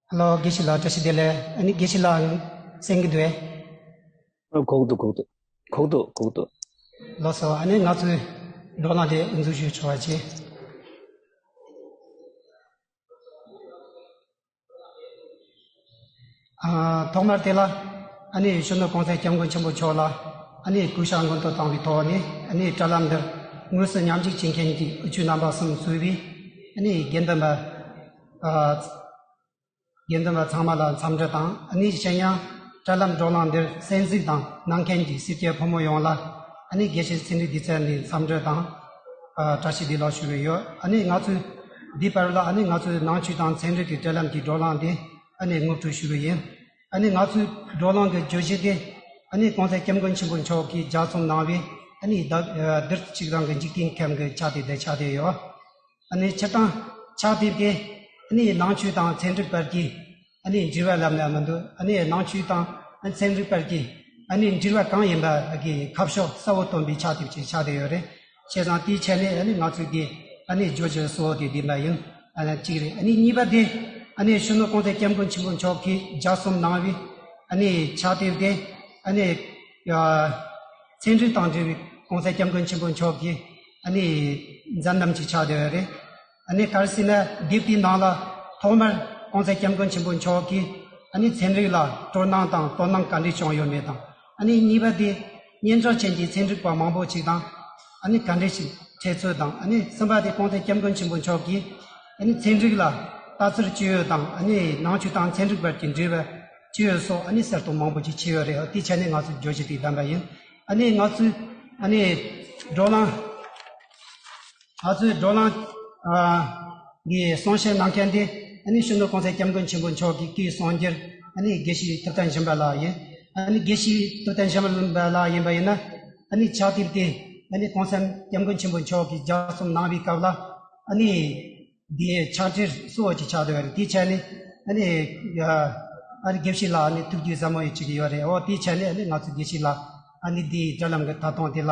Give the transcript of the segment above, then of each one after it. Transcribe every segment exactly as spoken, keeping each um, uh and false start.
ཧ་ལོ། དགེ་བཤེས་ལགས་བཀྲ་ཤིས་བདེ་ལེགས། ཨ་ནི་དགེ་བཤེས་ལགས་གསན་གྱི་འདུག་གས། ཨ། གོ་གི་འདུག་གོ་གི་འདུག་གོ་གི་འདུག་གོ་གི་འདུག་ལགས་སོ། ཨ་ནི་ང་ཚོའི་བགྲོ་གླེང་དེ་འཛུལ་ཞུ་ཆོག་པ་བྱེད། ཨ། ཐོག་མར་དེ་ལ་ཨ་ནི་གཞོན་ནུ་གོང་ས་སྐྱབས་མགོན་ཆེན་པོ་མཆོག་ལ་ཨ་ནི་གུས་ཕྱག་སྔོན་དུ་བཏང་བའི་ཐོག་ནས། ཨ་ནི་དྲ་ལམ་འདིར་དངོས་སུ་མཉམ་ཞུགས་བྱེད་མཁན་གྱི་དབུ་ཁྲིད་རྣམ་པ་གསུམ་གཙོས་པའི་ཨ་ནི་དགེ་འདུན་པ། ཨ། དགེ་འདུན་པ་ཚང་མ་ལ་འཚམས་འདྲི་དང་། ཨ་ནི་གཞན་ཡང་དྲ་ལམ་བགྲོ་གླེང་འདིར་གསན་གཟིགས་དང་གནང་མཁན་གྱི་སེར་སྐྱ་ཕོ་མོ་ཡོངས་ལ་ཨ་ནི་དགེ་བཤེས་ཚེ་རིང་བདེ་ཚེ་ནས་འཚམས་འདྲི་དང་། ཨ། བཀྲ་ཤིས་བདེ་ལེགས་ཞུ་གི་ཡོད། ཨ་ནི་ང་ཚོས་འདི་བར་ལ་ཨ་ནི་ང་ཚོའི་ནང་ཆོས་དང་ཚན་རིག་གི་དྲ་ལམ་གྱི་བགྲོ་གླེང་འདི་ཨ་ནི་ངོ་སྤྲོད་ཞུ་གི་ཡིན། ཨ་ནི་ང་ཚོའི་བགྲོ་གླེང་གི་བརྗོད་གཞི་དེ་ཨ་ནི་གོང་ས་སྐྱབས་མགོན་ཆེན་པོ་མཆོག་གིས་ལྗགས་རྩོམ་གནང་བའི་ཨ་ནི་བདག་ཨ། བདུད་རྩི་གཅིག་རང་གི་འཇིག་རྟེན་ཁམས་ཀྱི་ཕྱག་དེབ་དེ་ཆགས་བསྡད་ཡོད། ཨ་ནི་སྤྱིར་བཏང་ཕྱག་དེབ་དེ་ཨ་ནི་ནང་ཆོས་དང་ཚན་རིག་བར་གྱི་ཨ་ནི་འབྲེལ་བ་ལབ་ན་མི་འདུག་ཨ་ནི་ནང་ཆོས་དང་ཚན་རིག་བར་གྱི་ཨ་ནི་འབྲེལ་བ་གང་ཡིན་པ་གི་ཁ་ཕྱོགས་གསལ་བོ་སྟོན་པའི་ཕྱག་དེབ་ཅིག་ཆགས་བསྡད་ཡོད་རེད། བྱས་ཙང་དེའི་ཆ་ནས་ཨ་ནི་ང་ཚོས་དེ་ཨ་ནི་བརྗོད་གཞི་གཙོ་བོ་དེ་འདི་འདྲ་ཡིན། ཨ་ནི་གཅིག་རེད། ཨ་ནི་གཉིས་པ་དེ་ཨ་ནི་གཞོན་ནུ་གོང་ས་སྐྱབས་མགོན་ཆེན་པོ་མཆོག་གིས་ལྗགས་རྩོམ་གནང་བའི་ཨ་ནི་ཕྱག་དེབ་དེ་ཨ་ནི་ཡ། ཚན་རིག་དང་འབྲེལ་བའི་གོང་ས་སྐྱབས་མགོན་ཆེན་པོ་མཆོག་གི་ཨ་ནི་མཛད་རྣམ་ཅིག་ཆགས་བསྡད་ཡོད་རེད། ཨ་ནི་ག་རེ་ཟེར་ན་དེབ་དེའི་ནང་ལ་ཐོག་མར་གོང་ས་སྐྱབས་མགོན་ཆེན་པོ་མཆོག་གིས་ཨ་ནི་ཚན་རིག་ལ་སྤྲོ་སྣང་དང་དོ་སྣང་ག་འདྲས་བྱུང་ཡོད་མེད་དང་། ཨ་ནི་གཉིས་པ་དེ་སྙན་གྲགས་ཅན་གྱི་ཚན་རིག་པ་མང་པོ་ཅིག་དང་ཨ་ནི་ག་འདྲས་ཤིག་འཕྲད་ཚུལ་དང་། ཨ་ནི་གསུམ་པ་དེ་གོང་ས་སྐྱབས་མགོན་ཆེན་པོ་མཆོག་གིས་ཨ་ནི་ཚན་རིག་ལ་ལྟ་ཚུལ་ཅི་ཡོད་དང་། ཨ་ནི་ནང་ཆོས་དང་ཚན་རིག་བར་གྱི་འབྲེལ་བ་ཅི་ཡོད་སོགས་ཨ་ནི་གསལ་སྟོན་མང་པོ་ཅིག་བྱས་ཡོད་རེད། དེའི་ཆ་ནས་ང་ཚོས་བརྗོད་གཞི་དེ་བདམས་པ་ཡིན། ཨ་ནི་ང་ཚོས་ཨ་ནི་བགྲོ་གླེང་། ང་ཚོའི་བགྲོ་གླེང་ཨ་གི་གསུང་བཤད་གནང་མཁན་དེ་ཨ་ནི་གཞོན་ནུ་གོང་ས་སྐྱབས་མགོན་ཆེན་པོ་མཆོག་གི་སྐུའི་གསུང་རྒྱུན། ཨ་ནི་དགེ་བཤེས་ཐུབ་བསྟན་སྦྱིན་པ་ལགས་ཡིན། ཨ་ནི་དགེ་བཤེས་ཐུབ་བསྟན་སྦྱིན་པ་ལགས་ཡིན་པ་ཡིན་ན། ཨ་ནི་ཕྱག་དེབ་དེ་ཨ་ནི་གོང་ས་སྐྱབས་མགོན་ཆེན་པོ་མཆོག་གིས་ལྗགས་རྩོམ་གནང་བའི་སྐབས་ལ་ཨ་ནི་འདིའི་ཕྱག་བྲིས་གཙོ་བོ་ཅིག་ཆགས་བསྡད་ཡོད་རེད། དེའི་ཆ་ནས་ཨ་ནི་ཡ་ཨ་ནི་དགེ་བཤེས་ལགས་ཨ་ནི་ཐུགས་རྒྱུས་ཟབ་མོ་ཡོད་ཅིག་ཡོད་རེད། འོ་དེའི་ཆ་ནས་ཨ་ནི་ང་ཚོ་དགེ་བཤེས་ལགས་ཨ་ནི་འདིའི་དྲ་ལམ་གྱི་ཐད་གཏོང་དེ་ལ་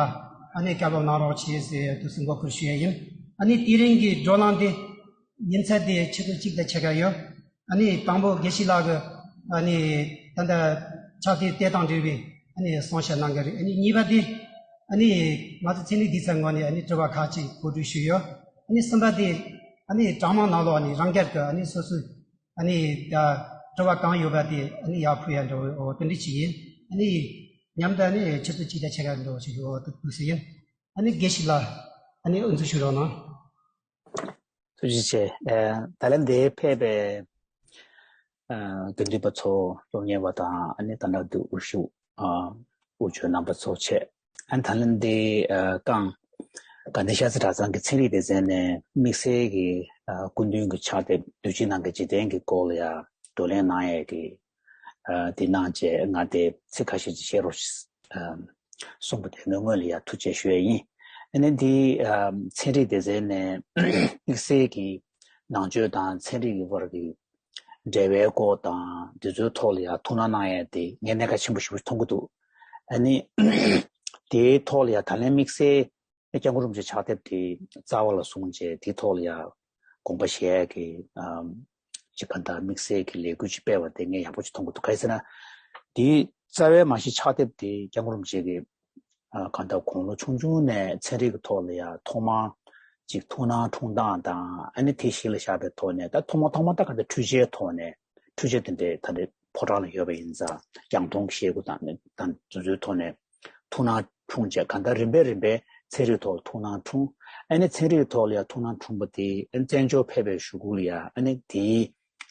ཨ་ནི་བསྐྱར་སློབ་གནང་རོགས་བྱེད་ཟེར་དུས་སུ་འགོ་ཁུར་ཞུ་ཡས་ཡིན། ཨ་ནི་དེ་རིང་གི་བགྲོ་གླེང་འདི་ཡིན་ཚད་དེ་ཆེད་དུ་གཅིག་དང་ཕྱེད་ཀ་ཡོད། ཨ་ནི་དང་པོ་དགེ་བཤེས་ལགས་ཀྱིས་ཨ་ནི་ད་ལྟ་ཕྱག་དེབ་དེ་དང་འབྲེལ་བའི་ཨ་ནི་གསུང་བཤད་གནང་གི་རེད། ཨ་ནི་གཉིས་པ་དེ་ཨ་ནི་ང་ཚོ་ཚན་རིག་སྡེ་ཚན་ངོས་ནས་ཨ་ནི་དྲི་བ་ཁག་ཅིག་གོ་སྒྲིག་ཞུས་ཡོད། ཨ་ནི་གསུམ་པ་དེ་ཨ་ནི་གྲངས་མང་ནང་ལོགས་ཨ་ནི་རང་སྒེར་གྱི་ཨ་ནི་སོ་སོའི་ཨ་ནི་ད་དྲི་བ་གང་ཡོད་པ་དེ་ཨ་ནི་ཡར་ཕུལ་ཡ་འདྲ་བོ་དེ་འདྲ་ཅིག་ཡིན། ཨ་ནི་མཉམ་དུ་ཨ་ནི་ཆུ་ཚོད་གཅིག་དང་ཕྱེད་ཀ་འདྲ་བོ་ཞིག་ཡོད་འདུག་ཟེར་ཡིན། ཨ་ནི་དགེ་བཤེས་ལགས་ཨ་ནི་དབུ་འཛུགས་ཞུ་རོགས་གནང་། ཐུགས་རྗེ་ཆེ། ཨ། ད་ལན་འདིར་ཕེབས་པའི་ཨ་དགེ་འདུན་པ་ཚོ། སློབ་གཉེར་བ་དང་ཨ་ནི་ད་ལྟ་འདི་དབུ་བཞུགས་ཨ་དབུ་བྱོན་རྣམ་པ་ཚོ་བཅས། ཨ་ནི་ད་ལན་འདིར་ཨ་རྐང་དགའ་ལྡན་ཤར་རྩེ་གྲྭ་ཚང་གི་ཚན་རིག་སྡེ་ཚན་ནས་དམིགས་བསལ་གྱི་ཨ་སྐུ་མདུན་གྱི་ཕྱག་དེབ་དུས་ཅི་ནང་གི་འཇིག་རྟེན་གྱི་སྐོར་ལ་ཡ་བགྲོ་གླེང་གནང་ཡས་ཀྱི་ཨ་དེ་གནང་བྱས། ང་དེ་ཚིག་ཁ་ཤས་ཅིག་བཤད་རོགས་ཞེས་ཨ་གསུངས་པ་དེ་ནི་སྔོན་ལ་ཡ་ཐུགས་རྗེ་ཆེ་ཞུ་ཡས་ཡིན། ཨ་ནི་འདི་ཨ་ཚན་རིག་སྡེ་ཚན་ནས་དམིགས་བསལ་གྱི་ནང་ཆོས་དང་ཚན་རིག་གི་བར་གྱི་འབྲེལ་བའི་སྐོར་དང་དེ་ཚོའི་ཐོག་ལ་ཡ་ཐུགས་སྣང་གནང་ཡས་དེ་ངས་གནད་འགག་ཆེན་པོ་ཞེ་པོ་མཐོང་གི་འདུག་ཨ་ནི་དེའི་ཐོག་ལ་ཡ་ད་ལན་དམིགས་བསལ་སྐྱབས་མགོན་རིན་པོ་ཆེ་ཕྱག་དེབ་དེ་རྩ་བ་ལ་བཟུང་བྱས་དེའི་ཐོག་ལ་ཡ་དགོངས་པ་བཞེས་ཀྱི་ཨམ་ཅིག་གང་ལྟར་དམིགས་བསལ་གྱི་ལས་འགུལ་ཅིག་སྤེལ་བ་དེ་ངས་ཡག་པོ་ཅིག་མཐོང་གི་འདུག་ག་རེ་ཟེར་ན། དེའི་རྩ་བའི་མ་གཞི་ཕྱག་དེབ་དེ་སྐྱབས་མགོན་རིན་པོ་ཆེ་གིས་ཨ་གང་ལྟར་དགུང་ལོ་ཆུང་ཆུང་ནས་ཚན་རིག་གི་ཐོག་ལ་ཡང་ཐོག་མར་ཅིག་ཐུགས་སྣང་འཁྲུངས་སྟངས་དང་། ཨ་ནི་དེ་གཞི་ལ་བཞག་པའི་ཐོག་ནས་ད་ཐོག་མ་ཐོག་མ་ད་གང་ལྟར་འཕྲུལ་ཆས་ཐོག་ནས། འཕྲུལ་ཆས་དེ་འདྲའི་ད་ལྟ་ཕོ་བྲང་ལ་ཡོད་པ་ཡིན་ཙང་། རྒྱང་མཐོང་གི་ཤེལ་སྒོ་དང་ནི་དང་དེ་ཚོའི་ཐོག་ནས་ཐུགས་སྣང་འཁྲུངས་བྱས། གང་ལྟར་རིམ་པས་རིམ་པས་ཚན་རིག་ཐོག་ལ་ཐུགས་སྣང་འཁྲུངས། ཨ་ནི་ཚན་རིག་གི་ཐོག་ལ་ཡང་ཐུགས་སྣང་འཁྲུངས་པ་དེ། ཨ་ནི་བཙན་བྱོལ་ཕེབས་པའི་གཞུག་གུ་ལ་ཡང་ཨ་ནི་དེའི་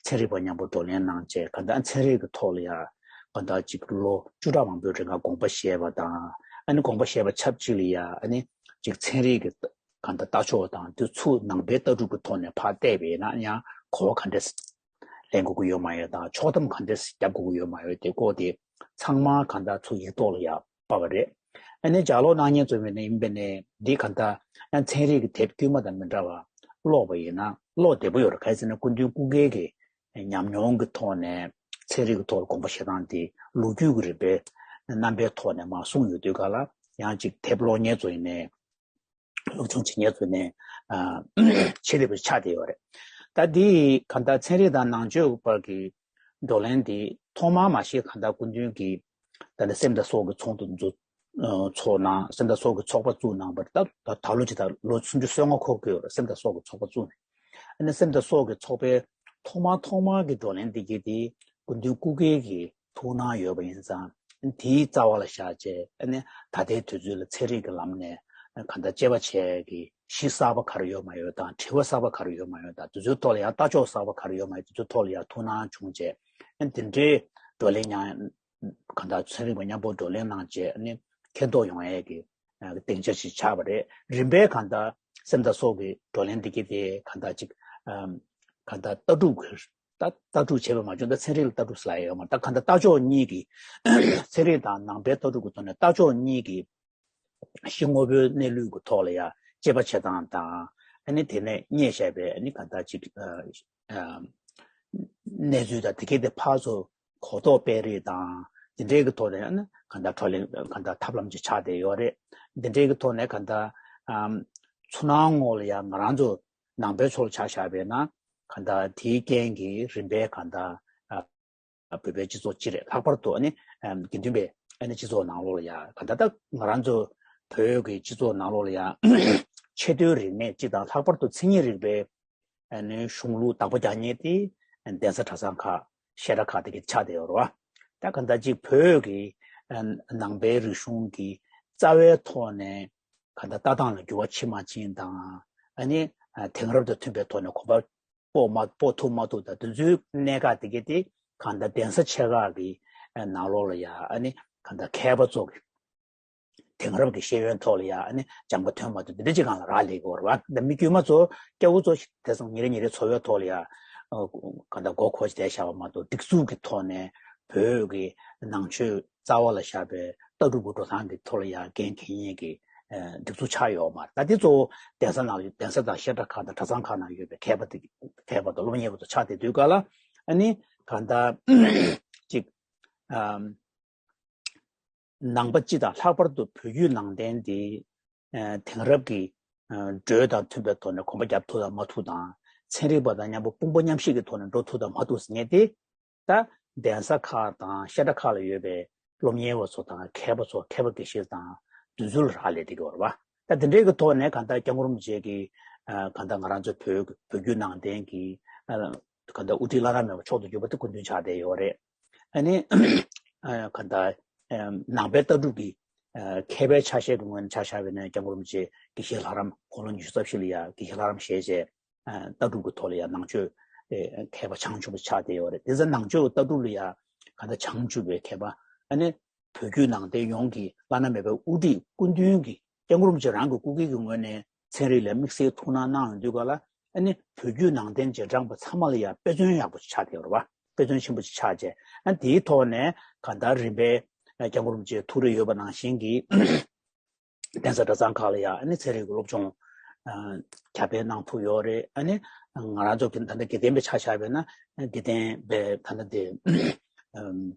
ཚན་རིག་པ་མཉམ་པོ་བགྲོ་གླེང་གནང་བྱས། གང་ལྟར་ཚན་རིག་གི་ཐོག་ལ་ཡང་གང་ལྟར་ཅིག་ལོ་བཅུ་ཕྲག་མང་པོའི་རིང་ག་དགོངས་པ་བཞེས་པ་དང་། ཨ་ནི་དགོངས་པ་བཞེས་པ་ཆབས་ཅིག་ལ་ཡང་ཨ་ནི་ཅིག་ཚན་རིག་གི་གང་ལྟར་ལྟ་ཕྱོགས་དང་དེ་ཚུར་ནང་པའི་ལྟ་གྲུབ་ཀྱི་ཐོག་ནས་ཕར་བལྟས་པ་ཡིན་ན་ཡང་གོ་བ་ག་འདྲས་ལེན་དགོས་ཀྱི་ཡོད་མ་ཡོད་དང་། ཕྱོགས་སྡོམ་ག་འདྲས་རྒྱབ་དགོས་ཀྱི་ཡོད་མ་ཡོད་དེ་སྐོར་དེ་ཚང་མ་གང་ལྟར་ཚུར་ཡིག་ཐོག་ལ་ཡང་ཕབ་པ་རེད། ཨ་ནི་ལྗགས་ཀློག་གནང་མཁན་ཚོ་ཡིན་པ་ནས་འདི་གང་ལྟར་ཡང་ཚན་རིག་གི་དེབ་དཀྱུས་མ་དང་མི་འདྲ་བ་ཀློག་པ་ཡིན་ན་ཀློག་བདེ་པོ་ཡོད་རེད། ག་རེ་ཟེར་ན་སྐུ་མདུན་སྐུ་སྒེར་གྱི་ཉམས་མྱོང་གི་ཐོག་ནས་ཚན་རིག་གི་ཐོག་ལ་དགོངས་པ་བཞེས་སྟངས་དེ་ལོ་རྒྱུས་ཀྱི་རིམ་པའི་རྣམ་པའི་ཐོག་ནས་མར་གསུངས་ཡོད་དུས་ག་ལ། ཡང་ཅིག་དེབ་ཀློག་མཁན་ཚོ་ཡིན་ནའི། སློབ་སྦྱོང་བྱེད་མཁན་ཚོ་ནས་ཨ་ཆེ་ལེགས་པའི་ཆ་དེ་ཡོད་རེད། ད་འདི་གང་ལྟར་ཚན་རིག་དང་ནང་ཆོས་བར་གྱི་བགྲོ་གླེང་འདི་ཐོག་མར་མ་གཞི་གང་ལྟར་སྐུ་མདུན་གྱིས་ད་ལྟ་སེམས་དང་སྲོག་གི་ཚོགས་འདུ་འཛུགས་ཚོགས་གནང་། སེམས་དང་སྲོག་གི་ཚོགས་པ་བཙུགས་གནང་བར་ད་ད་ད་ལོ་ཅིག་ད་ལོ་སུམ་ཅུ་སོ་ལྔ་འཁོར་གྱི་ཡོད་རེད། སེམས་དང་སྲོག་གི་ཚོགས་པ་བཙུགས་ནས། ཨ་ནི་སེམས་དང་སྲོག་གི་ཚོགས་པའི་ཐོག་མ་ཐོག་མ་གི་བགྲོ་གླེང་འདི་གྱིས་དེ་སྐུ་མདུན་སྐུ་སྒེར་གྱི་ཐུགས་སྣང་ཡོད་པ་ཡིན་ཙང་། དེའི་རྩ་བ་ལ་བཞག་བྱས་ཨ་ནི་ད་ལྟའི་དུས་ཚོད་ལ་ཚན་རིག་གི་ལམ་ནས་གང་ལྟར་དཔྱད་པ་བྱས་ཀྱི་གཞི་གསར་པ་ག་རེ་ཡོད་མ་ཡོད་དང་། དྲི་བ་གསར་པ་ག་རེ་ཡོད་མ་ཡོད་དང་། དེ་ཚོའི་ཐོག་ལ་ཡང་ལྟ་ཕྱོགས་གསར་པ་ག་རེ་ཡོད་མ་ཡོད། དེ་ཚོའི་ཐོག་ལ་ཡང་ཐུགས་སྣང་བྱུང་བྱས། ཨ་ནི་དེ་འདྲའི་བགྲོ་གླེང་ཡང་གང་ལྟར་ཚན་རིག་པ་མཉམ་པོ་བགྲོ་གླེང་གནང་བྱས་ཨ་ནི་མཁྱེན་རྟོགས་ཡོང་ཡས་ཀྱི་སྡིངས་ཆ་ཞིག་ཆགས་པ་རེད། རིམ་པས་གང་ལྟར་སེམས་དང་སྲོག་གི་བགྲོ་གླེང་འདི་གའི་དེ་གང་ལྟར་ཅིག་ཨམ། གང་ལྟར་ལྟ་གྲུབ་ཀྱི་ལྟ་ལྟ་གྲུབ་བྱས་པ་མ་བྱུང་། ད་ཚན་རིག་ལ་ལྟ་གྲུབ་ཟེར་ཡ་ཡོད་མ་རེད། ད་གང་ལྟར་ལྟ་ཕྱོགས་གཉིས་ཀྱི་ཚན་རིག་དང་ནང་པའི་ལྟ་གྲུབ་ཀྱི་ཐོག་ནས་ལྟ་ཕྱོགས་གཉིས་ཀྱི་གཞི་དངོས་པོའི་གནས་ལུགས་ཀྱི་ཐོག་ལ་ཡ་དཔྱད་པ་བྱེད་སྟངས་དང་། ཨ་ནི་དེ་ནས་རྙེད་བཞག་པའི་ཨ་ནི་གང་ལྟར་ཅིག་ཨ། ཨ། གནས་ཚུལ་དང་དེ་གའི་དེ་ཕར་ཚུར་གོ་རྟོགས་སྤེལ་རེས་དང་། དེ་འདྲའི་གི་ཐོག་ནས་ཨ་ནི་གང་ལྟར་བགྲོ་གླེང་གང་ལྟར་ཐབས་ལམ་ཅིག་ཆགས་བསྡད་ཡོད་རེད། དེ་འདྲའི་གི་ཐོག་ནས་གང་ལྟར་ཨམ། ཚུར་སྣང་ངོ་ལ་ཡང་ང་རང་ཚོ་ནང་པའི་ཕྱོགས་ལ་ཆ་བཞག་པས་ན། གང་ལྟར་དེའི་རྐྱེན་གྱིས་རིམ་པས་གང་ལྟར་ཨ། བོད་པའི་སྤྱི་ཚོགས་སྤྱི་རེད། ལྷག་པར་དུ་ཨ་ནི་ཨམ། དགེ་འདུན་པའི་ཨ་ནི་སྤྱི་ཚོགས་ནང་ལོགས་ལ་ཡང་གང་ལྟར་ད་ང་རང་ཚོ་བོད་ཀྱི་སྤྱི་ཚོགས་ནང་ལོགས་ལ་ཡང་ཆེས་མཐོའི་རིག་གནས་སྤྱི་དང་། ལྷག་པར་དུ་མཚན་ཉིད་རིག་པའི་ཨ་ནི་གཞུང་ལུགས་བདག་པོ་རྒྱག་མཁན་དེ་གདན་ས་གྲྭ་ཚང་ཁག་བཤད་གྲྭ་ཁག་དེ་ག་ཆགས་བསྡད་ཡོད་རེད་བ། ད་གང་ལྟར་ཅིག་བོད་ཀྱི་ཨ། ནང་པའི་རིག་གཞུང་གི་རྩ་བའི་ཐོག་ནས་གང་ལྟར་ལྟ་སྟངས་ལ་འགྱུར་བ་ཕྱིན་མ་ཕྱིན་དང་། ཨ་ནི་ཨ། དེང་རབས་དང་མཐུན་པའི་ཐོག་ནས་གོམ་པ་སྤོ་མ་སྤོ་ཐུབ་མ་ཐུབ་དང་། དེ་ཚོའི་གནད་འགག་དེ་ག་དེ་གང་ལྟར་གདན་ས་ཆེ་ཁག་གི་ནང་ལོགས་ལ་ཡ་ཨ་ནི་གང་ལྟར་མཁས་པ་ཚོ་གི་དེང་རབས་ཀྱི་ཤེས་ཡོན་ཐོག་ལ་ཡ་ཨ་ནི་སྦྱངས་པ་ཐོན་མ་ཐུབ་འདི་འདྲ་ཅིག་སྒང་ལ་རག་ལས་ཀྱི་ཡོད་རེད་བ། ད་མི་དཀྱུས་མ་ཚོ་སྐྱ་བོ་ཚོ་དེང་སང་ཉིན་རེ་ཉིན་རེ་འཚོ་བའི་ཐོག་ལ་ཡ་གང་ལྟར་མགོ་འཁོར་བྱས་བསྡད་བཞག་པ་མ་གཏོགས། སྒྲིག་འཛུགས་ཀྱི་ཐོག་ནས་བོད་ཀྱི་ནང་ཆོས་རྩ་བ་ལ་བཞག་པའི་ལྟ་གྲུབ་ཀྱི་འགྲོ་སྟངས་ཀྱི་ཐོག་ལ་ཡ་འགན་འཁྱེར་མཁན་གྱི་སྒྲིག་འཛུགས་ཆགས་ཡོད་མ་རེད། ད་དེ་གཙོ་བོ་གདན་ས་ནང་ཡོད། གདན་ས་དང་བཤད་གྲྭ་ཁག་དང་གྲྭ་ཚང་ཁག་ནང་ཡོད་པའི་མཁས་པ་དེ་མཁས་པ་དང་སློབ་གཉེར་བ་ཚོ་ཆགས་བསྡད་དུས་སྒང་ལ་ཨ་ནི་གང་ལྟར་ཅིག་ཨམ། ནང་པ་སྤྱི་དང་། ལྷག་པར་དུ་བོད་བརྒྱུད་ནང་བསྟན་འདི་ཨ། དེང་རབས་ཀྱི་ཨ། འགྲོས་དང་མཐུན་པའི་ཐོག་ནས་གོམ་པ་རྒྱབ་ཐུབ་དང་མ་ཐུབ་དང་། ཚན་རིག་པ་དང་མཉམ་པོ་དཔུང་པ་མཉམ་གཤིབ་ཀྱི་ཐོག་ནས་འགྲོ་ཐུབ་དང་མ་ཐུབ་ཟེར་མཁན་དེ། ད་གདན་ས་ཁག་དང་བཤད་གྲྭ་ཁག་ལ་ཡོད་པའི་སློབ་གཉེར་བ་ཚོ་དང་མཁས་པ་ཚོ། མཁས་པ་དགེ་བཤེས་དང་དེ་ཚོ་ལ་རག་ལས་བསྡད་ཀྱི་ཡོད་རེད་བ། ད་དེ་འདྲའི་གི་ཐོག་ནས་གང་ལྟར་སྐྱབས་མགོན་རིན་པོ་ཆེ་གི་ཨ། གང་ལྟར་ང་རང་ཚོ་བོད་བོད་བརྒྱུད་ནང་བསྟན་གྱི་ཨ། གང་ལྟར་དབུ་ཁྲིད་བླ་ན་མེད་པ་མཆོག་ཏུ་གྱུར་པ་དེ་སྐུ་མདུན་ཆགས་བསྡད་ཡོད་རེད། ཨ་ནི་ཨ། གང་ལྟར་ཨ། ནང་པའི་ལྟ་གྲུབ་ཀྱི་ཨ། མཁས་པའི་ཆ་ཤས་ཀྱི་ངོས་ནས་ཆ་བཞག་པ་ཡིན་ན་སྐྱབས་མགོན་རིན་པོ་ཆེ་དགེ་བཤེས་ལྷ་རམས། དགུང་ལོ་ཉི་ཤུ་རྩ་བཞི་ལ་ཡ་དགེ་བཤེས་ལྷ་རམས་བཞེས་བྱས། ཨ། ལྟ་གྲུབ་ཀྱི་ཐོག་ལ་ཡ་ནང་ཆོས་ཨེ། མཁས་པ་བྱང་ཆུབ་པ་ཆགས་བསྡད་ཡོད་རེད། དེ་ཚོ་ནང་ཆོས་ལྟ་གྲུབ་ལ་ཡ་གང་ལྟར་བྱང་ཆུབ་པའི་མཁས་པ། ཨ་ནི་བོད་བརྒྱུད་ནང་བསྟན་ཡོངས་ཀྱི་བླ་ན་མེད་པའི་དབུ་ཁྲིད་སྐུ་མདུན་གྱི་སྐྱབས་མགོན་རིན་པོ་ཆེ་རང་གི་སྐུ་སྒེར་གྱི་ངོས་ནས་ཚན་རིག་ལ་དམིགས་བསལ་ཐུགས་སྣང་གནང་ཡོང་དུས་སྒང་ལ། ཨ་ནི་བོད་བརྒྱུད་ནང་བསྟན་རྗེས་འབྲང་པ་ཚང་མ་ལ་ཡང་དཔེ་མཚོན་ཡག་པོ་ཅིག་ཆགས་བསྡད་ཡོད་རེད་བ། དཔེ་མཚོན་ཆེན་པོ་ཅིག་ཆགས་བྱས། ཨ། དེའི་ཐོག་ནས་གང་ལྟར་རིམ་པས་སྐྱབས་མགོན་རིན་པོ་ཆེ་ཐུགས་རེ་ཡོད་པ་ནང་བཞིན་གྱི་གདན་ས་གྲྭ་ཚང་ཁག་ལ་ཡང་ཨ་ནི་ཚན་རིག་གི་སློབ་སྦྱོང་ཨ། ཁྱབ་སྤེལ་གནང་ཐུབ་ཡོད་རེད། ཨ་ནི་ང་རང་ཚོ་གི་ད་ལྟ་དགེ་ལྡན་པའི་ཆ་བཞག་པ་ཡིན་ན། དགེ་ལྡན་པའི་ད་ལྟ་དེ་ཨམ།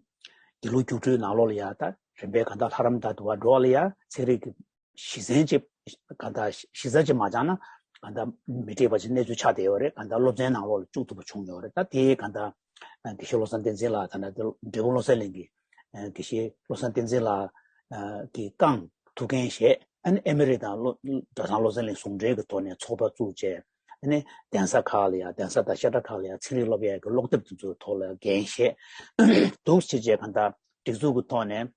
དགེ་ལུགས་རྒྱུགས་སྤྲོད་ནང་ལོགས་ལ་ཡང་ད་རིམ་པས་གང་ལྟར་ལྷ་རམས་དང་དུ་བ་འགྲོ་བ་ལ་ཡང་ཚན་རིག་གི་གཞི་ཚན་ཅིག་གང་ལྟར་གཞི་རྩ་ཅིག་མ་བཅངས་ན་གང་ལྟར་མི་འགྲིག་པ་ཅིག་གནས་ཚུལ་ཆགས་བསྡད་ཡོད་རེད། གང་ལྟར་སློབ་ཚན་ནང་ལོགས་ལ་བཅུག་ཐུབ་པ་བྱུང་ཡོད་རེད། ད་དེ་གང་ལྟར་དགེ་བཤེས་བློ་བཟང་བསྟན་འཛིན་ལགས། ད་ལྟ་འབྲས་སྤུངས་བློ་གསལ་གླིང་གི་དགེ་བཤེས་བློ་བཟང་བསྟན་འཛིན་ལགས་ཀྱིས་རྐང་ཐུགས་འགན་བཞེས། ཨ་ནི་ཨེ་མི་རི་དང་བློ་གྲྭ་ཚང་བློ་གསལ་གླིང་ཟུང་འབྲེལ་གྱི་ཐོག་ནས་ཚོགས་པ་བཙུགས་བྱས། ཨ་ནི་གདན་ས་ཁག་ལ་ཡང་གདན་ས་དང་བཤད་གྲྭ་ཁག་ལ་ཡང་ཚན་རིག་སློབ་ཡས་ཀྱི་ཀློག་དེབ་དེ་ཚོའི་ཐོག་ལ་འགན་བཞེས་འདུག་ཅེས་བྱས། གང་ལྟར་སྒྲིག་འཛུགས་ཀྱི་ཐོག་ནས་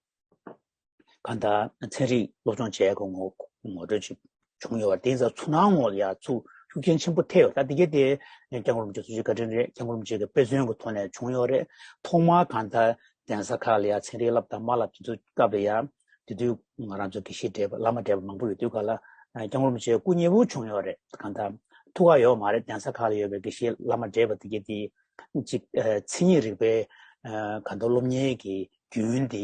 གང་ལྟར་ཚན་རིག་སློབ་སྦྱོང་བྱས་ཀྱི་ངོ་ངོ་སྤྲོད་ཅིག་བྱུང་ཡོད་པ་དེ་ཚོ་ཚུར་སྣང་ངོ་ལ་ཡ་ཚུར་ཤུགས་རྐྱེན་ཆེན་པོ་ཐེབས་ཡོད། ད་དེ་གས་དེ་སྐྱབས་མགོན་རིན་པོ་ཆེ་ཐུགས་རྗེ་བཀའ་དྲིན་རེད། སྐྱབས་མགོན་རིན་པོ་ཆེ་གི་དཔེ་མཚོན་གྱི་ཐོག་ནས་བྱུང་ཡོད་རེད། ཐོག་མར་གང་ལྟར་གདན་ས་ཁག་ལ་ཡ་ཚན་རིག་བསླབ་དང་མ་བསླབ་དེ་ཚོ་སྐབས་ལ་ཡ། དེ་དུས་ང་རང་ཚོ་དགེ་བཤེས་བགྲེས་པ་བླ་མ་བགྲེས་པ་མང་པོ་ཡོད་དུས་སྒང་ལ་སྐྱབས་མགོན་རིན་པོ་ཆེ་སྐུ་མཉེལ་པོ་བྱུང་ཡོད་རེད། གང་ལྟར་ཐུག་ག་ཡོད་མ་རེད། གདན་ས་ཁག་ལ་ཡོད་པའི་དགེ་བཤེས་བླ་མ་བགྲེས་པ་དེ་གས་དེ་ཅིག་ཨ། མཚན་ཉིད་རིག་པའི་ཨ། གང་ལྟར་སློབ་གཉེར་གྱི་རྒྱུན་དེ་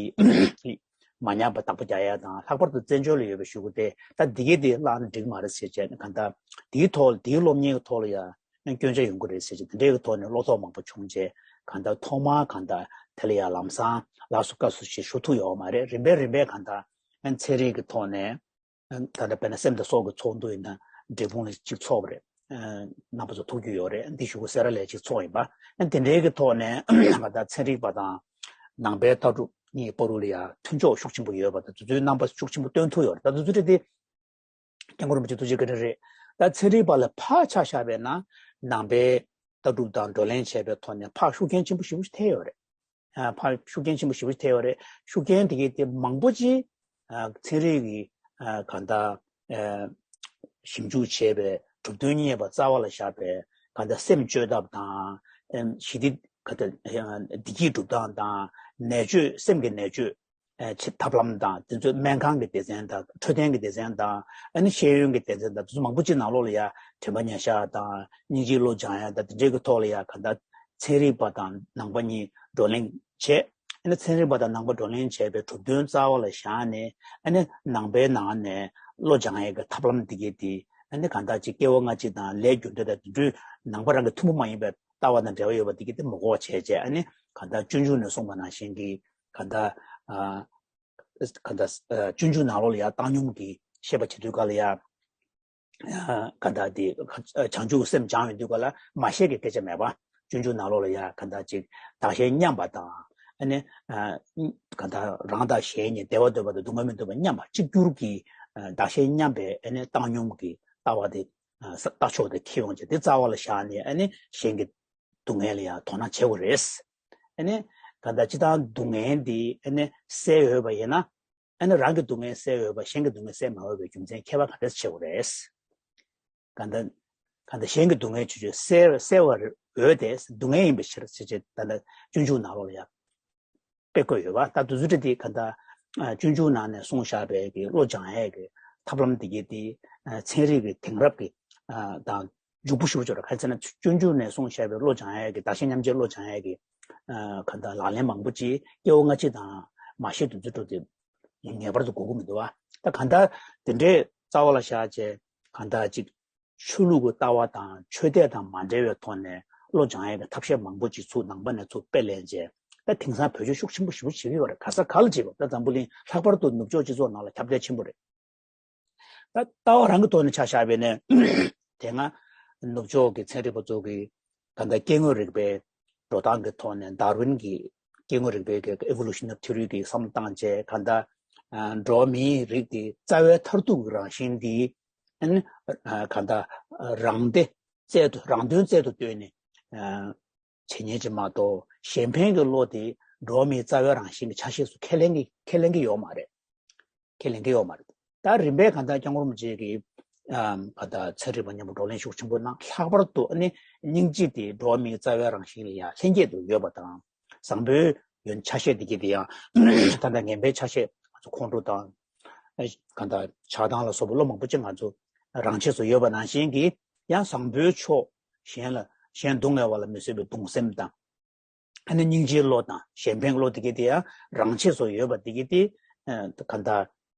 མ་ཉམས་པ་བདག་པོ་རྒྱག་ཡ་དང་། ལྷག་པར་དུ་བཙན་བྱོལ་ལ་ཡོད་པའི་གཞུག་གུ་དེ་ད་འདི་གས་དེ་བརླག་ན་འགྲིག་མ་རེད་ཟེར་བྱས་ནས། གང་ལྟར་དེའི་ཐོག་དེའི་སློབ་གཉེར་གྱི་ཐོག་ལ་ཡ་སྐྱོན་ཆ་ཡོང་གི་རེད་ཟེར་བྱས། དེ་འདྲའི་གི་ཐོག་ནས་བློ་དོགས་མང་པོ་བྱུང་བྱས། གང་ལྟར་ཐོག་མར་གང་ལྟར་དེ་ལ་ཡ་ལམ་སང་ལགས་སོ་བཀའ་སྩལ་ཞིག་ཞུ་ཐུབ་ཡོད་མ་རེད། རིམ་པས་རིམ་པས་གང་ལྟར་ཚན་རིག་གི་ཐོག་ནས། ད་ལྟ་དཔེར་ན་སེམས་དང་སྲོག་གི་ཚོགས་འདུ་ཡིན་ན་འབྲས་སྤུངས་ལ་གཅིག་ཚོགས་པ་རེད། རྣམ་པ་ཚོ་ཐུག་རྒྱུ་ཡོད་རེད། འདི་གཞུག་གུ་སེ་ར་ལས་གཅིག་ཚོགས་ཡིན་པ། དེ་འདྲའི་གི་ཐོག་ནས་ང་ད་ཚན་རིག་པ་དང་ནང་པའི་ལྟ་གྲུབ་གཉིས་བར་དུ་ལ་ཡ་མཐུན་ཕྱོགས་ཤུགས་ཆེན་པོ་ཡོད་པ་དང་། དེ་ཚོའི་རྣམ་པ་ཤུགས་ཆེན་པོ་སྟོན་ཐུབ་ཡོད་རེད། ད་དེ་ཚོ་རེད་དེ། སྐྱབས་མགོན་རིན་པོ་ཆེ་ཐུགས་རྗེ་བཀའ་དྲིན་རེད། ད་ཚན་རིག་པ་ལ་ཕར་ཆ་བཞག་པས་ན་ནང་པའི་ལྟ་གྲུབ་དང་བགྲོ་གླེང་བྱས་པའི་ཐོག་ནས་ཕར་ཤུགས་རྐྱེན་ཆེན་པོ་ཞེ་པོ་ཞིག་ཐེབས་ཡོད་རེད། ཕར་ཤུགས་རྐྱེན་ཆེན་པོ་ཞེ་པོ་ཐེབས་ཡོད་རེད། ཤུགས་རྐྱེན་དེ་གའི་དེ་མང་པོ་ཅིག་ཚན་རིག་གི་གང་ལྟར་ཞིབ་འཇུག་བྱས་པའི་གྲུབ་དོན་རྙེད་པ་རྩ་བ་ལ་བཞག་པའི་གང་ལྟར་སེམས་བཅོས་ཐབས་དང་། ཞི་བདེ་གང་ལྟར་བདེ་སྐྱིད་སྒྲུབ་སྟངས་དང་། ནད་བཅོས། སེམས་ཀྱི་ནད་བཅོས་ཆེད་ཐབས་ལམ་དང་། དེ་ཚོའི་སྨན་ཁང་གི་སྡེ་ཚན་དང་། འཕྲོད་བསྟེན་གྱི་སྡེ་ཚན་དང་། ཨ་ནི་ཤེས་ཡོན་གྱི་སྡེ་ཚན་དང་། དེ་ཚོ་མང་པོ་ཅིག་ནང་ལོགས་ལ་ཡ་དྲན་པ་ཉར་ཤག་དང་། སྙིང་རྗེའི་བློ་སྦྱང་ཡ་དང་། དེ་འདྲའི་གི་ཐོག་ལ་ཡ་གང་ལྟར་ཚན་རིག་པ་དང་ནང་པ་གཉིས་བགྲོ་གླེང་བྱས། ཨ་ནི་ཚན་རིག་པ་དང་ནང་པ་བགྲོ་གླེང་བྱས་པའི་གྲུབ་དོན་རྩ་བ་ལ་བཞག་ནས། ཨ་ནི་ནང་པའི་ནང་ནས་བློ་སྦྱང་ཡ་གི་ཐབས་ལམ་འདི་གས་དེ། ཨ་ནི་གང་ལྟར་ཅིག་སྐྱེ་བ་སྔ་ཕྱི་དང་ལས་རྒྱུ་འབྲས་དང་དེ་འདྲའི་ནང་པ་རང་གི་ཐུན་མོང་མ་ཡིན་པའི་ལྟ་བ་དང་འབྲེལ་བ་ཡོད་པ་འདི་གས་དེ་མོ་འགོག་བྱས་བྱས། ཨ་ནི་གང་ལྟར་སྤྱོད་འཇུག་ནས་གསུངས་པ་ནང་བཞིན་གྱི་གང་ལྟར་ཨ། གང་ལྟར་ཨ། སྤྱོད་འཇུག་ནང་ལོགས་ལ་ཡ་བཏང་སྙོམས་ཀྱི་བཤད་པ་བྱེད་དུས་ག་ལ་ཡ། ཨ། གང་ལྟར་དེ་བྱང་ཆུབ་སེམས་སྦྱང་ཡོང་དུས་ག་ལ་མ་བཤད་ཀྱི་སྐད་ཆ་མེད་པ། སྤྱོད་འཇུག་ནང་ལོགས་ལ་ཡ་གང་ལྟར་ཅིག་བདག་གཞན་མཉམ་པ་དང་། ཨ་ནི་ཨ། གང་ལྟར་རང་དང་གཞན་གཉིས་བདེ་བ་འདོད་པ་དང་སྡུག་བསྔལ་མི་འདོད་པ་མཉམ་པ་གཅིག་གྱུར་གྱི་ཨ། བདག་གཞན་མཉམ་པའི་ཨ་ནི་བཏང་སྙོམས་ཀྱི་ལྟ་བ་དེ་ཨ། ས། ལྟ་ཕྱོགས་དེ་འཁྱེར་ཡོང་བྱས། དེ་རྩ་བ་ལ་བཞག་ནས་ཨ་ནི་གཞན་གྱི་སྡུག་བསྔལ་ལ་ཡང་དོ་སྣང་བྱེད་དགོས་རེད། ཨ་ནི་གང་ལྟར་སྤྱིར་བཏང་སྡུག་བསྔལ་འདི་ཨ་ནི་སེལ་འོས་པ་ཡིན་ན། ཨ་ནི་རང་གི་སྡུག་བསྔལ་སེལ་འོས་པ་གཞན་གྱི་སྡུག་བསྔལ་སེལ་མ་འོས་པའི་རྒྱུ་མཚན་ཁྱད་པར་ག་འདྲས་བྱེད་དགོས་རེད། གང་ལྟར་གང་ལྟར་གཞན་གྱི་སྡུག་བསྔལ་ཆུ་ཆུ་སེལ་སེལ་བར་འོས་ཏེ། སྡུག་བསྔལ་ཡིན་པའི་ཕྱིར་ཞེས་བྱས། ད་ལྟ་སྤྱོད་འཇུག་ནང་ལོགས་ལ་ཡང་དཔེ་བཀོད་ཡོད་པ། ད་དུས་ཚོད་དེ་ག་ད་སྤྱོད་འཇུག་ནང་ནས་གསུངས་བཞག་པའི་གི་བློ་སྦྱང་ཡས་ཀྱི་ཐབས་ལམ་དེ་གའི་དེ་ཚན་རིག་གི་དེང་རབས་ཀྱི་དང་འཇུག་པོ་ཞུ་ཆོག་ར། ག་ཚོད་ན་སྤྱོད་འཇུག་ནས་གསུངས་བཞག་པའི་བློ་སྦྱང་ཡས་ཀྱི་བདག་གཞན་མཉམ་བརྗེ་བློ་སྦྱང་ཡས་ཀྱི་ག་ད་ལག་ལེན་མང་པོ་ཅིག་སྐྱེ་བ་སྔ་ཕྱི་དང་མ་ཤི་དུས་ཚོད་འགྲོ་དུས་ངེས་པར་དུ་དགོས་ཀྱི་མི་འདུག་བ། ད་ག་ད་དེ་འདྲའི་རྩ་བ་ལ་བཞག་བྱས་ག་ད་ཅིག་ཆོས་ལུགས་ཀྱི་ལྟ་བ་དང་ཆོས་དད་དང་མ་འབྲེལ་བའི་ཐོག་ནས་བློ་སྦྱང་ཡས་ཀྱི་ཐབས་ཤེས་མང་པོ་ཅིག་ཚུར་ནང་པ་ནས་ཚུར་སྤེལ་ལེན་བྱས། ད་དེང་སང་བེད་སྤྱོད་ཤུགས་ཆེན་པོ་ཞེ་པོ་བྱེད་ཀྱི་ཡོད་རེད། ག་ས་ག་ལ་བྱེད་པ། ད་འཛམ་བུ་གླིང་ལྷག་པར་དུ་ནུབ་ཕྱོགས་སྤྱི་ཚོགས་ནང་ལ་ཁྱབ་གདལ་ཆེན་པོ་རེད། ད་ལྟ་བ་རང་གི་ཐོག་ནས་ཆ་བཞག་པ་ཡིན་ན། དེ་སྔ་ནུབ་ཕྱོགས་ཀྱི་ཚན་རིག་པ་ཚོ་གིས་ག་ད་སྐྱེ་དངོས་རིག་པའི་འགྲོ་སྟངས་ཀྱི་ཐོག་ནས། ཌར་ཝིན་གྱི་སྐྱེ་དངོས་རིག་པའི་གི་ཨི་ཝོ་ལུ་ཤ་ནེ་རི་ཐི་ཡོ་རི་གི་བསམ་བློ་བཏང་བྱས། ག་ད་ཨ་འགྲོ་བ་མིའི་རིགས་དེ་རྩ་བའི་མཐར་ཐུག་གི་རང་བཞིན་འདི་ཨ་ནི་ཨ་ག་ད་རང་བདེ་རྩལ་དུ། རང་དོན་རྩལ་དུ་བཏོན་ནས་ཨ་བྱེད་མཁན་ཅིག་མ་གཏོགས། གཞན་ཕན་གྱི་བློ་དེ་འགྲོ་བ་མིའི་རྩ་བའི་རང་བཞིན་གྱི་ཆ་ཤས་སུ་ཁས་ལེན་གྱི་ཁས་ལེན་གྱི་ཡོད་མ་རེད། ཁས་ལེན་གྱི་ཡོད་མ་རེད། ད་རིམ་པས་གང་ལྟར་སྐྱབས་མགོན་རིན་པོ་ཆེ་གིས་ཨམ་གང་ལྟར་ཚན་རིག་པ་མཉམ་པོ་བགྲོ་གླེང་ཤུགས་ཆེན་པོ་གནང་། ལྷག་པར་དུ་ཨ་ནི་སྙིང་རྗེ་དེ་འགྲོ་བ་མིའི་རྩ་བའི་རང་བཞིན་ལ་ཡང་ལྷན་སྐྱེས་སུ་ཡོད་པ་དང་། བཟང་པོའི་ཡོན་ཆ་ཤས་དེ་གྱད་དེ་ཡང་ད་ལྟ་ངན་པའི་ཆ་ཤས་ང་ཚོ་ཁོང་ཁྲོ་དང་། ཨ་གང་ལྟར་ཆགས་སྡང་ལ་སོགས་པ་བློ་མང་པོ་ཅིག་ང་ཚོ་རང་ཆས་སུ་ཡོད་པ་ནང་བཞིན་གྱི། ཡང་བཟང་པོའི་ཕྱོགས། གཞན་ལ་གཞན་སྡུག་བསྔལ་བ་ལ་མི་བཟོད་པའི་གདུང་སེམས་དང་། ཨ་ནི་སྙིང་རྗེའི་བློ་དང་གཞན་ཕན་གྱི་བློ་དེ་གྱད་དེ་ཡང་རང་ཆས་སུ་ཡོད་པ་དེ་གྱད་དེ་ཨ་གང་ལྟར་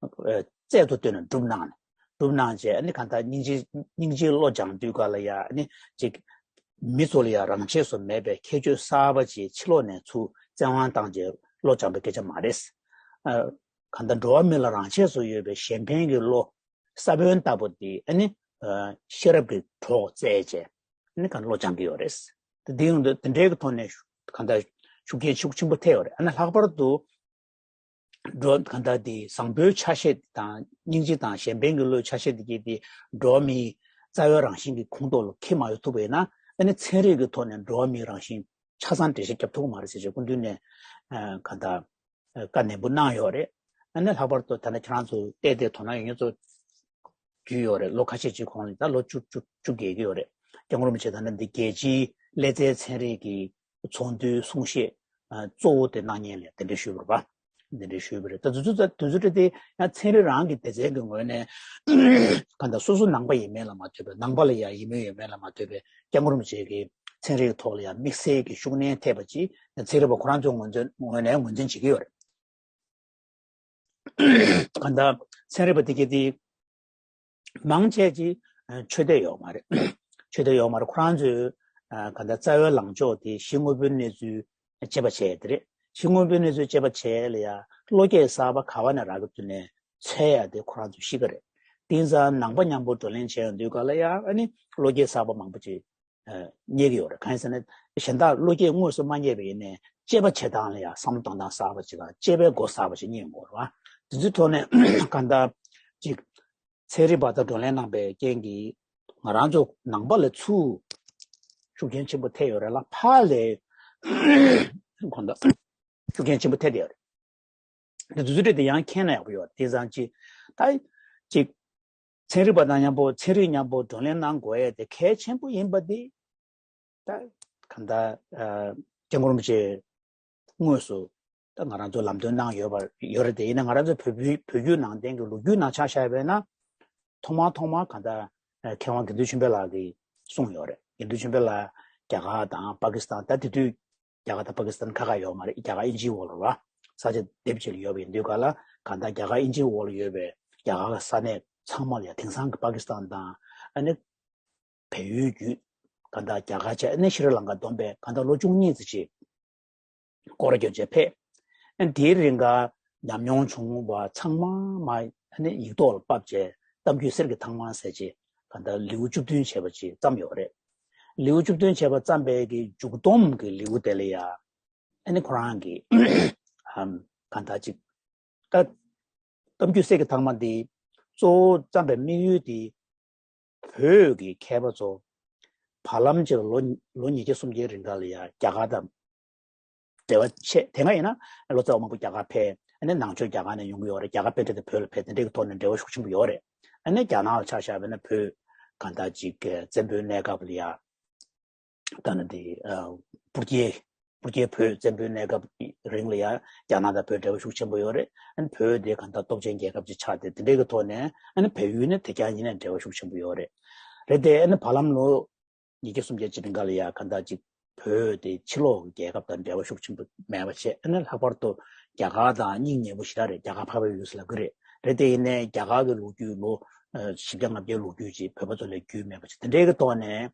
ཨ་རྩལ་དུ་བཏོན་ནས་སྒྲུབ་གནང་ནས། སྒྲུབ་གནང་བྱས། ཨ་ནི་གང་ལྟར་སྙིང་རྗེ་སྙིང་རྗེའི་བློ་སྦྱང་དུས་ག་ལ་ཡང་ཨ་ནི་ཅིག་མི་ཚོ་ལ་ཡང་རང་ཆས་སུ་མེད་པའི་ཁྱད་ཆོས་གསར་པ་ཅིག་ཕྱི་ལོགས་ནས་ཚུར་བཙན་དབང་བཏང་བྱས་བློ་སྦྱང་པའི་སྐད་ཆ་མ་རེད། ཨ་གང་ལྟར་འགྲོ་བ་མི་ལ་རང་ཆས་སུ་ཡོད་པའི་གཞན་ཕན་གྱི་བློ། ས་བོན་ལྟ་བུ་དེ་ཨ་ནི་ཨ་ཤེས་རབ་ཀྱི་གྲོགས་བཙལ་བྱས་ཨ་ནི་གང་བློ་སྦྱང་གི་ཡོད་རེད། དེ་དེ་ཡོང་དུས་དེ་འདྲའི་གི་ཐོག་ནས་གང་ལྟར་ཤུགས་རྐྱེན་ཤུགས་ཆེན་པོ་ཐེབས་ཡོད་རེད། ཨ་ནི་ལྷག་པར་དུ་འགྲོ་གང་ལྟར་དེ་བཟང་པོའི་ཆ་ཤས་དང་སྙིང་རྗེ་དང་གཞན་ཕན་གྱི་བློའི་ཆ་ཤས་དེ་གྱད་དེ་འགྲོ་བ་མིའི་རྩ་བའི་རང་བཞིན་གྱི་ཁོངས་གཏོགས་ལ་འཁྱེར་མ་ཐུབ་པ་ཡིན་ན། ཨ་ནི་ཚན་རིག་གི་ཐོག་ནས་འགྲོ་བ་མིའི་རང་བཞིན་ཆ་ཚང་འགྲེལ་བཤད་རྒྱབ་ཐུབ་ཀྱི་མ་རེད་ཟེར་བྱས་སྐུ་མདུན་ནས་ཨ་གང་ལྟར་བཀའ་ནན་པོ་གནང་ཡོད་རེད། ཨ་ནི་ལྷག་པར་དུ་ད་ལྟ་ཁྱེད་རང་ཚོ་བལྟས་བལྟས་དོ་སྣང་ཡོད་མཁན་ཚོ་རྒྱུས་ཡོད་རེད། ལོ་ཁ་ཤས་ཅིག་གོང་ལ། ད་ལོ་བཅུ་བཅུ་བཅུ་བརྒལ་གྱི་ཡོད་རེད། སྐྱབས་མགོན་རིན་པོ་ཆེ་ད་ལྟ་འདི་རྒྱལ་སྤྱིའི་ཀླད་རྩའི་ཚན་རིག་གི་ཚོགས་འདུའི་གསུང་བཤད་ཨ་གཙོ་བོ་དེ་གནང་མཁན་ལ་དེ་འདྲ་ཞུས་པ་རེད་པ། དེ་འདྲ་ཞུས་པ་རེད། ད་དུས་ཚོད་དུས་ཚོད་དེ་ཡང་ཚན་རིག་རང་གི་སྡེ་ཚན་གྱི་ངོས་ནས་གང་ལྟར་སོ་སོ་ནང་པ་ཡིན་མིན་ལ་མ་ལྟོས་པའི། ནང་པ་ལ་ཡང་ཡིན་མིན་ཡོད་མེད་ལ་མ་ལྟོས་པའི། སྐྱབས་མགོན་རིན་པོ་ཆེ་གིས་ཚན་རིག་གི་ཐོག་ལ་ཡང་དམིགས་བསལ་གྱི་ཤུགས་སྣོན་ཐེབས་པ་ཅིག་ཚན་རིག་པ་ཁོ་རང་ཚོའི་ངོས་འཛིན་ངོས་ནས་ངོས་འཛིན་བྱེད་ཀྱི་ཡོད་རེད། གང་ལྟར་ཚན་རིག་པ་དེ་གྱད་དེ་མང་ཆེ་ཅིག་ཨ་ཆོས་དད་ཡོད་མ་རེད། ཆོས་དད་ཡོད་མ་རེད། ཁོ་རང་ཚོའི་ཨ་གང་ལྟར་རྩ་བའི་ལངས་ཕྱོགས་དེ་གཞི་དངོས་པོའི་གནས་ཚུལ་དཔྱད་པ་བྱས་དེ་རེད། གཞི་དངོས་པོའི་གནས་ཚུལ་དཔྱད་པ་བྱས་ལ་ཡ་བློ་སྐྱེད་གསར་པ་ག་བ་ནས་རག་གི་འདུག་ནས་འཚོལ་ཡ་དེ་ཁོ་རང་ཚོའི་གཤིས་ཀ་རེད། དེང་སང་ནང་པ་མཉམ་པོ་བགྲོ་གླེང་བྱས་ཡོང་དུས་ག་ལ་ཡང་ཨ་ནི་བློ་སྐྱེད་གསར་པ་མང་པོ་ཅིག་རྙེད་ཀྱི་ཡོད་རེད། གང་ཡིན་ཟེར་ན་གཞན་དག་བློ་སྐྱེད་དངོས་སུ་མ་རྙེད་པ་ཡིན་ནའི་དཔྱད་པ་བྱེད་སྟངས་ལ་ཡང་བསམ་བློ་གཏོང་སྟངས་གསར་པ་ཅིག་དང་དཔྱད་པའི་སྒོ་གསར་པ་ཞིག་རྙེད་ཡོང་གི་ཡོད་རེད་བ། དེ་ཚོའི་ཐོག་ནས་གང་ལྟར་ཅིག་ཚན་རིག་པ་དང་བགྲོ་གླེང་གནང་པའི་རྐྱེན་གྱིས་ང་རང་ཚོ་ནང་པ་ལ་ཚུར་ཤུགས་རྐྱེན་ཆེན་པོ་ཐེབས་ཡོད་རེད་ལ། ཕར་ལ་གང་ལྟར་ཤུགས་རྐྱེན་ཆེན་པོ་ཐེབས་བསྡད་ཡོད་རེད། འདི་དུས་ཚོད་དེ་ཡང་མཁྱེན་ན་ཡག་པོ་ཡོད། དེང་སང་ཅི་ད་ཅིག་ཚན་རིག་པ་དང་མཉམ་པོ་ཚན་རིག་མཉམ་པོ་བགྲོ་གླེང་གནང་དགོས་ཡས་དེ་གལ་ཆེན་པོ་ཡིན་པ་འདི་ད་གང་ལྟར་སྐྱབས་མགོན་རིན་པོ་ཆེ་དངོས་སུ་ད་ང་རང་ཚོ་ལམ་སྟོན་གནང་ཡོད་པ་ཡོད་རེད། དེ་ཡིན་ན་ང་རང་ཚོ་བོད་བོད་བརྒྱུད་ནང་བསྟན་གྱི་ལོ་རྒྱུས་ནང་ཆ་བཞག་པ་ཡིན་ན་ཐོག་མར་ཐོག་མར་གང་ལྟར་མཁས་དབང་དགེ་འདུན་ཆོས་འཕེལ་ལགས་ཀྱིས་གསུངས་ཡོད་རེད། དགེ་འདུན་ཆོས་འཕེལ་ལགས་རྒྱ་གར་དང་པ་ཀི་སི་ཐན། ད་དེ་དུས་རྒྱ་གར་དང་པ་ཀི་སི་ཐན་ཁ་ཁ་ཡོད་མ་རེད། རྒྱ་གར་དབྱིན་ཇིའི་འོག་ལ་རེད་བ། ས་ཆ་དེབ་ཅིག་ལ་ཡོད་པ་ཡིན་དུས་ག་ལ་གང་ལྟར་རྒྱ་གར་དབྱིན་ཇིའི་འོག་ལ་ཡོད་པའི་རྒྱ་གར་གྱི་ས་གནས་ཚང་མ་ལ་ཡང་དེང་སང་གི་པ་ཀི་སི་ཐན་དང་ཨ་ནི་བལ་ཡུལ་བརྒྱུད་གང་ལྟར་རྒྱ་གར་བྱས་ཨ་ནི་ཤྲི་ལང་ཀ་བསྡོམས་པས་གང་ལྟར་ལོ་བཅུ་གཉིས་ཙམ་ཅིག་སྐོར་ར་སྐྱོན་བྱས་ཕེབས། ཨ་ནི་དེའི་རིང་ག་ཉམས་མྱོང་བྱུང་བ་ཚང་མ་མ་ཨ་ནི་ཡིག་ཐོག་ལ་ཕབ་བྱས་གཏམ་རྒྱུད་གསེར་གྱི་ཐང་མ་ཟེར་བྱས་གང་ལྟར་ལེའུ་བཅུ་བདུན་བྱས་པ་ཅིག་བརྩམས་ཡོད་རེད། ལེའུ་བཅུ་བདུན་བྱས་པ་བརྩམས་པའི་གི་མཇུག་སྡོམ་གྱི་ལེའུ་དེ་ལ་ཡ་ཨ་ནི་ཁོ་རང་གི་ཨམ་གང་ལྟར་ཅིག་ད་གཏམ་རྒྱུད་གསེར་གྱི་ཐང་མ་འདི་གཙོ་བོ་བརྩམས་པའི་དམིགས་ཡུལ་འདི་བོད་ཀྱི་མཁས་པ་ཚོ་བར་ལམ་ཅིག་ལ་ལོ་ལོ་ཉིས་བརྒྱ་སུམ་བརྒྱའི་རིང་ག་ལ་ཡ་རྒྱ་གར་དང་འབྲེལ་བ་ཆད། དེ་སྔ་ཡིན་ན་ལོ་ཙཱ་བ་མང་པོ་རྒྱ་གར་ཕེབས། ཨ་ནི་ནང་ཆོས་རྒྱ་གར་ནས་ཡོང་གི་ཡོད་རེད། རྒྱ་གར་པཎྜི་ཏ་བོད་ལ་ཕེབས། དེ་འདྲའི་གི་ཐོག་ནས་འབྲེལ་བ་ཤུགས་ཆེན་པོ་ཡོད་རེད། ཨ་ནི་རྒྱ་ནག་ལ་ཆ་བཞག་པ་ཡིན་ན་བོད་གང་ལྟར་ཅིག་བཙན་པོའི་གནས་སྐབས་ལ་ཡ་ད་ནི་དེ་ཨ་སྤུ་རྒྱལ་སྤུ་རྒྱལ་བོད་བཙན་པོའི་གནས་སྐབས་རིང་ལ་ཡང་རྒྱ་ནག་དང་བོད་འབྲེལ་བ་ཤུགས་ཆེན་པོ་ཡོད་རེད། ཨ་ནི་བོད་དེ་གང་ལྟར་སྟོབས་ཆེན་རྒྱལ་ཁབ་ཅིག་ཆགས་ཏེ་དེ་འདྲའི་གི་ཐོག་ནས་ཨ་ནི་བལ་ཡུལ་ནི་དེ་རྐྱང་ཡིན་ནའི་འབྲེལ་བ་ཤུགས་ཆེན་པོ་ཡོད་རེད། རེད་དེ་ཨ་ནི་བར་ལམ་ལོ་ཉིས་བརྒྱ་སུམ་བརྒྱ་ཅིག་རིང་ག་ལ་ཡང་གང་ལྟར་ཅིག་བོད་དེ་ཕྱི་ལོགས་ཀྱི་རྒྱལ་ཁབ་དང་འབྲེལ་བ་ཤུགས་ཆེན་པོ་མེད་པ་བྱས། ཨ་ནི་ལྷག་པར་དུ་རྒྱ་གར་དང་སྙིང་ཉེ་པོ་ཞེ་དྲག་རེད། རྒྱ་གར་འཕགས་པའི་ཡུལ་ཟེར་ལབ་ཀྱི་རེད། རེད་དེ་ཡིན་ནའི་རྒྱ་གར་གྱི་ལོ་རྒྱུས་ལོ་ཨ་བཞི་བརྒྱ་ལྔ་བརྒྱའི་ལོ་རྒྱུས་ཅིག་བོད་པ་ཚོ་ལ་རྒྱུས་མེད་པ་བྱས། དེ་འདྲའི་གི་ཐོག་ནས།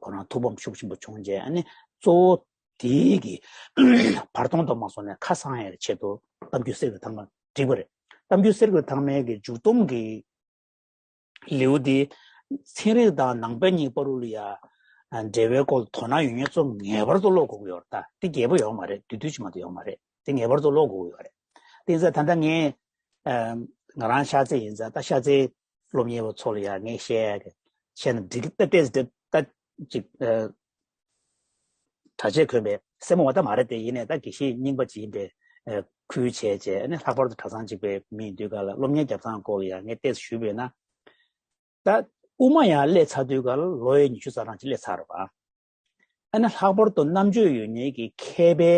ཁོ་རང་ཐུགས་ཕམ་ཤུགས་ཆེན་པོ་བྱུང་རྗེས་ཨ་ནི་གཙོ་བོ་དེའི་གི་བར་སྟོང་དུ་མ་སོང་ནས་ཁ་སང་ཡའི་ཆེད་དུ་གཏམ་རྒྱུད་གསེར་གྱི་ཐང་མ་བསྒྲིགས་པ་རེད། གཏམ་རྒྱུད་གསེར་གྱི་ཐང་མའི་གི་མཇུག་སྡོམ་གི་ལེའུ་དེ་ཚན་རིག་དང་ནང་པའི་གཉིས་བར་དུ་ལ་ཡ་འབྲེལ་བའི་སྐོར་དོ་སྣང་ཡོད་མཁན་ཚོ་ངེས་པར་དུ་ཀློག་དགོས་ཀྱི་ཡོད་རེད། ད་དེ་རྒྱས་པོ་ཡོད་མ་རེད། བསྡུས་བསྡུས་ཅིག་མ་གཏོགས་ཡོད་མ་རེད། དེ་ངེས་པར་དུ་ཀློག་དགོས་ཀྱི་ཡོད་རེད། དེ་ཡིན་ཙང་ད་ལྟ་ངས་ང་རང་ཤར་རྩེ་ཡིན་ཙང་ད་ཤར་རྩེའི་སློབ་གཉེར་བ་ཚོ་ལ་ཡང་ངས་བཤད་ཡ་གི་བཤད་ན་འགྲིག་གི། ད་ཏོག་ཙམ་ད་ཅིག་གྲྭ་ཆས་གོན་པའི་སེར་མོ་བ་ད་མ་རེད་དེ། ཡིན་ནའི་ད་དགེ་བཤེས་རྙིང་པ་ཅིག་ཡིན་པའི་ཁུལ་བྱས་བྱས་ནས་ལྷག་པར་དུ་གྲྭ་ཚང་གཅིག་པའི་མི་ཡིན་དུས་ག་ལ་སློབ་གཉེར་རྒྱབ་ཚང་སྐོར་ལ་ཡང་ངས་ཏོག་ཙམ་ཞུས་པས་ན། ད་དབུ་མ་ཡང་སླེབས་ཚར་དུས་ག་ལ་ལོ་ཡི་ཉི་ཤུ་རྩ་གྲངས་ཅིག་སླེབས་ཚར་རེད་པ། ཨ་ནི་ལྷག་པར་དུ་རྣམ་དཔྱོད་ཡོད་མཁན་གྱི་མཁས་པའི་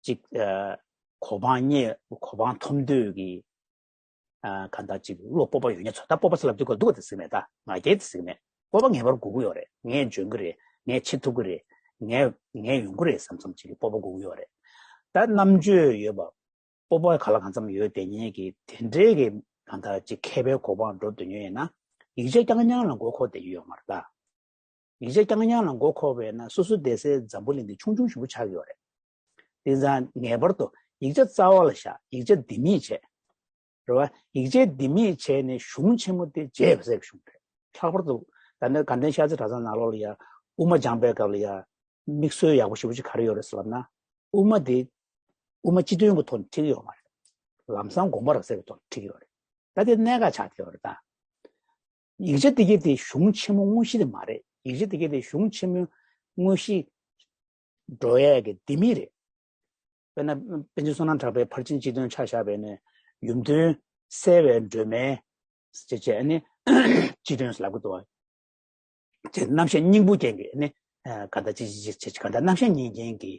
ཅིག་ཨ་གོ་འཕང་རྙེད་གོ་འཕང་ཐོབ་འདོད་ཀྱི་ཨ་གང་ལྟར་ཅིག་བློ་སྤོབས་པ་ཡོད་མཁན་ཚོ། ད་སྤོབས་པ་ཟེར་ལབ་དུས་ག་སྡུག་པ་དེ་ཟེར་གྱི་མེད། ད་ང་རྒྱལ་དེ་ཟེར་གྱི་མེད། སྤོབས་པ་ངེས་པར་དགོས་ཀྱི་ཡོད་རེད། ངས་འཇོན་གྱི་རེད། ངས་བྱེད་ཐུབ་ཀྱི་རེད། ངས་ངས་ཡོང་གི་རེད་བསམ་བསམ་ཅིག་གི་སྤོབས་པ་དགོས་ཀྱི་ཡོད་རེད། ད་རྣམ་དཔྱོད་ཡོད་པ་སྤོབས་པ་ག་ལ་གང་འཚམ་ཡོད་བསྡད་མཁན་གྱི་དེ་འདྲའི་གི་གང་ལྟར་ཅིག་མཁས་པའི་གོ་འཕང་འགྲོ་འདོད་མཁན་ཡིན་ན་ཡིག་ཆ་རྐྱང་རྐྱང་ལ་མགོ་འཁོར་བསྡད་ཀྱི་ཡོད་མ་རེད་ད། ཡིག་ཆ་རྐྱང་རྐྱང་ལ་མགོ་འཁོར་བས་ན་སོ་སོ་བསྡད་སའི་འཛམ་བུ་གླིང་འདི་ཆུང་ཆུང་ཞིག་པོ་ཆགས་ཀྱི་ཡོད་རེད། དེ་ཙང་ངེས་པར་དུ་ཡིག་ཆ་རྩ་བ་ལ་བཞག་ཡིག་ཆ་ལྡེ་མིག་བྱས། རེད་བ། ཡིག་ཆ་ལྡེ་མིག་བྱས་ནས་གཞུང་ཆེན་མོ་དེ་བརྗེད་པ་ཟེར་གྱི་གཞུང་རེད། ལྷག་པར་དུ་ད་ནི་དགའ་ལྡན་ཤར་རྩེ་གྲྭ་ཚང་ནང་ལོགས་ལ་ཡ་དབུ་མ་སྦྱངས་པའི་སྐབས་ལ་ཡ་དམིགས་སྲོལ་ཡག་པོ་ཞེ་པོ་ཅིག་ག་རེ་ཡོད་རེད་ཟེར་ལབ་ན། དབུ་མ་དེ་དབུ་མ་སྤྱི་དོན་གྱི་ཐོག་ནས་ཁྲིད་ཀྱི་ཡོད་མ་རེད། ལམ་སང་དགོངས་པ་རབ་གསལ་གྱི་ཐོག་ནས་ཁྲིད་ཀྱི་ཡོད་རེད། ད་དེ་གནད་འགག་ཆགས་བསྡད་ཡོད་རེད་ད། ཡིག་ཆ་དེ་གའི་དེ་གཞུང་ཆེན་མོ་དངོས་གཞི་དེ་མ་རེད། ཡིག་ཆ་དེ་གའི་དེ་གཞུང་ཆེན་མོའི་དངོས་གཞི་འགྲོ་ཡས་ཀྱི་ལྡེ་མིག་རེད། དཔེར་ན་པཎ་ཆེན་བསོད་ནམས་གྲགས་པའི་ཕར་ཕྱིན་སྤྱི་དོན་ཆ་བཞག་པ་ཡིན་ན་ཡུམ་དོན་གསལ་བའི་སྒྲོན་མེ་ཅེས་བྱས་ནས་སྤྱི་དོན་ཟེར་ལབ་ཀྱི་འདུག་བ། ཅེས་རྣམ་བཤད་སྙིང་པོ་ཅན་གྱི་ནི་ག་ད་ཅི་ཅི་ཅི་ཅི་ག་ད་རྣམ་བཤད་སྙིང་རྗེ་གི་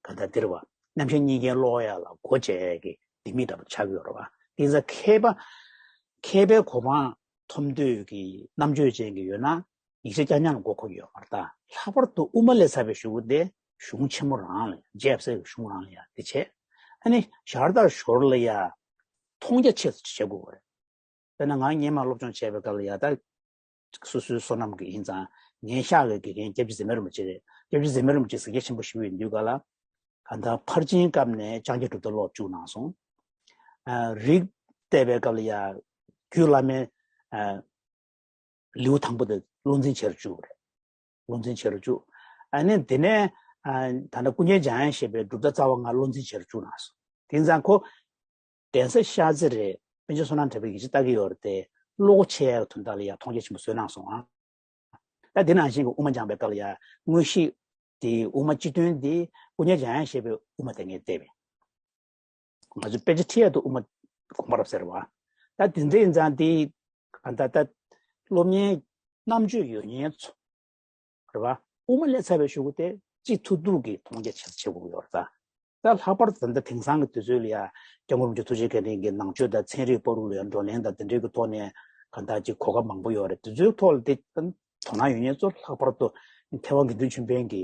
ག་ད་འདིར་བ། རྣམ་བཤད་སྙིང་རྗེ་ཀློག་ཡ་ལ་སྒོ་འབྱེད་ཀྱི་ལྡེ་མིག་འདྲ་པོ་ཆགས་ཀྱི་ཡོད་རེད་བ། དེ་ཚ་མཁས་པ་མཁས་པའི་གོ་འཕང་ཐོབ་འདོད་ཀྱི་རྣམ་དཔྱོད་ཅན་གྱི་ཡོད་ན་ཡིག་ཆ་རྐྱང་རྐྱང་ལ་མགོ་འཁོར་གྱི་ཡོད་མ་རེད་ད། ལྷག་པར་དུ་དབུ་མ་ལས་ཚར་བའི་གཞུག་གུ་དེ་གཞུང་ཆེན་མོ་རང་ལ་རྗེ་ཡབ་སྲས་ཀྱི་གཞུང་རང་ལ་ཡ་དེ་བྱས། ཨ་ནི་ཞར་དང་ཞོར་ལ་ཡ་མཐོང་རྒྱ་ཆེ་ཙམ་བྱེད་དགོས་པ་རེད། དཔེར་ན་ང་སྔོན་མ་སློབ་སྦྱོང་བྱས་པའི་སྐབས་ལ་ཡ་ད་སོ་སོའི་བསོད་ནམས་ཀྱི་ཡིན་ཙང་ངའི་ཤག་གི་དགེ་རྒན་སྐྱབས་རྗེ་ཟེར་མེད་རིན་པོ་ཆེ་རེད། སྐྱབས་རྗེ་ཟེར་མེད་རིན་པོ་ཆེ་གཟིགས་རྒྱ་ཆེན་པོ་ཞིག་ཡིན་དུས་ག་ལ་གང་ལྟར་ཕར་ཕྱིན་སྐབས་ནས་ཕྱག་རྒྱ་གྲུབ་མཐའ་ཀློག་བཅུག་གནང་སོང་། ཨ་རིགས་བལྟས་པའི་སྐབས་ལ་ཡ་ རྒྱུད་བླ་མའི་ཨ་ལེའུ་དང་པོ་དེ་བློ་འཛིན་བྱེད་རུ་བཅུག་རེད། བློ་འཛིན་བྱེད་རུ་བཅུག་ཨ་ནི་དེ་ནས་ཨ་ད་ལྟ་ཀུན་མཁྱེན་འཇམ་དབྱངས་བཞད་པའི་གྲུབ་མཐའ་རྩ་བ་ལྔ་བློ་འཛིན་བྱེད་རུ་བཅུག་གནང་སོང་། དེང་སང་ཁོ་གདན་ས་ཤར་རྩེ་རེད། པཎ་ཆེན་བསོད་ནམས་གྲགས་པའི་ཡིག་ཆ་ལྟ་གི་ཡོད་རེད་དེ། བློ་སྒོ་ཕྱེ་ཡག་དོན་དག་ལ་ཡང་མཐོང་རྒྱ་ཆེན་པོ་བཟོས་གནང་སོང་ཨ། ད་དེ་ནང་བཞིན་གྱི་དབུ་མ་འཇམ་པའི་དཀའ་ལ་ཡ་དངོས་གཞི་དེ་དབུ་མ་སྤྱི་དོན་དེ་ཀུན་མཁྱེན་འཇམ་དབྱངས་བཞད་པའི་དབུ་མ་དེ་ངས་བལྟས་པས། ང་ཚོས་དཔེ་ཆ་ཁྲིད་ཡ་དུ་དབུ་མ་དགོངས་པ་རབ་གསལ་བ། ད་དེ་འདྲ་ཡིན་ཙང་དེ་ག་ད་ད་སློབ་གཉེར་རྣམ་དཔྱོད་ཡོད་མཁན་ཚོ་རེད་བ། དབུ་མ་སླེབས་ཚར་བའི་གཞུག་གུ་དེ་སྤྱི་ཐུབ་ཐུབ་ཀྱི་མཐོང་རྒྱ་ཆེ་ཆེ་དགོས་ཡོད་རེད་ད། ད་ལྷག་པར་དུ་ད་ལྟ་དེང་སང་གི་དུས་ཚོད་ལ་ཡ་སྐྱབས་མགོན་རིན་པོ་ཆེ་ཐུགས་རྗེ་མཁན་ལྡན་གྱི་ནང་ཆོས་དང་ཚན་རིག་བར་དུ་ལ་ཡ་བགྲོ་གླེང་དང་དེ་འདྲའི་གི་ཐོག་ནས་ག་ད་ཅིག་གོ་སྐབས་མང་པོ་ཡོད་རེད། དེ་ཚོའི་ཐོག་ལ་དེ་དོ་སྣང་ཡོད་མཁན་ཚོ་ལྷག་པར་དུ་མཁས་དབང་དགེ་འདུན་ཆོས་འཕེལ་གྱི་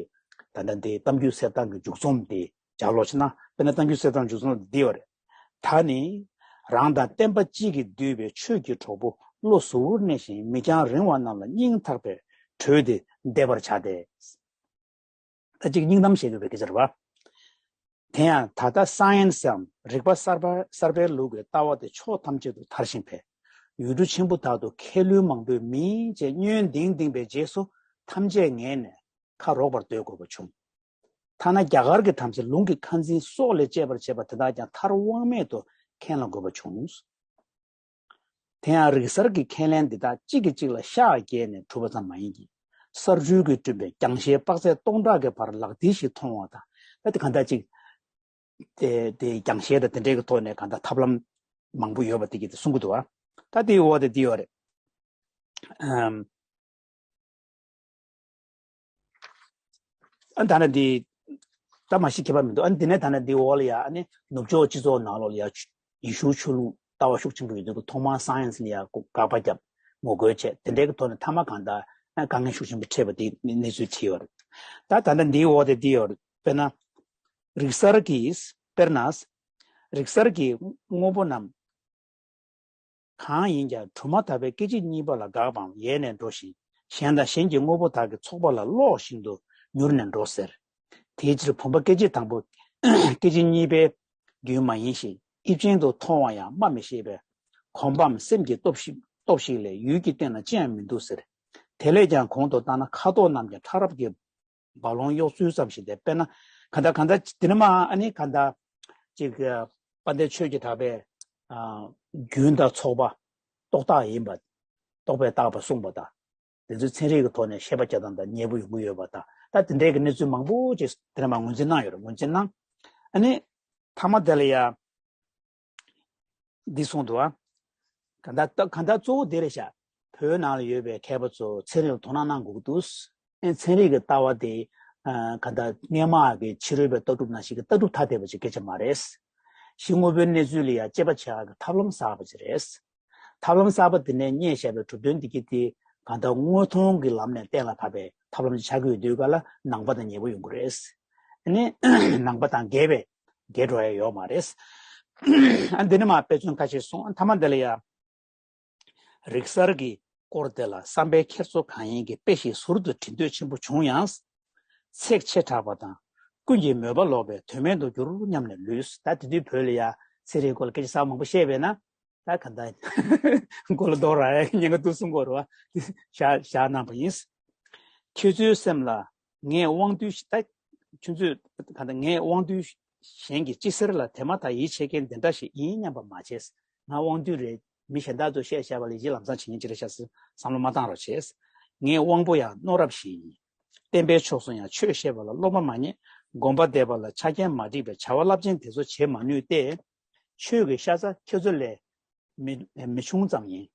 ད་ལྟ་འདི་གཏམ་རྒྱུད་གསེར་ཐང་གི་མཇུག་རྩོམ་འདི་ལྗགས་ཀློག་བྱས་ན། དཔེར་ན་གཏམ་རྒྱུད་གསེར་ཐང་མཇུག་རྩོམ་འདི་ཡོད་རེད། ད་ནི་རང་དང་བསྟན་པ་གཅིག་གིས་བསྡུས་པའི་ཆོས་ཀྱི་གྲོགས་པོ་བློ་གཟུ་བོར་གནས་ཤིང་མིག་རྒྱང་རིང་བ་རྣམས་ལ་སྙིང་ཐག་པའི་དྲོད་དེ་འདེབས་པར་བྱ་སྟེ། ད་ཅིག་སྙིང་གཏམ་བཤད་དགོས་པའི་སྐད་ཆ་རེད་བ། དེ་ཡང་ད་ལྟ་སའེན་སམ་རིག་པ་གསར་པ་གསར་པའི་ལུགས་ཀྱི་ལྟ་བ་དེ་ཕྱོགས་ཐམས་ཅད་དུ་དར་བཞིན་པས། ཡུལ་གྲུ་ཆེན་པོ་དག་ཏུ་མཁས་བླུན་མང་པོས་མིན་ཅེས་བསྙོན་འདིང་འདིང་བའི་རྗེས་སུ་ཐམས་ཅད་ངེས་ནས་ཁ་རོག་པར་སྡོད་དགོས་པ་བྱུང་། ཐ་ན་རྒྱ་གར་གྱི་དམ་ཚིག་ལུང་གི་ཁ་འཛིན་སྲོག་ལས་གཅེས་པར་བྱེད་པ་དེ་དག་ཀྱང་མཐར་དབང་མེད་དུ་མཁྱེན་ལ་དགོས་པ་བྱུང་། དེ་ཡང་རིག་གསར་གྱི་ཁས་ལེན་འདི་དག་གཅིག་གིས་གཅིག་ལ་ཤག་བརྒྱབ་ནས་གྲུབ་པ་ཙམ་མ་ཡིན་གྱི། གསར་འགྱུར་གྱིས་བསྐྲུན་པའི་རྒྱང་ཤེལ་དཔག་ཚད་སྟོང་ཕྲག་གི་བར་ལག་མཐིལ་ཞིག་མཐོང་བ་དང་། ད་དེ་གང་ལྟར་ཅིག་དེ་དེ་རྒྱང་ཤེལ་དང་དེ་འདྲའི་གི་ཐོག་ནས་གང་ལྟར་ཐབས་ལམ་མང་པོ་ཡོད་པ་དེ་གིས་དེ་གསུང་གི་འདུག་བ། ད་དེའི་འོག་དེ་འདི་ཡོད་རེད། ཨམ། ཨ་ད་ནི་འདི་ད་མ་ཤི་ཁྱད་པར་མི་འདུག་ཨ་འདི་ནས་ད་ནི་འདི་འོག་ལ་ཡ་ཨ་ནི་ནུབ་ཕྱོགས་སྤྱི་ཚོགས་ནང་ལོགས་ལ་ཡ་ཡེ་ཤུ་ཆོས་ལུགས་ལྟ་བ་ཤུགས་ཆེན་པོ་ཡོད་དུས་ཐོག་མར་སའེན་སི་ལ་ཡ་དགག་པ་བརྒྱབ། ངོ་རྒོལ་བྱས། དེ་འདྲའི་གི་ཐོག་ནས་མཐའ་མ་གང་ལྟར་དཀའ་ངལ་ཤུགས་ཆེན་པོ་འཕྲད་པ་དེ་གནས་ཚུལ་བྲིས་ཡོད་རེད། ད་ད་ལྟ་འདིའི་འོག་དེ་འདི་ཡོད་རེད། དཔེར་ན། རིག་གསར་གྱིས་དཔེར་ན། རིག་གསར་གྱི་དངོས་པོ་རྣམས་གང་ཡིན་ཀྱང་གྲུབ་མ་ཐག་པའི་སྐད་ཅིག་གཉིས་པ་ལ་དགག་པའམ་ཡལ་ནས་འགྲོ་ཞིང་། གཞན་དང་གཞན་གྱི་དངོས་པོ་དག་གི་ཚོགས་པ་ལ་ཀློག་བཞིན་དུ་མྱུར་ནས་འགྲོ་ཟེར། དེའི་ཕྱིར་བུམ་པ་སྐད་ཅིག་དང་པོ་སྐད་ཅིག་གཉིས་པའི་རྒྱུན་མ་ཡིན་ཞིང་། དབྱིབས་ཅན་དུ་མཐོང་བ་ཡང་སྨྲ་མི་ཤེས་པས། གོམས་པའམ་སེམས་ཀྱི་སྟོབས་ཤིག་སྟོབས་ཤིག་ལས་ཡུལ་གྱི་སྟེང་ན་ཅི་ཡང་མི་འདུག་ཟེར། དེ་ལས་ཀྱང་གོང་དུ་བཏང་ན་ཁ་དོག་རྣམས་ཀྱང་ཕྲ་རབ་ཀྱི་རྦ་ཀློང་གཡོ་ཚུལ་ཙམ་ཞིག་སྟེ། དཔེར་ན་གང་ལྟར་གང་ལྟར་དེ་ནི་མ་ཨ་ནི་གང་ལྟར་ཅིག་དཔལ་ལྡན་ཆོས་ཀྱི་གྲགས་པས་ཨ་རྒྱུན་དང་ཚོགས་པ་རྟོག་བཏགས་ཡིན་པ། རྟོག་པས་བཏགས་པ་གསུངས་པ་དང་། དེ་ཚོའི་ཚན་རིག་གི་ཐོག་ནས་བཤད་པ་རྒྱག་སྟངས་དང་ཉེ་པོ་ཡོང་གི་ཡོད་པ་དང་། ད་དེ་འདྲའི་གི་གནས་ཚུལ་མང་པོ་ཅིག་དེ་ནས་མ་ངོས་འཛིན་གནང་ཡོད་རེད། ངོས་འཛིན་གནང་། ཨ་ནི་མཐའ་མ་དེ་ལ་ཡ། འདི་གསུངས་འདུག་ཨ། གང་ལྟར་གང་ལྟར་གཙོ་བོ་དེ་རེད་ཤག་བོད་ནང་ལ་ཡོད་པའི་མཁས་པ་ཚོ་ཚན་རིག་ལ་དོ་སྣང་གནང་དགོས་ཀྱི་འདུག་ཨེ་ཚན་རིག་གི་ལྟ་བ་དེ་ཨ་གང་ལྟར་སྔས་མ་གི་ཕྱི་རོལ་པའི་ལྟ་གྲུབ་ནང་བཞིན་གྱི་ལྟ་གྲུབ་ཐ་དད་པ་ཅིག་སྐད་ཆ་མ་རེད། གཞི་དངོས་པོའི་གནས་ཚུལ་ལ་ཡང་དཔྱད་པ་བྱེད་ཡག་གི་ཐབས་ལམ་གསར་པ་ཅིག་རེད། ཐབས་ལམ་གསར་པ་དེ་ནས་རྙེད་བཞག་པའི་གྲུབ་དོན་འདི་གྱིས་དེ་གང་ལྟར་དངོས་མཐོང་གི་ལམ་ནས་གཏན་ལ་ཕབ་པའི་ཐབས་ལམ་ཅིག་ཆགས་ཀྱི་ཡོད་དུས་ག་ལ་ནང་པ་དང་ཉེ་པོ་ཡོང་གི་རེད། ཨ་ནི་ནང་པ་དང་འགལ་བའི་འགལ་འགྲོ་ཡ་ཡོད་མ་རེད། ཨ་འདི་ནི་མ་དཔེ་མཚོན་ཁ་ཤས་གསུངས། ཨ་མཐའ་མ་འདི་ལ་ཡ། རིག་གསར་གྱི་སྐོར་དེ་ལ་བསམ་པའི་འཁྱེར་སོ་གང་ཡིན་གྱི་དཔེ་ཞིག་ཟུར་དུ་བྲི་འདོད་ཆེན་པོ་བྱུང་ཡང་། ཚེགས་ཆེ་དྲགས་པ་དང་། ཀུན་གྱིས་མོས་པ་ལོག་པས་དོན་མེད་དུ་གྱུར་སྙམ་ནས་ལུས། ད་དེ་དུས་བོད་ལ་ཡ་ཚན་རིག་སྐོར་ལ་སྐད་ཆ་ཟ་མང་པོ་བཤད་པས་ན། ད་ག་ད་མགོ་ལ་རྡོ་རག་ཡ་ཉེན་ཁ་འདུག་གསུང་གི་ཡོད་རེད་བ། བཞག་བཞག་གནང་པ་ཡིན། ཁྱེད་ཚོའི་སེམས་ལ་ངས་དབང་རྟུལ་ཞིག་ད། ཁྱོད་ཚོས་ག་ད་ངས་དབང་རྟུལ་གཞན་གྱི་སྤྱི་སེར་ལ་དེ་མ་ཐག་ཡིད་ཆེས་མཁན་དེ་འདྲ་ཞིག་ཡིན་སྙམ་པ་མ་བྱས། ང་དབང་རྟུལ་རེད། མི་གཞན་དག་ཚོས་བཤད་བཤད་པ་ལ་ཡིད་ལམ་སང་བྱེད་མཁན་ཅིག་རེད་ཤག་ཟེར་བསམ་བློ་མ་བཏང་རོགས་བྱས། ངའི་དབང་པོ་ཡང་རྣོ་རབ་ཞིག་ཡིན། བསྟན་པའི་ཕྱོགས་སུ་ཡང་ཆོས་བཤད་པ་ལ་སློབ་མ་མ་རྙེད། སྒོམ་པ་འདེབས་པ་ལ་ཆ་རྐྱེན་མ་འགྲིག་པའི་བྱ་བ་རླབས་ཆེན་དེ་ཚོ་བྱེད་མ་ནུས་ཏེ། ཆོས་ཀྱི་ཤ་ཚ་ཁྱེད་ཚོ་ལས་མི་མི་ཆུང་ཙམ་ཡིན།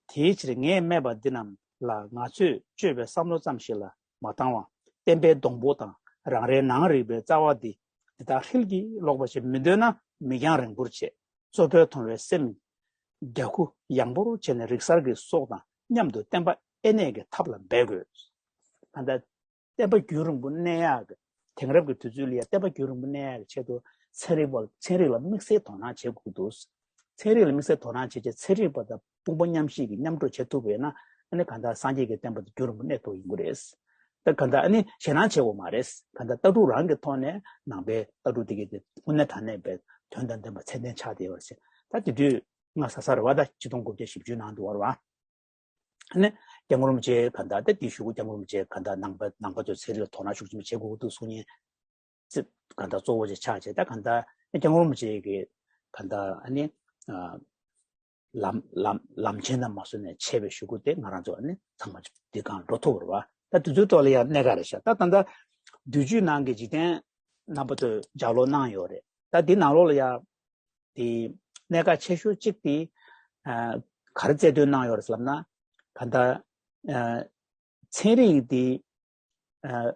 དེའི་ཕྱིར་ངས་སྨྲས་པ་འདི་རྣམས་ལ་ང་ཚོས་དཔྱོད་པའི་བསམ་བློ་ཙམ་ཞིག་ལ་མ་བཏང་བར། བསྟན་པའི་སྡོང་པོ་དང་རང་རེའི་ནང་རིག་པའི་རྩ་བ་འདི་དེ་དག་ཧྲིལ་གྱིས་སློག་པ་ཞིག་མི་འདོད་ན་མིག་རྒྱང་རིང་པོར་བྱེད། གཙོ་ཕལ་མཐོང་བའི་སེམས་རྒྱ་ཁུ་ཡངས་པོར་བྱས་ནས་རིག་གསར་གྱི་སྲོག་དང་མཉམ་དུ་བསྟན་པ་དབེན་གནས་ཀྱི་ཐབས་ལ་འབད་དགོས། ད་ལྟ་བསྟན་པ་རྒྱུན་རིང་པོ་གནས་ཡག་གི། དེང་རབས་ཀྱི་དུས་ཚོད་ལ་ཡང་བསྟན་པ་རྒྱུན་རིང་པོ་གནས་ཡག་གི་ཆེད་དུ་ཚན་རིག་པ་ཚན་རིག་ལ་དམིགས་བསལ་དོ་སྣང་བྱེད་དགོས་ཀྱི་འདུག་ཚན་རིག་ལ་དམིགས་བསལ་དོ་སྣང་བྱེད་ཆེད་ཚན་རིག་པ་དང་དཔུང་པ་མཉམ་གཤིབ་ཀྱིས་མཉམ་འགྲོ་བྱེད་ཐུབ་པ་ཡིན་ན། ཨ་ནི་གང་ལྟར་སངས་རྒྱས་ཀྱི་བསྟན་པ་དེ་རྒྱུན་རིང་པོ་གནས་ཐུབ་ཡོང་གི་རེད། ད་གང་ལྟར་ཨ་ནི་ཞེད་སྣང་བྱེད་དགོས་མ་རེད། གང་ལྟར་ལྟ་གྲུབ་རང་གི་ཐོག་ནས་ནང་པའི་ལྟ་གྲུབ་དེ་གའི་དེ་དངོས་གནས་དྲང་གནས་པའི་དོན་དང་ལྡན་པ་ཚད་ལྡན་ཆགས་བསྡད་ཡོད་རེད། ད་དེ་དུས་ སྔ་ས་ས་རེད་བ། ད་ཆིག་སྟོང་དགུ་བརྒྱ་བཞི་བཅུའི་ནང་དུ་བར་བ། ཨ་ནི་སྐྱབས་མགོན་རིན་པོ་ཆེ་ག་འདྲ་ད་དེ་གཞུག་གུ་སྐྱབས་མགོན་རིན་པོ་ཆེ་ག་འདྲ་ནང་པ་ནང་པ་ཚོའི་ཚན་རིག་ལ་དོ་སྣང་ཤུགས་ཆེན་པོ་བྱེད་དགོས་འདུག་གསུང་མཁན་ཚེ་ག་འདྲ་གཙོ་བོ་ཅིག་ཆགས་བྱས། ད་ག་འདྲ་སྐྱབས་མགོན་རིན་པོ་ཆེ་གི་ག་འདྲ་ཨ་ནི་ཨ་ལམ་ལམ་ལམ་ཆེན་དང་མ་སོན་ནས་ཆད་པའི་གཞུག་གུ་དེ་ང་རང་ཚོ་ཨ་ནི་ཚང་མ་འདི་གང་འགྲོ་ཐུབ་པ་རེད་བ། ད་དེ་ཚོའི་ཐོག་ལ་ཡང་གནད་འགག་རེད་ཤག་ད་ད་ལྟ་བདུན་ཅུའི་ནང་གི་འཇིག་རྟེན་རྣམ་པ་ཚོས་ལྗགས་ཀློག་གནང་ཡོད་རེད། ད་འདི་ནང་ལོགས་ལ་ཡང་དེ་གནད་འགག་ཆེ་ཤོས་གཅིག་དེ་ཨ་ག་རེ་རྩལ་འདོན་གནང་ཡོད་རེད་ཟེར་ལབ་ན། ག་འདྲ་ཨ་ཚན་རིག་དེ་ཨ་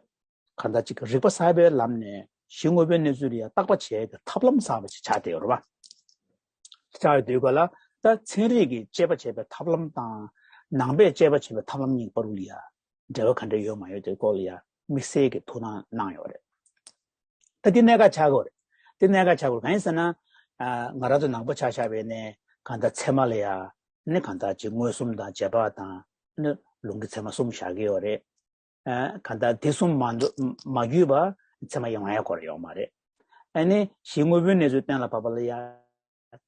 ག་འདྲ་ཅིག་རིག་པ་གསར་པའི་ལམ་ནས་གཞི་དངོས་པོའི་གནས་ཚུལ་ལ་ཡང་བརྟག་པ་བྱེད་ཀྱི་ཐབས་ལམ་གསར་པ་ཞིག་ཆགས་བསྡད་ཡོད་རེད་བ། ཆགས་ཡོད་དུས་ག་ལ་ད་ཚན་རིག་གི་དཔྱད་པ་བྱེད་པའི་ཐབས་ལམ་དང་ནང་པས་དཔྱད་པ་བྱེད་པའི་ཐབས་ལམ་གཉིས་བར་ལ་ཡང་འབྲེལ་བ་ག་འདྲ་ཡོད་མ་ཡོད་དེ་སྐོར་ལ་ཡང་དམིགས་བསལ་གྱི་ཐུགས་སྣང་གནང་ཡོད་རེད། ད་འདི་གནད་འགག་ཆགས་ཀྱི་ཡོད་རེད། འདི་གནད་འགག་ཆགས་ཀྱི་ཡོད་རེད། གང་ཡིན་ཟེར་ན། ཨ་ང་རང་ཚོ་ནང་པ་ཆ་བཞག་པ་ཡིན་ནའི་གང་ལྟར་ཚད་མ་ལ་ཡང་ནི་གང་ལྟར་ཅིག་མངོན་སུམ་དང་རྗེས་དཔག་དང་ནི་ལུང་གི་ཚད་མ་གསུམ་བཞག་གི་ཡོད་རེད། ཨ་གང་ལྟར་དེ་གསུམ་མ་འདུ་མ་བརྒྱུད་པ་ཚད་མ་ཡོང་ཡ་སྐོར་ཡོད་མ་རེད། ཨ་ནི་གཞི་དངོས་པོའི་གནས་ཚུལ་གཏན་ལ་ཕབ་པ་ལ་ཡང་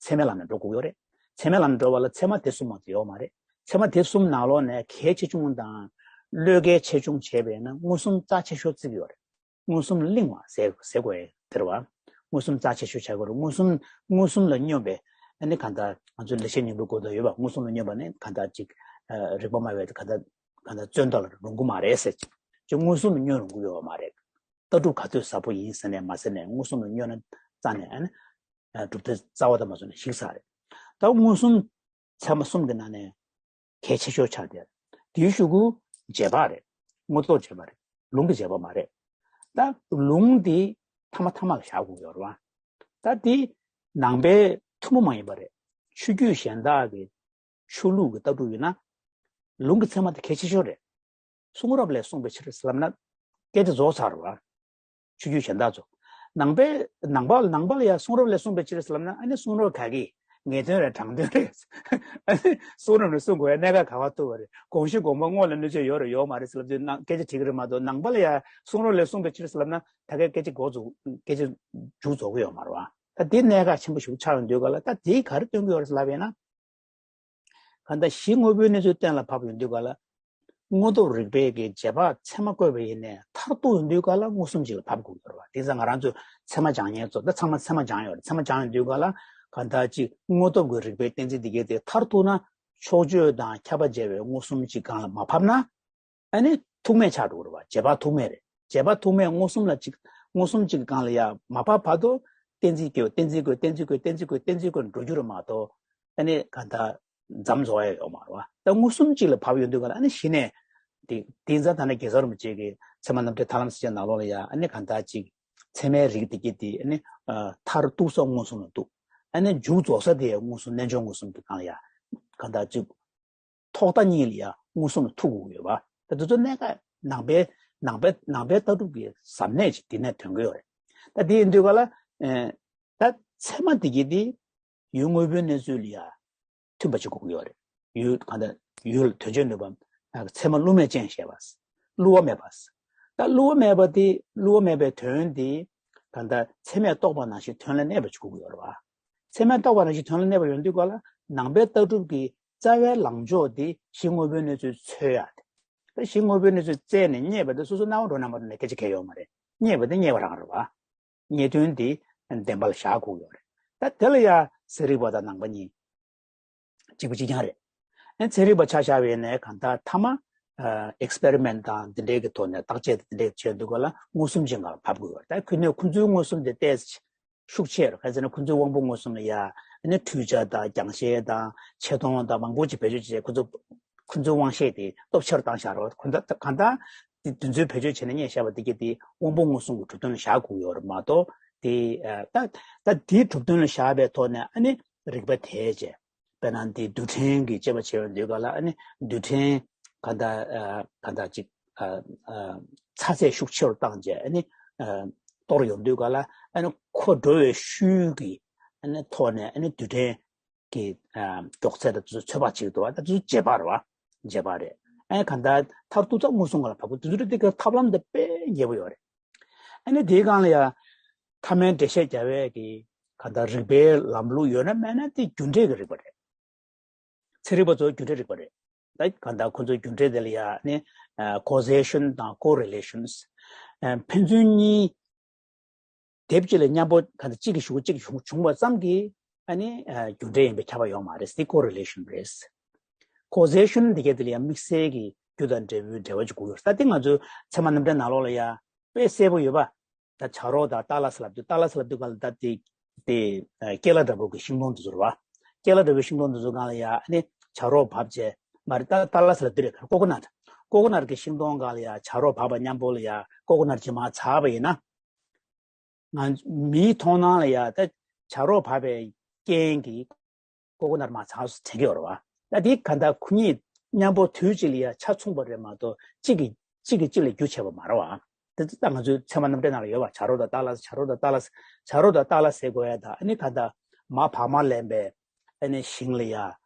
ཚད་མའི་ལམ་ནས་འགྲོ་དགོས་ཡོད་རེད། ཚད་མའི་ལམ་ནས་འགྲོ་བ་ལ་ཚད་མ་དེ་གསུམ་མ་གཏོགས་ཡོད་མ་རེད། ཚད་མ་དེ་གསུམ་ནང་ལོགས་ནས་གལ་ཆེ་ཆུང་དང་བློས་འགེལ་ཆེ་ཆུང་བྱས་པས་ན་མངོན་སུམ་རྩ་ཆེ་ཤོས་བརྩི་གི་ཡོད་རེད། མངོན་སུམ་གླེང་བ་ཟེར་ཟེར་དགོས་ཡ་དེ་རེད་བ། མངོན་སུམ་རྩ་ཆེ་ཤོས་བྱ་དགོས་རེད། མངོན་སུམ་མངོན་སུམ་ལ་སྙོམས་པའི་ཨ་ནི་གང་ལྟར་ང་ཚོའི་ལེགས་བཤད་སྙིང་པོའི་སྐོར་དུ་ཡོད་པ། མངོན་སུམ་ལ་སྙོམས་པ་ནི་གང་ལྟར་ཅིག་ཨ་རིགས་པ་སྨྲ་བའི་གང་ལྟར་གང་ལྟར་རྩོད་ཟླ་ལ་རུང་གི་མ་རེད་ཟེར། ཅིག་མངོན་སུམ་ལ་སྙོམས་རུང་གི་ཡོད་མ་རེད། ལྟ་གྲུབ་ག་ཚོད་ཟབ་པོ་ཡིན་ཟེར་ནས་མ་ཟེར་ནས་མངོན་སུམ་ལ་སྙོམས་ན་རྩ་ནས་ཨ་ནི་གྲུབ་མཐའ་རྩ་བ་དང་མ་སོན་ནས་ཞིག་ས་རེད། ད་མངོན་སུམ་ཚད་མ་གསུམ་གྱི་ནང་ནས་གལ་ཆེ་ཤོས་ཆགས་དེ་དེའི་གཞུག་གུ་རྗེས་དཔག་རེད། དངོས་རྟོགས་རྗེས་དཔག་རེད། ལུང་གི་རྗེས་དཔག་མ་རེད། ད་ལུང་འདི་ཐ་མ་ཐ་མ་ལ་བཞག་དགོས་ཡོད་རེད་བ། ད་འདི་ནང་པའི་ཐུན་མོང་མ་ཡིན་པ་རེད། ཆོས་བརྒྱུད་གཞན་དག་གི་ཆོས་ལུགས་ཀྱི་ལྟ་གྲུབ་ཡིན་ན་ལུང་གི་ཚད་མ་དེ་གལ་ཆེ་ཤོས་རེད། གསུང་རབ་ལས་གསུངས་པའི་ཕྱིར་ཟེར་ལབ་ན་སྐད་ཆ་རྫོགས་ཚར་བ། ཆོས་བརྒྱུད་གཞན་དག་ཚོ། ནང་པའི་ནང་པ་ནང་པ་ལ་ཡང་གསུང་རབ་ལས་གསུངས་པའི་ཕྱིར་ཟེར་ལབ་ན་ཨ་ནི་གསུང་རབ་ག་གི་ངེས་དོན་རེད་དྲང་དོན་རེད། ཨ་ནི་གསུང་རབ་ནས་གསུང་དགོས་ཡ་གནད་འགག་ག་བ་ཐུག་པ་རེད། དགོངས་གཞི་དགོངས་པ་དངོས་ལ་གནོད་བྱེད་ཡོད་རེད་ཡོད་མ་རེད་ཟེར་ལབ་དུས་ནང་སྐད་ཆ་དྲིས་ཀྱི་རེད་མ་གཏོགས་ནང་པ་ལ་ཡང་གསུང་རབ་ལས་གསུངས་པའི་ཕྱིར་ཟེར་ལབ་ན་ད་གའི་སྐད་ཆ་འགོ་འཛུགས་སྐད་ཆ་མཇུག་རྫོགས་ཀྱི་ཡོད་མ་རེད་བ། ད་དེ་གནད་འགག་ཆེན་པོ་ཞིག་ཆགས་ཡོང་དུས་ག་ལ་ད་དེ་ག་རེ་སྟོན་གྱི་ཡོད་རེད་ཟེར་ལབ་པ་ཡིན་ན། གང་ལྟར་གཞི་དངོས་པོའི་གནས་ཚུལ་གཏན་ལ་ཕབ་ཡོང་དུས་ག་ལ། དངོས་སྟོབས་རིག་པའི་གི་རྗེས་དཔག་ཚད་མ་བཀོད་པ་ཡིན་ནའི་མཐར་ཐུག་ཡོང་དུས་ག་ལ་མངོན་སུམ་གཅིག་ལ་ཕབ་དགོས་ཀྱི་རེད་བ། དེ་ཙང་ང་རང་ཚོས་ཚད་མ་སྦྱང་མཁན་ཚོ་ད་ཚང་མ་ཚད་མ་སྦྱང་ཡོད་རེད། ཚད་མ་སྦྱང་ཡོང་དུས་ག་ལ་གང་ལྟར་གཅིག་དངོས་སྟོབས་ཀྱི་རིག་པའི་གཏན་ཚིགས་འདི་གའི་དེ་མཐར་ཐུག་ན་ཕྱོགས་ཆོས་དང་ཁྱབ་པ་འབྱེད་པའི་མངོན་སུམ་གཅིག་སྒང་ལ་མ་ཕབ་ན། ཨ་ནི་ཐུག་མེད་ཆགས་འགྲོ་གི་རེད་བ། རྗེས་དཔག་ཐུག་མེད་རེད། རྗེས་དཔག་ཐུག་མེད་མངོན་སུམ་ལ་གཅིག་མངོན་སུམ་གཅིག་གི་སྒང་ལ་ཡ་མ་ཕབ་བར་དུ་གཏན་ཚིགས་བཀོད་གཏན་ཚིགས་བཀོད་གཏན་ཚིགས་བཀོད་གཏན་ཚིགས་བཀོད་གཏན་ཚིགས་བཀོད་འགྲོ་རྒྱུ་རེད་མ་གཏོགས་ཨ་ནི་གང་ལྟར་འཛོམས་རྫོགས་ཡ་ཡོད་མ་རེད་བ། ད་མངོན་སུམ་གཅིག་ལ་ཕབ་ཡོང་དུས་ག་ལ་ཨ་ནི་གཞི་ནས་དེ་དེ་ཙང་ད་ནི་རྒྱལ་ཚབ་རིན་པོ་ཆེ་གི་ཚད་མ་རྣམ་འགྲེལ་ཐར་ལམ་ཟེར་བྱས་ནང་ལོགས་ལ་ཡ་ཨ་ནི་གང་ལྟར་གཅིག་ཚད་མའི་རིགས་དེ་གི་དེ་ཨ་ནི་མཐར་གཏུགས་ས་མངོན་སུམ་ལ་གཏུགས། ཨ་ནི་མཇུག་རྫོགས་ས་དེ་མངོན་སུམ་རྣལ་འབྱོར་མངོན་སུམ་གྱི་སྒང་ལ་ཡ་གང་ལྟར་གཅིག་ཐོག་མཐའ་གཉིས་ལ་ཡང་མངོན་སུམ་ལ་ཐུག་དགོས་ཡོད་པ། ད་དེ་ཚོ་གནད་འགག་ནང་པའི་ནང་པའི་ནང་པའི་ལྟ་གྲུབ་ཀྱི་ཟབ་གནད་ཅིག་དེ་ནས་ཐོན་གྱི་ཡོད་རེད། ད་དེ་ཡིན་དུས་ག་ལ་ཨེ་ད་ཚད་མ་དེ་གྱིས་དེ་ཡུལ་དངོས་པོའི་གནས་ཚུལ་ལ་ཡང་མཐུན་པ་ཅིག་དགོས་ཀྱི་ཡོད་རེད། ཡུལ་གང་ལྟར་ཡུལ་དོན་བྱེད་ནུས་པ་ཚད་མ་བསླུ་མེད་ཅན་ཞེས་པ། བསླུ་བ་མེད་པ། ད་བསླུ་བ་མེད་པ་དེ་བསླུ་བ་མེད་པའི་དོན་དེ་གང་ལྟར་ཚད་མས་རྟོགས་པ་ནང་བཞིན་དོན་ལ་གནས་པ་ཅིག་དགོས་ཀྱི་ཡོད་རེད་བ། ཚད་མས་རྟོགས་པ་ནང་བཞིན་དོན་ལ་གནས་པ་ཡོང་དུས་ག་ལ་ནང་པའི་ལྟ་གྲུབ་ཀྱི་རྩ་བའི་ལངས་ཕྱོགས་དེ་གཞི་དངོས་པོའི་གནས་ཚུལ་འཚོལ་ཡ་དེ། ད་གཞི་དངོས་པོའི་གནས་ཚུལ་བཙལ་ནས་རྙེད་པ་དེ་སོ་སོ་སྣང་བ་འགྲོ་སྣང་མ་འགྲོ་ནས་སྐད་ཆ་གང་ཡང་ཡོད་མ་རེད། རྙེད་པ་དེ་རྙེད་པ་རང་རེད་བ། རྙེད་དོན་དེ་བདེན་པ་ལ་བཞག་དགོས་ཡོད་རེད། ད་དེ་ལ་ཡ་ཚན་རིག་པ་དང་ནང་པ་གཉིས་གཅིག་པ་གཅིག་རྐྱང་རེད། ཨ་ཚན་རིག་པ་ཆ་བཞག་པ་ཡིན་ནའི་གང་ལྟར་མཐའ་མ་ཨེག་སི་པེ་རི་མེན་ཊི་དང་འདི་འདྲའི་གི་ཐོག་ནས་བརྟག་དཔྱད་འདི་འདྲའི་བྱས་འདུག་ག་ལ་མངོན་སུམ་ཅན་སྒང་ལ་བབས་དགོས་ཡོད་རེད། ད་ཁོ་ནས་ཁོ་ཚོའི་མངོན་སུམ་དེ་ཏོག་ཙམ་ཤུགས་ཆེ་རུ། ག་ཟེར་ན་ཁོ་ཚོའི་དབང་པོ་མངོན་སུམ་ལ་ཡ་ཨ་ནི་འཕྲུལ་ཆ་དང་རྒྱང་ཤེལ་དང་ཆེ་མཐོང་དང་མང་པོ་ཅིག་བེད་སྤྱོད་བྱས། ཁོ་ཚོ་ཁོ་ཚོའི་དབང་ཤེད་དེ་སྟོབས་ཆེ་རུ་བཏང་བཞག་རོགས། ཁོ་ད་གང་ལྟར་དེ་དེ་ཚོའི་བེད་སྤྱོད་བྱས་ནས་རྙེད་བཞག་པ་དེ་གྱད་དེ་དབང་པོ་མངོན་སུམ་གྱི་གྲུབ་དོན་ལ་བཞག་དགོས་ཡོད་རེད་མ་གཏོགས་དེ་ད་ད་དེའི་གྲུབ་དོན་ལ་བཞག་པའི་ཐོག་ནས་ཨ་ནི་རིགས་པ་དེས་བྱས། དཔེར་ན་འདི་རྡུལ་ཕྲན་གྱི་དཔྱད་པ་བྱེད་ཡོང་དུས་ག་ལ་ཨ་ནི་རྡུལ་ཕྲན་ག་འདྲ་ཨ་ག་འདྲ་ཅིག་ཨ་ཨ་ཚ་ཚད་ཤུགས་ཆེ་རུ་བཏང་རྗེས་ཨ་ནི་ཨ་གཏོར་ཡོང་དུས་ག་ལ་ཨ་ནི་ཁོ་འགྲོ་བའི་ཤུལ་གྱི་ཨ་ནི་ཐོག་ནས་ཨ་ནི་རྡུལ་ཕྲན་གྱི་ཨ་མགྱོགས་ཚད་དང་དེ་ཚོ་ཚོད་དཔག་བྱེད་ཀྱི་འདུག་བ། ད་དེ་ཚོ་རྗེས་དཔག་རེད་བ། རྗེས་དཔག་རེད། ཨ་ནི་ག་འདྲ་མཐར་ཐུག་ཙམ་མངོན་སུམ་སྒང་ལ་བབས་དགོས། དེ་ཚོ་དེ་ག་ཐབས་ལམ་དེ་དཔེ་ཡག་པོ་ཡོད་རེད། ཨ་ནི་དེའི་སྒང་ལ་ཡང་ཐ་མའི་འགྲེལ་བཤད་རྒྱག་པའི་གི་ག་འདྲ་རིགས་པའི་ལམ་ལུགས་ཡོད་ན་མེད་ན་དེ་རྒྱུ་འབྲས་ཀྱི་རིགས་པ་རེད། ཚན་རིག་པ་ཚོ་རྒྱུ་འབྲས་རིག་པ་རེད། ད་གང་ལྟར་ཁོ་ཚོའི་རྒྱུ་འབྲས་དེ་ལ་ཡ་ནི་causation་དང་correlations་ཕན་ཚུན་གཉིས་སྡེབ་གཅིག་ལ་མཉམ་པོ་གང་ལྟར་གཅིག་གི་གཞུག་གུ་གཅིག་བྱུང་བྱུང་བ་ཙམ་གྱིས་ཨ་ནི་རྒྱུ་འབྲས་ཡིན་པའི་ཁྱབ་པ་ཡོད་མ་རེད། དེ་correlation་རེད། causation་འདི་ག་དེ་ལ་ཡང་དམིགས་བསལ་གྱི་རྒྱུ་དང་འབྲས་བུའི་འབྲེལ་བ་ཅིག་དགོས་ཡོད་རེད། ད་དེ་ང་ཚོའི་ཚད་མ་རྣམ་འགྲེལ་ནང་ལོགས་ལ་ཡང་དཔེ་གསལ་པོ་ཡོད་པ། ད་བྱ་རོག་དང་ཏཱ་ལ་ཟེར་ལབ་དུས་ཏཱ་ལ་ཟེར་ལབ་དུས་ག་ལ་ད་དེ་དེ་ཀེ་ལ་འདྲ་པོ་གི་ཤིང་སྡོང་དེ་ཚོ་རེད་བ། ཀེ་ལ་འདྲ་པོའི་ཤིང་སྡོང་དེ་ཚོ་སྒང་ལ་ཡ་ཨ་ནི་བྱ་རོག་བབས་བྱས་མ་རེད། ད་ཏཱ་ལ་ཟེར་ལབ་དུས་རེད། ཀོ་ཀོ་ནཊ། ཀོ་ཀོ་ནཊ་གི་ཤིང་སྡོང་སྒང་ལ་ཡ་བྱ་རོག་བབས་པ་མཉམ་པོ་ལ་ཡ་ཀོ་ཀོ་ནཊ་གྱིས་མར་ཟགས་པ་ཡིན་ན། ང་མིའི་མཐོང་སྣང་ལ་ཡ་ད་བྱ་རོག་བབས་པའི་རྐྱེན་གྱིས་ཀོ་ཀོ་ནཊ་མར་ཟགས་སོང་དྲན་གྱི་ཡོད་རེད་བ། ད་དེ་ག་ད་ཁོ་གཉིས་མཉམ་པོ་དུས་གཅིག་ལ་ཡ་ཆ་མཚུངས་པ་རེད་མ་གཏོགས་གཅིག་གིས་གཅིག་གིས་གཅིག་ལ་རྒྱུ་བྱས་པ་མ་རེད་བ། དེ་ད་ང་ཚོའི་ཚད་མ་རྣམ་འགྲེལ་ནང་ལ་ཡོད་བ། བྱ་རོག་དང་ཏཱ་ལ། བྱ་རོག་དང་ཏཱ་ལ། བྱ་རོག་དང་ཏཱ་ལ་ཟེར་དགོས་ཡ་ད་ཨ་ནི་ག་ད་མར་བབས་མ་ལེན་པའི་ཨ་ནི་ཞིང་ལ་ཡ་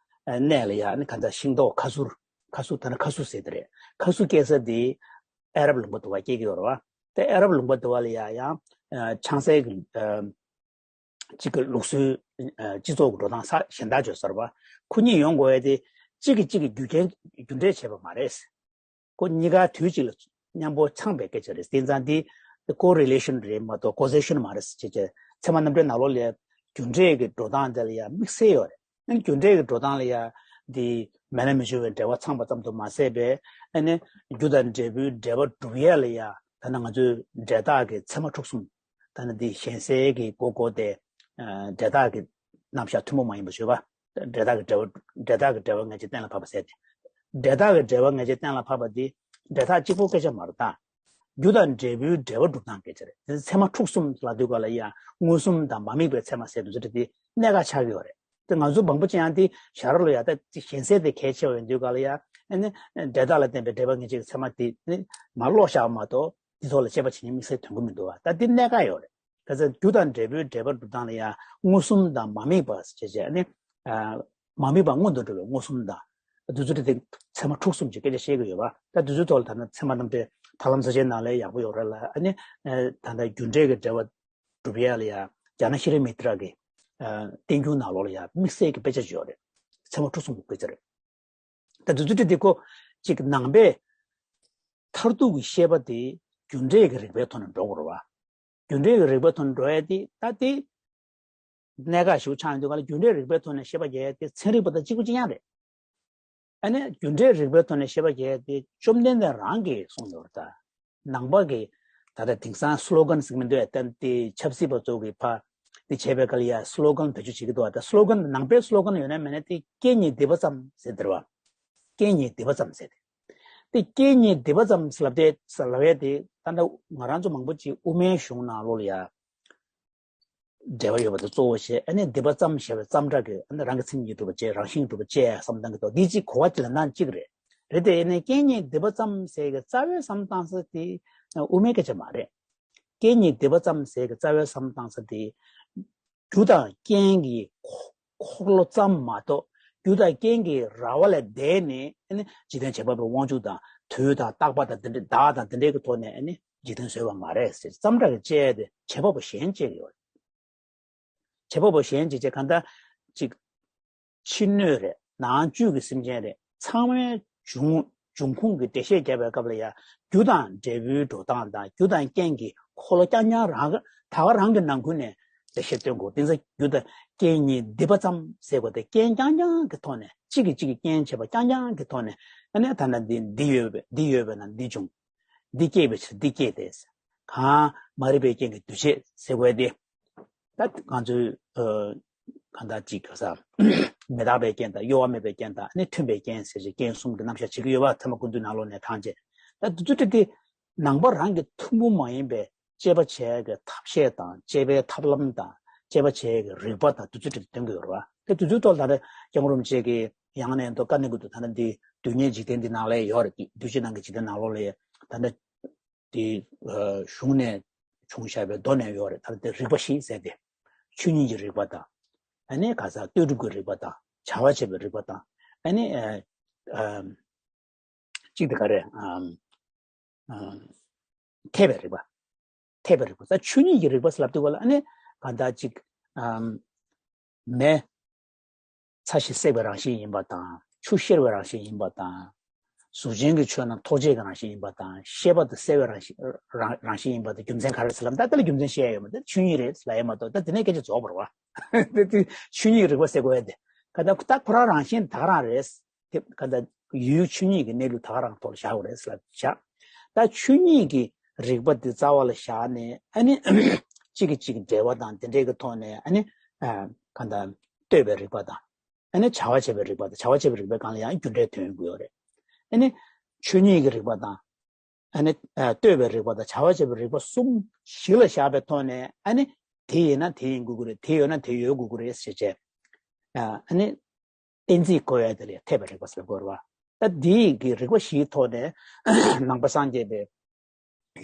གནས་ལ་ཡ་ཨ་ནི་ག་ད་ཤིང་ཏོག་ཁ་ཟུར། ཁ་ཟུར་ད་ནི་ཁ་ཟུར་ཟེར་དེ་རེད། ཁ་ཟུར་སྐྱེ་ས་དེ་ཨ་རབ་ལུང་པ་དུ་བ་སྐྱེ་གི་ཡོད་རེད་བ། དེ་ཨ་རབ་ལུང་པ་དུ་བ་ལ་ཡ་ཡང་ཆང་སའི་གི་གཅིག་གི་ལུགས་སྲོལ། སྤྱི་ཚོགས་ཀྱི་འགྲོ་སྟངས་ས་གཞན་དག་བརྗོད་ས་རེད་བ། ཁོ་གཉིས་ཡོང་དགོས་ཡ་དེ་གཅིག་གིས་གཅིག་གི་རྒྱུ་རྐྱེན་རྒྱུ་འབྲས་བྱས་པ་མ་རེད། ཁོ་གཉིས་ཀ་དུས་གཅིག་ལ་མཉམ་པོ་འཆང་པའི་སྐད་ཆ་རེད། དེ་ཙང་དེ་correlation་རེད་མ་གཏོགས་causation་མ་རེད་ཟེར་བྱས་བྱས་ཚད་མ་རྣམ་འགྲེལ་ནང་ལོགས་ལ་རྒྱུ་འབྲས་ཀྱི་འགྲོ་སྟངས་དེ་ལ་ཡ་དམིགས་བསལ་ཡོད་རེད། ཨ་ནི་རྒྱུ་འབྲས་ཀྱི་འགྲོ་སྟངས་ལ་ཡ་འདི་མེད་ན་མི་འབྱུང་བའི་འབྲེལ་བ་ཚང་པ་ཙམ་དུ་མ་ཟད་པའི་ཨ་ནི་རྒྱུ་དང་འབྲས་བུའི་འབྲེལ་བ་སྒྲུབ་ཡས་ལ་ཡ་ད་ནི་ང་ཚོའི་འབྲས་རྟགས་ཀྱི་ཚད་མ་དྲུག་གསུམ། ད་ནི་འདི་གཞན་སེལ་གྱི་སྒོ་བསྐོར་ཏེ། ཨ་འབྲས་རྟགས་ཀྱི་རྣམ་གཞག་ཐུན་མོང་མ་ཡིན་པ་བརྗོད་པ། འབྲས་རྟགས་ཀྱི་འབྲེལ་བ། འབྲས་རྟགས་ཀྱི་འབྲེལ་བ་ངེས་བྱེད་གཏན་ལ་ཕབ་པ་ཟེར་ཏེ། འབྲས་རྟགས་ཀྱི་འབྲེལ་བ་ངེས་བྱེད་གཏན་ལ་ཕབ་པ་འདི་འབྲས་རྟགས་གཅིག་པོ་སྐད་ཆ་མ་རེད་ད། རྒྱུ་དང་འབྲས་བུའི་འབྲེལ་བ་སྒྲུབ་སྟངས་སྐད་ཆ་རེད། དེ་ཚད་མ་དྲུག་གསུམ་ལབ་དུས་ག་ལ་ཡ་མངོན་སུམ་དང་མ་དམིགས་པའི་ཚད་མ་ཟེར་དུས་ཚོད་དེ་གནད་འགག་ཆགས་ཀྱི་ཡོད་རེད། དེ་ང་ཚོ་མང་པོ་ཅིག་ཡང་དེ་ཞར་ལ་ཡ་ད་གཞན་སེལ་དེ་གལ་ཆེ་བ་ཡིན་དུས་ག་ལ་ཡ་ཨ་ནི་འབྲས་རྟགས་ལ་བརྟེན་པའི་འབྲེལ་བ་ངེས་བྱེད་ཀྱི་ཚད་མ་དེ་ནི་མ་ཀློག་བཞག་མ་གཏོགས། འདི་ཐོག་ལ་དཔྱད་པ་བྱེད་མཁན་དམིགས་བསལ་དོན་གོ་མི་འདུག་བ། ད་འདི་གནད་འགག་ཡོད་རེད། ག་ཚོད་རྒྱུ་དང་འབྲས་བུའི་འབྲེལ་བ་སྒྲུབ་སྟངས་ལ་ཡང་མངོན་སུམ་དང་མ་དམིགས་པ་ཞེས་བྱས་ནས། མ་དམིགས་པ་སྔོན་དུ་འགྲོ་བའི་མངོན་སུམ་དང་། དུས་ཚོད་དེ་ཚད་མ་དྲུག་གསུམ་གྱི་སྐད་ཆ་བཤད་ཀྱི་ཡོད་པ། ད་དུས་ཚོད་ཐོག་ལ་ད་ནི་ཚད་མ་རྣམ་འགྲེལ་ཐར་ལམ་ས་ཆའི་ནང་ལ་ཡག་པོ་ཡོད་རེད་ལ། ཨ་ནི་ད་ལྟ་རྒྱུ་འབྲས་ཀྱི་འབྲེལ་བ་སྒྲུབ་ཡ་ལ་ཡང་ཛྙཱ་ན་ཤྲཱི་མི་ཏྲ་གི་བསྟན་འགྱུར་ནང་ལོགས་ལ་ཡང་དམིགས་བསལ་གྱི་དཔེ་ཆ་ཅིག་ཡོད་རེད། ཚད་མ་དྲུག་གསུམ་གྱི་དཔེ་ཆ་རེད། ད་དུས་ཚོད་དེ་ཁོ་གཅིག་ནང་པའི་མཐར་ཐུག་གི་བཤད་པ་དེ་རྒྱུ་འབྲས་ཀྱི་རིགས་པའི་ཐོག་ནས་འགྲོ་དགོས་རེད་བ། རྒྱུ་འབྲས་ཀྱི་རིགས་པའི་ཐོག་ནས་འགྲོ་ཡ་དེ་ད་དེ་གནད་འགག་ཞིག་ཆགས་ཡོང་དུས་ག་ལ་རྒྱུ་འབྲས་རིགས་པའི་ཐོག་ནས་བཤད་པ་རྒྱག་ཡ་དེ་ཚན་རིག་པ་དང་གཅིག་པ་གཅིག་རྐྱང་རེད། ཨ་ནི་རྒྱུ་འབྲས་རིགས་པའི་ཐོག་ནས་བཤད་པ་རྒྱག་ཡ་དེ་བཅོམ་ལྡན་འདས་རང་གིས་གསུངས་ཡོད་རེད་ད། ནང་པ་གི་ད་ལྟ་དེང་སང་slogan་ཟེར་གྱི་མི་འདུག་ཨ། ད་དེ་ཆབ་སྲིད་པ་ཚོ་གི་ཕ་དེ་བྱས་པའི་སྐབས་ལ་ཡ་slogan་བེད་སྤྱོད་བྱེད་ཀྱི་འདུག་ཨ། ད་slogan་ནང་པའི་slogan་ཡོད་ན་མེད་ན་དེ་རྐྱེན་ཉིད་སྡིག་པ་ཙམ་ཟེར་དེ་རེད་བ། རྐྱེན་ཉིད་སྡིག་པ་ཙམ་ཟེར་ཏེ། དེ་རྐྱེན་ཉིད་སྡིག་པ་ཙམ་ཟེར་ལབ་དེ་ཟེར་ལབ་ཡ་དེ་ད་ལྟ་ང་རང་ཚོ་མང་པོ་ཅིག་དབུ་མའི་གཞུང་ནང་ལོགས་ལ་ཡ། འབྲེལ་བ་ཡོད་པ་དེ་གཙོ་བོ་བྱས། ཨ་ནི་སྡིག་པ་ཙམ་ཞེས་པའི་ཙམ་སྒྲ་གིས་ཨ་ནི་རང་གི་མཚན་ཉིད་སྒྲུབ་པ་བཅས་རང་བཞིན་སྒྲུབ་པ་བཅས་བསམ་བཏང་གི་འདུག་འདི་གཅིག་གོ་བ་གཅིག་ལ་ནང་གཅིག་རེད། རེད་དེ་ཡིན་ནའི་རྐྱེན་ཉིད་སྡིག་པ་ཙམ་ཟེར་གི་རྩ་བའི་བསམ་བཏང་ས་དེ་དབུ་མའི་སྐད་ཆ་མ་རེད། རྐྱེན་ཉིད་སྡིག་པ་ཙམ་ཟེར་གི་རྩ་བའི་བསམ་བཏང་ས་དེ་རྒྱུ་དང་རྐྱེན་གྱི་འཁོར་ལོ་ཙམ་མ་གཏོགས་རྒྱུ་དང་རྐྱེན་གྱི་ར་བ་ལས་འདས་ནས་ཨ་ནི་འཇིག་རྟེན་བྱེད་པ་པོའི་དབང་ཕྱུག་དང་དུས་དང་རྟག་པ་དང་དེ་འདྲའི་བདག་དང་དེ་འདྲའི་གི་ཐོག་ནས་ཨ་ནི། འཇིག་རྟེན་བཟོས་པ་མ་རེད་ཟེར། ཙམ་སྒྲ་གིས་བཅད་དེ་བྱེད་པ་པོ་གཞན་བཅད་ཀྱི་ཡོད་རེད། བྱེད་པ་པོ་གཞན་བཅད་བྱས་གང་ལྟར་ཅིག་ཕྱི་སྣོད་རེད། ནང་བཅུད་ཀྱི་སེམས་ཅན་རེད། ཚང་མའི་འབྱུང་འབྱུང་ཁུངས་ཀྱི་འགྲེལ་བཤད་བརྒྱབ་པའི་སྐབས་ལ་ཡང་རྒྱུ་དང་འབྲས་བུའི་འགྲོ་སྟངས་དང་རྒྱུ་དང་རྐྱེན་གྱི་འཁོར་ལོ་རྐྱང་རྐྱང་རང་ད་ག་རང་གི་ནང་ཁུལ་ནས་འགྲེལ་བཤད་སྟོན་དགོས། དེ་ཚོ་རྒྱུ་དང་རྐྱེན་གཉིས་སྡིག་པ་ཙམ་ཟེར་དགོས་ཏེ་རྐྱེན་རྐྱང་རྐྱང་གི་ཐོག་ནས་གཅིག་གིས་གཅིག་གི་རྐྱེན་བྱེད་པ་རྐྱང་རྐྱང་གི་ཐོག་ནས་ཨ་ནི་ད་ལྟ་འདི་འདི་ཡོད་པས་འདི་ཡོད་པས་ན་འདི་བྱུང་། འདི་སྐྱེས་པའི་ཕྱིར་འདི་སྐྱེས་ཏེ། གང་མ་རིག་པའི་རྐྱེན་གྱིས་འདུ་བྱེད་ཟེར་བས་ཏེ། ད་ང་ཚོའི་གང་ལྟར་ཅིག་ག་ས་མི་རྟག་པའི་རྐྱེན་དང་གཡོ་བ་མེད་པའི་རྐྱེན་དང་ནི་མཐུན་པའི་རྐྱེན་ཟེར་ཞིག་རྐྱེན་གསུམ་གྱི་རྣམ་གཞག་བྱེད་ཀྱི་ཡོད་པ་ཚད་མ་ཀུན་བཏུས་ནང་ལོགས་ནས་ཐང་ཆད། ད་དུས་ཚོད་དེ་ནང་པ་རང་གི་ཐུན་མོང་མ་ཡིན་པའི་དཔྱད་པ་བྱེད་ཀྱི་ཐབས་ཤེས་དང་དཔྱད་པའི་ཐབས་ལམ་དང་དཔྱད་པ་བྱེད་ཀྱི་རིགས་པ་དང་དུས་ཚོད་དེ་སྟོན་གྱི་ཡོད་རེད་བ། དེ་དུས་ཚོད་ཐོག་ལ་ད་ལྟ་སྐྱབས་མགོན་རིན་པོ་ཆེ་གིས་ཡང་ནས་མདོ་བཀའ་གནང་གི་འདུག་ད་ལྟ་འདི་རྡུལ་སྙེད་འཇིག་རྟེན་འདི་ནང་ལ་ཡོད་རེད། རྡུལ་གཅིག་ནང་གི་འཇིག་རྟེན་ནང་ལོགས་ལ་ད་ལྟ་དེ་གཞུང་ནས་བྱུང་བཞག་པའི་མདོ་ནས་ཡོད་རེད། ད་ལྟ་དེ་རིགས་པ་བཞི་ཟེར་ཏེ། ཆོས་ཉིད་ཀྱི་རིགས་པ་དང་། ཨ་ནི་ག་ས་ལྟོས་གྲུབ་ཀྱི་རིགས་པ་དང་། བྱ་བ་བྱེད་པའི་རིགས་པ་དང་། ཨ་ནི་ཨ་ཨ་གཅིག་དེ་ག་རེ་ཨ་ཨ་འཐད་པའི་རིགས་པ། འཐད་པའི་རིགས་པ། ད་ཆོས་ཉིད་ཀྱི་རིགས་པ་ཟེར་ལབ་དུས་ག་ལ་ཨ་ནི་ག་ད་གཅིག་ཨ་མེ། ཚ་ཞིང་བསྲེག་པའི་རང་བཞིན་ཡིན་པ་དང་ ཐུགས་ཤེར་བའི་རང་བཞིན་ཡིན་པ་དང་། གཟུགས་ཅན་གྱི་ཆོས་རྣམས་ཐོགས་བཅས་ཀྱི་རང་བཞིན་ཡིན་པ་དང་། ཤེས་པ་དང་གསལ་བའི་རང་བཞིན་རང་རང་བཞིན་ཡིན་པ་དང་རྒྱུ་མཚན་ག་རེ་ཟེར་ལབ་ན། ད་དེ་ལ་རྒྱུ་མཚན་བཤད་ཡ་ཡོད་མ་རེད། ཆོས་ཉིད་རེད་ལབ་ཡ་མ་གཏོགས། ད་དེ་ནས་སྐད་ཆ་རྫོགས་པ་རེད་བ། དེ་དེ་ཆོས་ཉིད་རིག་པ་ཟེར་དགོས་ཡ་དེ། ག་ད་ད་ཁོ་རང་རང་བཞིན་ད་ག་རང་རེད། དེ་ག་ད་ཡུལ་ཆོས་ཉིད་ཀྱི་གནས་ལུགས་ད་ག་རང་ཐོག་ལ་བཞག་དགོས་རེད་ཟེར་ལབ་བཞག་ད་ཆོས་ཉིད་ཀྱི་རིག་པ་འདི་རྩ་བ་ལ་བཞག་ནས། ཨ་ནི་གཅིག་གིས་གཅིག་འབྲེལ་བ་དང་དེ་འདྲའི་གི་ཐོག་ནས། ཨ་ནི་ཨ་ག་ད་ལྟོས་པའི་རིག་པ་དང་། ཨ་ནི་བྱ་བ་བྱེད་པའི་རིག་པ་དང་། བྱ་བ་བྱེད་པའི་རིག་པའི་སྒང་ལ་ཡང་རྒྱུ་འབྲས་དོན་ཡོང་གི་ཡོད་རེད། ཨ་ནི་ཆོས་ཉིད་ཀྱི་རིག་པ་དང་། ཨ་ནི་ཨ་ལྟོས་པའི་རིག་པ་དང་བྱ་བ་བྱེད་པའི་རིག་པ་གསུམ་གཞི་ལ་བཞག་པའི་ཐོག་ནས། ཨ་ནི་དེ་ཡིན་ན་དེ་ཡིན་དགོས་ཀྱི་རེད། དེ་ཡོད་ན་དེ་ཡོད་དགོས་ཀྱི་རེད་ཟེར་བྱས། ཨ་ནི་གཏན་ཚིགས་བཀོད་ཡ་དེ་ལ་འཐད་པའི་རིག་པ་ཟེར་དགོས་རེད་བ། ད་འདི་གི་རིག་པ་བཞིའི་ཐོག་ནས་ནང་པ་སངས་རྒྱས་པའི་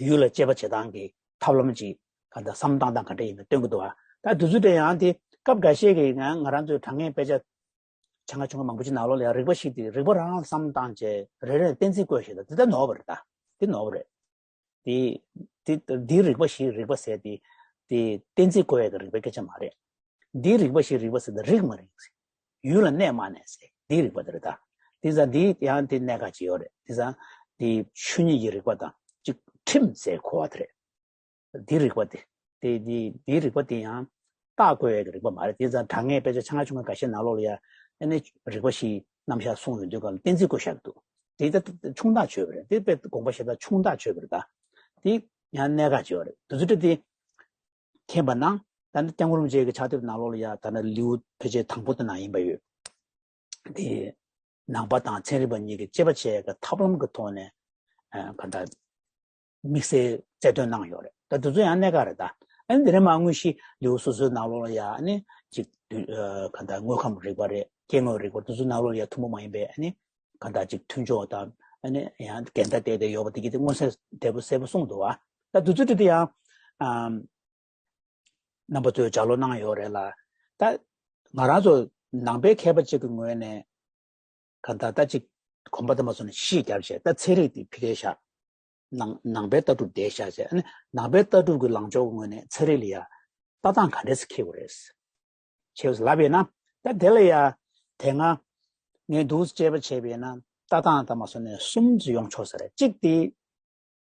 ཡུལ་ལ་དཔྱད་པ་བྱེད་སྟངས་ཀྱི་ཐབས་ལམ་ཅིག་ག་ད་བསམ་སྟངས་དང་ག་འདྲ་ཡིན་ན་སྟོན་གྱི་འདུག་བ། ད་དུས་ཚོད་དེ་ཡང་དེ་སྐབས་འགའ་ཤས་ཀྱི་ང་ང་རང་ཚོའི་དྲང་ངེས་དཔེ་ཆ་ཆ་ང་ཆུང་ང་མང་པོ་ཅིག་ནང་ལོགས་ལ་ཡང་རིག་པ་བཞི་དེ་རིག་པ་རང་བསམ་བཏང་བྱས་རེ་རེ་གཏན་ཚིགས་བཀོད་བཞག་ད་དེ་ད་ནོར་བ་རེད། ད་དེ་ནོར་བ་རེད། དེ་དེ་དེ་རིག་པ་བཞིའི་རིག་པ་ཟེར་དེ་དེ་གཏན་ཚིགས་བཀོད་ཡ་གི་རིག་པའི་སྐད་ཆ་མ་རེད། འདིའི་རིག་པ་ཞིག་རིག་པ་ཟེར་ཏེ་རིག་མ་རིག་ཡུལ་ལ་གནས་མ་གནས་ཟེར་འདིའི་རིག་པ་དེ་རེད་ད། དེ་ཙང་འདི་ཡང་དེ་གནད་འགག་ཅིག་ཡོད་རེད། དེ་ཙང་དེ་ཆོས་ཉིད་ཀྱི་རིག་པ་དང་གཅིག་ཁྲིམས་ཟེར་གོ་བ་དེ་རེད། འདིའི་རིག་པ་དེ་དེ་དེ་འདིའི་རིག་པ་དེ་ཡང་རྟགས་བཀོད་ཡས་ཀྱི་རིག་པ་མ་རེད། དེ་ཙང་དྲང་ངེས་དཔེ་ཆ་ཆ་ང་ཆུང་ང་འགའ་ཤས་ནང་ལོགས་ལ་ཡ་ཨ་ནི་རིག་པ་ཞིག་རྣམ་གཞག་གསུངས་ཡོང་དུས་ག་ལ་གཏན་ཚིགས་བཀོད་བཞག་གི་འདུག་དེ་ད་ཆུང་བརྡ་ཆོད་པ་རེད། དེ་དཔེ་དགོངས་པ་བཞེས་སྟངས་ཆུང་བརྡ་ཆོད་པ་རེད་ད། དེ་ཡང་གནད་འགག་ཅིག་ཡོད་རེད། དུས་ཚོད་དེ་མཁྱེན་པ་ན། ད་ནི་སྐྱབས་མགོན་རིན་པོ་ཆེ་གི་ཕྱག་དེབ་ནང་ལོགས་ལ་ཡ་ད་ནི་ལེའུ་ཕལ་ཆེར་དང་པོ་དེ་ནང་ཡིན་པ་ཡོད། དེ་ནང་པ་དང་ཚན་རིག་པ་གཉིས་ཀྱི་དཔྱད་པ་བྱེད་ཡག་གི་ཐབས་ལམ་གྱི་ཐོག་ནས་ཨ་ག་འདྲ་དམིགས་བསལ་རྩལ་འདོན་གནང་ཡོད་རེད། ད་དེ་ཚོ་ཡང་གནད་འགག་རེད་ད། ཨ་ནི་དེ་རིང་མ་དངོས་གཞི་ལེའུ་སོ་སོའི་ནང་ལོགས་ལ་ཡ་ཨ་ནི་ཅིག་དུས་ཨ་ག་འདྲ་དངོས་ཁམས་རིག་པ་རེད། སྐྱེ་དངོས་རིག་པ་དེ་ཚོའི་ནང་ལོགས་ལ་ཡ་ཐུན་མོང་མ་ཡིན་པའི་ཨ་ནི་ག་འདྲ་ཅིག་མཐུན་ཕྱོགས་དང་ཨ་ནི་ཡང་འགལ་ཟླ་བལྟས་ཏེ་ཡོད་པ་དེ་གྱིས་དེ་མངོན་གསལ་དོད་པོ་གསལ་པོ་གསུངས་འདུག་བ། ད་དུས་ཚོད་དེ་དེ་ཡང་ཨམ་རྣམ་པ་ཚོས་ལྗགས་ཀློག་གནང་ཡོད་རེད་ལ། ད་ང་རང་ཚོ་ནང་པའི་མཁས་པ་གཅིག་གི་ངོས་ནས་ག་འདྲ་ད་ཅིག་གོམ་པ་དེ་མ་སོང་ནས་གཞི་བརྒྱབ་བྱས། ད་ཚན་རིག་དེ་ཕ་གིར་བཞག་ནང་ནང་པའི་ལྟ་གྲུབ་དེ་བཞག་བྱས། ཨ་ནི་ནང་པའི་ལྟ་གྲུབ་ཀྱི་ལངས་ཕྱོགས་ཀྱི་ངོས་ནས་ཚན་རིག་ལ་ཡ་ལྟ་སྟངས་ག་འདྲས་སེ་འཁྱེར་དགོས་རེད། བྱས་ལབ་ཡིན་ན། ད་དེ་ལ་ཡ་དེ་སྔ་ངས་འདུག་སེ་དཔྱད་པ་བྱས་པ་ཡིན་ན་ལྟ་སྟངས་དེ་མ་སོང་ནས་གསུམ་ཙམ་ཡོང་ཆོག་ས་རེད། གཅིག་དེ་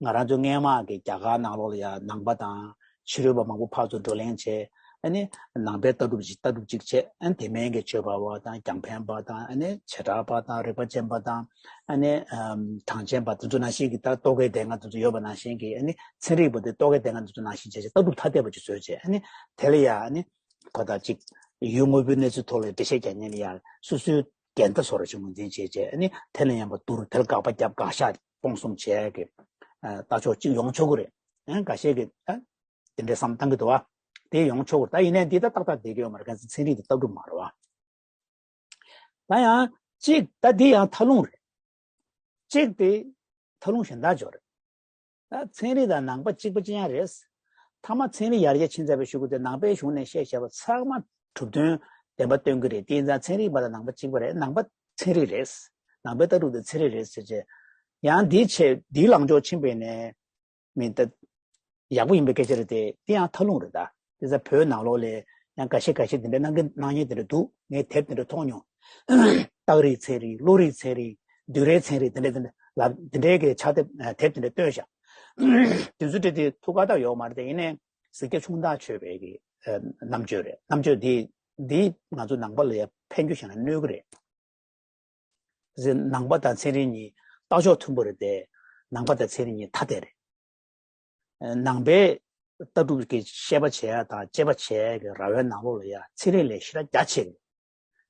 ང་རང་ཚོ་སྔས་མ་གི་རྒྱ་གར་ནང་ལོགས་ལ་ཡ་ནང་པ་དང་ཕྱི་རོལ་པ་མང་པོ་ཕར་ཚུར་བགྲོ་གླེང་བྱས། ཨ་ནི་ནང་པའི་ལྟ་གྲུབ་ཅིག་ལྟ་གྲུབ་ཅིག་བྱས། ཨ་ནི་དེ་མིན་གྱི་ཆོས་པ་བ་དང་རྒྱང་འཕེན་པ་དང་། ཨ་ནི་བྱེ་བྲག་པ་དང་རིགས་པ་ཅན་པ་དང་། ཨ་ནི་ཨམ་གྲངས་ཅན་པ་དེ་ཚོ་ནང་བཞིན་གྱི་ད་རྟོག་གེའི་སྡེ་ལྔ་དེ་ཚོ་ཡོད་པ་ནང་བཞིན་གྱི། ཨ་ནི་ཚན་རིག་པ་དེ་རྟོག་གེའི་སྡེ་ལྔ་དེ་ཚོ་ནང་བཞིན་བྱས་བྱས་ལྟ་གྲུབ་ཐ་དད་པ་ཅིག་བཟོས་བྱས། ཨ་ནི་དེ་ལ་ཡ་ཨ་ནི་གོ་ད་ཅིག་ཡུལ་དངོས་པོའི་གནས་ཚུལ་ཐོག་ལ་འགྲེལ་བཤད་རྒྱག་མཁན་ལ་ཡ་སོ་སོའི་འགལ་ཟླ་བཟོ་འདྲ་ཅིག་ངོས་འཛིན་བྱས་བྱས། ཨ་ནི་དེ་ལ་ཡང་པ་བསྡུར། དེ་ལ་དགག་པ་བརྒྱབ། དགག་བཞག་སྤོང་གསུམ་བྱས་ཀྱི་ཨ་ལྟ་ཕྱོགས་གཅིག་ཡོང་ཆོག་གི་རེད། ཨ་འགའ་ཤས་ཀྱིས་ཨ་དེ་འདྲའི་བསམ་བཏང་གི་འདུག་བ། དེ་ཡོང་ཆོག་གི་རེད། ད་ཡིན་ནའི་འདི་ད་ཏག་ཏག་བསྡད་ཀྱི་ཡོད་མ་རེད། གང་ཟེར་ཚན་རིག་དེ་ལྟ་གྲུབ་མ་རེད་བ། ད་ཡང་གཅིག་ད་འདི་ཡང་མཐའ་ལྷུང་རེད། གཅིག་དེ་མཐའ་ལྷུང་གཞན་དག་ཅིག་རེད། ད་ཚན་རིག་དང་ནང་པ་གཅིག་པ་གཅིག་རྐྱང་རེད། མཐའ་མ་ཚན་རིག་ཡར་རྒྱས་ཕྱིན་ཚར་བའི་གཞུག་གུ་དེ་ནང་པའི་གཞུང་ནས་བཤད་བཞག་པ་ཚང་མ་གྲུབ་དོན་བདེན་པ་སྟོན་གྱི་རེད། དེ་ཡིན་ཙང་ཚན་རིག་པ་དང་ནང་པ་གཅིག་པ་རེད། ནང་པ་ཚན་རིག་རེད། ནང་པའི་ལྟ་གྲུབ་དེ་ཚན་རིག་རེད་ཟེར་བྱས། ཡང་འདིའི་ཆེད་འདིའི་ལངས་ཕྱོགས་ཕྱིན་པ་ཡིན་ནའི་མི་ད་ཡག་པོ་ཡིན་པའི་སྐད་ཆ་རེད་དེ། དེ་ཡང་མཐའ་ལྷུང་རེད་ད། དེ་ཚ་བོད་ནང་ལོགས་ལ་ཡང་འགའ་ཤས་འགའ་ཤས་དེ་འདྲ་གནང་གི་གནང་མཁན་དེ་འདྲ་འདུག་ངས་དེབ་དེ་འདྲ་མཐོང་མྱོང་། རྟགས་རིགས་ཚན་རིག་བློ་རིག་ཚན་རིག་དུས་རབས་ཚན་རིག་དེ་འདྲ་དེ་འདྲ་ལ་དེ་འདྲའི་གི་ཕྱག་དེབ་དེབ་དེ་འདྲ་བཏོན་བཞག་དེ་ཚོ་དེ་དེ་ཐུགས་ཁག་ཐག་ཡོད་མ་རེད་དེ། ཡིན་ནའི་གཟིགས་རྒྱ་ཆུང་ཐག་ཆོད་པའི་གི་རྣམ་དཔྱོད་རེད། རྣམ་དཔྱོད་འདི་འདི་ང་ཚོ་ནང་པ་ལ་ཡ་ཕན་རྒྱུ་བྱས་ན་གནོད་གི་རེད། ཟེར་ནང་པ་དང་ཚན་རིག་གཉིས་ལྟ་ཕྱོགས་མཐུན་པོ་རེད་དེ། ནང་པ་དང་ཚན་རིག་གཉིས་ཐ་དད་རེད། ནང་པའི་ལྟ་གྲུབ་ཀྱི་བཤད་པ་བྱེད་ཡ་དང་དཔྱད་པ་བྱེད་ཡ་གི་ར་བའི་ནང་ལོགས་ལ་ཡ་ཚན་རིག་ལས་ཞེ་དྲག་རྒྱ་ཆེ་གི།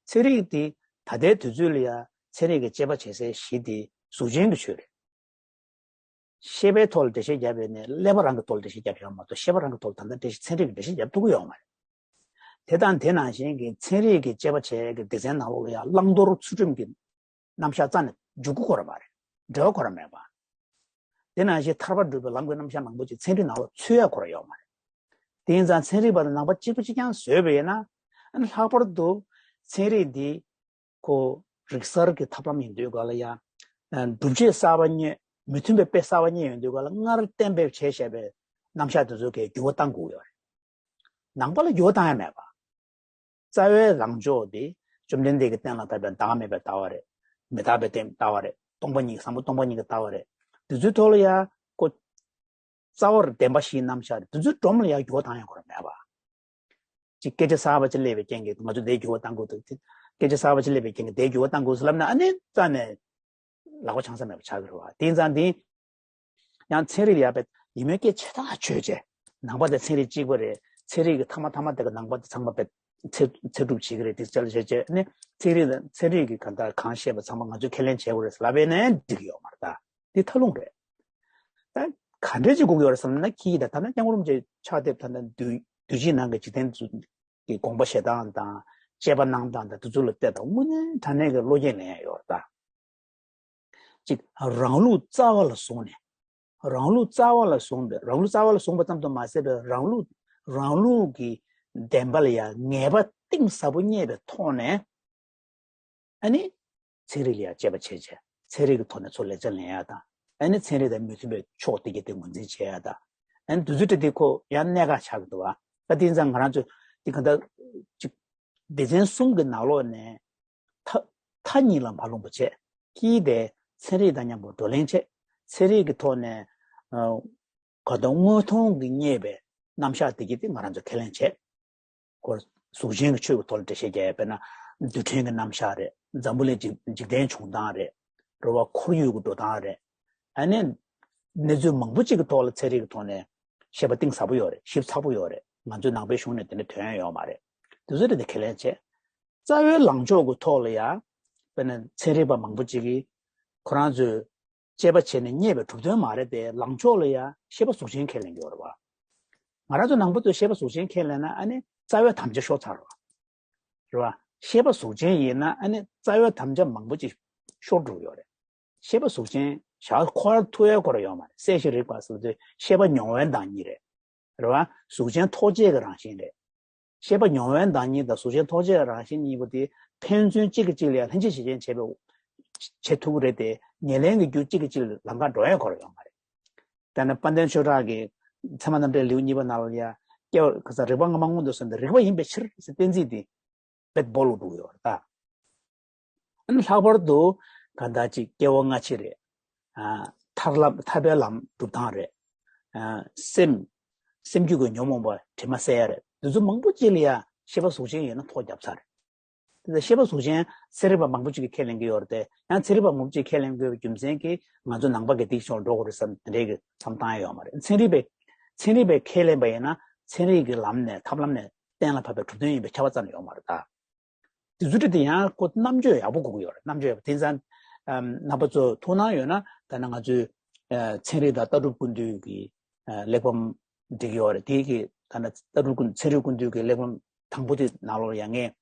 ཚན་རིག་འདི་ད་ལྟའི་དུས་ཚོད་ལ་ཡ་ཚན་རིག་གི་དཔྱད་པ་བྱེད་སའི་གཞི་འདི་གཟུགས་ཅན་གྱི་ཆོས་རེད། ཤེས་པའི་ཐོག་ལ་འགྲེལ་བཤད་བརྒྱབ་པ་ཡིན་ནའི་ཀླད་པ་རང་གི་ཐོག་ལ་འགྲེལ་བཤད་བརྒྱབ་ཡོད་མ་གཏོགས། ཤེས་པ་རང་གི་ཐོག་ལ་ད་ལྟ་འགྲེལ་བཤད་ཚན་རིག་གི་འགྲེལ་བཤད་བརྒྱབ་ཐུབ་ཀྱི་ཡོད་མ་རེད། དེ་དང་དེ་ནང་བཞིན་གྱི་ཚན་རིག་གི་དཔྱད་པ་བྱེད་ཡས་ཀྱི་སྡེ་ཚན་ནང་ལོགས་ལ་ཡང་བླང་དོར་ཚུལ་ཁྲིམས་ཀྱི་རྣམ་གཞག་རྩ་ནས་འཇུག་སྒོ་ཁོ་རང་མ་རེད། འབྲེལ་བ་ཁོ་རང་མེད་པ། དེ་ནང་བཞིན་ཐར་པ་སྒྲུབ་པའི་ལམ་གྱི་རྣམ་གཞག་མང་པོ་ཅིག་ཚན་རིག་ནང་ལ་ཚུད་ཡ་ཁོ་རང་ཡོད་མ་རེད། དེ་ཡིན་ཙང་ཚན་རིག་པ་དང་ནང་པ་གཅིག་པ་གཅིག་རྐྱང་བཟོས་པ་ཡིན་ན། ཨ་ནི་ལྷག་པར་དུ་ཚན་རིག་འདི་ཁོ་རིག་གསར་གྱི་ཐབས་ལམ་ཡིན་དུས་ག་ལ་ཡང་། ཨ་སྒྲུབ་བྱེད་གསར་པ་རྙེད། མི་མཐུན་པའི་དཔེ་གསར་པ་རྙེད་ཡོང་དུས་ག་ལ་སྔར་གཏན་འབེབས་བྱས་བཞག་པའི་རྣམ་གཞག་དེ་ཚོ་གས་འགྱུར་བ་གཏང་དགོས་ཡོད་རེད། ནང་པ་ལ་འགྱུར་བ་གཏང་ཡ་མེད་པ། རྩ་བའི་ལངས་ཕྱོགས་དེ་བཅོམ་ལྡན་འདས་ཀྱིས་གཏན་ལ་ཕབ་པའི་བདག་མེད་པའི་ལྟ་བ་རེད། མི་རྟག་པའི་བརྟེན་ལྟ་བ་རེད། སྟོང་པ་ཉིད་བཟང་པོ་སྟོང་པ་ཉིད་ཀྱི་ལྟ་བ་རེད། དེ་ཚོའི་ཐོག་ལ་ཡ་ཁོ་རྩ་བར་བདེན་པ་བཞིའི་རྣམ་གཞག་རེད། དེ་ཚོའི་སྒྲོམ་ལ་ཡ་འགྱུར་བ་བཏང་ཡ་ཁོ་རང་མེད་པ། ཅིག་སྐད་ཆ་གསར་པ་ཅིག་སླེབས་པའི་རྐྱེན་གྱིས་ང་ཚོ་དེའི་འགྱུར་བ་གཏང་དགོས་འདུག་སྐད་ཆ་གསར་པ་ཅིག་སླེབས་པའི་རྐྱེན་གྱིས་དེའི་འགྱུར་བ་གཏང་དགོས་ཟེར་ལབ་ན་ཨ་ནི་རྩ་ནས་ལག་པ་འཆང་ས་མེད་པ་ཆགས་ཀྱི་རེད་བ། དེ་ཡིན་ཙང་དེ་ཡང་ཚན་རིག་ལ་ཡ་པའི་ཡིན་མོད་སྐད་ཆེ་ཐག་ཆོད་བྱས། ནང་པ་དང་ཚན་རིག་གཅིག་པ་རེད། ཚན་རིག་གི་མཐའ་མ་མཐའ་མ་དེ་ག་ནང་པ་དེ་ཚང་མ་པའི་ཚད་ཚད་སྒྲུབ་བྱེད་ཀྱི་རེད། དེ་ཅལ་བྱས་བྱས་ནི་ཚན་རིག་དང་ཚན་རིག་གི་ག་འདྲ་གང་བཤད་པ་ཚང་མ་ང་ཚོས་ཁས་ལེན་བྱེད་དགོས་རེད་ཟེར་ལབ་པས་ནས་འགྲིག་གི་ཡོད་མ་རེད་ད། དེ་ཐབས་ལུང་རེད། ད་ག་འདྲས་ཅིག་དགོས་ཀྱི་ཡོད་རེད་བསམ་ན་ཁྱི་ཡི་ད་ད་ནི་སྐྱབས་མགོན་རིན་པོ་ཆེ་ཕྱག་དེབ་ད་ནི་དུས་དུས་ཕྱིས་ནང་གི་འཇིག་རྟེན་གྱི་དགོངས་པ་བཞེས་སྟངས་དང་དཔྱད་པ་གནང་སྟངས་དང་དེ་ཚོ་ལ་བལྟས་ད་དངོས་གནས་དྲང་གནས་ཀྱི་བློ་སྐྱེད་ལེན་ཡ་ཡོད་རེད་ད། གཅིག་རང་ལུགས་རྩ་བ་ལ་བཟུང་ནས། རང་ལུགས་རྩ་བ་ལ་བཟུང་བའི་རང་ལུགས་རྩ་བ་ལ་བཟུང་བ་ཙམ་དུ་མ་ཟད་པའི་རང་ལུགས་རང་ལུགས་ཀྱི་བདེན་པ་ལ་ཡང་ངེས་པ་གཏིང་ཟབ་པོ་རྙེད་པའི་ཐོག་ནས། ཨ་ནི། ཚན་རིག་ལ་ཡང་དཔྱད་པ་བྱས་བྱས་ཚན་རིག་གི་ཐོག་ནས་ཚུར་ལེགས་ཆ་ལེན་ཡ་དང་། ཨ་ནི་ཚན་རིག་དང་མི་མཐུན་པའི་ཕྱོགས་དེ་གྱད་དེ་ངོས་འཛིན་བྱེད་ཡ་དང་། ཨ་ནི་དུས་ཚོད་དེ་དེ་ཁོ་ཡང་གནད་འགག་ཆགས་ཀྱི་འདུག་བ། ད་དེ་ཡིན་ཙང་ང་རང་ཚོས་དེ་ག་འདྲ་ཅིག་སྡེ་ཚན་གསུམ་གྱི་ནང་ལོགས་ནས། མཐའ་མཐའ་གཉིས་ལ་མ་ལྷུང་བ་བྱས། དཀྱིལ་དེ་ཚན་རིག་དང་མཉམ་པོ་བགྲོ་གླེང་བྱས། ཚན་རིག་གི་ཐོག་ནས་ཨ་ག་དང་དངོས་མཐོང་གིས་རྙེད་པའི་རྣམ་གཞག་དེ་གྱད་དེ་ང་རང་ཚོས་ཁས་ལེན་བྱས། ཁོ་གཟུགས་ཅན་གྱི་ཆོས་ཀྱི་ཐོག་ལ་འགྲེལ་བཤད་རྒྱག་ཡ་དཔེར་ན་རྡུལ་ཕྲན་གྱི་རྣམ་གཞག་རེད། འཛམ་བུ་གླིང་འཇིག་འཇིག་རྟེན་བྱུང་སྟངས་རེད། རེད་བ། ཁོར་ཡུག་གི་འགྲོ་སྟངས་རེད། ཨ་ནི། གནས་ཚུལ་མང་པོ་ཅིག་གི་ཐོག་ལ་ཚན་རིག་གི་ཐོག་ནས་བཤད་པ་གཏིང་ཟབ་པོ་ཡོད་རེད། ཞིབ་ཚགས་པོ་ཡོད་རེད། ང་ཚོའི་ནང་པའི་གཞུང་ནས་དེ་འདྲ་ཐོན་ཡོད་མ་རེད། དེ་ཚོ་དེ་འདྲ་ཁས་ལེན་བྱས། རྩ་བའི་ལངས་ཕྱོགས་ཀྱི་ཐོག་ལ་ཡ། དཔེར་ན་ཚན་རིག་པ་མང་པོ་ཅིག་གིས་ཁོ་རང་ཚོས་དཔྱད་པ་བྱས་ནས་རྙེད་པའི་གྲུབ་དོན་མ་རེད་དེ། ལངས་ཕྱོགས་ལ་ཡ་ཤེས་པ་གཟུགས་ཅན་ཁས་ལེན་གྱི་ཡོད་རེད་བ། ང་རང་ཚོ་ནང་པ་ཚོས་ཤེས་པ་གཟུགས་ཅན་ཁས་ལེན་ན་ཨ་ནི་རྩ་བའི་དམ་བཅའ་ཤོར་ཚར་བ། རེད་བ། ཤེས་པ་གཟུགས་ཅན་ཡིན་ན་ཨ་ནི་རྩ་བའི་དམ་བཅའ་མང་པོ་ཅིག་ཤོར་འགྲོ་གི་ཡོད་རེད། ཤེས་པ་གཟུགས་ཅན་བཞག་ཁོ་ར་ཐུག་ཡ་ཁོ་ར་ཡོད་མ་རེད། གསལ་ཞིང་རིག་པ་ཟེར་དུས་ཤེས་པ་མྱོང་བའི་བདག་ཉིད་རེད། རེད་བ། གཟུགས་ཅན་ཐོགས་བཅས་ཀྱི་རང་བཞིན་རེད། ཤེས་པ་མྱོང་བའི་བདག་ཉིད་དང་གཟུགས་ཅན་ཐོགས་བཅས་རང་བཞིན་གཉིས་པོ་དེ་ཕན་ཚུན་གཅིག་གིས་གཅིག་ལ་ལྷན་སྐྱེས་གཞི་ཅན་བྱེད་པའི་བྱེད་ཐུབ་ཀྱི་རེད་དེ། ཉེར་ལེན་གྱི་རྒྱུ་གཅིག་གིས་གཅིག་ལ་ལམ་ཁ་འགྲོ་ཡ་ཁོ་ར་ཡོད་མ་རེད། དེ་ནས་དཔལ་ལྡན་ཆོས་གྲགས་ཀྱི་ཚད་མ་རྣམ་འགྲེལ་ལེའུ་གཉིས་པ་ནང་ལ་ཡ། སྐྱེ་བ་ག་ས་རིག་པ་སྔ་མ་སྔོན་དུ་སོང་སྟེ་རིག་པ་ཡིན་པའི་ཕྱིར་ཟེར་གཏན་ཚིགས་དེ་རྦད་སྦོ་ལོག་འགྲོ་གི་ཡོད་རེད་ད། ཨ་ནི་ལྷག་པར་དུ་གང་ལྟར་ཅིག་སྐྱེ་བ་སྔ་ཕྱི་རེད། ཨ། ཐར་ལམ་ཐར་པའི་ལམ་སྒྲུབ་སྟངས་རེད། ཨ། སེམས་སེམས་རྒྱུད་ཀྱི་ཉོན་མོངས་པ་དྲི་མ་བསལ་ཡ་རེད། འདི་ཚོ་མང་པོ་ཅིག་ལ་ཡ་ཤེས་པ་གཟུགས་ཅན་ཡིན་ན་ཐོག་བརྒྱབ་ཚར་རེད། དེ་ལྟར་ཤེས་པ་གཟུགས་ཅན་ཚན་རིག་པ་མང་པོ་ཅིག་གིས་ཁས་ལེན་གྱི་ཡོད་རེད་དེ། ཡང་ཚན་རིག་པ་མང་པོ་ཅིག་ཁས་ལེན་དགོས་པའི་རྒྱུ་མཚན་གྱིས་ང་ཚོ་ནང་པ་གི་སྡིག་ཕྱོགས་འགྲོ་དགོས་རེད་བསམ་དེ་འདྲའི་གི་བསམ་བཏང་ཡ་ཡོད་མ་རེད། ཚན་རིག་པས་ཚན་རིག་པས་ཁས་ལེན་པ་ཡིན་ན་ཚན་རིག་གི་ལམ་ནས་ཐབས་ལམ་ནས་གཏན་ལ་ཕབ་པའི་གྲུབ་དོན་ཡིན་པའི་ཁྱབ་པ་ཙམ་ཡོད་མ་རེད་ད། དེ་ཚོ་དེ་ཡང་ཁོ་རྣམ་དཔྱོད་ཡག་པོ་དགོས་ཀྱི་ཡོད་རེད། རྣམ་དཔྱོད་ཡག་པོ་དེ་ཙང་། ཨམ། རྣམ་པ་ཚོ་ཐུགས་སྣང་ཡོད་ན་ད་ནི་ང་ཚོའི་ཨ་ཚན་རིག་དང་ལྟ་གྲུབ་ཀུན་བཏུས་ཀྱི་ཨ་གླེགས་བམ་འགྲིག་ཡོད་རེད། དེ་གི་ད་ནི་ལྟ་གྲུབ་ཀུན་ཚན་རིག་ཀུན་བཏུས་ཀྱི་གླེགས་བམ་དང་པོ་དེ་ནང་ལོགས་ལ་ཡང་ངས་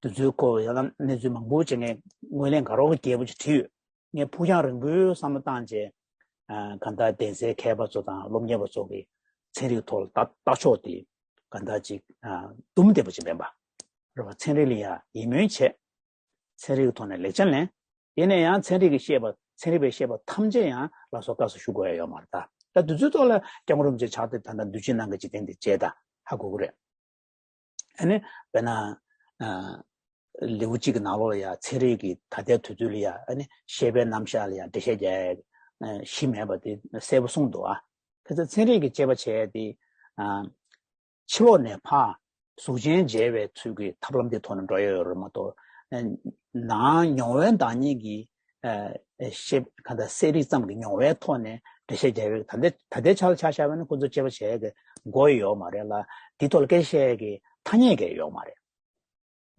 དེ་ཚོའི་སྐོར་ཡང་ན་གནས་ཚུལ་མང་པོ་ཅིག་ངས་ངོས་ལེན་དགའ་རབ་ཀྱི་རྒྱས་པོ་ཅིག་བྲིས་ཡོད། ངས་ཕུགས་རྒྱང་རིང་པོའི་བསམ་བློ་བཏང་རྗེས། ཨ། གང་ལྟར་གདན་སའི་མཁས་པ་ཚོ་དང་སློབ་གཉེར་བ་ཚོ་གིས་ཚན་རིག་ཐོག་ལ་ལྟ་ལྟ་ཕྱོགས་དེ་གང་ལྟར་ཅིག་ཨ། དུམ་བདེ་པོ་ཅིག་མིན་པ། རེད་བ། ཚན་རིག་ལ་ཡང་ཡིད་སྨོན་བྱས། ཚན་རིག་གི་ཐོག་ནས་ལེགས་ཆ་ལེན། ཡིན་ན་ཡང་ཚན་རིག་གི་བཤད་པ་ཚན་རིག་པས་བཤད་པ་ཐམས་ཅད་ཡང་ལགས་སོ་དཀར་སོ་ཞུ་དགོས་ཡ་ཡོད་མ་རེད་ད། ད་དུས་ཚོད་ཐོག་ལ་སྐྱབས་མགོན་རིན་པོ་ཆེ་ཕྱག་དེབ་ད་ལྟ་འདུལ་བྱེད་ནང་གི་འཇིག་རྟེན་དེ་བྱས་ད་ཧ་གོ་གི་རེད། ཨ་ནི་དཔེར་ན། ཨ། ལེའུ་གཅིག་གི་ནང་ལོགས་ལ་ཡང་ཚན་རིག་གི་ད་ལྟའི་དུས་ཚོད་ལ་ཡང་ཨ་ནི་ཤེས་པའི་རྣམ་གཞག་ལ་ཡང་འགྲེལ་བཤད་རྒྱག་ཡ་གཞི་མེད་པ་དེ་གསལ་པོ་གསུངས་འདུག་ཨ། ཁ་སང་ཚན་རིག་གི་དཔྱད་པ་བྱས་ཏེ། ཨ། ཕྱི་ལོགས་ནས་ཕར་གཟུགས་ཅན་མཇལ་བའི་ཚུལ་གྱི་ཐབས་ལམ་དེ་ཐོག་ནས་འགྲོ་ཡ་ཡོད་རེད་མ་གཏོགས། ཨ། ནང་མྱོང་བའི་བདག་ཉིད་ཀྱི། ཨ། ཤེས་གང་ལྟར་གསལ་རིག་ཙམ་གྱི་མྱོང་བའི་ཐོག་ནས་འགྲེལ་བཤད་རྒྱག་ཡ་ད་ལྟའི་ད་ལྟའི་ཆ་ལ་ཆ་བཞག་པ་ན་ཁོ་ཚོ་དཔྱད་པ་བྱས་ཏེ་དགོས་ཡ་ཡོད་མ་རེད་ལ། དེའི་ཐོག་ལ་སྐད་ཆ་བཤད་ཡ་གི་ཐ་སྙད་གི་ཡོད་མ་རེད།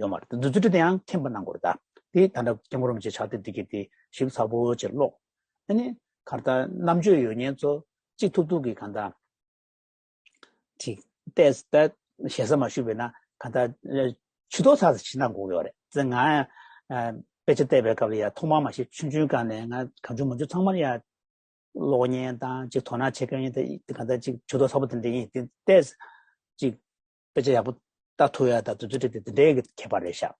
ཡོད་མ་རེད། འདི་ཚོ་དེ་ཡང་མཁྱེན་པ་གནང་དགོས་རེད་ད། དེ་ད་ལྟ་སྐྱབས་མགོན་རིན་པོ་ཆེ་ཕྱག་དེབ་འདི་གི་དེ་ཞིབ་ཚགས་པོ་ཅིག་ཀློག་ཨ་ནི་གར་ལྟར་རྣམ་དཔྱོད་ཡོད་མཁན་ཚོ་ཅིག་ཐུབ་ཐུབ་ཀྱིས་གང་ལྟར་ཅིག་ཏོག་ཙམ་ཞེ་ས་མ་ཞུས་པས་ན་གང་ལྟར་ཆུ་ཐོག་ཚ་ས་ཅིག་གནང་དགོས་ཡོད་རེད། ཙི་ང་ཡང་དཔེ་ཆ་བལྟས་པའི་སྐབས་ལ་ཡང་ཐོག་མར་མ་ཤེས་ཆུང་ཆུང་སྒང་ནས་ང་གང་བྱུང་མང་བྱུང་ཚང་མར་ཡང་ཀློག་མཁན་དང་ཅིག་དོ་སྣང་བྱེད་མཁན་ཡིན་ཏེ། གང་ལྟར་ཅིག་ཇུས་གཏོགས་ཚ་པོ་དེ་འདྲ་ཡིན་དེ་ཏོག་ཙམ་ཅིག་དཔེ་ཆ་ཡག་པོ་ལྟ་ཐུབ་ཡ་དང་དུས་ཚོད་དེ་དེ་འདྲའི་གི་ཁྱད་པར་རེད་ཤག་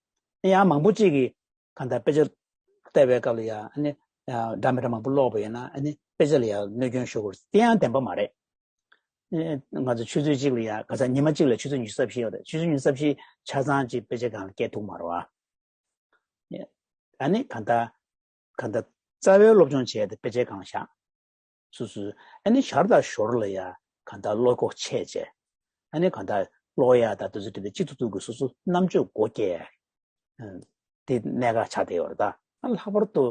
ཡང་མང་པོ་ཅིག་གིས་གང་ལྟར་དཔེ་ཆ་བལྟས་པའི་སྐབས་ལ་ཡང་ཨ་ནི་འདྲ་མི་འདྲ་མང་པོ་ཀློག་པ་ཡིན་ན་ཨ་ནི་དཔེ་ཆ་ལ་ཡང་གནོད་སྐྱོན་ཤོར་དགོས་རེད། དེ་ཡང་བདེན་པ་མ་རེད། ང་ཚོ་ཆུ་ཚོད་གཅིག་ལ་ཡང་ག་ཚ་ཉི་མ་གཅིག་ལ་ཆུ་ཚོད་ཉི་ཤུ་རྩ་བཞི་ཡོད་རེད། ཆུ་ཚོད་ཉི་ཤུ་རྩ་བཞི་ཆ་ཚང་ཅིག་དཔེ་ཆ་སྒང་ལ་བསྐྱལ་ཐུབ་མ་རེད་བ། ཨ་ནི་གང་ལྟར་ གང་ལྟར་རྩ་བའི་སློབ་སྦྱོང་བྱས་ཏེ་དཔེ་ཆའི་སྒང་བཞག་སོ་སོའི་ཨ་ནི་ཞར་དང་ཞོར་ལ་ཡ་གང་ལྟར་བློ་ཁོག་ཆེ་བྱས། ཨ་ནི་གང་ལྟར་ཀློག་ཡ་དང་དེ་ཚོ་དེ་དེ་གཅིག་ཏུ་གཏུག་གི་སོ་སོ་རྣམ་དཔྱོད་སྒོ་སྐྱེ་ཡ་དེ་གནད་འགག་ཆགས་བསྡད་ཡོད་རེད་ད། ལྷག་པར་དུ་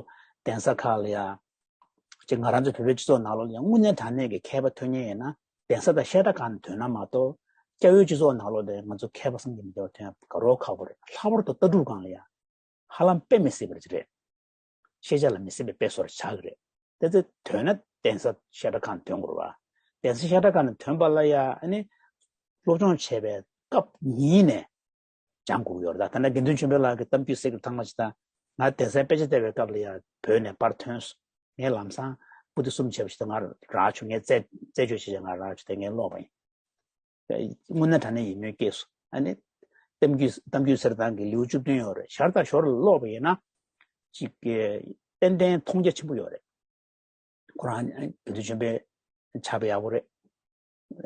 གདན་ས་ཁག་ལ་ཡ་ཅིག་ང་རང་ཚོ་བོད་པའི་སྤྱི་ཚོགས་ནང་ལོགས་ལ་ཡ་དངོས་གནས་དྲང་གནས་ཀྱི་མཁས་པ་ཐོན་མཁན་ཡིན་ན་གདན་ས་དང་བཤད་གྲྭ་ཁག་ནས་ཐོན་ན་མ་གཏོགས་སྐྱ་བོའི་སྤྱི་ཚོགས་ནང་ལོགས་ལ་ང་ཚོ་མཁས་པ་བསམ་གྱིས་མི་ཁྱབ་པ་ཐོན་ཡ་དགའ་རབ་ཁག་པོ་རེད། ལྷག་པར་དུ་ལྟ་གྲུབ་སྒང་ལ་ཡ། ཧ་ལམ་དཔེ་མི་སྲིད་པ་ཅིག་རེད། ཤེས་བྱ་ལ་མི་སྲིད་པའི་དཔེ་བཟོ་འདྲ་ཆགས་ཀྱི་རེད། དེ་ཚེ་ཐོན་ན་གདན་ས་བཤད་གྲྭ་ཁག་ནས་ཐོན་དགོས་རེད་བ། གདན་ས་བཤད་གྲྭ་ཁག་ནས་ཐོན་པ་ལ་ཡ་ཨ་ནི་སློབ་སྦྱོང་བྱས་པའི་སྐབས་ཉིད་ནས་སྦྱང་དགོས་ཀྱི་ཡོད་རེད་ད། ད་ལྟ་དགེ་འདུན་ཆོས་འཕེལ་ལགས་ཀྱི་གཏམ་རྒྱུད་ཟེར་གྱི་ཐང་མ་ཅིག་ད། ང་གདན་སའི་དཔེ་ཆ་ལྟ་བའི་སྐབས་ལ་ཡ་བོད་ནས་པར་ཐོན་སོང་། ངས་ལམ་སང་པོ་ཏི་གསུམ་བྱས་པ་ཞིག་ད་ང་རག་བྱུང་། ངས་རྩད་རྩད་གཅོད་བྱས་བྱས་ང་རག་བྱུང་། དེ་ངས་ཀློག་པ་ཡིན། དངོས་གནས་དྲང་གནས་ཡིད་སྨོན་སྐྱེས་སོང་། ཨ་ནི་གཏམ་རྒྱུད་གཏམ་རྒྱུད་ཟེར་སྟངས་ཀྱི་ལེའུ་བཅུ་བདུན་ཡོད་རེད། ཞར་དང་ཞོར་ལ་ཀློག་པ་ཡིན་ན་ཅིག་གི་ཏན་ཏན་མཐོང་རྒྱ་ཆེན་པོ་ཡོད་རེད། ཁོ་རང་དགེ་འདུན་ཆོས་འཕེལ་ཆགས་པ་ཡག་པོ་རེད།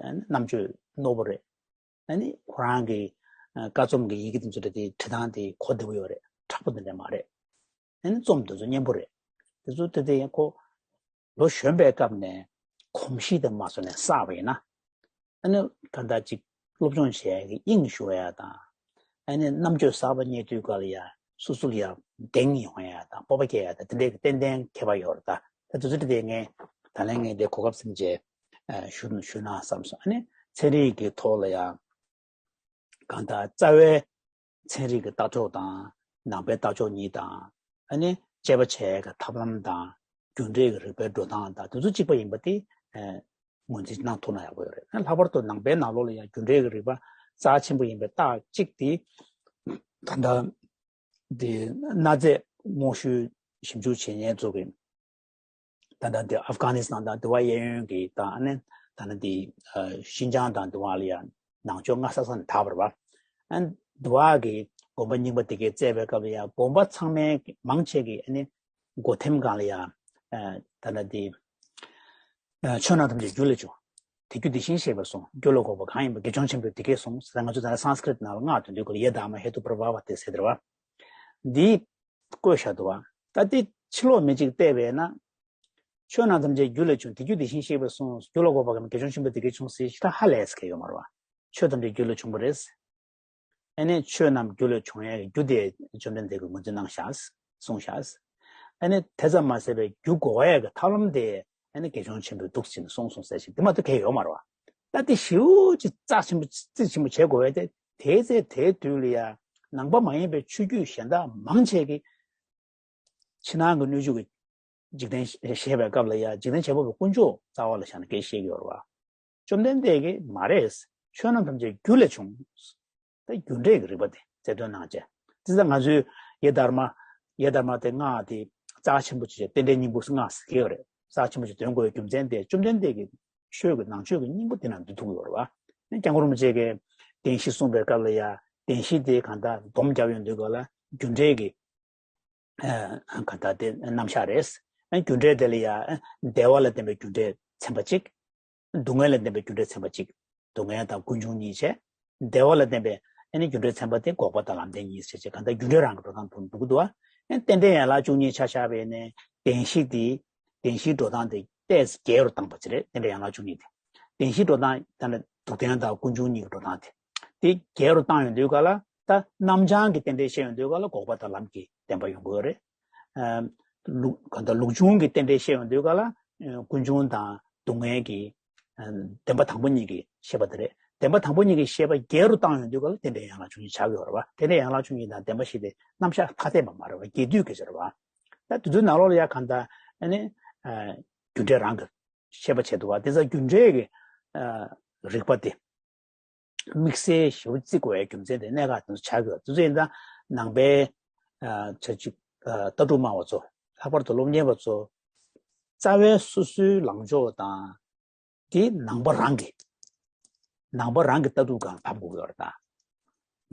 ཨ་ནི་རྣམ་དཔྱོད་རྣོ་པོ་རེད། ཨ་ནི་ཁོ་རང་གི་ཨ་ཀ་རྩོམ་གྱི་ཡི་གེ་དེ་ཚོ་དེ་བྲིས་སྟངས་དེ་གོ་བདེ་པོ་ཡོད་རེད། མཁྲེགས་པོ་དེ་འདྲ་མ་རེད། ཨ་ནི་རྩོམ་དེ་ཚོ་སྙན་པོ་རེད། དེ་ཚོ་དེ་དེ་ཁོ་ལོ་གཞོན་པའི་སྐབས་ནས་གོམས་གཤིས་དེ་མ་བཟོ་ནས་བསགས་པ་ཡིན་ན། ཨ་ནི་ད་ལྟ་ཅིག་སློབ་སྦྱོང་བྱེད་ཡ་གི་དབྱིངས་ཞུགས་ཡ་དང་། ཨ་ནི་རྣམ་དཔྱོད་གསར་པ་རྙེད་དུས་སྐབས་ལ་ཡ་སོ་སོ་ལ་ཡ་གདེང་ཡོང་ཡ་དང་སྤོབས་པ་སྐྱེ་ཡ་དང་དེ་འདྲའི་གི་ཏན་ཏན་ཁྱད་པར་ཡོད་རེད་ད། ད་དེ་ཚོ་དེ་ངས་ད་ལན་ངས་དེ་གོ་སྐབས་ཟིན་རྗེས་ཞུ་ཞུ་ན་བསམ་སོང་། ཨ་ནི་ཚན་རིག་གི་ཐོག་ལ་ཡ་གང་ལྟར་རྩ་བའི་ཚན་རིག་གི་ལྟ་ཕྱོགས་དང་ནང་པའི་ལྟ་ཕྱོགས་གཉིས་དང་། ཨ་ནི་དཔྱད་པ་བྱེད་ཡ་གི་ཐབས་ལམ་དང་རྒྱུ་འབྲས་ཀྱི་རིག་པའི་འགྲོ་སྟངས་དང་དེ་ཚོ་གཅིག་པ་ཡིན་པ་དེ་ངོས་འཛིན་གནང་ཐུབ་ན་ཡག་པོ་ཡོད་རེད། ལྷག་པར་དུ་ནང་པའི་ནང་ལོགས་ལ་ཡང་རྒྱུ་འབྲས་ཀྱི་རིག་པ་རྩ་ཆེན་པོ་ཡིན་པའི་རྟགས་གཅིག་དེ། ད་ལྟ་དེ་གནའ་རྫས་རྨོ་ཞིབ་ཞིབ་འཇུག་བྱེད་མཁན་ཚོ་གིས། ད་ལྟ་འདི་ཨབ་གྷ་ནི་སི་ཐན་དང་དེ་བ་གཡས་གཡོན་གྱི་དང་ཨ་ནི་ད་ལྟ་འདི་ཤིན་ཅང་དང་དེ་བ་ལ་ཡང་ནང་ཆོས་སྔ་ས་ས་ནས་དར་བ་རེད་བ། ཨ་ནི་དེ་བ་གི་དགོན་པ་རྙིང་པ་དེ་གའི་བཙལ་བའི་སྐབས་ལ་ཡང་དགོན་པ་ཚང་མའི་མང་ཆེ་གི་ཨ་ནི་སྒོ་ཐེམ་སྒང་ལ་ཡང་ད་ལྟ་འདི་ཆོས་རྣམས་ཐམས་ཅད་རྒྱུ་ལས་བྱུང་། དེ་རྒྱུ་དེ་བཞིན་གཤེགས་པས་གསུངས། རྒྱུ་ལ་འགོག་པ་གང་ཡིན་པ་དགེ་སྦྱོང་ཆེན་པོས་དེ་སྐད་གསུངས་ཟེར། ང་ཚོ་ད་ལྟ་སཾ་སྐྲྀཏ་ནང་ལ་སྔགས་དོན་འདུལ་སྐོར་ཡེ་དྷརྨ་ཧེ་ཏུ་པྲ་བྷ་བ་སྟེ་ཟེར་དེ་རེད་བ། འདི་བཀོད་བཞག་འདུག་བ། ད་འདི་ཕྱི་ལོགས་མི་གཅིག་བལྟས་པས་ན། ཆོས་རྣམས་ཐམས་ཅད་རྒྱུ་ལས་བྱུང་། དེ་རྒྱུ་དེ་བཞིན་གཤེགས་པས་གསུངས། རྒྱུ་ལ་འགོག་པ་གང་ཡིན་པ་དགེ་སྦྱོང་ཆེན་པོས་དེ་སྐད་གསུངས་ཟེར་ཞེ་དྲག་ཧ་ལས་ཟེར་མཁན་ཡོད་མ་རེད་བ། ཆོས་ཐམས་ཅད་རྒྱུ་ལས་བྱུང་བ་རེད། ཨ་ནི་ཆོས་རྣམས་རྒྱུ་ལས་བྱུང་ཡས་ཀྱི་རྒྱུ་དེ་བཅོམ་ལྡན་འདས་ཀྱིས་ངོས་འཛིན་གནང་བཞག་གསུངས་བཞག་ཨ་ནི་དེ་ཙམ་མ་ཟད་པའི་རྒྱུ་འགོག་ཡས་ཀྱི་ཐབས་ལམ་དེ་ཨ་ནི་དགེ་སྦྱོང་ཆེན་པོས་འདུག་ཟེར་ནས་གསུངས་གསུངས་ཟེར་ཞིག་དེ་མ་གཏོགས་གལ་ཡོད་མ་རེད་བ། ད་དེ་ཞེ་པོ་ཅིག་རྩ་ཆེན་པོ་རྩིས་ཆེན་པོ་བྱེད་དགོས་པས་དེ། དེའི་ཚེ་དེའི་དུས་ལ་ཡ་ནང་པ་མ་ཡིན་པའི་ཆོས་བརྒྱུད་གཞན་དག་མང་ཆེ་གིས་ཕྱི་ནང་གི་སྣོད་བཅུད་ཀྱི་འཇིག་རྟེན་བཤད་པའི་སྐབས་ལ་ཡ་འཇིག་རྟེན་བྱེད་པ་པོའི་དཀོན་མཆོག་རྩ་བ་ལ་བཞག་ནས་སྐད་བཤད་ཀྱི་ཡོད་རེད་བ། བཅོམ་ལྡན་འདས་ཀྱིས་མ་རེད། ཆོས་རྣམས་ཐམས་ཅད་རྒྱུ་ལས་བྱུང་། ད་རྒྱུ་འབྲས་ཀྱི་རིགས་པ་དེ་རྩལ་འདོན་གནང་བྱས། དེ་ཚེ་ང་ཚོས་ཡེ་དྷརྨ། ཡེ་དྷརྨ་དེ་སྔགས་དེ་རྩ་ཆེན་པོ་ཅིག་རྟེན་འབྲེལ་སྙིང་པོ་སྔགས་ཟེར་གྱི་ཡོད་རེད། རྩ་ཆེན་པོ་ཅིག་འདོན་དགོས་པའི་རྒྱུ་མཚན་དེ་བཅོམ་ལྡན་འདས་ཀྱི་ཆོས་ཀྱི་ནང་ཆོས་ཀྱི་སྙིང་པོ་དེ་ནང་འདུས་ཐུབ་ཀྱི་ཡོད་རེད་བ། སྐྱབས་མགོན་རིན་པོ་ཆེ་གིས་བདེན་བཞི་གསུངས་པའི་སྐབས་ལ་ཡ་བདེན་བཞི་དེ་གང་ལྟར་སྡོམ་བརྒྱབ་ཡོང་དུས་སྐབས་ལ་རྒྱུ་འབྲས་ཀྱི་གང་ལྟར་དེ་རྣམ་གཞག་རེད། རྒྱུ་འབྲས་དེ་ལ་ཡ་བདེ་བ་ལ་བརྟེན་པའི་རྒྱུ་འབྲས་ཚན་པ་གཅིག་སྡུག་བསྔལ་ལ་བརྟེན་པའི་རྒྱུ་འབྲས་ཚན་པ་གཅིག་སྡུག་བསྔལ་དང་ཀུན་འབྱུང་གཉིས་བྱས། བདེ་བ་ལ་བརྟེན་པའི་ཨ་ནི་རྒྱུ་འབྲས་ཚན་པ་དེ་འགོག་པ་དང་ལམ་བདེན་གཉིས་བྱས་བྱས་གང་ལྟར་རྒྱུ་འབྲས་རང་གི་འགྲོ་སྟངས་དུ་འདུག་འདུག་ཨ། རྟེན་འབྲེལ་ཡན་ལག་བཅུ་གཉིས་ཆ་བཞག་པ་ཡིན་ན་བདེན་བཞི་དེ། བདེན་བཞིའི་འགྲོ་སྟངས་དེ་ཏོག་ཙམ་བརྒྱད་རུ་བཏང་པ་ཅིག་རེད། རྟེན་འབྲེལ་ཡན་ལག་བཅུ་གཉིས་དེ། བདེན་བཞིའི་འགྲོ་སྟངས་ད་ནི་སྡུག་བདེན་དང་ཀུན་འབྱུང་གཉིས་ཀྱི་འགྲོ་སྟངས་དེ། དེ་བརྒྱད་རུ་བཏང་ཡོང་དུས་ག་ལ་ད་རྣམ་བྱང་གི་རྟེན་འབྲེལ་བཤད་ཡོང་དུས་ག་ལ་འགོག་པ་དང་ལམ་གྱི་བདེན་པ་ཡོང་གི་ཡོད་རེད། ལུགས་གང་ལྟར་ལུགས་འབྱུང་གི་རྟེན་འབྲེལ་བཤད་ཡོང་དུས་ག་ལ་ཀུན་འབྱུང་དང་སྡུག་བསྔལ་གྱི་བདེན་པ་དང་པོ་གཉིས་ཀྱི་བཤད་པ་དེ་རེད། བདེན་པ་དང་པོ་གཉིས་ཀྱི་བཤད་པ་བརྒྱད་རུ་བཏང་ཡོང་དུས་ག་ལ་རྟེན་འབྲེལ་ཡན་ལག་བཅུ་གཉིས་ཆགས་ཀྱི་ཡོད་རེད་བ། རྟེན་འབྲེལ་ཡན་ལག་བཅུ་གཉིས་དང་བདེན་པ་བཞི་དེ་རྣམ་གཞག་ཐ་དད་པ་མ་རེད་བ། རྒྱས་བསྡུས་ཀྱི་ཆ་རེད་བ། ད་དེ་ཚོའི་ནང་ལོགས་ལ་ཡ་གང་ལྟར་ཨ་ནི་རྒྱུ་འབྲས་རང་གི་བཤད་པ་བྱས་འདུག་བ། དེ་ཚོ་རྒྱུ་འབྲས་ཀྱི་རིགས་པ་དེ་དམིགས་བསལ་ཞེ་པོ་བརྩི་དགོས་པའི་རྒྱུ་མཚན་དེ་གནད་འགག་དེ་ཚོ་ཆགས་ཀྱི་ཡོད། དེ་ཚོ་ཡིན་ཙང་ནང་པའི་ཆ་གཅིག་ལྟ་གྲུབ་སྨྲ་བ་ཚོ། ལྷག་པར་དུ་སློབ་གཉེར་བ་ཚོ་རྩ་བའི་སོ་སོའི་ལངས་ཕྱོགས་དང་དེ་ནང་པ་རང་གི་ནང་པ་རང་གི་ལྟ་གྲུབ་སྒང་ལ་བབས་དགོས་ཀྱི་ཡོད་རེད་ད།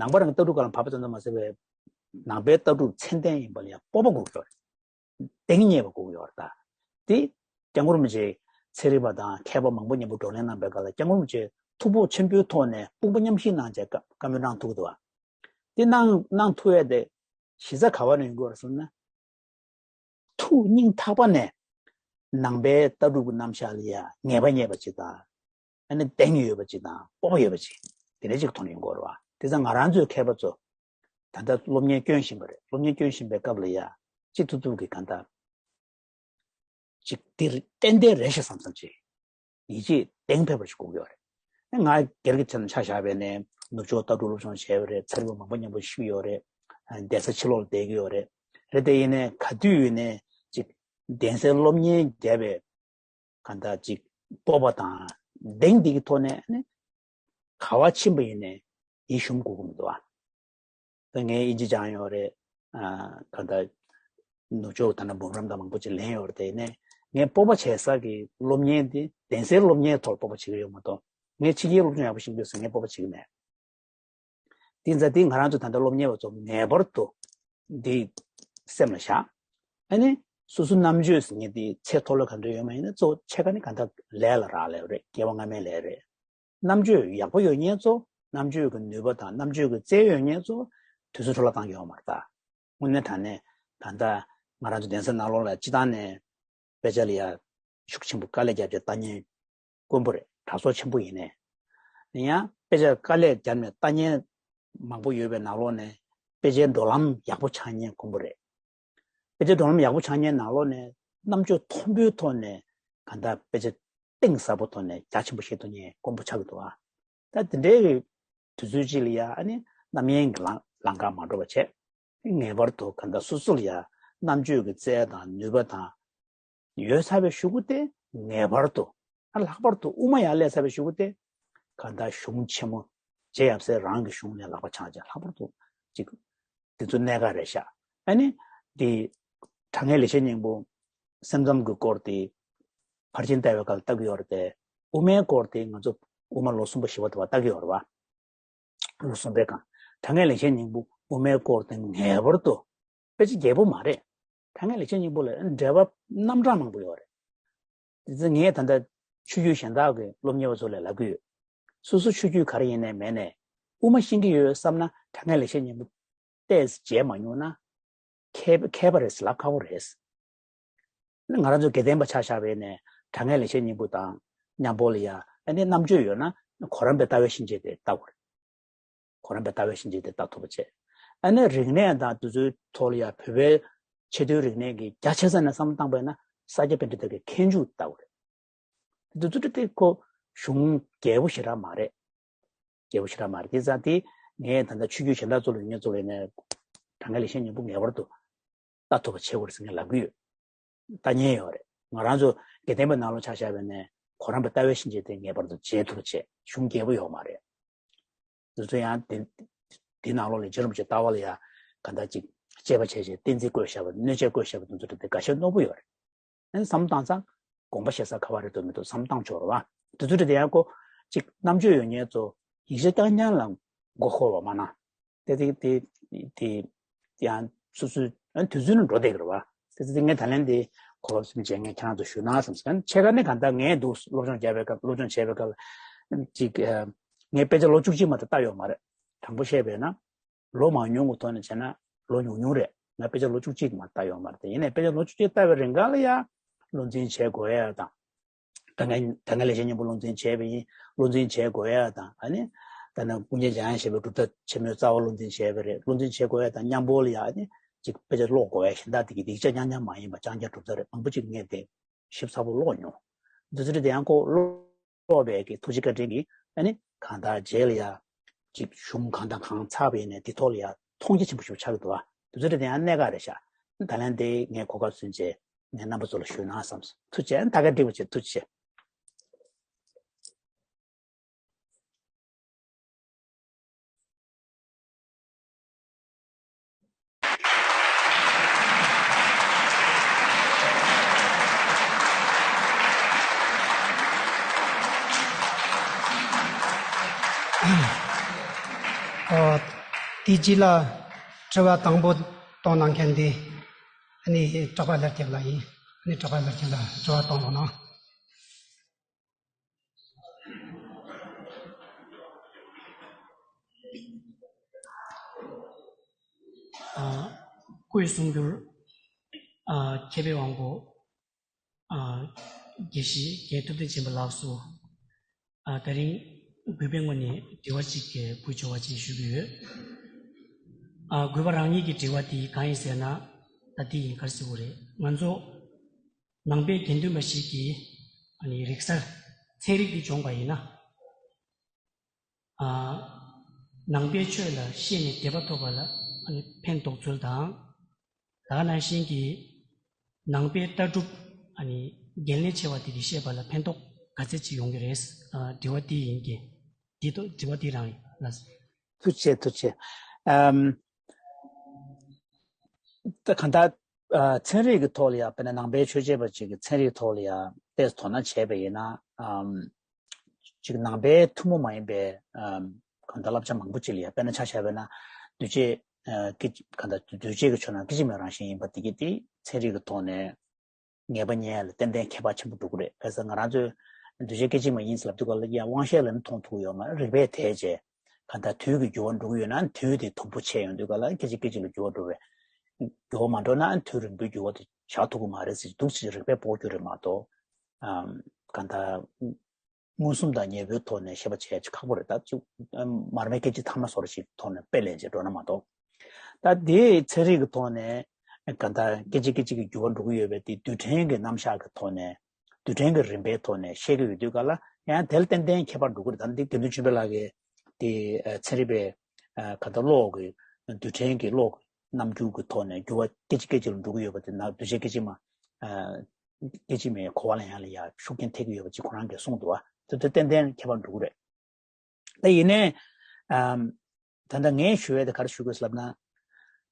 ནང་པ་རང་གི་ལྟ་གྲུབ་སྒང་ལ་བབས་པ་ཙམ་དུ་མ་ཟད་པའི་ནང་པའི་ལྟ་གྲུབ་ཚད་ལྡན་ཡིན་པ་ལ་ཡང་སྤོབས་པ་དགོས་ཀྱི་ཡོད་རེད། གདེང་རྙེད་པ་དགོས་ཀྱི་ཡོད་རེད་ད། དེ་སྐྱབས་མགོན་རིན་པོ་ཆེས་ཚན་རིག་པ་དང་མཁས་པ་མང་པོ་མཉམ་པོ་བགྲོ་གླེང་གནང་པའི་སྐབས་ལ་སྐྱབས་མགོན་རིན་པོ་ཆེས་ཐུགས་ཕོག་ཆེན་པོའི་ཐོག་ནས་དཔུང་པ་མཉམ་གཤིབ་གནང་བྱས་བཀའ་བཀའ་མོལ་གནང་ཐུབ་ཀྱི་འདུག་བ། དེ་གནང་གནང་ཐུབ་ཡས་དེ་གཞི་རྩ་ག་བ་ནས་ཡོང་གི་ཡོད་རེད་ཟེར་ན། ཐུགས་སྙིང་ཐག་པ་ནས་ནང་པའི་ལྟ་གྲུབ་ཀྱི་རྣམ་གཞག་ལ་ཡ་ངེས་པ་རྙེད་པ་ཅིག་དང་། ཨ་ནི་གདེང་ཡོད་པ་ཅིག་དང་སྤོབས་པ་ཡོད་པ་ཅིག་དེ་འདྲ་ཅིག་མཐོང་ཡོང་གི་ཡོད་རེད་བ། དེ་ཙང་ང་རང་ཚོའི་མཁས་པ་ཚོ་ད་ལྟ་སློབ་གཉེར་སྐྱོན་བཞིན་པ་རེད། སློབ་གཉེར་སྐྱོན་བཞིན་པའི་སྐབས་ལ་ཡ་ཅིག་ཐུབ་ཐུབ་ཀྱི་གང་ལྟར་ཅིག་འདིར་ཏན་ཏན་རེད་ཤག་བསམ་བསམ་ཅིག་ཡིད་ཆེས་གདེང་འཕེར་བ་ཞིག་དགོས་ཀྱི་ཡོད་རེད། ང་སྒེར་གྱི་ཆ་ནས་ཆ་བཞག་པ་ཡིན་ན་ནུབ་ཕྱོགས་ལྟ་གྲུབ་སློབ་སྦྱོང་བྱས་པ་རེད། ཚན་རིག་པ་མང་པོ་མཉམ་པོ་ཞུགས་ཡོད་རེད། གདན་ས་ཕྱི་ལོགས་ལ་བསྡད་ཀྱི་ཡོད་རེད། རེད་དེ་ཡིན་ནའི་ག་དུས་ཡིན་ནའི་ཅིག་གདན་སའི་སློབ་གཉེར་བརྒྱབ་པའི་གང་ལྟར་ཅིག་སྤོབས་པ་དང་གདེང་འདི་གི་ཐོག་ནས་ནི་ག་བ་ཕྱིན་པ་ཡིན་ནའི་ཡིད་ཞུམ་དགོས་ཀྱི་མི་འདུག་ཨ། ད་ངས་དབྱིན་ཇི་སྦྱངས་ཡོད་རེད། ཨ། གང་ལྟར་ནུབ་ཕྱོགས་ད་ནང་འབུམ་རམས་དང་མང་པོ་ཅིག་ལེན་ཡོད་རེད། དེ་ནས་ངས་སྤོབས་པ་བྱེད་ས་གི་སློབ་གཉེར་འདི་གདན་སའི་སློབ་གཉེར་ཐོག་སྤོབས་པ་བྱེད་ཀྱི་ཡོད་མ་གཏོགས་ངས་ཕྱི་རྒྱལ་སློབ་སྦྱོང་ཡག་པོ་ཤེས་ཀྱི་ཡོད་ཟེར་ངས་སྤོབས་པ་བྱེད་ཀྱི་མེད། དེ་ཙང་དེ་ང་རང་ཚོ་ད་ལྟ་སློབ་གཉེར་བ་ཚོ་ངེས་པར་དུ་འདི་སེམས་ལ་བཞག་ཨ་ནི་སོ་སོ་རྣམ་དཔྱོད་ཟེར་མཁན་དེ་ཚད་མཐོ་ལོས་ག་འདྲ་ཡོད་མ་ཡིན་ན་གཙོ་བོ་ཕྱེད་ཀ་ནི་གང་ལྟར་ལས་ལ་རག་ལས་རེད། སྐྱེ་བ་སྔ་མའི་ལས་རེད། རྣམ་དཔྱོད་ཡག་པོ་ཡོད་མཁན་ཚོ་རྣམ་དཔྱོད་ཀྱི་ནུས་པ་དང་རྣམ་དཔྱོད་ཀྱི་རྩལ་ཡོད་མཁན་ཚོ་དུས་ཚོད་འཕྲོ་བརླག་བཏང་གི་ཡོད་མ་རེད་ད། དངོས་གནས་དྲང་གནས་ད་ལྟ་ང་རང་ཚོ་གདན་ས་ནང་ལོགས་ལ་སྤྱི་བཏང་ནས་དཔེ་ཆ་ལ་ཡ་ཤུགས་ཆེན་པོ་དཀའ་ལས་བརྒྱབ་བྱས་ལྟ་མཁན་དཀོན་པོ་རེད། གྲྭ་ཚོགས་ཆེན་པོ་ཡིན་ནའི། ཡང་དཔེ་ཆ་དཀའ་ལས་བརྒྱབ་ནས་ལྟ་མཁན་མང་པོ་ཡོད་པའི་ནང་ལོགས་ནས་དཔེ་ཆའི་འགྲོ་ལམ་ཡག་པོ་ཆགས་མཁན་དཀོན་པོ་རེད། དཔེ་ཆའི་འགྲོ་ལམ་ཡག་པོ་ཆགས་མཁན་ནང་ལོགས་ནས་རྣམ་དཔྱོད་མཐོན་པོའི་ཐོག་ནས་གང་ལྟར་དཔེ་ཆ་གཏིང་ཟབ་པོ་ཐོག་ནས་རྒྱ་ཆེན་པོ་བཤད་ཐུབ་མཁན་དཀོན་པོ་ཆགས་ཀྱི་འདུག་ཨ། ད་དེ་འདྲའི་གི་དུས་ཚོད་ཅིག་ལ་ཡ་ཨ་ནི་རྣམ་གཡེང་གི་ལམ་ལམ་ཁ་མ་འགྲོ་བ་བྱས། ངེས་པར་དུ་གང་ལྟར་སོ་སོ་ལ་ཡ་རྣམ་དཔྱོད་ཀྱི་རྩལ་དང་ནུས་པ་དང་ཡོད་ཚར་བའི་གཞུག་གུ་དེ་ངེས་པར་དུ་ཨ་ལྷག་པར་དུ་དབུ་མ་ཡར་སླེབས་ཚར་བའི་གཞུག་གུ་དེ་གང་ལྟར་གཞུང་ཆེན་མོ་རྗེ་ཡབ་སྲས་རང་གི་གཞུང་ནས་ལག་པ་འཆང་བྱས་ལྷག་པར་དུ་ཅིག་དེ་ཚོ་གནད་འགག་རེད་ཤག་ཨ་ནི་དེ་དྲང་ངེས་ལེགས་བཤད་སྙིང་པོ་སེམས་ཙམ་གྱི་སྐོར་དེ་ཕར་ཕྱིན་ལྟ་བའི་སྐབས་ལ་ལྟ་གི་ཡོད་རེད་དེ། དབུ་མའི་སྐོར་དེ་ང་ཚོ་དབུ་མ་ལོ་གསུམ་པ་བཞི་པ་དེ་བ་ལྟ་གི་ཡོད་རེད་བ། ལོ་གསུམ་པའི་སྒང་དྲང་ངེས་ལེགས་བཤད་སྙིང་པོ་དབུ་མའི་སྐོར་དེ་ངེས་པར་དུ་དཔེ་ཆ་རྒྱས་པོ་མ་རེད། དྲང་ངེས་ལེགས་བཤད་སྙིང་པོ་ལ་འགྲེལ་པ་རྣམ་གྲངས་མང་པོ་ཡོད་རེད། དེ་ཚོ་ངས་ད་ལྟ་ཆོས་བརྒྱུད་གཞན་དག་གི་སློབ་གཉེར་བ་ཚོ་ལ་ལབ་ཀྱི་ཡོད། སོ་སོ་ཆོས་བརྒྱུད་ག་རེ་ཡིན་ནའི་མེད་ནའི་དབུ་མ་ཤེས་ཀྱི་ཡོད་བསམ་ན་དྲང་ངེས་ལེགས་བཤད་སྙིང་པོ་ཏོག་ཙམ་མཇལ་མ་མྱོང་ན་མཁས་མཁས་པ་རེད་ཟེར་ལབ་ཁག་པོ་རེད། ང་རང་ཚོ་དགེ་ལྡན་པ་ཆ་བཞག་པ་ཡིན་ནའི་དྲང་ངེས་ལེགས་བཤད་སྙིང་པོ་དང་མཉམ་པོ་ལ་ཡ་ཨ་ནི་རྣམ་དཔྱོད་ཡོད་ན་གོ་རམས་པའི་ལྟ་བའི་གཤིན་རྗེ་དེ་ལྟ་དགོས་རེད། གོ་རམས་པའི་ལྟ་བའི་གཤིན་རྗེ་དེ་ལྟ་ཐུབ་པ་བྱས། ཨ་ནི་རིག་གནས་དང་དེ་ཚོའི་ཐོག་ལ་ཡ་བོད་པའི་ཆེས་མཐོའི་རིག་གནས་ཀྱི་རྒྱ་ཆེ་ས་ནས་བསམ་བློ་བཏང་པ་ཡིན་ན་ས་སྐྱ་པཎྜི་ཏ་གི་མཁས་མཇུག་ལྟ་དགོས་རེད། དེ་ཚོ་དེ་ཁོ་གཞུང་རྒྱས་པོ་ཞེ་དྲག་མ་རེད། རྒྱས་པོ་ཞེ་དྲག་མ་རེད། དེ་ཙང་དེ་ངས་ད་ལྟ་ཆོས་བརྒྱུད་གཞན་དག་ཚོ་ལ་ཡོད་མཁན་ཚོ་ལ་ཡིན་ནའི་དྲང་ངེས་ལེགས་བཤད་སྙིང་པོ་ངེས་པར་དུ་ལྟ་ཐུབ་པ་བྱེད་དགོས་རེད་ཟེར་ངས་ལབ་ཀྱི་ཡོད། ལྟ་མཁན་ཡོད་རེད། ང་རང་ཚོ་དགེ་ལྡན་པའི་ནང་ལོགས་ཆ་བཞག་པ་ཡིན་ནའི་གོ་རམས་པའི་ལྟ་བའི་གཤིན་རྗེ་དེ་ངེས་པར་དུ་མཇལ་ཐུབ་པ་བྱས། གཞུང་རྒྱས་པོ་ཡོད་མ་རེད། དེ་ཚོ་ཡང་དེ་དེ་ནང་ལོགས་ལ་རྗེ་རིན་པོ་ཆེ་ལྟ་བ་ལ་ཡ་ག་འདྲ་ཅིག་དཔྱད་པ་བྱས་བྱས་བསྟན་རྩིས་བཀོད་བཞག་པ་གནོད་བྱེད་བཀོད་བཞག་པ་དེ་ཚོ་དེ་འགའ་ཤས་རྣོ་པོ་ཡོད་རེད། ཨ་ནི་བསམ་བློ་བཏང་ཙང་དགོངས་པ་བཞེས་ས་ག་བ་རེད་འདུག་མི་འདུག་བསམ་བློ་བཏང་ཆོག་རེད་བ། དེ་ཚོ་དེ་ཡང་ཁོ་ཅིག་རྣམ་དཔྱོད་ཡོད་མཁན་ཚོ་ཡིག་ཆ་རྐྱང་རྐྱང་ལ་མགོ་འཁོར་བ་མ་གནང་། དེ་དེ་དེ་དེ་ཡང་སོ་སོའི་ཨ་ནི་དུས་ཚོད་ནི་འགྲོ་བསྡད་ཀྱི་རེད་བ། དེ་ཚོ་དེ་ངས་ད་ལན་དེ་གོ་སྐབས་ཟིན་བྱས་ངས་ཁྱེད་རང་ཚོ་ཞུས་ན་བསམ་སོང་། ཕྱེད་ཀ་ནི་གང་ལྟར་ངས་འདུག་སློབ་སྦྱོང་བྱས་པའི་སྐབས་སློབ་སྦྱོང་བྱས་པའི་སྐབས་ཅིག་ངས་དཔེ་ཆ་ལོ་བཅུ་གཅིག་མ་གཏོགས་བལྟ་ཡོད་མ་རེད། དྲང་པོ་བཤད་པས་ན། ལོ་མང་ཉུང་གི་ཐོག་ནས་བྱས་ན་ལོ་ཉུང་ཉུང་རེད། ང་དཔེ་ཆ་ལོ་བཅུ་གཅིག་མ་ལྟ་ཡོད་མ་རེད་དེ། ཡིན་ནའི་དཔེ་ཆ་ལོ་བཅུ་གཅིག་ལྟ་བའི་རིང་ག་ལ་ཡ་བློ་འཛིན་བྱེད་དགོས་ཡ་དང་། ད་ངས་ད་ངས་ལེགས་བཤད་སྙིང་པོ་བློ་འཛིན་བྱས་པ་ཡིན། བློ་འཛིན་བྱེད་དགོས་ཡ་དང་ཨ་ནི། ད་ནི་ཀུན་མཁྱེན་འཇམ་དབྱངས་བཞད་པའི་སྒྲུབ་ཐབས་ཆེན་མོའི་རྩ་བ་བློ་འཛིན་བྱས་པ་རེད། བློ་འཛིན་བྱེད་དགོས་ཡ་དང་མཉམ་པོ་ལ་ཡ་ཨ་ནི་ཅིག་དཔེ་ཆ་ཀློག་དགོས་ཡ་གཞན་དག་དེ་གི་ཡིག་ཆ་རྐྱང་རྐྱང་མ་ཡིན་པ་རྐྱང་རྐྱང་གྲུབ་ཚར་རེད། མང་པོ་ཅིག་ངས་དེ་ཞིབ་ཚགས་པོ་ཀློག་མྱོང་། འདི་ཚོ་དེ་ཡང་ཁོ་ཀློག་ཀློག་པའི་གི་ཐུགས་རྗེ་བཀའ་དྲིན་གྱིས་ཨ་ནི་གང་ལྟར་རྗེས་ལ་ཡ་ཅིག་གཞུང་གང་དང་གང་ཚར་བ་ཡིན་ནའི་དེ་ཐོག་ལ་ཡ་མཐོང་རྒྱ་ཆེན་པོ་ཞིག་ཆགས་ཀྱི་འདུག་བ། དེ་ཚོ་དེ་ཡང་གནད་འགག་རེད་ཤག་ད་ལན་དེ་ངས་གོ་སྐབས་བཟུང་རྗེས་ངས་རྣམ་པ་ཚོ་ལ་ཞུས་ན་བསམ་སོང་། ཐུགས་རྗེ་ཆེ། ད་ག་འགྲིག་པ་བྱེད། ཐུགས་རྗེ་ཆེ། ཨོ། དེ་རྗེས་ལ་དྲི་བ་དང་པོ་གཏོང་གནང་མཁན་དེ་ཨ་ནི་གྲགས་པ་ལྷ་རྒྱལ་ལགས་ཡིན། ཨ་ནི་གྲགས་པ་ལྷ་རྒྱལ་ལགས་དྲི་བ་གཏོང་རོགས་གནང་། ཨ། སྐུའི་གསུང་སྒྱུར། ཨ། མཁས་པའི་དབང་པོ། ཨ། དགེ་བཤེས་རྒན་ཐུབ་བསྟན་ཆེན་པོ་ལགས་སུ། ཨ། ད་རིང་གུས་པའི་ངོས་ནས་དྲི་བ་གཅིག་གི་འབུལ་ཆོག་པ་ཅིག་ཞུ་གི་ཡོད། ཨ། གུས་པ་རང་ཉིད་ཀྱི་དྲི་བ་དེ་གང་ཡིན་ཟེར་ན། ད་དེ་ཡིན། ག་རེ་ཟེར་དགོས་རེད། ང་ཚོ་ནང་པའི་དགེ་འདུན་པ་ཞིག་གིས། ཨ་ནི་རིག་གསར་ཚན་རིག་འདི་སྦྱོང་པ་ཡིན་ན། ཨ། ནང་པའི་ཆོས་ལ་ཤེས་ནས་དད་པ་ཐོབ་པ་ལ། ཨ་ནི་ཕན་ཐོགས་ཚུལ་དང་། ད་ག་ནང་བཞིན་གྱི་ནང་པའི་ལྟ་གྲུབ། ཨ་ནི་འགན་ལེན་ཆེ་བ་དེ་གིས་ཤེས་པ་ལ་ཕན་ཐོགས་ག་ཚད་ཅིག་ཡོང་གི་རེད། ཨ། དྲི་བ་དེ་ཡིན་གྱི། འདི་དོ། དྲི་བ་དེ་རང་ཡིན་ལགས། ཐུགས་རྗེ་ཆེ། ཐུགས་རྗེ་ཆེ། ཨམ། ད་གང་ལྟར། ཨ། ཚན་རིག་གི་ཐོག་ལ་ཡང་། དཔེར་ན་ནང་པའི་ཆོས་བྱེད་པ་ཅིག་གིས་ཚན་རིག་ཐོག་ལ་ཡང་ཏོག་ཙམ་དོ་སྣང་བྱས་པ་ཡིན་ན། ཨམ། ཅིག་ནང་པའི་ཐུན་མོང་མ་ཡིན་པའི། ཨམ། གང་ལྟར་བསླབ་བྱ་མང་པོ་ཅིག་ལ་ཡང་། དཔེར་ན་ཆ་བཞག་པ་ན་འདུས་བྱས། ཨ། སྐད། གང་ལྟར་འདུས་བྱས་ཀྱི་ཆོས་རྣམས་སྐད་ཅིག་མའི་རང་བཞིན་ཡིན་པ་དེ་གིས་དེ་ཚན་རིག་གི་ཐོག་ནས་ངེས་པ་རྙེད་ཡ་ལ་ཏན་ཏན་ཁྱད་པར་ཆེན་པོ་འགྲོ་གི་རེད། ག་ས་ང་རང་ཚོས་འདུས་བྱས་སྐད་ཅིག་མ་ཡིན་ཟེར་ལབ་དུས་སྐབས་ལ་ཡང་དབང་ཤེས་ལ་ནི་མཐོང་ཐུབ་ཀྱི་ཡོད་མ་རེད། རིགས་པས་དེད་བྱས། གང་ལྟར་དུས་ཀྱི་འགྱུར་བ་འགྲོ་གི་ཡོད་ན་དུས་དེ་དུམ་བུ་ཆད་ཡོང་དུས་སྐབས་ལ་སྐད་ཅིག་སྐད་ཅིག་ལ་འགྱུར་བ་འགྲོ་བས། འགྱུར་བ་མ་འགྲོ་ན་དུས་རིང་པོའི་འགྱུར་བ་དེ་བཞག་ཐུབ་ཀྱི་མ་རེད་ཟེར། འདུག་སེ་རིགས་པས་དཔོག་རྒྱུ་རེད་མ་གཏོགས། ཨམ། གང་ལྟར་མངོན་སུམ་དང་ཉེ་བོའི་ཐོག་ནས་ཤེས་པ་བྱེད་ཡ་ཅིག་ཁག་པོ་རེད། ད་ཅིག་མར་མེ་སྐད་ཅིག་ཐ་མ་བཟོ་འདྲ་ཞིག་ཐོག་ནས་དཔེ་ལེན་བྱས་འགྲོ་ན་མ་གཏོགས། ད་དེའི་ཚན་རིག་གི་ཐོག་ནས་གང་ལྟར་སྐད་ཅིག་སྐད་ཅིག་གི་འགྱུར་བ་འགྲོ་གི་ཡོད་པའི་དེ་རྡུལ་ཕྲན་གྱི་རྣམ་གཞག་གི་ཐོག་ནས། རྡུལ་ཕྲན་གྱི་རིམ་པའི་ཐོག་ནས་བཤད་ཀྱི་ཡོད་དུས་སྐབས་ལ་ཡང་དེ་ལ་ཏན་ཏན་ཁྱད་པར་འགྲོ་གི་རེད། ད་འདི་དགེ་འདུན་ཆོས་འཕེལ་ལགས་ཀྱིས་དེ། ཨ། ཚན་རིག་པའི། ཨ། གང་ལྟར་གློག་གི། རྡུལ་ཕྲན་གྱི་གློག་གི་རྣམ་འགྱུར་གྱི་ཐོག་ནས་འགྱུར་བ་སྐད་ཅིག་སྐད་ཅིག་ལ་འགྲོ་གི་ཡོད་པ་དེ་ནང་འདུས་བྱས་སྐད་ཅིག་མ། ཨ། སྐད་ཅིག་མའི་གོ་བ་ལ་ཡང་ལ་ཡང་ཤུགས་རྐྱེན་ཐེབས་ཀྱི་ཡོད་པ་ཅིག་ཁོ་རང་གིས་གསུངས་འདུག་བ། དེ་དེ་ཏན་ཏན་ཁྱད་པར་འགྲོ་གི་རེད། ད་ཡིན་ནའི། ཨམ། ད་ལྟ་ངས་ཞུ་ཡས་དེ་ག་རེ་ཞུ་དགོས་ལབ་ན།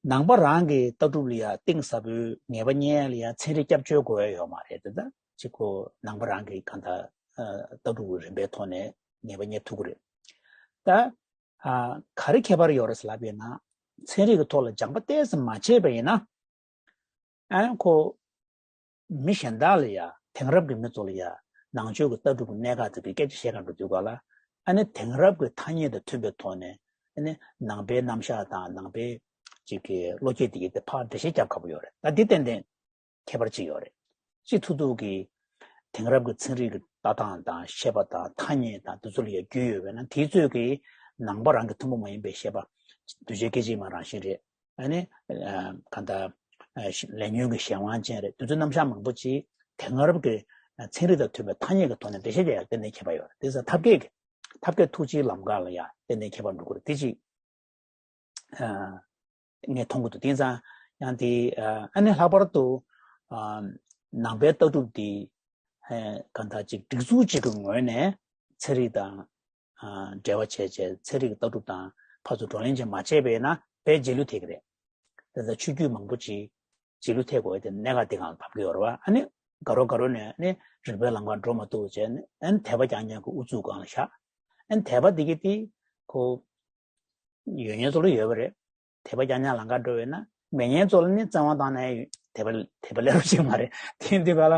ནང་པ་རང་གི་ལྟ་གྲུབ་ལ་ཡང་གཏིང་ཟབ་པོའི་ངེས་པ་རྙེད་ཡ་ལ་ཡང་ཚན་རིག་སྐྱབས་བཅོལ་དགོས་ཡ་ཡོད་མ་རེད། དེ་ད་ཅིག་ཁོ་ནང་པ་རང་གི་གང་ལྟར། ཨ། ལྟ་གྲུབ་རིམ་པའི་ཐོག་ནས་ངེས་པ་རྙེད་ཐུབ་ཀྱི་རེད། ད། ཨ། ག་རེ་ཁྱད་པར་ཡོད་རེད་ཟེར་ལབ་པ་ཡིན་ན། ཚན་རིག་གི་ཐོག་ལ་སྦྱངས་པ་ཏོག་ཙམ་མ་བྱས་པ་ཡིན་ན། ཨ། ཁོ་མི་གཞན་དག་ལ་ཡ། དེང་རབས་ཀྱི་མི་ཚོ་ལ་ཡ་ནང་ཆོས་ཀྱི་ལྟ་གྲུབ་ཀྱི་གནད་འགག་དེ་གའི་སྐད་ཆ་བཤད་ག་འགྲོ་དུས་སྐབས་ལ། ཨ་ནི་དེང་རབས་ཀྱི་ཐ་སྙད་དང་མཐུན་པའི་ཐོག་ནས། ཨ་ནི་ནང་པའི་རྣམ་གཞག་དང་ནང་པའི་ཅིག་གི་བློ་སྐྱེད་དེ་གའི་དེ་ཕར་འགྲེལ་བཤད་རྒྱབ་དགའ་པོ་ཡོད་རེད། ད་འདི་ཏན་ཏན་ཁྱད་པར་ཅིག་ཡོད་རེད། སྤྱི་ཐུབ་ཐུབ་ཀྱི་དེང་རབས་ཀྱི་ཚན་རིག་གི་ལྟ་སྟངས་དང་བཤད་པ་དང་ཐ་སྙད་དང་དེ་ཚོ་ལ་ཡ་རྒྱུས་ཡོད་པས་ན། དེའི་ཚོད་ཀྱིས་ནང་པ་རང་གི་ཐུན་མོང་མ་ཡིན་པའི་བཤད་པ། འདུས་བྱས་སྐད་ཅིག་མ་རང་བཞིན་རེད། ཨ་ནི། ཨ། གང་ལྟར། ཨ། ལས་ཉོན་གྱི་གཞན་དབང་ཅན་རེད། དེ་ཚོའི་རྣམ་གཞག་མང་པོ་ཅིག་དེང་རབས་ཀྱི་ཚན་རིག་དང་མཐུན་པའི་ཐ་སྙད་ཀྱི་ཐོག་ནས་འགྲེལ་བཤད་རྒྱག་ཡ་ཏན་ཏན་ཁྱད་པར་ཡོད་རེད། དེ་ཚོ་ཐབས་མཁས་ཀྱི། ཐབས་མཁས་ཐུགས་རྗེའི་ལམ་ཁ་ལ་ཡ་ཏན་ཏན་ཁྱད་པར་འགྲོ་གི་རེད། དེ་ཅིག་ཨ། ངས་མཐོང་གི་འདུག་དེང་སང་ཡང་དེ། ཨ། ཨ་ནི་ལྷག་པར་དུ། ཨ། ནང་པའི་ལྟ་གྲུབ་འདི། ཨ། གང་ལྟར་ཅིག་སྒྲིག་འཛུགས་ཅིག་གི་ངོས་ནས་ཚན་རིག་དང་། ཨ། འབྲེལ་བ་བྱས་བྱས་ཚན་རིག་གི་ལྟ་གྲུབ་དང་ཕར་ཚུར་བགྲོ་གླེང་བྱས་མ་བྱས་པས་ན་དཔེ་རྗེས་ལུས་ཐེབས་ཀྱི་རེད། དེ་ལྟར་ཆོས་བརྒྱུད་མང་པོ་ཅིག་རྗེས་ལུས་ཐེབས་དགོས་དེ་གནད་འགག་དེ་སྒང་ལ་བབས་ཀྱི་ཡོད་རེད་བ། ཨ་ནི་དགའ་རབ་དགའ་རབ་ནས་ཨ་ནི་རིགས་པའི་ལམ་ཁར་འགྲོ་མ་ཐུབ་བྱས་ནས། ཨ་ནི་དད་པ་རྐྱང་རྐྱང་གི་ཨུ་ཚུགས་སྒང་ལ་བཞག་ཨ་ནི་དད་པ་འདི་གི་དེ་ཁོ་ཡོད་མཁན་ཚོ་ལ་ཡོད་པ་རེད། དད་པ་རྐྱང་རྐྱང་ལམ་ཁར་འགྲོ་བས་ན། མེད་མཁན་ཚོ་ལ་ནི་བཙན་དབང་བཏང་ནས་དད་པ། དད་པ་སླེབས་རོགས་བྱེད་མ་རེད། དེ་ཡིན་དུས་ག་ལ་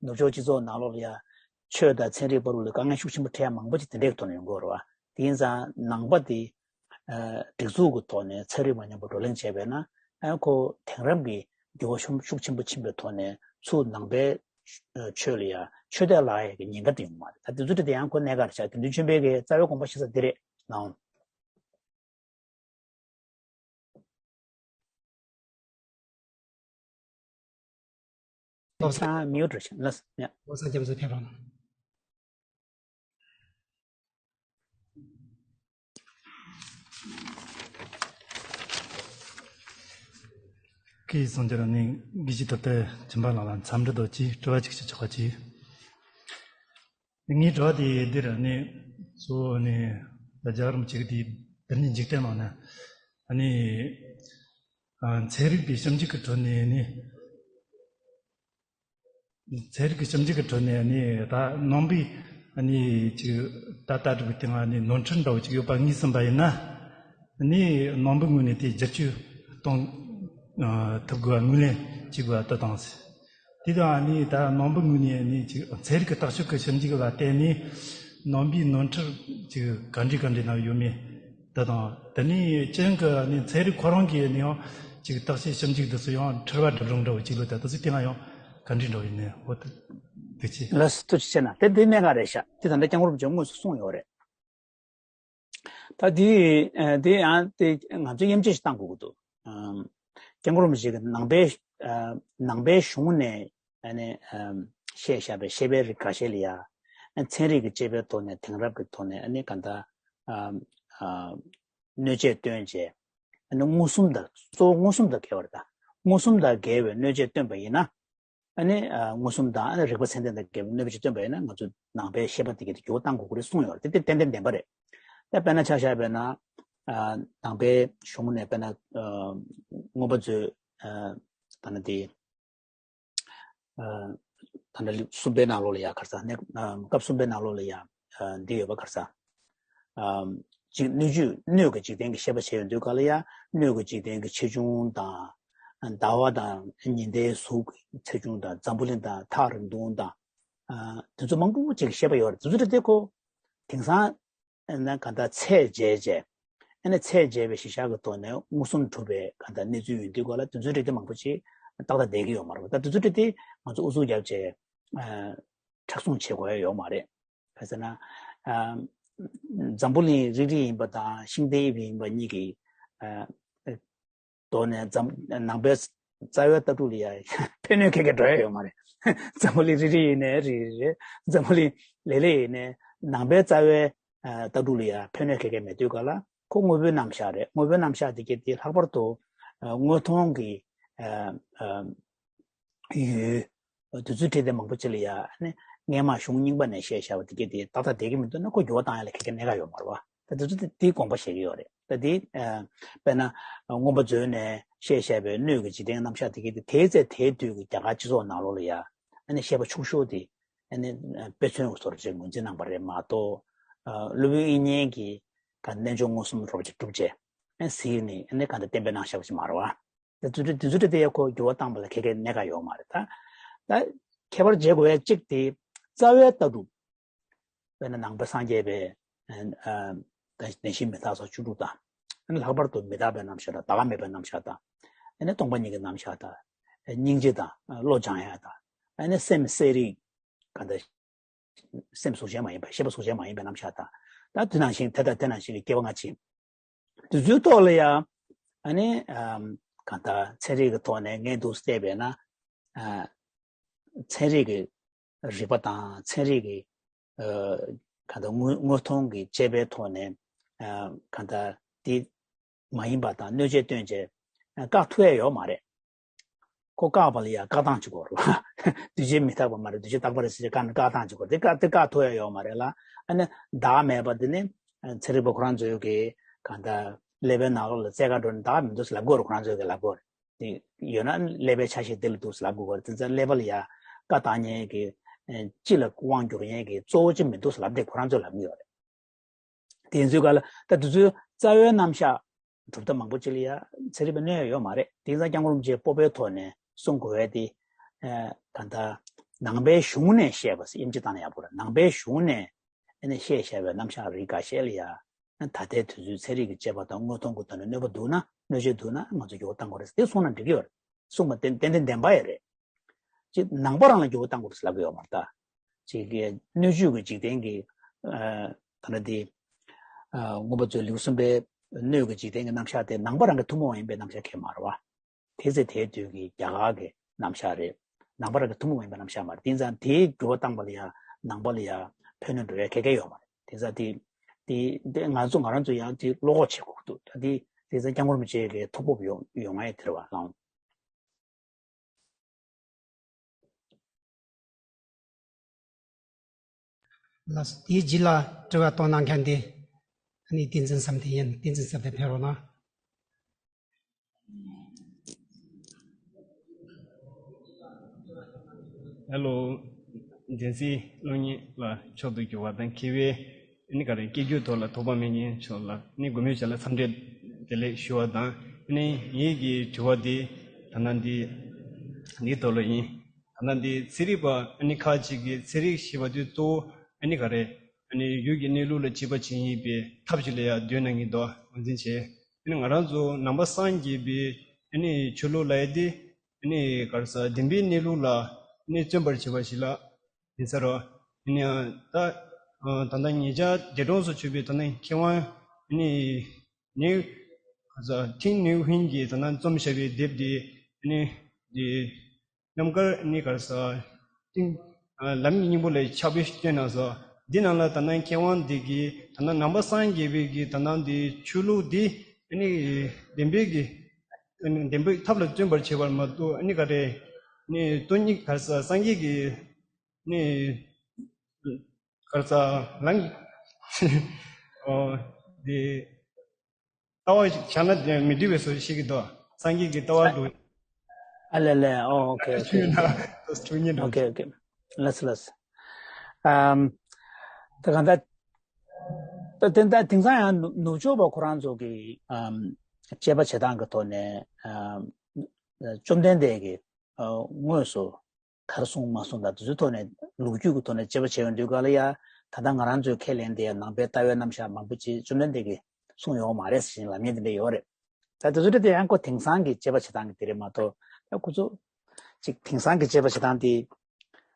ནུབ་ཕྱོགས་སྤྱི་ཚོགས་ནང་ལོགས་ལ་ཡ་ཆོས་དང་ཚན་རིག་བར་ལ་དཀའ་ངལ་ཤུགས་ཆེན་པོ་འཕྲད་ཡ་མང་པོ་ཅིག་དེ་འདྲའི་ཐོག་ནས་ཡོང་གི་ཡོད་རེད་བ། དེ་ཡིན་ཙང་ནང་པ་དེ། ཨ། སྒྲིག་འཛུགས་ཀྱི་ཐོག་ནས་ཚན་རིག་མ་ཉམས་པ་བགྲོ་གླེང་བྱས་པས་ན། ཨ། ཁོ་དེང་རབས་ཀྱི་འགྱུར་བ་ཤུགས་ཤུགས་ཆེན་པོ་ཕྱིན་པའི་ཐོག་ནས་ཚུར་ནང་པའི་ཆོས་ལ་ཡ་ཆོས་དད་ལབ་ཡ་གི་ཉེན་ཁ་དེ་ཡོང་གི་མ་རེད། ད་དེ་ཚོ་དེ་ཡང་ཁོ་གནད་འགག་རེད་ཤག་དགེ་འདུན་ཆོས་འཕེལ་གྱི་རྩ་བའི་དགོངས་པ་བཞེས་ས་འདི་རེད་ནའང་། བློ་བཟང་མིའུ་འགྲོ་ཞིང་ལ་ཡ། བློ་བཟང་རྒྱ་མཚོ་ཕེབས་རོགས་གནང་། ཁྱེད་གསུང་རྒྱུར་ནི་དགེ་བཤེས་ཐུབ་བསྟན་སྦྱིན་པ་ལགས་ལ་འཚམས་འདྲི་དང་བཅས་དྲི་བ་གཅིག་ཞུ་ཆོག་པ་གྱིས། ངའི་དྲི་བ་དེ་འདིར་ནི་གཙོ་བོ་ནི་རྒྱལ་བ་རིན་པོ་ཆེ་གི་དེ་འདིར་ནི་འཇིག་རྟེན་ནང་ན་ནི་ཚན་རིག་པའི་ཞིབ་འཇུག་གི་ཁྲོད་ནས་ནི། ཚན་རིག་གི་ཞིབ་འཇུག་གི་ཁྲོད་ནས་ནི་ད་ནང་པའི་ནི་ཅིག་ད་ལྟ་གྲུབ་པའི་སྟེང་ནི་ནོར་འཁྲུལ་འདྲ་བོ་ཅིག་ཡོད་པ་ངོས་ཟིན་པ་ཡིན་ན། ནི་ནང་པའི་ངོས་ནས་དེ་བསྒྱུར་བཅོས་གཏོང་ཐུབ་དགོས་པ་ངོས་ལེན་བྱེད་དགོས་པ་ལྟ་སྟངས། དེ་དང་ནི་ད་ནང་པའི་ངོས་ནས་ནི་ཅིག་ཚན་རིག་གི་བརྟག་ཞིབ་ཀྱི་ཞིབ་འཇུག་ལ་བརྟེན་ནས་ནང་པའི་ནོར་འཁྲུལ་ཅིག་ག་འདྲ་ག་འདྲ་ན་ཡོད་མེད་ལྟ་སྟངས། དེ་ནས་ཅན་གྱི་ནི་ཚན་རིག་ཁོ་རང་གིས་ནི་ཡང་། ཅིག་བརྟག་དཔྱད་ཞིབ་འཇུག་འདི་ཚོ་ཡང་འཁྲུལ་བ་སྒྲུབ་རུང་འདྲ་བོ་ཅིག་ལོས་ད། ད་ཚོད་དེ་ང་ཡང་ག་འདྲི་འདྲ་བོ་ཡིན་ནས་འོ་ད་འདི་ཅི། ལགས་སོ། ཐུགས་རྗེ་ཆེ་གནང་། དེ་འདི་གནད་འགག་རེད་ཤག་དེ་ད་ལྟ་སྐྱབས་མགོན་རིན་པོ་ཆེ་དངོས་སུ་གསུངས་ཡོད་རེད། ད་དེ་ཨ་དེ་ཡང་དེ་ང་ཚོས་དབྱེ་འབྱེད་ཞིག་བཏང་དགོས་ཀྱི་འདུག་ཨམ། སྐྱབས་མགོན་རིན་པོ་ཆེ་གི་ནང་པའི་ཨ་ནང་པའི་གཞུང་ནས་ཨ་ནི་ཨམ་བཤད་བཞག་པའི་བཤད་པའི་རིགས་ཁ་ཤས་ལ་ཡ། ཨ་ཚན་རིག་གི་དཔྱད་པའི་ཐོག་ནས་དེང་རབས་ཀྱི་ཐོག་ནས་ཨ་ནི་ག་འདྲ་ཨམ་ཨ་གནོད་བྱེད་བཏོན་བྱས། ཨ་ནི་མངོན་སུམ་དང་གཙོ་བོ་མངོན་སུམ་དང་འགལ་བ་རེད་ད། མངོན་སུམ་དང་འགལ་བའི་གནོད་བྱེད་བཏོན་པ་ཡིན་ན། ཨ་ནི་ཨ་མངོན་སུམ་དང་ཨ་ནི་རིགས་པ་ཚད་ལྡན་དང་འགལ་བའི་གནོད་བྱེད་བཏོན་པ་ཡིན་ན་ང་ཚོ་ནང་པའི་བཤད་པ་དེ་གའི་དེ་འགྱུར་བ་གཏང་དགོས་ཀྱི་རེད་གསུངས་ཡོད་རེད། དེ་དེ་ཏན་ཏན་བདེན་པ་རེད། ད་དཔེར་ན་ཆ་བཞག་པ་ཡིན་ན་ཨ་ནང་པའི་གཞུང་ནས་དཔེར་ན་ཨ་མངོན་པ་མཛོད་ཨ་ད་ནི་དེ་ཨ་ད་ལྟ་གསུམ་པའི་ནང་ལོགས་ལ་ཡ་ག་རེ་ཟེར་ནས་ཨ་སྐབས་གསུམ་པའི་ནང་ལོགས་ལ་ཡ་ཨ་འདི་ཡོད་པ་ག་རེ་ཟེར། ཨམ། ཅིག་སྣོད་བཅུད་སྣོད་ཀྱི་འཇིག་རྟེན་གྱི་བཤད་པ་བྱས་ཡོང་དུས་ག་ལ་ཡ། སྣོད་ཀྱི་འཇིག་རྟེན་གྱི་ཆེ་ཆུང་དང་། ཟླ་བ་དང་ཉི་ཟླའི་གཟུགས་ཀྱི་ཆེ་ཆུང་དང་། འཛམ་བུ་གླིང་དང་ཐག་རིང་ཐུང་དང་། ཨ་དེ་ཚོ་མང་པོ་ཅིག་བཤད་པ་ཡོད་རེད། དེ་ཚོ་རེད་དེ་ཁོ་དེང་སང་ན་ག་འདྲ་ཚད་འཇལ་བྱས། ཨ་ནི་ཚད་འཇལ་བའི་གཞི་བཞག་གི་ཐོག་ནས་མངོན་སུམ་གྲུབ་པའི་ག་འདྲ་གནས་ཚུལ་ཡོང་དུས་ག་ལ་དེ་ཚོ་རེད་དེ་མང་པོ་ཅིག་ཏག་ཏག་བསྡད་ཀྱི་ཡོད་མ་རེད་པ། ད་དེ་ཚོ་རེད་དེ་ང་ཚོ་ཨུ་ཚུགས་རྒྱབ་བྱས་ཨ་མཁྲེགས་བཟུང་བྱེད་དགོས་ཡ་ཡོད་མ་རེད། ག་ཟེར་ན། ཨ་འཛམ་བུ་གླིང་རིལ་རིལ་ཡིན་པ་དང་ཤིང་རྟའི་དབྱིབས་ཡིན་པ་གཉིས་ཀྱི་ཨ་ཐོག་ནས་འཛམ་ནང་པའི་རྩ་བའི་ལྟ་གྲུབ་ལ་ཡ་ཕན་གནོད་ཁྱད་ཀྱི་འགྲོ་ཡ་ཡོད་མ་རེད། འཛམ་བུ་གླིང་རིལ་རིལ་ཡིན་ནའི་རིལ་རིལ་རེད། འཛམ་བུ་གླིང་ལེབ་ལེབ་ཡིན་ནའི་ནང་པའི་རྩ་བའི་ཨ་ལྟ་གྲུབ་ལ་ཡ་ཕན་གནོད་ཁྱད་ཀྱི་མེད་དུས་ག་ལ་ཁོ་དངོས་པོའི་རྣམ་གཞག་རེད། དངོས་པོའི་རྣམ་གཞག་དེ་གས་དེ་ལྷག་པར་དུ་ཨ་དངོས་མཐོང་གི་ཨ་ཨ་ཡུལ། དུས་ཚོད་ཁྲིད་དེ་མང་པོ་ཅིག་ལ་ཡ་ཨ་ནི་སྔས་མ་གཞུང་རྙིང་པ་ནས་བཤད་བཞག་པ་དེ་གས་དེ་ཏག་ཏག་བསྡད་ཀྱི་མི་འདུག་ན་ཁོ་འགྱུར་བ་བཏང་ཡ་ལ་ཁེ་ཁེ་གནད་འགག་ཡོད་མ་རེད་བ། ད་དུས་ཚོད་དེ་དེའི་དགོངས་པ་བཞེས་ཀྱི་ཡོད་རེད། ད་དེ་ཨ་དཔེར་ན་མངོན་པ་མཛོད་ནས་བཤད་བཞག་པའི་སྣོད་ཀྱི་འཇིག་རྟེན་རྣམ་གཞག་དེ་གས་དེ་དེའི་ཚེ་དེའི་དུས་ཀྱི་རྒྱ་གར་སྤྱི་ཚོགས་ནང་ལོགས་ལ་ཡ་ཨ་ནི་བཤད་པ་ཕྱུག་ཤོས་དེ་ཨ་ནི་དཔེ་མཚོན་གྱི་བཟོ་འདྲ་ཅིག་ངོས་འཛིན་གནང་པ་རེད་མ་གཏོགས། ཨ་སློབ་དཔོན་དབྱིག་གཉེན་གྱིས་ག་རྣལ་འབྱོར་མངོན་སུམ་རོབ་ཅིག་གྲུབ་རྗེས་ཨ་ནི་གཟིགས་ནས་ཨ་ནི་ག་འདྲ་བསྟན་པའི་རྣམ་གཞག་ཅིག་མ་རེད་བ། དེ་ཚོ་དེ་ཚོ་དེ་ཡ་ཁོ་འགྱུར་བ་བཏང་པ་ལ་ཁེ་ཁེ་གནད་འགག་ཡོད་མ་རེད་ད། ད་ཁྱད་པར་འབྱེད་དགོས་ཡ་གཅིག་དེ་རྩ་བའི་ལྟ་གྲུབ། དཔེར་ན་ནང་པ་སངས་རྒྱས་པའི་ཨ་ཨ་བདེན་བཞི་མི་རྟག་སོགས་བཅུ་དྲུག་དང་། ཨ་ནི་ལྷག་པར་དུ་མི་རྟག་པའི་རྣམ་གཞག་དང་བདག་མེད་པའི་རྣམ་གཞག་དང་། ཨ་ནི་སྟོང་པ་ཉིད་ཀྱི་རྣམ་གཞག་དང་། སྙིང་རྗེ་དང་བློ་སྦྱང་ཡ་དང་། ཨ་ནི་སེམས་གསལ་རིག་ག་འདྲ། སེམས་གཟུགས་ཅན་མ་ཡིན་པ་ཤེས་པ་གཟུགས་ཅན་མ་ཡིན་པའི་རྣམ་གཞག་དང་། ད་དེ་ནང་བཞིན་དེ་དང་དེ་ནང་བཞིན་གྱི་སྐྱེ་བ་སྔ་ཕྱི། དེ་ཚོའི་ཐོག་ལ་ཡང་ཨ་ནི་ཨམ་གང་ལྟར་ཚན་རིག་གི་ཐོག་ནས་ངས་འདུག་བལྟས་པས་ན། ཨ་ཚན་རིག་གི་རིག་པ་དང་ཚན་རིག་གི་ཨ་གང་ལྟར་དངོས་དངོས་མཐོང་གི་དཔྱད་པའི་ཐོག་ནས་ཨ་གང་ལྟར་དེ་མ་ཡིན་པ་དང་གནོད་བྱེད་སྟོན་བྱེད་བཀག་ཐུབ་ཡ་ཡོད་མ་རེད། ཁོ་བཀག་པ་ལ་ཡ་བཀག་སྟངས་གཅིག་གོ་རེད། འདུས་བྱས་མི་རྟག་པ་མ་རེད། འདུས་བྱས་རྟག་པ་རེད་ཟེར་བྱས་བཀག་ན་བཀག་སྟངས་གཅིག་གོ་རེད། དེ་བཀག་དེ་བཀག་ཐུབ་ཡ་ཡོད་མ་རེད་ལ། ཨ་ནི་བདག་མེད་པ་དེ་ནི་ཚན་རིག་པ་ཁོ་རང་ཚོའི་གི་གང་ལྟར་ཀླད་པའི་ནང་ལོགས་ལ་རྩལ་དགའ་འགྲོ་ནས་བདག་མི་འདུག་ཟེར་ལབ་དགོས་རེད། ཁོ་རང་ཚོའི་གི་ལབ་དགོས་རེད། དེ་ཡོད་ན་ཀླད་པའི་ཆ་ཤས་དེ་ལ་འདུག་ཟེར་ལབ་དགོས་རེད། དེ་ཚོ་ཀླད་པ་ལ་ཡ་བཀའ་བཏང་མཁན་གི་ཨ་སྤྱི་ལ་དབང་བསྒྱུར་མཁན་གི་གཙོ་བོ་གཅིག་མི་འདུག་ཟེར་ལབ་བསྡད། ཁོ་རང་ཚོས་ལབ་གི་ཡོད་རེད། དེ་ཚོའི་སྐབས་ལ་ད་དེ་ཚོའི་རྩ་བའི་རྣམ་གཞག་གྲུབ་མཐའ་མང་པོ་ཅིག་ལ་ཡ་ཚན་རིག་པས་གནོད་ཡ་ཡོད་མ་རེད། དེང་སང་སྐྱབས་མགོན་རིན་པོ་ཆེའི་སྤོབས་པའི་ཐོག་ནས་གསུང་དགོས་པ་དེ། ཨ་གང་ལྟར་ནང་པའི་གཞུང་ནས་བཤད་པ་ཟེར་དབྱིན་ཇི་བཏང་ན་ཡག་པོ་རེད། ནང་པའི་གཞུང་ནས་ཨ་ནི་བཤད་བཞག་པའི་རྣམ་གཞག་རིགས་འགའ་ཤས་ལ་ཡ་ད་ལྟའི་དུས་ཚོད་ཚན་རིག་གི་དཔྱད་པ་དང་དངོས་མཐོང་གི་ཐོག་ནས་གནོད་པ་འདུག་ན། གནོད་བྱེད་འདུག་ན་ང་ཚོས་འགྱུར་བ་གཏང་དགོས་རེད་ཟེར་དེ་གསུངས་ན་འགྲིག་གི་ཡོད་རེད། གསུངས་པ་ཏན་ཏན་ཏན་བདེན་པ་ཡོད་རེད། ཅིག་ནང་པ་རང་ལ་འགྱུར་བ་གཏང་དགོས་རེད་ཟེར་ལབ་ཀྱི་ཡོད་མ་རེད་ད། ཅིག་གི་སྣོད་བཅུད་ཀྱི་འཇིག་རྟེན་གྱི་ཨ་ད་ལྟ་འདི་ཨ་མངོན་པ་མཛོད་ལེའུ་གསུམ་པའི་སྣོད་ཀྱི་འཇིག་རྟེན་གྱི་རྣམ་གཞག་དེ་ནང་པ་རང་གི་ཐུན་མོང་བ་ཡིན་པའི་རྣམ་གཞག་གང་ཡང་མ་རེད་བ། དེ་ཚེ་དེའི་དུས་ཀྱི་རྒྱ་གར་གྱི་རྣམ་གཞག་རེད། ནང་པ་རང་གི་ཐུན་མོང་བ་ཡིན་པའི་རྣམ་གཞག་མ་རེད། དེ་ཙང་དེའི་འགྱུར་བ་བཏང་པ་ལ་ཡང་ནང་པ་ལ་ཡང་ཕན་གནོད་འགྲོ་ཡ་ག་གེ་ཡོད་མ་རེད། དེ་ཙང་དེ་དེ་དེ་ང་ཚོ་ང་རང་ཚོ་ཡང་དེ་བློ་ཁོག་བྱེད་དགོས་འདུག་ད་དེ་དེ་ཙང་སྐྱབས་མགོན་རིན་པོ་ཆེ་གི་ཐུགས་སྤོབས་ཡོང་ཡོང་ཡ་དེ་རེད་བ་ལགས། ལགས་སོ། དེའི་རྗེས་ལ་དྲི་བ་གཏོང་གནང་མཁན་དེ་ཨ་ནི་བསྟན་འཛིན་བསམ་གཏན་ཡིན། བསྟན་འཛིན་བསམ་གཏན་ཕེབས་རོགས་གནང་། ཧེ་ལོ། བདེན་ཚིག་གློག་བརྙན་ལ་མཆོག་ཏུ་གྱུར་བ་དང་མཁས་པའི་ཨ་ནི་ག་རེ་སྐད་སྒྱུར་ཐོག་ལ་དོགས་པ་མེད་མཁན་མཆོག་ལ་ཨ་ནི་དགོས་མེད་བྱས་ལ་འཚམས་འདྲི་བདེ་ལེགས་ཞུ་བ་དང་། ཨ་ནི་ངེད་ཀྱི་དྲི་བ་འདི་ད་ལྟ་འདི་འདིའི་ཐོག་ལ་ཡིན། ད་ལྟ་འདི་ཚན་རིག་པ་ཨ་ནི་ཁག་ཅིག་གིས་ཚན་རིག་ཞེས་པ་འདི་གཙོ་བོ་ཨ་ནི་ག་རེ་ཨ་ནི་ཡུལ་གྱི་གནས་ལུགས་ལ་དཔྱད་པ་བྱེད་ཡིན་པའི་ཐབས་ཤིག་ལ་ཡང་འདོད་གནང་གི་འདུག་ངོས་འཛིན་བྱས། ཨ་ནི་ང་རང་ཚོ་ནང་པ་སངས་རྒྱས་པའི་ ཨ་ནི་ཆོས་ལུགས་ལབ་ཡ་དེ་ཨ་ནི་ག་རེ་ཟེར་བདེན་པའི་གནས་ལུགས་ལ་ཨ་ནི་བརྩོན་པར་བྱེད་པ་ཞིག་ལ་ཡིན་ས་རེད། ཨ་ནི་ད་ད་ལྟ་ངེད་ཅག་འདས་གྲོངས་སུ་གྱུར་པའི་ད་ལྟ་མཁས་དབང་ཨ་ནི་ནིའུ་ག་རེ་ཟེར་ཐིང་ནིའུ་ཧུན་གྱིས་ད་ལྟ་རྩོམ་བཞག་པའི་དེབ་དེ་ཨ་ནི་དེ། རྣམ་དཀར་ནི་ག་རེ་ཟེར། ཏིང་། ལམ་གྱི་སྙིང་པོ་ལས་ཕྱག་དཔེ་བསྐྱོན་གནང་སོང་། འདི་ནང་ལ་ད་ནང་མཁས་དབང་འདི་གིས་ད་ནང་ནང་པ་སངས་རྒྱས་པའི་གི་ད་ནང་འདི་ཆོས་ལུགས་འདི་ནི་བདེན་པའི་གི་བདེན་པའི་ཐབས་ལ་བརྩོན་པར་བྱེད་པར་མ་གཏོགས་ནི་ག་རེ་ནི་སྟོང་ཉིད་ག་རེ་ཟེར་སངས་རྒྱས་ཀྱི་ནི་ག་རེ་ཟེར་ལམ་འོ་འདི། ལྟ་བ་བྱས་ན་མི་འགྲིག་པའི་བཟོ་ཞིག་གི་འདུག་སངས་རྒྱས་ཀྱི་ལྟ་བ་འགྲོ། ཨ་ལེ་ལེ། ཨོ་ཨོ་ཁེ་ཨོ་ཁེ། ཆུ་ཡིན་ན་ཆུ་ཉིད་འགྲོ། ཨོ་ཁེ་ཨོ་ཁེ། ལགས་སོ་ལགས་སོ། ཨམ། ད་གང་ལྟར། ད་དེ་ད་དེང་སང་ཡང་ནུབ་ནུབ་ཕྱོགས་པ་ཁོ་རང་ཚོ་གི་ཨམ། དཔྱད་པ་བྱེད་སྟངས་ཀྱི་ཐོག་ནས་ཨམ། བཅོམ་ལྡན་འདས་ཀྱིས་ཨ། དངོས་སུ། གར་སོང་མ་སོང་དང་དེ་ཚོའི་ཐོག་ནས་ལོ་རྒྱུས་ཀྱི་ཐོག་ནས་དཔྱད་པ་བྱས་ཡོང་དུས་ག་ལ་ཡ། ད་ལྟ་ང་རང་ཚོས་ཁས་ལེན་དེ་ཡ་ནང་པའི་ལྟ་བའི་རྣམ་གཞག་མང་པོ་ཅིག་བཅོམ་ལྡན་འདས་ཀྱིས་གསུངས་ཡོད་མ་རེད་ཟེར་ལབ་མཁན་དེ་འདྲ་ཡོད་རེད། ད་དེ་ཚོ་འདྲ་དེ་ཡང་ཁོ་དེང་སང་གི་དཔྱད་པ་བྱེད་སྟངས་ཀྱི་དེ་རེད་མ་གཏོགས་ད་ཁོ་ཚོ་ཅིག་དེང་སང་གི་དཔྱད་པ་བྱེད་སྟངས་དེ་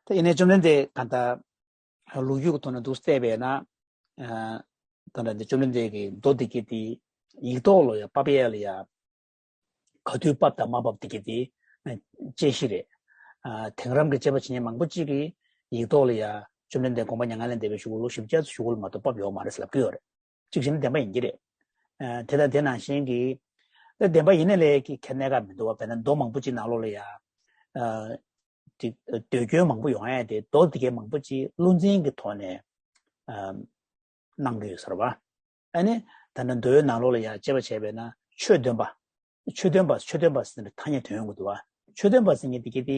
ད་ཡིན་ནའི་བཅོམ་ལྡན་འདས་ག་ད་ལོ་རྒྱུས་ཀྱི་ཐོག་ནས་འདུག་བལྟས་པས་ན་ད་ལྟ་འདི་བཅོམ་ལྡན་འདས་ཀྱི་མདོ་འདི་གི་དེ་ཡིག་ཐོག་ལ་ཡ་ཕབ་ཡས་ལ་ཡ། ག་དུས་ཕབ་དང་མ་ཕབ་དེ་གི་དེ་དཔྱད་གཞི་རེད། ཨ། དེང་རབས་ཀྱི་དཔྱད་པ་བྱེད་མཁན་མང་པོ་གཅིག་གིས་ཡིག་ཐོག་ལ་ཡ་བཅོམ་ལྡན་འདས་དགོངས་པ་མྱ་ངན་ལས་འདས་པའི་གཞུག་གུ་ལོ་བཞི་བཅུ་ཙམ་གཞུག་གུ་ལ་མ་གཏོགས་ཕབ་ཡོད་མ་རེད་ཟེར་ལབ་ཀྱི་ཡོད་རེད། གཅིག་བྱས་ན་བདེན་པ་ཡིན་གྱི་རེད། ཨ། དེ་དང་དེ་ནང་བཞིན་གྱི་ད་བདེན་པ་ཡིན་ནའི་ལས་ཀྱི་ཁྱད་གནས་ཀ་མི་འདུག་བ། དཔེར་ན་མདོ་མང་པོ་གཅིག་ནང་ལོགས་ལ་ཡ། ཨ། ཅིག་ཟློས་སྐྱོན་མང་པོ་ཡོང་ཡ་དེ་མདོ་དེ་གའི་མང་པོ་གཅིག་བློ་འཛིན་གྱི་ཐོག་ནས། ཨ། གནང་གི་ཡོད་ཟེར་བ། ཨ་ནི་ད་ནི་མདོའི་ནང་ལོགས་ལ་ཡང་དཔྱད་པ་བྱས་པས་ན་ཆོས་སྟོན་པ། ཆོས་སྟོན་པ་ཆོས་སྟོན་པ་ཟེར་ནས་ཐ་སྙད་དོན་ཡོང་གི་འདུག་བ། ཆོས་སྟོན་པ་ཟེར་མཁན་དེ་གི་དེ་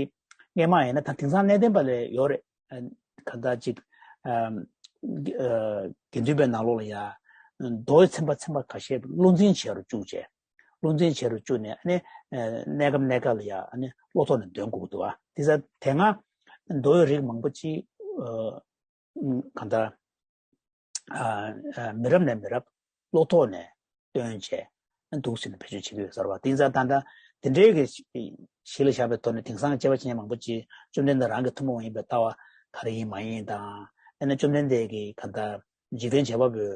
སྔས་མ་ཡིན་ན་ད་དེང་སང་གནས་བརྟན་པ་ལ་ཡོད་རེད། ཨ། གང་ལྟར་ཅིག་ཨ། དགེ་འདུན་པའི་ནང་ལོགས་ལ་ཡང་མདོའི་ཚན་པ་ཚན་པ་ཁ་ཤས་བློ་འཛིན་བྱེད་རུ་བཅུག་བྱས། བློ་འཛིན་བྱེད་རུ་བཅུག་ནས་ཨ་ནི་གནས་སྐབས་གནས་སྐབས་ལ་ཡང་ཨ་ནི་བློ་ཐོག་ནས་འདོན་དགོས་ཀྱི་འདུག་བ། དེ་ཚ་དེ་སྔ་མདོའི་རིགས་མང་པོ་ཅིག་ཨ། གང་ལྟར། ཨ། ཨ། མི་རབས་ནས་མི་རབས་བློ་ཐོག་ནས་བཏོན་བྱས་འདུག་ཟེར་ནས་བེད་སྤྱོད་བྱེད་ཀྱི་ཡོད་ཟེར་བ། དེ་ཡིན་ཙང་ད་ལྟ་དེ་འདྲའི་གི་གཞི་ལ་བཞག་པའི་ཐོག་ནས་དེང་སང་དཔྱད་པ་བྱེད་མཁན་མང་པོ་ཅིག་བཅོམ་ལྡན་འདས་རང་གི་ཐུན་མོང་མ་ཡིན་པའི་ལྟ་བ་ག་རེ་ཡིན་མ་ཡིན་དང་། ཨ་ནི་བཅོམ་ལྡན་འདས་ཀྱིས་གང་ལྟར་འཇིག་རྟེན་བྱེད་པ་པོའི་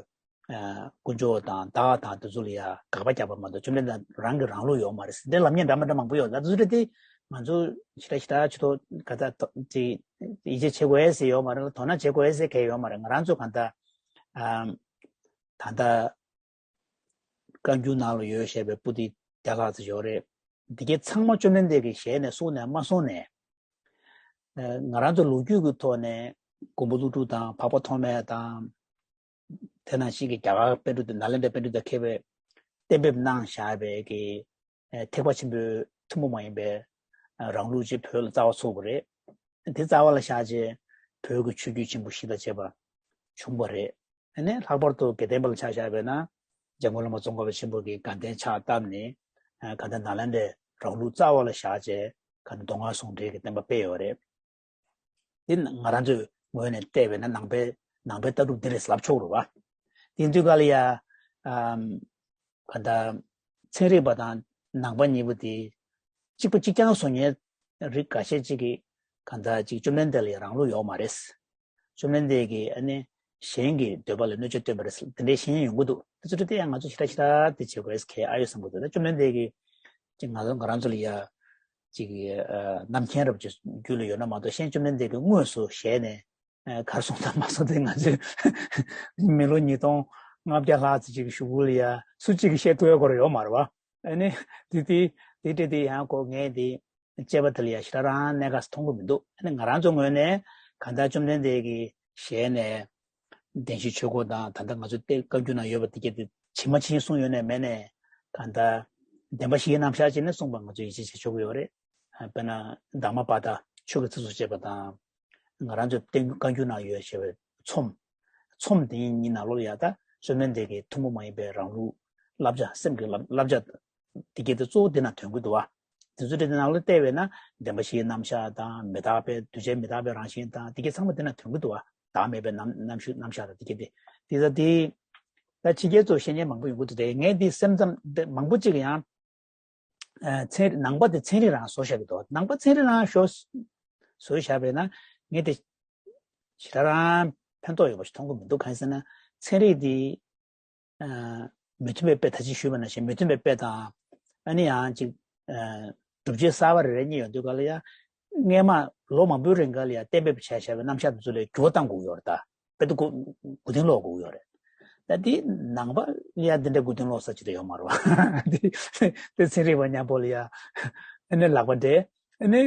ཨ། དཀོན་མཆོག་དང་བདག་དང་དེ་ཚོ་ལ་ཡ་དགག་པ་རྒྱག་པ་མ་གཏོགས་བཅོམ་ལྡན་འདས་རང་གི་རང་ལུགས་ཡོད་མ་རེད་ཟེར་དེ་ལབ་མཁན་འདྲ་མི་འདྲ་མང་པོ་ཡོད། ད་དེ་ཚོ་རེད་དེ་ང་ཚོ་ཞེ་དྲག་ཞེ་དྲག་ཆུ་ཐོག་ག་ད་དེ་ཡིད་ཆེས་བྱེད་དགོས་ཟེར་ཡོད་མ་རེད། དོ་སྣང་བྱེད་དགོས་ཟེར་གང་ཡོད་མ་རེད། ང་རང་ཚོ་གང་ལྟར་ཨ། ད་ལྟ་བཀའ་འགྱུར་ནང་ལ་ཡོད་བཤད་པའི་པོ་ཏི་བརྒྱ་ལྷག་ཙམ་ཡོད་རེད། འདི་གའི་ཚང་མ་བཅོམ་ལྡན་འདས་ཀྱི་ཞལ་ནས་གསུངས་ནས་མ་གསུངས་ནས། ཨ། ང་རང་ཚོ་ལོ་རྒྱུས་ཀྱི་ཐོག་ནས་མགོན་པོ་ཀླུ་སྒྲུབ་དང་འཕགས་པ་ཐོགས་མེད་དང་། དེ་ནང་བཞིན་གྱི་རྒྱ་གར་པཎ་གྲུབ་དང་ནཱ་ལེནྡྲའི་པཎ་གྲུབ་དང་མཁས་པས་གཏན་འབེབས་གནང་བཞག་པའི་གི་ཐེག་པ་ཆེན་པོའི་ཐུན་མོང་མ་ཡིན་པའི་རང་ལུགས་ཅིག་བོད་ལ་རྩ་བ་ཚུགས་པ་རེད། དེ་རྩ་བ་ལ་བཞག་རྗེས་བོད་ཀྱི་ཆོས་བརྒྱུད་ཆེན་པོ་བཞི་དང་བཅས་པ་བྱུང་བ་རེད། ཨ་ནི་ལྷག་པར་དུ་དགེ་ལྡན་པ་ལ་ཆ་བཞག་པས་ན་འཇམ་མགོན་བླ་མ་ཙོང་ཁ་པ་ཆེན་པོ་གིས་དགའ་ལྡན་ཕྱག་བཏབ་ནས་ག་ད་ནཱ་ལེནྡྲའི་རང་ལུགས་རྩ་བ་ལ་བཞག་རྗེས་ག་ད་མདོ་སྔགས་ཟུང་འབྲེལ་གྱི་བསྟན་པ་སྤེལ་ཡོད་རེད། འདི་ང་རང་ཚོའི་ངོས་ནས་བལྟས་པས་ན་ནང་པའི་ནང་པའི་ལྟ་གྲུབ་འདི་རེད་ལབ་ཆོག་རེད་བ། དེ་དུས་ག་ལ་ཡ། ཨམ། ག་ད། ཚན་རིག་པ་དང་ནང་པ་གཉིས་པོ་དེ་གཅིག་པ་གཅིག་རྐྱང་བཟོ་མཁན་རིགས་འགའ་ཤས་གཅིག་གིས་ག་ད་གཅིག་བཅོམ་ལྡན་འདས་ལ་ཡང་རང་ལུགས་ཡོད་མ་རེད། བཅོམ་ལྡན་འདས་ཀྱིས་ཨ་ནི་གཞན་གྱི་འདོད་པ་ལ་གནོད་བྱེད་སྟོན་པ་རེད་དེ་འདྲའི་ཤེས་ཡོན་ཡོང་གི་འདུག་དེ་ཚོ་དེ་ཡང་ང་ཚོ་ཞེ་དྲག་ཞེ་དྲག་དེ་བྱེད་དགོས་གལ་ཨ་ཡོད་བསམ་གི་འདུག་ད་བཅོམ་ལྡན་འདས་ཀྱིས་ཅིག་ང་ང་རང་ཚོ་ལ་ཡ། ཅིག་ཨ། རྣམ་མཁྱེན་རབ་ཀྱི་རྒྱུད་ལ་ཡོད་ན་མ་གཏོགས་གཞན་བཅོམ་ལྡན་འདས་ཀྱིས་དངོས་སུ་ཞལ་ནས་ཨ། གར་སོང་དང་མ་སོང་དེ་ང་ཚོས་མི་ལོ་ཉིས་སྟོང་ལྔ་བརྒྱ་ལྷག་ཙམ་ཅིག་གི་གཞུག་གུ་ལ་ཡ་སུ་གཅིག་གིས་བཤད་ཐུབ་ཡ་སྐོར་ཡོད་མ་རེད་བ། ཨ་ནི་དེ་དེ་དེ་འདྲ་དེ་ཡང་ཁོ་ངས་དེ་དཔྱད་པ་དེ་ལ་ཡ་ཞེ་དྲག་རང་གནད་འགག་མཐོང་གི་མི་འདུག་ཨ་ནི་ང་རང་ཚོ་ངོས་ནས་གང་ལྟར་བཅོམ་ལྡན་འདས་ཀྱི་ཞལ་ནས། བདེན་བཞིའི་ཆོས་འཁོར་དང་ད་ལྟ་ང་ཚོ་གཏེར་བཀའ་འགྱུར་ནང་ཡོད་པ་དེ་གྱད་དེ་ཇི་མ་ཇི་བཞིན་གསུངས་ཡོད་ནས་མེད་ནས་གང་ལྟར་བདེན་པ་བཞིའི་རྣམ་གཞག་བྱས་ནས་གསུངས་པ་ང་ཚོས་ཡིད་ཆེས་བྱེད་ཆོག་གི་ཡོད་རེད། དཔེར་ན་དྷརྨ་པ་ཏ་ཆོས་ཀྱི་ཚིགས་སུ་བཅད་པ་དང་། ང་རང་ཚོའི་གཏེར་བཀའ་འགྱུར་ནང་ཡོད་ཞེས་པའི་ཚོམས། ཚོམས་དེ་གཉིས་ནང་ལོགས་ལ་ཡ་ད་བཅོམ་ལྡན་འདས་ཀྱི་ཐུན་མོང་མ་ཡིན་པའི་རང་ལུགས་བསླབ་བྱ་སེམས་ཀྱི་བསླབ་བསླབ་བྱ་དེ་གྱད་དེ་གཙོ་བོ་དེ་ནང་དོན་གྱི་འདུག་བ། དེ་ཚོ་དེ་ནང་ལ་བལྟས་པས་ན་བདེན་པ་བཞིའི་རྣམ་གཞག་དང་མི་རྟག་པའི་འདུས་བྱས་མི་རྟག་པའི་རང་བཞིན་དང་དེ་གྱད་ཚང་མ་དེ་ནང་དོན་གྱི་འདུག་བ། བདག་མེད་པའི་རྣམ་རྣམ་ཤེས་རྣམ་གཞག་དང་དེ་གྱད་དེ། དེ་ཚོ་དེ་ད་ཕྱི་རྒྱལ་ཚོ་བཤད་མཁན་མང་པོ་ཡོང་གི་འདུག་དེ་ངས་དེ་སེམས་ཙམ་དེ་མང་པོ་ཅིག་ཡང་ ཚན་ནང་པ་དེ་ཚན་རིག་རང་བཟོ་བཞག་གི་འདུག་ནང་པ་ཚན་རིག་རང་ཞོ་བཟོ་བཞག་པས་ན་ངས་དེ་ཞེ་དྲག་རང་ཕན་ཐོགས་ཡོད་པ་ཞིག་མཐོང་གི་མི་འདུག་གང་ཡིན་ཟེར་ན་ཚན་རིག་དེ་མི་མཐུན་པའི་དཔེ་ད་ཅི་ཞུས་པ་ནང་བཞིན་མི་མཐུན་པའི་དཔེ་དང་ཨ་ནི་ཡང་ཅིག་སྒྲུབ་བྱེད་གསར་པ་རེ་རེ་གཉིས་ཡོང་དུས་ག་ལ་ཡ་སྔས་མ་ལོ་མང་པོའི་རིང་ག་ལ་ཡ་གཏན་འབེབས་བྱས་བཞག་པའི་རྣམ་གཞག་དེ་ཚོ་ལ་འགྱུར་བ་གཏང་དགོས་ཡོད་རེད་ད། དཔེ་དེ་མགོ་མགོ་རྟིང་སློག་དགོས་ཡོད་རེད། ད་དེ་ནང་པ་ལ་ཡ་འདི་འདྲ་མགོ་རྟིང་སློག་ས་ཅི་ད་ཡོད་མ་རེད་བ། དེ་དེ་ཚན་རིག་པ་མཉམ་པོ་ལ་ཡ་ཨ་ནི་ལག་པ་འདྲེ་ཨ་ནི།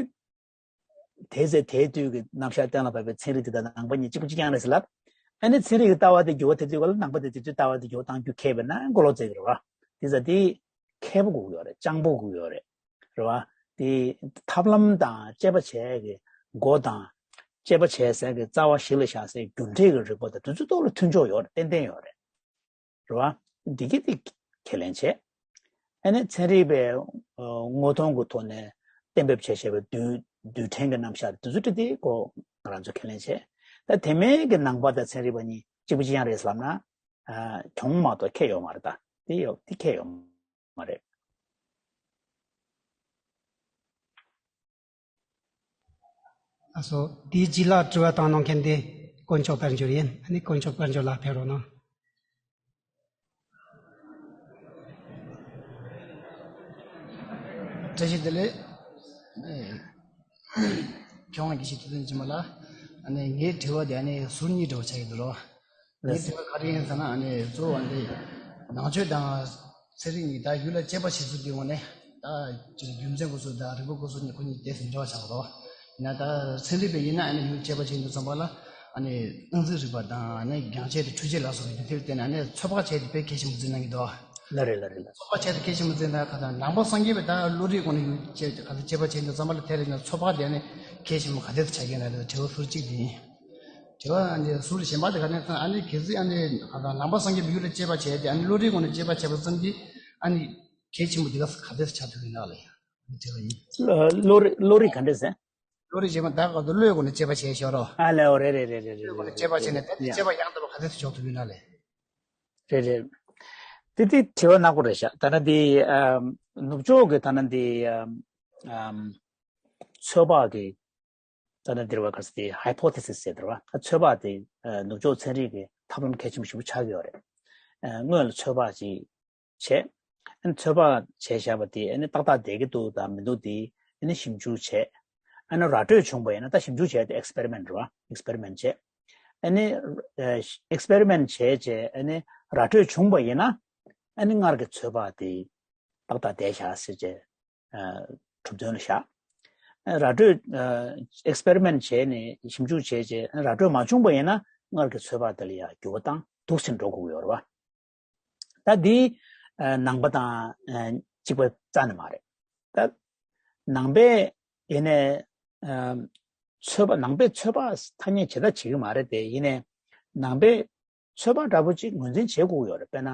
དེའི་ཚེ་དེའི་དུས་ཀྱི་རྣམ་གཞག་གཏན་ལ་ཕབ་པའི་ཚན་རིག་དེ་དག་ནང་པ་གཉིས་གཅིག་པ་གཅིག་རྐྱང་རེད་ཟེར་ལབ། ཨ་ནི་ཚན་རིག་གི་ལྟ་བ་དེ་འགྱུར་བ་དེ་དུས་ག་ལ་ནང་པ་དེ་དེ་དུས་ལྟ་བ་དེ་འགྱུར་བ་གཏང་རྒྱུ་ཁེལ་བས་ན་མགོ་ལོག་བཙལ་གི་རེད་བ། དེ་ཚ་དེ་མཁས་པོ་དགོས་ཀྱི་ཡོད་རེད། སྤྱང་པོ་དགོས་ཀྱི་ཡོད་རེད། རེད་བ། དེ་ཐབས་ལམ་དང་དཔྱད་པ་བྱས་ཀྱི་མགོ་དང་། དཔྱད་པ་བྱས་ཟེར་གྱི་རྩ་བ་གཞི་ལ་བཞག་སའི་རྒྱུ་འབྲས་ཀྱི་རིག་པ་དང་དེ་ཚོའི་ཐོག་ལ་མཐུན་ཕྱོགས་ཡོད་རེད། ཏན་ཏན་ཡོད་རེད། རེད་བ། འདི་གི་དེ་ཁས་ལེན་བྱས། ཨ་ནི་ཚན་རིག་པའི་དངོས་མཐོང་གི་ཐོག་ནས་གཏན་འབེབས་བྱས་བྱས་པའི་རྡུལ་རྡུལ་ཕྲན་གྱི་རྣམ་གཞག་དེ་ཚོ་དེ་དེ་ཀོ་ང་རང་ཚོ་ཁས་ལེན་བྱས། ད་དེ་མིན་གྱི་ནང་པ་དང་ཚན་རིག་པ་གཉིས་གཅིག་པ་གཅིག་རྐྱང་རེད་ལབ་ན་གྱོང་མ་གཏོགས་ཁེ་ཡོད་མ་རེད་ད། དེ་ཡོད་དེ་ཁེ་ཡོད་མ་རེད། ཨ་སོ། དེའི་རྗེས་ལ་དྲི་བ་བཏང་གནང་མཁན་དེ་དཀོན་མཆོག་དཔལ་འབྱོར་ཡིན། ཨ་ནི་དཀོན་མཆོག་དཔལ་འབྱོར་ལགས་ཕེབས་རོགས་གནང་། བཀྲ་ཤིས་བདེ་ལེགས། ཨེ། ཁྱེད་རང་དགེ་བཤེས་ཐུབ་བསྟན་ཆེན་མོ་ལགས། ཨ་ནི་ངའི་དྲི་བ་དེ་ཨ་ནི་ཟུར་གཉིས་འདྲ་བོ་ཆགས་ཀྱི་འདུག་རོ། ངའི་དྲི་བ་ག་རེ་ཡིན་ཟེར་ན་ཨ་ནི་གཙོ་བོ་ཨ་ནི་ནང་ཆོས་དང་། ཚན་རིག་གཉིས་ད་ཡུལ་ལ་དཔྱད་པ་བྱེད་ཚུལ་གྱི་ངོས་ནས་ད་ཅིག་རྒྱུ་མཚན་སྐོར་སོགས་དང་རིག་པ་སྐོར་སོགས་ནས་ཁོ་གཉིས་དེ་ཟིན་འབྲེལ་བ་ཆགས་རོ། ཡིན་ན་ད་ཚན་རིག་པས་ཡིན་ན་ཨ་ནི་ཡུལ་དཔྱད་པ་བྱེད་དུས་ཙམ་པ་ལ་ཨ་ནི་སྣང་ཚུལ་རིག་པ་དང་ཨ་ནི་རྒྱང་ཆས་དང་འཕྲུལ་ཆས་ལ་སོགས་པའི་འདི་ཐེར་བརྟེན་ནས་ཨ་ནི་ཚོད་དཔག་བྱས་ཏེ་དཔེ་གལ་ཆེན་པོ་འཛིན་གནང་གི་འདུག་ལ་རེད་ལ་རེད་ལ། ཚོད་དཔག་བྱས་ཏེ་གལ་ཆེན་པོ་འཛིན་ད་ག་ད་ནང་པ་སངས་རྒྱས་པས་ད་བློ་རིག་སྒོ་ནས་ཡུལ་དཔྱད་ག་ད་དཔྱད་པ་བྱེད་དུས་ཙམ་པ་ལ་དེ་རེད་ན་ཚོད་དཔག་དེ་ཨ་ནི་གལ་ཆེན་པོ་ག་དེ་ཆགས་ཀྱི་ན་རེད། དྲི་བ་ཟུར་གཅིག་དེ་ཡིན། དྲི་བ་ཨ་ནི་ཟུར་གཞན་པ་དེ་ག་ནས་ཨ་ནི་གལ་སྲིད་ཨ་ནི་ཨ་ད་ནང་པ་སངས་རྒྱས་པའི་ཡུལ་ལ་དཔྱད་པ་བྱས་ཏེ་ཨ་ནི་བློ་རིག་སྒོ་ནས་དཔྱད་པ་བྱས་པ་ཙམ་གྱིས་ཨ་ནི་གལ་ཆེན་པོ་དེ་ག་ག་དེ་ཆགས་ཐུབ་ཡིན་ན་ལ་ཡ་དྲི་བ་ཡིན། བློ་རིག་བློ་རིག་ག་འདྲ་ཟེར། བློ་རིག་གཞན་པ་ད་ག་ད་བློའི་སྒོ་ནས་དཔྱད་པ་བྱས་ཤོག་རོ། ཨ་ལེ་འོ་རེད་རེད་རེད་རེད་བློའི་སྒོ་ནས་དཔྱད་པ་བྱས་ནས་ད་དེ་དཔྱད་པ་ཡང་དག་པ་ག་དེ་ཆོག་ཐུབ་ཡིན་ན་ལེ། རེད་རེད། དེ་དེ་དྲི་བ་ནག་པོ་རེད་ཤག་ད་ནི་དེ་ནུབ་ཕྱོགས་ཀྱི་ད་ནི་དེ་ཚོད་དཔག་གི་ད་ནི་འདིར་བ་ག་ས་དེ་ཧའི་པོ་ཐེ་སིས་ཟེར་འདིར་བ་ཚོད་དཔག་དེ་ནུབ་ཕྱོགས་ཚན་རིག་གི་ཐབས་ལམ་གལ་ཆེན་པོ་ཞིག་པོ་ཆགས་ཀྱི་ཡོད་རེད། སྔོན་ལ་ཚོད་དཔག་ཅིག་བྱས། ཚོད་དཔག་བྱས་བཞག་པ་དེ་ཏག་ཏག་བསྡད་ཀྱི་འདུག་དང་མི་འདུག་དེ་ཞིབ་འཇུག་བྱས། ར་སྤྲོད་བྱུང་བ་ཡིན་ན་ད་ཞིབ་འཇུག་བྱས་ཏེ་ཨེགས་པེ་རི་མེན་ཊི་རེད་བ། ཨེགས་པེ་རི་མེན་ཊི་བྱས། ཨེགས་པེ་རི་མེན་ཊི་བྱས་རྗེས་ར་སྤྲོད་བྱུང་བ་ཡིན་ན་སྔར་གྱི་ཚོད་དཔག་དེ་ཏག་ཏག་བསྡད་བཞག་ཟེར་བྱས། གྲུབ་དོན་ལ་བཞག་ར་སྤྲོད་ཨེགས་པེ་རི་མེན་ཊི་བྱས་ནས་ཞིབ་འཇུག་བྱས་རྗེས་ར་སྤྲོད་མ་བྱུང་བ་ཡིན་ན་སྔར་གྱི་ཚོད་དཔག་དེ་ལ་ཡང་འགྱུར་བ་བཏང་འདུག་ཟིན་འགྲོ་དགོས་ཡོད་རེད་བ། ད་འདི་ནང་པ་དང་གཅིག་པ་རྩ་ནས་མ་རེད། ད་ནང་པས་ཡིན་ནས་ཚོད་དཔག་ནང་པས་ཚོད་དཔག་ཐ་སྙད་བྱེད་ད་བྱེད་ཀྱི་མ་རེད་དེ། ཡིན་ནས་ནང་པས་ཚོད་དཔག་འདྲ་པོ་ཅིག་ངོས་འཛིན་བྱེད་དགོས་ཡོད་རེད། དཔེར་ན་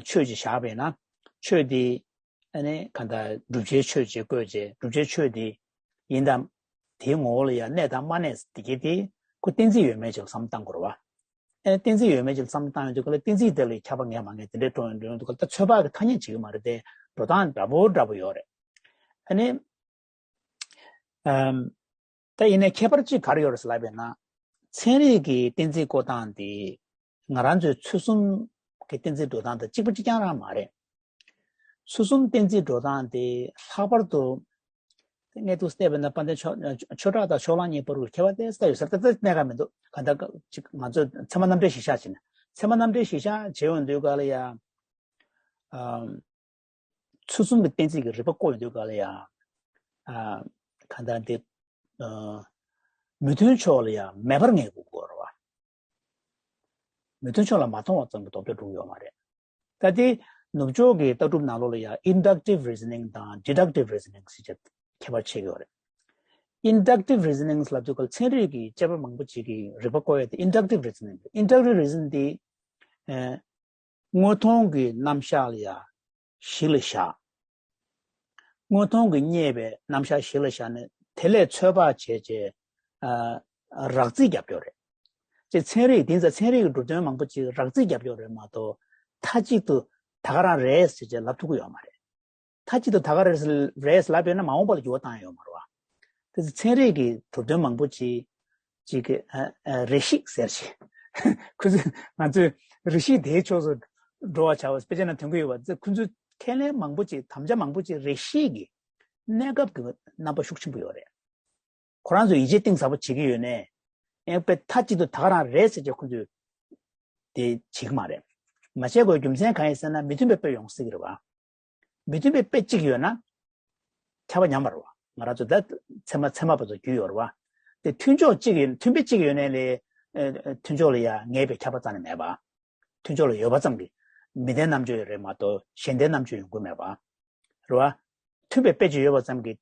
ཆོས་ཅིག་བཞག་པ་ཡིན་ན་ཆོས་འདི་ཨ་ནི་གང་ལྟར་བསྒྲུབ་བྱའི་ཆོས་ཅིག་བཀོད་རྗེས་བསྒྲུབ་བྱའི་ཆོས་འདི་ཡིན་དང་དེའི་ངོ་བོ་ལ་ཡང་གནས་དང་མ་གནས་དེ་གས་དེ་ཁོ་གཏན་ཚིགས་ཡོད་མེད་ཅིག་ལ་བསམ་བློ་བཏང་དགོས་རེད་བ། ཨ་ནི་གཏན་ཚིགས་ཡོད་མེད་ཅིག་ལ་བསམ་བློ་བཏང་ཡོང་དུས་ག་ལ་གཏན་ཚིགས་དེ་ལ་ཁྱབ་པ་ངེས་མ་ངེས་དེ་འདྲའི་འགྲོ་ཡོང་དུས་ག་ལ་ད་ཚོད་དཔག་གི་ཐ་སྙད་བྱེད་ཀྱི་མ་རེད་དེ་འགྲོ་སྟངས་འདྲ་པོ་འདྲ་པོ་ཡོད་རེད། ཨ་ནི། ཨམ། ད་ཡིན་ནའི་ཁྱད་པར་གཅིག་ག་རེ་ཡོད་རེད་ཟེར་ལབ་པས་ན། ཚན་རིག་གི་གཏན་ཚིགས་བཀོད་སྟངས་དེ་ང་རང་ཚོའི་ཚུལ་གསུམ་གྱི་གཏན་ཚིགས་འགྲོ་སྟངས་དང་གཅིག་པ་གཅིག་རྐྱང་རང་མ་རེད། ཚུལ་གསུམ་གཏན་ཚིགས་འགྲོ་སྟངས་དེ་ལྷག་པར་དུ་དངོས་སུ་བལྟས་པ་ན་དཔལ་ལྡན་ཆོས་ཆོས་གྲགས་དང་ཕྱོགས་གླང་གཉིས་བར་གྱི་ཁྱད་པར་དེ་ལྟ་ཡོད་ས་རེད། ད་ལྟ་གནད་འགག་མི་འདུག་གང་ལྟར་ཅིག་ང་ཚོས་ཚད་མ་རྣམ་འགྲེལ་གཞིར་བཞག་བྱས་ན་ཚད་མ་རྣམ་འགྲེལ་གཞིར་བཞག་བྱས་ཡོང་དུས་ག་ལ་ཡ། ཨམ། ཚུལ་གསུམ་གྱི་གཏན་ཚིགས་ཀྱི་རིགས་པ་བཀོད་ཡོང་དུས་ག་ལ་ཡང་། ཨ། གང་ལྟར་འདི། ཨ། མི་མཐུན་ཕྱོགས་ལ་ཡང་མེད་པར་ངེས་དགོས་ཀྱི་ཡོད་རེད་བ། མི་མཐུན་ཕྱོགས་ལ་མ་མཐོང་བ་ཙམ་གྱིས་ལྡོག་ཕྱོགས་འགྲུབ་ཡོད་མ་རེད། ད་དེ་ནུབ་ཕྱོགས་ཀྱི་ལྟ་གྲུབ་ནང་ལོགས་ལ་ཡང་inductive reasoning དང་deductive reasoning ཟེར་བྱས་ཁྱད་པར་ཕྱེ་གི་ཡོད་རེད། Inductive reasoning ལབ་དུས་ག་ལ་ཚན་རིག་གི་དཔྱད་པ་མང་པོ་ཅིག་གིས་རིགས་པ་བཀོད་ཡས་དེ་inductive reasoning། Inductive reasoning དེ། ཨ། དངོས་མཐོང་གི་རྣམ་གཞག་ལ་ཡང་གཞི་ལ་བཞག་དངོས་མཐོང་གི་རྙེད་པའི་རྣམ་གཞག་གཞི་ལ་བཞག་ནས་དེ་ལས་ཚོད་དཔག་བྱས་རྗེས། ཨ། རགས་རྩིས་རྒྱབ་ཡོད་རེད། ཅེས་ཚན་རིག་དེང་སང་ཚན་རིག་གི་གྲུབ་དོན་མང་པོ་ཅིག་རགས་རྩིས་རྒྱབ་ཡོད་རེད་མ་གཏོགས་མཐའ་གཅིག་ཏུ་ད་ག་རང་རེད་ཟེར་བྱས་ལབ་ཐུབ་ཀྱི་ཡོད་མ་རེད། མཐའ་གཅིག་ཏུ་ད་ག་རེ་རེད་ལབ་ཡོད་ན་མ་འོངས་པ་ལ་འགྱུར་བ་བཏང་ཡོད་མ་རེད་བ། དེ་ཚོ་ཚན་རིག་གི་གྲུབ་དོན་མང་པོ་ཅིག་ཅིག་གི་ཨ་ཨ་རེ་ཞིག་ཟེར་ཞིག་ཁོ་ཚོས་ང་ཚོས་རེ་ཞིག་དེའི་ཕྱོགས་སུ་འགྲོ་བ་བྱ་བ་དཔེ་ཆ་ན་ཐོན་གི་ཡོད་པ་ཚོ། ཁོ་ཚོས་ཁས་ལེན་མང་པོ་ཅིག་དམ་བཅའ་མང་པོ་ཅིག་རེ་ཞིག་གི་གནས་སྐབས་ཀྱི་རྣམ་པ་ཤུགས་ཆེན་པོ་ཡོད་རེད། ཁོ་རང་ཚོ་ཡིད་ཆེས་གཏིང་ཟབ་པོ་བྱེད་ཀྱི་ཡོད་ནའི། ཡང་དཔེ་མཐའ་གཅིག་ཏུ་ད་ག་རང་རེད་ཟེར་བྱས་ཁོ་ཚོས་དེ་བྱེད་ཀྱི་མ་རེད། མ་བྱེད་དགོས་རྒྱུ་མཚན་གང་ཡིན་ཟེར་ན་མི་མཐུན་པའི་དཔེ་ཡོང་སྲིད་ཀྱི་རེད་བ། མི་མཐུན་པའི་དཔེ་གཅིག་ཡོད་ན་ཁྱབ་པ་ཉམས་པ་རེད་བ། ང་རང་ཚོ་ད་ཚད་མ་ཚད་མ་བར་དུ་རྒྱུས་ཡོད་རེད་བ། དེ་མཐུན་ཕྱོགས་གཅིག་ཡོད། མཐུན་དཔེ་གཅིག་ཡོད་ནའི་ལས་ཨ་མཐུན་ཕྱོགས་ལ་ཡ་ངེས་པའི་ཁྱབ་པ་རྩ་ནས་མེད་པ། མཐུན་ཕྱོགས་ལ་ཡོད་པ་ཙམ་གྱིས་མི་ལྡན་རྣམ་དཔྱོད་རེད་མ་གཏོགས་གཞན་ལྡན་རྣམ་དཔྱོད་ཡོང་གི་མེད་པ། རེད་བ། མཐུན་པའི་དཔེ་གཅིག་ཡོད་པ་ཙམ་གྱིས་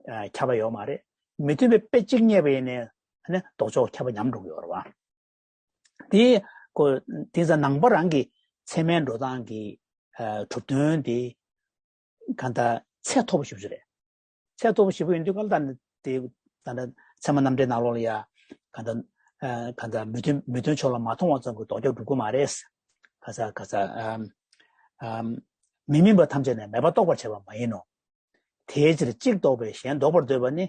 ཨ་ཁྱབ་པ་ཡོད་མ་རེད། མི་མཐུན་པའི་དཔེ་གཅིག་རྙེད་པ་ཡིན་ནའི་ཨ་ནི་ལྡོག་ཕྱོགས་ཁྱབ་པ་ཉམས་འགྲོ་གི་ཡོད་རེད་བ། དེ་ཀོ་དེང་སང་ནང་པ་རང་གི་ཚད་མའི་འགྲོ་སྟངས་ཀྱི་ཨ་གྲུབ་དོན་དེ་གང་ལྟར་ཚད་མཐོ་པོ་ཞེ་པོ་ཅིག་རེད། ཚད་མཐོ་པོ་ཞེ་པོ་ཡིན་དུས་གང་ལྟར་དེ་ད་ལྟ་ཚད་མ་རྣམ་འགྲེལ་ནང་ལོགས་ལ་ཡ་གང་ལྟར་ཨ་གང་ལྟར་མི་མཐུན་མི་མཐུན་ཕྱོགས་ལ་མ་མཐོང་བ་ཙམ་གྱིས་ལྡོག་ཁྱབ་འགྲུབ་ཀྱི་མ་རེད། ག་ས་ག་ས་ཨམ་ཨམ་མི་དམིགས་པ་ཐམས་ཅད་ནི་མེད་པར་རྟོགས་པར་བྱེད་པ་མ་ཡིན་ནོ། དེའི་ཕྱིར་གཅིག་ལྡོག་པས་གཞན་ལྡོག་པར་འདོད་པ་ནི།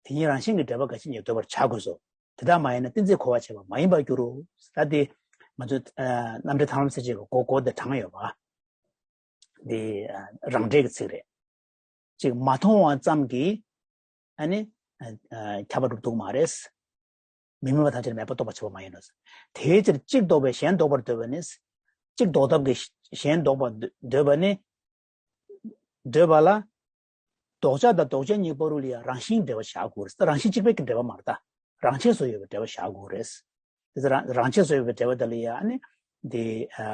དེ་ཉིད་རང་བཞིན་གྱིས་འབྲེལ་པ་འགའ་ཞིག་ཉིད་འདོད་པར་བྱ་དགོས་སོ། དེ་ལྟར་མ་ཡིན་ན་གཏན་ཚིགས་གོ་བར་བྱེད་པ་མ་ཡིན་པར་འགྱུར་རོ། ད་དེ་ང་ཚོ་ཨ་རྣམ་འགྲེལ་ཐར་ལམ་གསལ་བྱེད་ཀྱི་མགོ་མགོ་དེ་དྲངས་ཡོད་པ། འདི་ཨ་རང་འགྲེལ་གྱི་ཚིག་རེད། གཅིག་མ་མཐོང་བ་ཙམ་གྱིས་ཨ་ནི་ཨ་ཨ་ཁྱབ་པ་གྲུབ་ཐུབ་མ་རེད། མི་དམིགས་པ་ཐམས་ཅད་མེད་པར་རྟོགས་པར་བྱེད་པ་མ་ཡིན་ནོ། དེའི་ཕྱིར་གཅིག་ལྡོག་པས་གཞན་ལྡོག་པར་འདོད་པ་ནི། གཅིག་ལྡོག་ཐབས་ཀྱིས་གཞན་ལྡོག་པར་འདོད་པ་ནི། འདོད་པ་ལ། ལྡོག་བྱ་དང་ལྡོག་བྱེད་གཉིས་བར་དུ་ལ་ཡང་རང་བཞིན་འབྲེལ་བ་བཞག་དགོས་རེད། རང་བཞིན་གཅིག་པའི་གི་འབྲེལ་བ་མ་རེད་ད། རང་ཆས་སུ་ཡོད་པའི་འབྲེལ་བ་བཞག་དགོས་རེད། དེ་ཚོ་རང་རང་ཆས་སུ་ཡོད་པའི་འབྲེལ་བ་དེ་ལ་ཡང་ཨ་ནི། འདི་ཨ་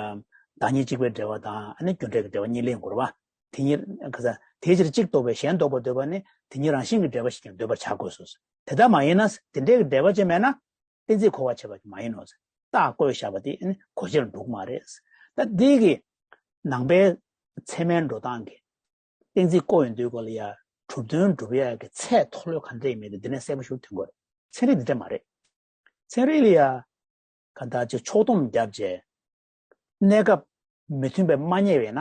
བདག་ཉིད་གཅིག་པའི་འབྲེལ་བ་དང་ཨ་ནི་རྒྱུ་འབྲས་ཀྱི་འབྲེལ་བ་གཉིས་ལེན་དགོས་རེད་བ། དེ་གཉིས་ག་ས་དེའི་ཕྱིར་གཅིག་ལྡོག་པས་གཞན་ལྡོག་པར་འདོད་པ་ནི་དེ་ཉིད་རང་བཞིན་གྱི་འབྲེལ་བ་ཞིག་ཀྱང་འདོད་པར་བྱ་དགོས་སོ། དེ་ལྟར་མ་ཡིན་ན་དེ་འདྲའི་གི་འབྲེལ་བ་ཅིག་མེད་ན། གཏན་ཚིགས་གོ་བར་བྱེད་པ་མ་ཡིན་ནོ། རྟགས་བཀོད་བཞག་པ་དེ་ནི་གོ་ཕྱིར་འགྲོ་གི་མ་རེད། ད་འདི་གི་ནང་པའི་ཚད་མའི་འགྲོ་སྟངས་ཀྱི་གཏན་ཚིགས་བཀོད་ཡོང་དུས་སྐོར་ལ་ཡ་གྲུབ་དོན་སྒྲུབ་ཡ་གི་ཚད་མཐོ་ལོས་ག་འདྲ་ཡིན་མིན་དེ་འདི་ནས་གསལ་པོ་ཞིག་ཐོན་གྱི་རེད། ཚན་རིག་འདི་འདྲ་མ་རེད། ཚན་རིག་ལ་ཡ་ག་ད་ཅིག་ཕྱོགས་སྡོམ་བརྒྱབ་རྗེས། གནས་སྐབས་མི་མཐུན་པས་མ་རྙེད་པས་ན།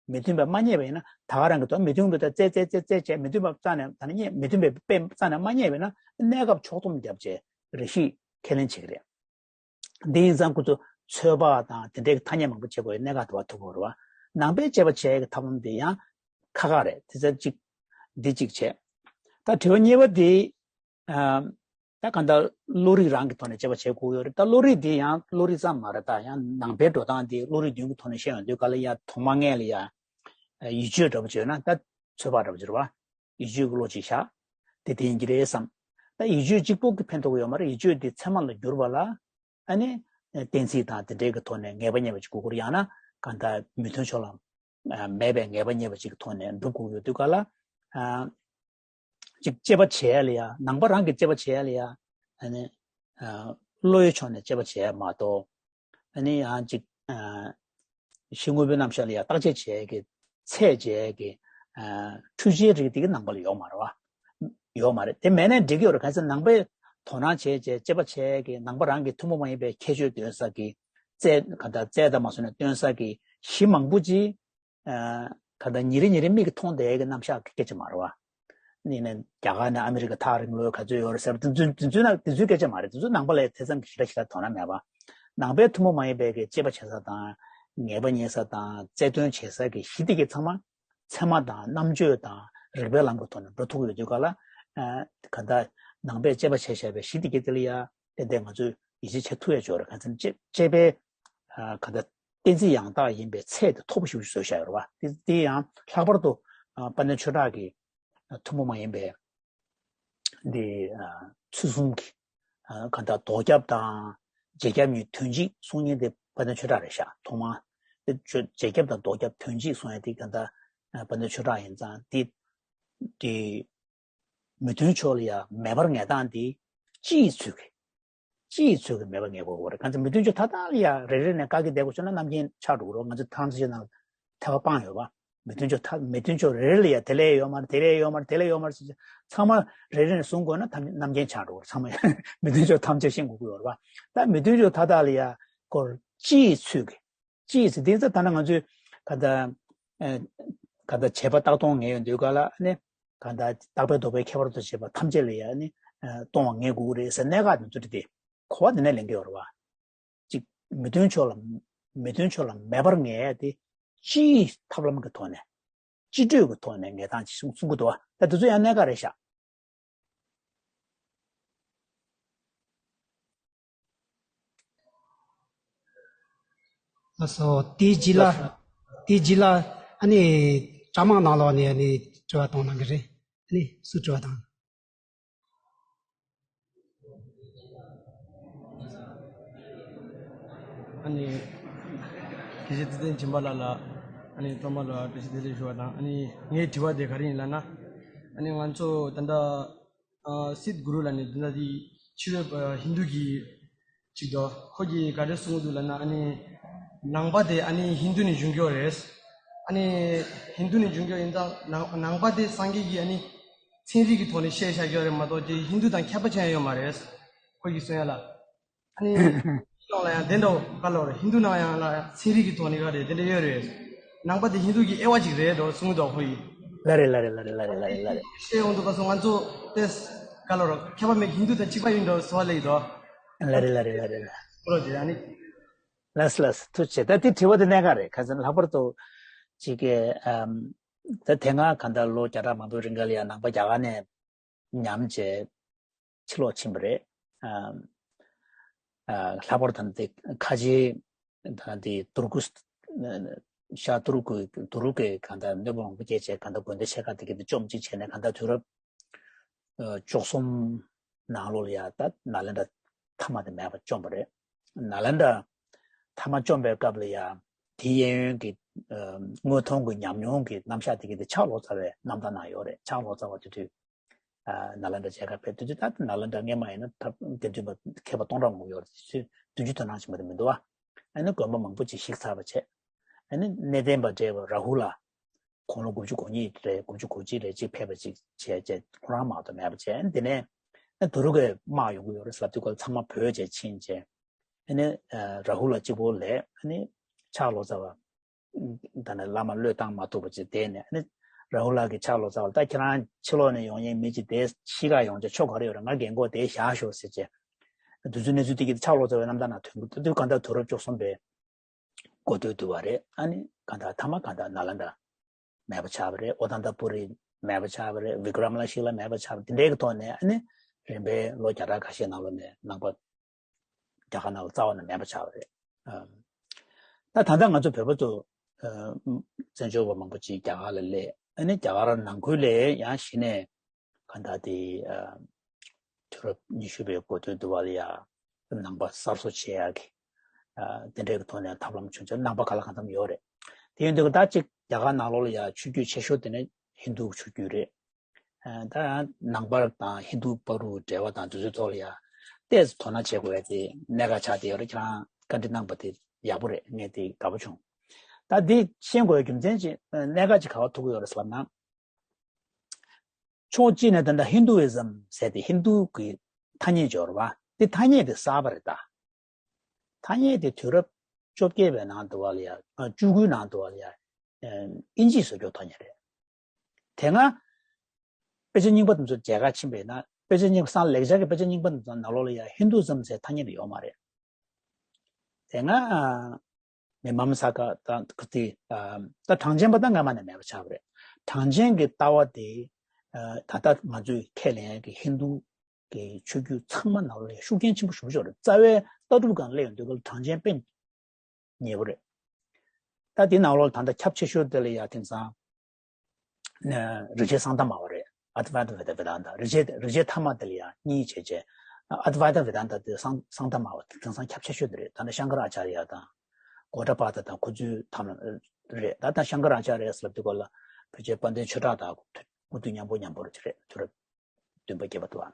མི་མཐུན་པས་མ་རྙེད་པས་ན་ད་ག་རང་གི་དོན་མི་མཐུན་པའི་དོན་རྩད་རྩད་རྩད་རྩད་བྱས་མི་མཐུན་པ་རྩ་ནས་ད་ནི་རྙེད་མི་མཐུན་པའི་དཔེ་རྩ་ནས་མ་རྙེད་པས་ན་གནས་སྐབས་ཕྱོགས་སྡོམ་བརྒྱབ་རྗེས་རེ་ཞིག་ཁས་ལེན་བྱེད་ཀྱི་རེད། འདི་ཡིན་ཙང་ཁོ་ཚོ་ཚོད་དཔག་དང་དེ་འདྲའི་ཐ་སྙད་མང་པོ་བྱེད་དགོས་པའི་གནད་འགག་དེ་བ་ཐུག་དགོས་རེད་བ། ནང་པའི་དཔྱད་པ་བྱེད་ཡག་གི་ཐབས་ལམ་དེ་ཡང་ཁག་ཁག་རེད། དེ་ཚོ་གཅིག་འདི་གཅིག་བྱས། ད་དྲི་བ་གཉིས་པ་དེ། ཨ་ད་གང་ལྟར་བློ་རིག་རང་གི་ཐོག་ནས་དཔྱད་པ་བྱེད་དགོས་ཡོད་རེད། ད་བློ་རིག་འདི་ཡང་བློ་རིག་ཙམ་མ་རེད། ད་ཡང་ནང་པའི་འགྲོ་སྟངས་འདི་བློ་རིག་བདུན་གྱི་ཐོག་ནས་བཤད་ཡོང་དུས་ག་ལ་ཡ་ཐོག་མ་སྔས་ལ་ཡ་ཡིད་དཔྱོད་འདྲ་པོ་བྱས་ན་ད་ཚོད་དཔག་འདྲ་པོ་བྱེད་རེད་བ། ཡིད་དཔྱོད་ཀྱི་བློ་ཅིག་བཞག་དེ་དེ་ཡིན་གྱི་རེད་བསམ། ད་ཡིད་དཔྱོད་གཅིག་པོ་གིས་ཕན་ཐོགས་ཀྱི་ཡོད་མ་རེད། ཡིད་དཔྱོད་འདི་ཚད་མ་ལ་བསྒྱུར་བ་ལ་ཨ་ནི་གཏན་ཚིགས་དང་དེ་འདྲའི་གི་ཐོག་ནས་ངེས་པ་རྙེད་པ་ཅིག་དགོས་ཀྱི་རེད། ཡང་ན་གང་ལྟར་མི་མཐུན་ཕྱོགས་ལ་ཨ་མེད་པའི་ངེས་པ་རྙེད་པ་ཅིག་གི་ཐོག་ནས་སྒྲུབ་དགོས་ཀྱི་ཡོད་དུས་ག་ལ་ཨ་ཅིག་དཔྱད་པ་བྱེད་ཡ་ལ་ཡ་ནང་པ་རང་གི་དཔྱད་པ་བྱེད་ཡ་ལ་ཡ་ཨ་ནི་ཨ་བློའི་ཕྱོགས་ནས་དཔྱད་པ་བྱེད་ཡ་མ་གཏོགས། ཨ་ནི་ཡང་ཅིག་ཨ་གཞི་དངོས་པོའི་རྣམ་གཞག་ལ་ཡང་བརྟག་དཔྱད་བྱེད་ཡས་ཀྱི་ཚད་འཇལ་ཡས་ཀྱི་ཨ་འཕྲུལ་ཆས་རིགས་དེ་གི་ནང་པ་ལ་ཡོད་མ་རེད་བ། ཡོད་མ་རེད། དེ་མེད་ནའི་འགྲིག་གི་ཡོད་རེད། གང་ཟེར་ནང་པའི་དོ་སྣང་བྱེད་བྱེད་དཔྱད་པ་བྱེད་ཡས་ཀྱི་ནང་པ་རང་གི་ཐུན་མོང་མ་ཡིན་པའི་ཁྱད་ཆོས་སྟོན་ས་ཀྱི་རྩལ་ག་ད་རྩལ་དང་མ་སོང་ནས་སྟོན་ས་ཀྱི་གཞི་མང་པོ་ཅིག་ཨ་ག་ད་ཉིན་རེ་ཉིན་རེ་མིག་གིས་མཐོང་བསྡད་ཡས་ཀྱི་རྣམ་གཞག་གི་སྐད་ཆ་མ་རེད་བ། ནི་ནས་རྒྱ་གར་ནས་ཨ་མི་རི་ཀ་ཐག་རིང་ལོས་ག་ཚོད་ཡོད་རེད་ཟེར་བ་དེ་ཚོའི་དེ་ཚོའི་ནང་དེ་ཚོའི་སྐད་ཆ་མ་རེད། དེ་ཚོ་ནང་པ་ལ་དེ་ཙམ་གྱི་ཞེ་དྲག་ཞེ་དྲག་དོ་སྣང་མེད་པ། ནང་པའི་ཐུན་མོང་མ་ཡིན་པའི་གི་དཔྱད་པ་བྱེད་ས་དང་ངེས་པ་རྙེད་ས་དང་རྩལ་འདོན་བྱེད་ས་གི་གཞི་དེ་གི་ཚང་མ་ཚད་མ་དང་རྣམ་དཔྱོད་དང་རིགས་པའི་ལམ་གི་ཐོག་ནས་འགྲོ་ཐུབ་ཡོད་དུས་ག་ལ་ཨ་ག་ད་ནང་པས་དཔྱད་པ་བྱས་བཞག་པའི་གཞི་དེ་གི་དེ་ལ་ཡ་ཏན་ཏན་ང་ཚོས་ཡིད་ཆེས་བྱེད་ཐུབ་ཡ་ཅིག་ཡོད་རེད། གང་ཟེར་ན་དཔྱད་དཔྱད་པའི་ཨ་ག་ད་གཏན་ཚིགས་ཡང་དག་ཡིན་པའི་ཚད་དེ་མཐོ་པོ་ཞེ་པོ་ཞིག་བཟོས་བཞག་ཡོད་རེད་བ། དེ་དེ་ཡང་ལྷག་པར་དུ་ཨ་དཔལ་ལྡན་ཆོས་གྲགས་ཀྱི་ཐུན་མོང་མ་ཡིན་པའི་འདི་ཨ་ཚུལ་གསུམ་གྱི་ཨ་གང་ལྟར་ལྡོག་ཁྱབ་དང་རྗེས་ཁྱབ་གཉིས་དོན་གཅིག་གསུང་མཁན་དེ་དཔལ་ལྡན་ཆོས་གྲགས་རེད་ཤག་ཐོག་མར་དེ་ཆོས་རྗེས་ཁྱབ་དང་ལྡོག་ཁྱབ་དོན་གཅིག་གསུང་ཡ་དེ་གང་ལྟར་ཨ་དཔལ་ལྡན་ཆོས་གྲགས་ཡིན་ཙང་དེ་དེ་མི་མཐུན་ཕྱོགས་ལ་ཡ་མེད་པར་ངེས་སྟངས་དེ་སྤྱི་ཡི་ཚུལ་གྱིས། སྤྱི་ཡི་ཚུལ་གྱིས་མེད་པར་ངེས་དགོས་རེད། གང་ཚེ་མི་མཐུན་ཕྱོགས་མཐའ་དག་ལ་ཡ་རེ་རེ་ནས་བཀག་གི་བསྡད་དགོས་བྱུང་ན་རྣམ་མཁྱེན་ཆགས་འགྲོ་གི་རེད། ང་ཚོ་ཐམས་ཅད་ནང་ཐེ་བ་སྤངས་ཡོད་པ། མི་མཐུན་ཕྱོགས་མཐའ་མི་མཐུན་ཕྱོགས་རེ་རེ་ལ་ཡ་དེ་ལས་ཡོད་མ་རེད། དེ་ལས་ཡོད་མ་རེད། དེ་ལས་ཡོད་མ་རེད་ཟེར་ཚང་མ་རེ་རེ་ནས་བཟུང་དགོས་ན་ཐམས་རྣམ་མཁྱེན་ཆགས་འགྲོ་གི་རེད། ཚང་མ་མི་མཐུན་ཕྱོགས་ཐམས་ཅད་ཤེས་དགོས་ཀྱི་ཡོད་རེད་པ། ད་མི་མཐུན་ཕྱོགས་མཐའ་དག་ལ་ཡ་སྐོར་སྤྱི་ཡི་ཚུལ་གྱིས། སྤྱི་ཡི་ཚུལ་དེ་ཚོ་ད་ནང་ང་ཚོས་ག་ད་ཨ་ གང་ལྟར་བྱས་པ་རྟག་སྟོང་ངེས་ཡོང་དུས་ག་ལ་ནི་གང་ལྟར་རྟག་པའི་ལྡོག་པའི་ཁྱད་པར་དུ་བྱས་པ་ཐམས་ཅད་ལ་ཡང་ནི་སྟོང་བ་ངེས་དགོས་ཀྱི་རེད་ཟེར་གནད་འགག་དེ་ཚོ་དེ་གོ་བ་དེ་ནས་ལེན་གྱི་ཡོད་རེད་བ། གཅིག་མི་མཐུན་ཕྱོགས་ལ་མི་མཐུན་ཕྱོགས་ལ་མེད་པར་ངེས་ཏེ་སྤྱིའི་ཐབས་ལམ་གྱི་ཐོག་ནས་སྤྱི་འགྲོས་ཀྱི་ཐོག་ནས་ངེས་སྟངས་ཅིག་གསུང་གསུང་གི་འདུག་བ། ད་དེ་ཚོ་ཡང་གནད་འགག་རེད་ཤག་ལགས་སོ། དེའི་རྗེས་ལ། དེའི་རྗེས་ལ་ཨ་ནི་གྲྭ་མང་ནང་ལོགས་ནས་ཨ་ནི་དྲི་བ་གཏོང་གནང་གི་རེད། ཨ་ནི་སུ་དྲི་བ་དང་། ཨ་ནི་དགེ་བཤེས་ཚེ་བརྟན་སྦྱིན་པ་ལགས་ལ་ཨ་ནི་སློབ་མ་ལ་བཀྲ་ཤིས་བདེ་ལེགས་ཞུ་བ་དང་ཨ་ནི་ངའི་དྲི་བ་དེ་ག་རེ་ཡིན་ལབ་ན། ཨ་ནི་ང་ཚོ་ད་ལྟ་ཨ་སིད་གུ་རུ་ལ་ནི་འདི་འདྲ་དེ་ཕྱི་རོལ་པ་ཧིན་རྡུ་གི་ཅིག་དོ། ཁོ་གིས་ག་རེ་གསུངས་འདུག་ལབ་ན་ཨ་ནི་ནང་པ་དེ་ཨ་ནི་ཧིན་རྡུ་ནས་བྱུང་གི་ཡོད་རེད། ཨ་ནི་ཧིན་རྡུ་ནས་བྱུང་གི་ཡོད་ཡིན་ཙང་ནང་ནང་པ་དེ་སངས་རྒྱས་ཀྱིས་ཨ་ནི་ཚན་རིག་གི་ཐོག་ནས་བཤད་བཞག་གི་ཡོད་རེད་མ་གཏོགས་ཅིག་ཧིན་རྡུ་དང་ཁྱད་པར་ཅང་ཡོད་མ་རེད། ཁོ་གིས་གསུང་ཡ་ལ། ཨ་ནི། ཡོང་ལ་ཡང་དེ་འདྲ་ག་ལོར་ཧིན་རྡུ་ནང་ཡང་ལ་ཚན་རིག་གི་ཐོག་ནས་ག་རེ་དེ་འདྲ་ཡོད་རེད། ནང་པ་དེ་ཧིན་རྡུ་གི་དབྱེ་བ་ཅིག་རེད་འགྲོ་གསུང་གི་འདུག་ཁོ་ཡིས། ལ་རེད་ལ་རེད་ལ་རེད་ལ་རེད་ལ་རེད་ལ་རེད། ཤེས་ཡོང་དུ་ག་སོང་ང་ཚོ་ཏེས་ག་ལོར་ཁྱད་པར་མེད་ཧིན་རྡུ་དང་གཅིག་པ་ཡིན་འགྲོ་སོ་ལེ་ཡིན་འགྲོ། ལ་རེད་ལ་རེད་ལ་རེད་ལ། ཁོ་ལོ་དེ་ཨ་ནི། ལགས་ལགས་ཐུགས་རྗེ་ཆེ། ད་དེ་དྲི་བ་དེ་གནད་འགག་རེད། ཁ་སང་ལྷག་པར་དུ་ཅིག་གི་ཨམ། ད་དེ་སྔ་གང་ལྟར་ལོ་བརྒྱ་ཕྲག་མང་པོའི་རིང་ག་ལ་ཡང་ནང་པ་རྒྱ་གར་ནས་ཉམས་བྱས་ཕྱིར་ལོག་ཕྱིན་པ་རེད། ཨ་ཨ་ལྷག་པར་དུ་འདི་ཁ་ཆེའི་ད་འདི་ཏུར་ཀུ་ཤ་ཏུར་ཀུ་ཏུར་ཀུའི་གང་ལྟར་གནོད་པ་མང་པོ་སྐྱེལ་བྱས་གང་ལྟར་དགོན་སྡེ་ཆེ་ཁག་དེ་གི་འདི་བཅོམ་གཅིག་བྱས་ནས་གང་ལྟར་དུས་རབས་ཨ་བཅུ་གསུམ་ནང་ལོགས་ལ་ཡ་ད་ནཱ་ལེནྡྲ་མཐའ་མ་དེ་མེད་པ་བཅོམ་པ་རེད། ནཱ་ལེནྡྲ་མཐའ་མ་བཅོམ་པའི་སྐབས་ལ་ཡ་དེའི་གཡས་གཡོན་གྱི་ཨ་དངོས་མཐོང་གི་ཉམས་མྱོང་གི་རྣམ་གཞག་དེ་གི་དེ་ཕྱག་ལོག་ཚར་བའི་རྣམ་ཐར་ནང་ཡོད་རེད། ཕྱག་ལོག་ཚར་བ་དེ་དུས། ཨ་ནཱ་ལེནྡྲ་མཇལ་ཁ་ཕེབས་དུས་ད་ནཱ་ལེནྡྲ་སྔས་མ་ཡིན་ན་ད་དགེ་འདུན་པ་མཁས་པ་སྟོང་ཕྲག་མང་པོ་ཡོད་རེད། བདུན་ཅུ་དོན་གྲངས་ཤིག་མ་གཏོགས་མི་འདུག་བ། ཨ་ནི་དགོན་པ་མང་པོ་ཅིག་བཤིག་ཚར་བ་བྱས། ཨ་ནི་གནས་བརྟན་པ་བགྲེས་པ་རཱ་ཧུ་ལ་དགུང་ལོ་དགུ་བཅུ་གོ་གཉིས་རེད། དགུ་བཅུ་གོ་གཅིག་རེད་ཅིག་ཕེབས་པ་ཅིག་བྱས་བྱས་ཁོ་རང་མ་གཏོགས་མེད་པ་བྱས། ཨ་ནི་དེ་ནས་ཨ་ནི་དུ་རུ་ཀའི་དམག་ཡོང་གི་ཡོད་རེད་ཟེར་ལབ་དུས་ཁོ་ཚང་མ་བྲོས་བྱས་ཕྱིན་བྱས། ཨ་ནི་ཨ་རཱ་ཧུ་ལ་གཅིག་པོ་ལས་ཨ་ནི་ཕྱག་ལོག་ཚར་བ། ད་ནི་བླ་མ་བློས་བཏང་མ་ཐུབ་པ་ཅིག་བསྡད་ནས་ནི་རཱ་ཧུ་ལ་གི་ཕྱག་ལོག་ཚར་བ། ད་ཁྱེད་རང་ཕྱི་ལོགས་ནས་ཡོང་མཁན་མི་ཅིག་དེ་ཕྱི་ཁ་ཡོང་ཆ་ཆོ་ག་རེ་ཡོད་རེད། ང་རྒན་གོག་དེ་བཞག་ཤོག་ཟེར་བྱས། དུས་ཚོད་གནས་ཚུལ་དེ་གི་ཕྱག་ལོག་ཚར་བའི་རྣམ་ཐར་ནང་ཐོན་གི་འདུག་དུས་གང་ལྟར་དུས་རབས་བཅུ་གསུམ་པའི་འགོ་སྟོད་དུ་བ་རེད། ཨ་ནི་གང་ལྟར་མཐའ་མ་གང་ལྟར་ནཱ་ལེནྡྲ་མེད་པ་ཆགས་པ་རེད། ཨོ་དན་ཏ་པུ་རི་མེད་པ་ཆགས་པ་རེད། བི་ཀྲ་མ་ལ་ཤི་ལ་མེད་པ་ཆགས་པ་དེ་འདྲའི་གི་ཐོག་ནས་ཨ་ནི་རིམ་པས་ལོ་བརྒྱ་ཕྲག་ཁ་ཤས་ནང་ལོགས་ནས་ནང་པ་རྒྱ་གར་ནང་ལ་རྩ་བ་ནས་མེད་པ་ཆགས་པ་རེད། ཨ། ད་ད་ལྟ་ང་ཚོ་བོད་པ་ཚོ་ཨ་བཙན་བྱོལ་བ་མང་པོ་ཅིག་རྒྱ་གར་ལ་སླེབས། ཨ་ནི་རྒྱ་གར་ནང་ཁུལ་ལ་ཡང་གཞི་ནས་གང་ལྟར་དེ་ཨ་དུས་རབས་ཉི་ཤུ་པའི་འགོ་སྟོད་དུ་བ་ལ་ཡ་ནང་པ་གསར་བཟོ་བྱེད་ཡག་གི་ཨ་དེ་འདྲའི་གི་ཐོག་ནས་ཐབས་ལམ་བྱུང་ཚེ་ནང་པ་ག་ལ་གང་འཚམ་ཡོད་རེད། དེ་ཡིན་དུས་ད་ཅིག་རྒྱ་གར་ནང་ལོགས་ལ་ཡ་ཆོས་བརྒྱུད་ཆེ་ཤོས་དེ་ནི་ཧིན་རྡུ་ཆོས་བརྒྱུད་རེད། ཨ་ད་ནང་པ་དང་ཧིན་རྡུ་བར་དུ་འབྲེལ་བ་དང་དེ་ཚོའི་ཐོག་ལ་ཡ་ཏོག་ཙམ་དོ་སྣང་བྱེད་དགོས་ཡ་དེ་གནད་འགག་ཆགས་བསྡད་ཡོད་རེད། ཁྱེད་རང་བཀའ་འདྲི་གནང་པ་དེ་ཡག་པོ་རེད། ངས་དེ་དགའ་པོ་བྱུང་། ད་འདི་ཤེས་དགོས་ཡ་རྒྱུ་མཚན་ཅིག་གནད་འགག་ཅིག་ག་པར་ཐུག་གི་ཡོད་རེད་ཟེར་ལབ་ན། ཕྱོགས་གཅིག་ནས་ད་ལྟ་ཧིན་རྡུ་ཨི་ཛམ་ཟེར་ཏེ་ཧིན་རྡུ་གི་ཐ་སྙད་ཅིག་ཡོད་རེད་བ། དེ་ཐ་སྙད་དེ་གསར་པ་རེད་ད། ཐ་སྙད་དེ་དུས་རབས་བཅོ་བརྒྱད་པའི་ནང་དུ་བ་ལ་ཡ་ཨ་བཅུ་དགུའི་ནང་དུ་བ་ལ་ཡ་ཨ་དབྱིན་ཇིས་བཟོ་རྒྱུ་ཐ་སྙད་རེད། དེ་སྔ་དཔེ་ཆ་རྙིང་པ་དེ་ཚོ་མཇལ་ཁ་ཕྱིན་པ་ཡིན་ན་དཔེ་ཆ་རྙིང་པ་སང་ལེགས་སྦྱར་གྱི་དཔེ་ཆ་རྙིང་པ་དེ་ཚོ་ནང་ལོགས་ལ་ཡ་ཧིན་རྡུ་ཨི་ཛམ་ཟེར་ཐ་སྙད་དེ་ཡོད་མ་རེད། དེ་སྔ་ཨ་མི་མམ་ས་ཀ་དང་ཁུ་ཏི་ཨ་ད་གྲངས་ཅན་པ་ད་སྔ་མ་ནས་མེད་པ་ཆགས་པ་རེད། གྲངས་ཅན་གྱི་ལྟ་བ་དེ་ཨ་ད་ལྟ་ང་ཚོས་ཁས་ལེན་ཡ་གི་ཧིན་རྡུ་གི་ཆོས་བརྒྱུད་ཚང་མ་ནང་ལ་ཤུགས་རྐྱེན་ཆེན་པོ་ཞེ་པོ་ཅིག་ཡོད་རེད། རྩ་བའི་ལྟ་གྲུབ་སྒང་སླེབས་ཡོང་དུས་སྐབས་ལ་གྲངས་ཅན་དཔེ་ཉེ་པོ་རེད། ད་དེའི་ནང་ལོགས་ད་ལྟ་ཁྱབ་ཆེ་ཤོས་དེ་ལ་ཡ་དེང་སང་ཨ་རིག་བྱེད་གསང་མཐའ་སྨྲ་བ་རེད། ཨ་ཏི་ཝེ་ཏ་ཝེ་དན་ཏ། རིག་བྱེད་རིག་བྱེད་ཐ་མ་དེ་ལ་ཡ་གཉིས་བྱས་བྱས། ཨ་ཏི་ཝེ་ཏ་ཝེ་དན་ཏ་དེ་གསང་གསང་མཐའ་སྨྲ་བ་དེང་སང་ཁྱབ་ཆེ་ཤོས་དེ་རེད། ད་ལྟ་ཤང་ཀ་ར་ཨ་ཅཱརྱ་དང་གོ་ཏ་པ་ཏ་དང་ཁོ་ཚོའི་ཐ་མ་རེད། ད་ལྟ་ཤང་ཀ་ར་ཨ་ཅཱརྱ་ཟེར་ལབ་དུས་སྐབས་ལ་བོད་རྒྱའི་དཔལ་ལྡན་ཆོས་གྲགས་དང་དངོས་དུས་མཉམ་པོ་མཉམ་པོ་རེད། དེ་རེད། དུས་རབས་བདུན་པ་བརྒྱད་པ་དུ་བ།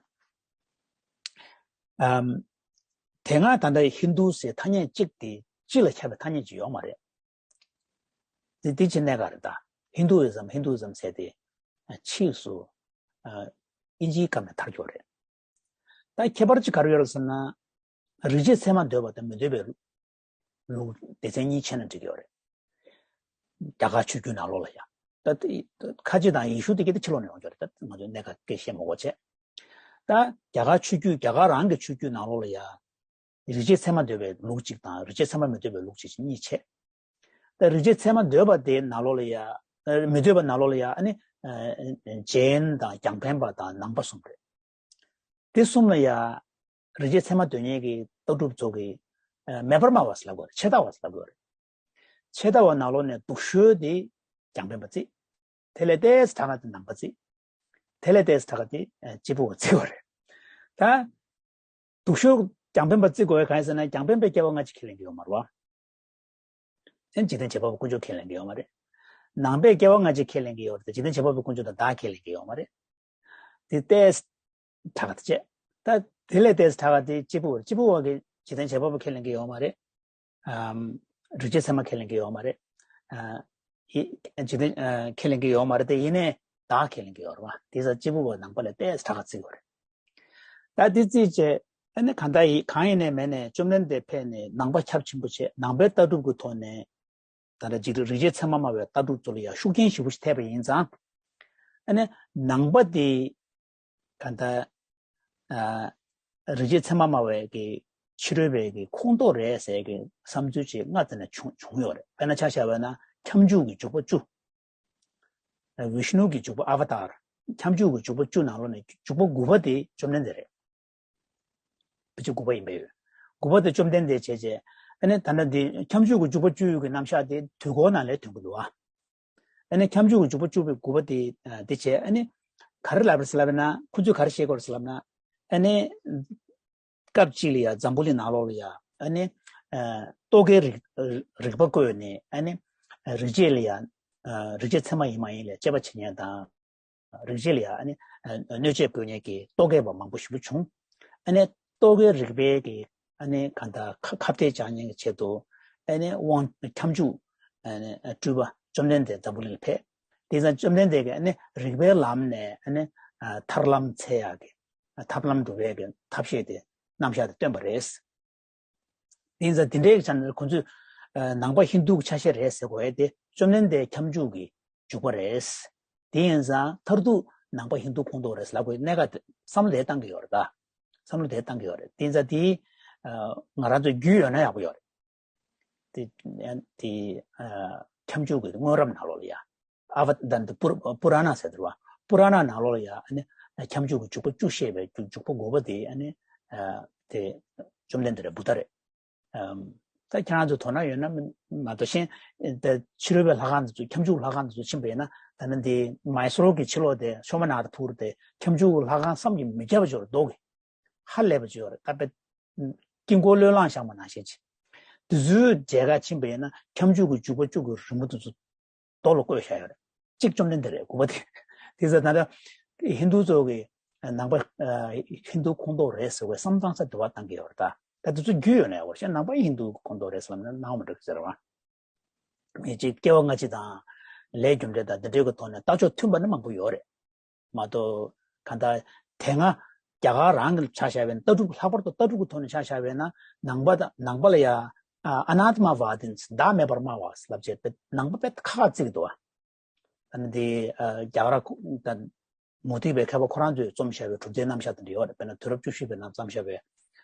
ཨམ། དེ་སྔ་ད་ལྟ་ཧིན་རྡུ་ཟེར་ཐ་སྙད་གཅིག་དེ་སྤྱི་ལ་ཁྱབ་པའི་ཐ་སྙད་ཅིག་ཡོད་མ་རེད། དེ་དེ་ཅི་གནད་འགག་རེད་ད། ཧིན་རྡུ་ཨི་ཛམ་ཧིན་རྡུ་ཨི་ཛམ་ཟེར་དེ་ཕྱིས་སུ་ཨ་དབྱིན་ཇིའི་སྐབས་ནས་དར་ཡོད་རེད། ད་ཁྱད་པར་ཅིག་ག་རེ་ཡོད་རེད་ཟེར་ན། རིག་བྱེད་ཚད་མ་འདོད་པ་དང་མི་འདོད་པའི་ལུགས་སྡེ་ཚན་གཉིས་ཕྱེ་ན་འགྲིག་གི་ཡོད་རེད། རྒྱ་གར་ཆོས་བརྒྱུད་ནང་ལོགས་ལ་ཡང་། ད་ ད་ཁ་ཆེ་དང་ཡེ་ཤུ་དེ་གི་ད་ཕྱི་ལོགས་ནས་ཡོང་རྒྱུ་རེད། ད་ང་ཚོ་གནད་འགག་སྐད་བཤད་མ་དགོས་བྱས། ད་རྒྱ་གར་ཆོས་བརྒྱུད་རྒྱ་གར་རང་གི་ཆོས་བརྒྱུད་ནང་ལོགས་ལ་ཡ། རིག་བྱེད་ཚད་མ་འདོད་པའི་ལུགས་གཅིག་དང་རིག་བྱེད་ཚད་མ་མི་འདོད་པའི་ལུགས་གཅིག་གཉིས་བྱས། ད་རིག་བྱེད་ཚད་མ་འདོད་པ་དེ་ནང་ལོགས་ལ་ཡ། མི་འདོད་པ་ནང་ལོགས་ལ་ཡ་ཨ་ནི། ཇེན་དང་རྒྱང་འཕེན་པ་དང་ནང་པ་གསུམ་རེད། དེ་གསུམ་ལ་ཡ། རིག་བྱེད་ཚད་མ་འདོད་མཁན་གྱི་ལྟ་གྲུབ་ཚོ་གི། མེད་པར་སྨྲ་བ་ཟེར་ལབ་དགོས་རེད། ཆད་ལྟ་བ་ཟེར་ལབ་དགོས་རེད། ཆད་ལྟ་བ་ནང་ལོགས་ནས་སྡུག་ཤོས་དེ་རྒྱང་འཕེན་པ་བརྩི། དེ་ལས་ཏོག་ཙམ་དྲག་ག་དེ་ནང་པ་བརྩི། དེ་ལས་ཏོག་ཙམ་དྲག་ག་དེ་ཨ་སྐྱེས་བུ་བ་བརྩི་བ་རེད། ད། སྡུག་ཤོས་རྒྱང་འཕེན་པ་བརྩི་དགོས་པའི་གང་ཡིན་ཟེར་ན་རྒྱང་འཕེན་པའི་སྐྱེ་བ་སྔ་ཕྱི་ཁས་ལེན་གྱི་ཡོད་མ་རེད་བ། ཨ་ནི་འཇིག་རྟེན་བྱེད་པ་པོ་དཀོན་མཆོག་ཁས་ལེན་གྱི་ཡོད་མ་རེད། ནང་པའི་སྐྱེ་བ་སྔ་ཕྱི་ཁས་ལེན་གྱི་ཡོད་རེད་དེ་འཇིག་རྟེན་བྱེད་པ་པོ་དཀོན་མཆོག་དང་བདག་ཁས་ལེན་གྱི་ཡོད་མ་རེད། དེ་ཏོག་ཙམ་དྲག་ག་དེ་བྱས། ད་དེ་ལས་ཏོག་ཙམ་དྲག་ག་དེ་སྐྱེས་བུ་བ་རེད། སྐྱེས་བུ་བ་གི་འཇིག་རྟེན་བྱེད་པ་པོ་ཁས་ལེན་གྱི་ཡོད་མ་རེད། ཨམ། རིག་བྱེད་ཚད་མ་ཁས་ལེན་གྱི་ཡོད་མ་རེད། ཨ། ཡི། འཇིག་རྟེན་ཨ་ཁས་ལེན་གྱི་ཡོད་མ་རེད་དེ་ཡིན་ནའི་བདག་ཁས་ལེན་གྱི་ཡོད་རེད་བ། དེ་ཙང་སྐྱེས་བུ་བ་ནང་པ་ལས་ཏོག་ཙམ་དྲག་ག་བརྩི་དགོས་རེད། ད་དེ་བརྩིས་བྱས་ཨ་ནི་གང་ལྟར་ཡི་གང་ཡིན་ནའི་མིན་ནའི་བཅོམ་ལྡན་འདས་ཕེབས་ནས་ནང་པ་ཁྱབ་ཆེན་པོ་བྱས་ནང་པའི་ལྟ་གྲུབ་ཀྱི་ཐོག་ནས་ད་ལྟ་འཇིག་རྟེན་རིག་བྱེད་ཚད་མ་སྨྲ་བའི་ལྟ་གྲུབ་ཚོ་ལ་ཡང་ཤུགས་རྐྱེན་ཞེ་པོ་ཞིག་ཐེབས་པ་ཡིན་ཙང་། ཨ་ནི་ནང་པ་དེ་གང་ལྟར་ཨ་རིག་བྱེད་ཚད་མ་སྨྲ་བའི་གི་ཕྱི་རོལ་པའི་གི་ཁོངས་གཏོགས་རེད་ཟེར་གི་བསམ་ཚུལ་ཅིག་སྔ་ཙམ་ནས་བྱུང་བྱུང་ཡོད་རེད། དཔེར་ན་ཆ་བཞག་པ་ན་ཁྱབ་འཇུག་གི་འཇུག་པ་བཅུ། ཨ་ཝིཤ་ནུ་གི་འཇུག་པ་ཨ་བ་ཏར། ཁྱབ་འཇུག་གི་འཇུག་པ་བཅུ་ནང་ལོགས་ནས་འཇུག་པ་དགུ་པ་དེ་བཅོམ་ལྡན་འདས་རེད། བེད་སྤྱོད་དགུ་པ་ཡིན་པས་ཡོད། དགུ་པ་དེ་བཅོམ་ལྡན་འདས་བྱས་རྗེས། ཨ་ནི་ད་ལྟ་འདི་ཁྱབ་འཇུག་གི་འཇུག་པ་བཅུ་ཡོད་ཀྱི་རྣམ་གཞག་དེ་དུས་འཁོར་ནང་ལས་ཐོན་གྱི་འདུག་ཨ། ཨ་ནི་ཁྱབ་འཇུག་གི་འཇུག་པ་བཅུ་པའི་དགུ་པ་དེ་ཨ་དེ་བྱས་ཨ་ནི་ག་རེ་ལབ་རེད་ཟེར་ལབ་ན་ཁོ་ཚོས་ག་རེ་བཤད་ཀྱི་ཡོད་རེད་ཟེར་ལབ་ན། ཨ་ནི་སྐབས་གཅིག་ལ་ཡ་འཛམ་བུ་གླིང་ནང་ལོགས་ལ་ཡ་ཨ་ནི་ཨ་རྟོག་གེའི་རིག་རིག་པ་བཀོད་ནས་ཨ་ནི་རིག་བྱེད་ལ་ཡ་ཨ་རིག་བྱེད་ཚད་མ་ཡིན་མ་ཡིན་ལ་དཔྱད་པ་བྱེད་མཁན་དང་། རིག་བྱེད་ལ་ཡང་ཨ་ནི་གནོད་བྱེད་བཀོད་མཁན་གྱི་རྟོག་གེ་པ་མང་པོ་ཞེ་པོ་བྱུང་། ཨ་ནི་རྟོག་གེའི་རིག་པའི་གི་ཨ་ནི་གང་ལྟར་ཁ་ཁ་གཏད་བཅག་མཁན་གྱི་ཆེད་དུ་ཨ་ནི་དབང་ཁྱབ་འཇུག་ཨ་ནི་སྤྲུལ་པ་བཅོམ་ལྡན་འདས་འཛམ་བུ་གླིང་ལ་ཕེབས། དེ་ཙང་བཅོམ་ལྡན་འདས་ཀྱིས་ཨ་ནི་རིག་པའི་ལམ་ནས་ཨ་ནི་ཐར་ལམ་འཚོལ་ཡག་གི་ཐབས་ལམ་སྒྲུབ་པའི་གི་ཐབས་ཤེས་དེ་རྣམ་གཞག་དེ་སྟོན་པ་རེད། དེ་ཡིན་ཙང་དེ་འདྲའི་ཆ་ནས་ཁོང་ཚོས་ཨ་ནང་པ་ཧིན་དུ་གི་ཆ་ཤས་རེད་ཟེར་དགོས་ཡ་དེ་བཅོམ་ལྡན་འདས་ཁྱབ་འཇུག་གི་འཇུག་པ་རེད། དེ་ཡིན་ཙང་མཐར་ཐུག་ནང་པ་ཧིན་དུ་ཁོངས་གཏོགས་རེད་ལབ་དགོས་གནད་འགག་དེ་བསམ་བློ་དེ་བཏང་གི་ཡོད་རེད་ད། བསམ་བློ་དེ་བཏང་གི་ཡོད་རེད། དེ་ཡིན་ཙང་དེ་ཨ་ང་རང་ཚོས་རྒྱུས་ཡོད་ན་ཡག་པོ་ཡོད་རེད། དེ་དེ་ཨ་ཁྱབ་འཇུག་གི་སྔོན་རབས་ནང་ལོགས་ལ་ཡ། ཨ་བ་དན་ཏི་པུ་པུ་ར་ན་ཟེར་དེ་རེད་བ། པུ་ར་ན་ནང་ལོགས་ལ་ཡ་ཨ་ནི་ཁྱབ་འཇུག་གི་འཇུག་པ་བཅུ་བཤད་པའི་འཇུག་འཇུག་པ་དགུ་པ་དེ་ཨ་ནི་ཨ་དེ་བཅོམ་ལྡན་འདས་རེད་བུདྡྷ་རེད། ཨམ། ད་ཁྱེད་རང་ཚོ་དོ་སྣང་ཡོད་ན་མ་གཏོགས་གཞན་ད་ཕྱི་རོལ་པའི་ལྷ་ཁང་དེ་ཚོ་ཁྱབ་འཇུག་ལྷ་ཁང་དེ་ཚོ་ཕྱིན་པ་ཡིན་ན་ད་ནི་འདི་མའི་སོར་གྱི་ཕྱི་ལོགས་དེ་ཤོ་མ་ན་ཐ་པུར་དེ་ཁྱབ་འཇུག་ལྷ་ཁང་བསམ་གྱིས་མི་ཁྱབ་པ་ཅིག་ཡོད་རེད་མདོག་གི་ཧ་ལས་པ་ཅིག་ཡོད་རེད། ད་དཔེ་དཀྱིལ་འཁོར་བློས་བསླངས་བཞག་པ་ནང་བཞིན་ཅིག་དེ་ཚོའི་མཇལ་ཁ་ཕྱིན་པ་ཡིན་ན་ཁྱབ་འཇུག་གི་འཇུག་པ་བཅུ་གི་རི་མོ་དེ་ཚོ་རྡོ་ལ་བརྐོས་བཞག་ཡོད་རེད། གཅིག་བཅོམ་ལྡན་འདས་རེད་དགུ་པ་དེ། དེ་ཚོ་ད་ལྟ་ཧིན་དུ་ཚོ་གི་ནང་པ་ཨ་ཧིན་དུ་ཁོངས་གཏོགས་རེད་ཟེར་བའི་བསམ་བཏང་ས་དུ་བ་བཏང་གི་ཡོད་རེད་ད། ད་དེ་ཚོ་རྒྱུས་ཡོད་ན་ཡག་པོ་ཤ་ནང་པ་ཧིན་དུ་ཁོངས་གཏོགས་རེད་ཟེར་ལབ་ན་སྣང་བ་མི་འགྲོ་གི་ཟེར་བ། མི་གཅིག་སྐྱེ་བ་སྔ་ཕྱི་དང་ལས་རྒྱུ་འབྲས་དང་འདི་འདྲའི་གི་ཐོག་ནས་ལྟ་ཕྱོགས་མཐུན་པ་ནི་མང་པོ་ཡོད་རེད། མ་གཏོགས་གང་ལྟར་དེ་སྔ་རྒྱ་གར་རང་གི་ཆ་བཞག་པས་ན་ལྟ་གྲུབ་ལྷག་པར་དུ་ལྟ་གྲུབ་ཀྱི་ཐོག་ནས་ཆ་བཞག་པས་ན་ནང་པ་དང་ནང་པ་ལ་ཡ་ཨ་ཨ་ན་ཏི་མ་ཝ་དི་བདག་མེད་པར་སྨྲ་བ་ལབ་བྱས་པས་ནང་པ་དཔེ་ཁག་ཁག་བརྩི་གི་འདུག་བ། ཨ་ནི་དེ་ཨ་རྒྱ་གར་ཁོ་ད་མུ་སྟེགས་པའི་མཁས་པ་ཁོ་རང་ཚོས་རྩོམ་བཞག་པའི་གྲུབ་མཐའི་རྣམ་གཞག་དེ་འདྲ་ཡོད་རེད། དཔེར་ན་དུས་རབས་བཅུ་བཞི་པའི་ནང་བརྩམས་བཞག་པའི་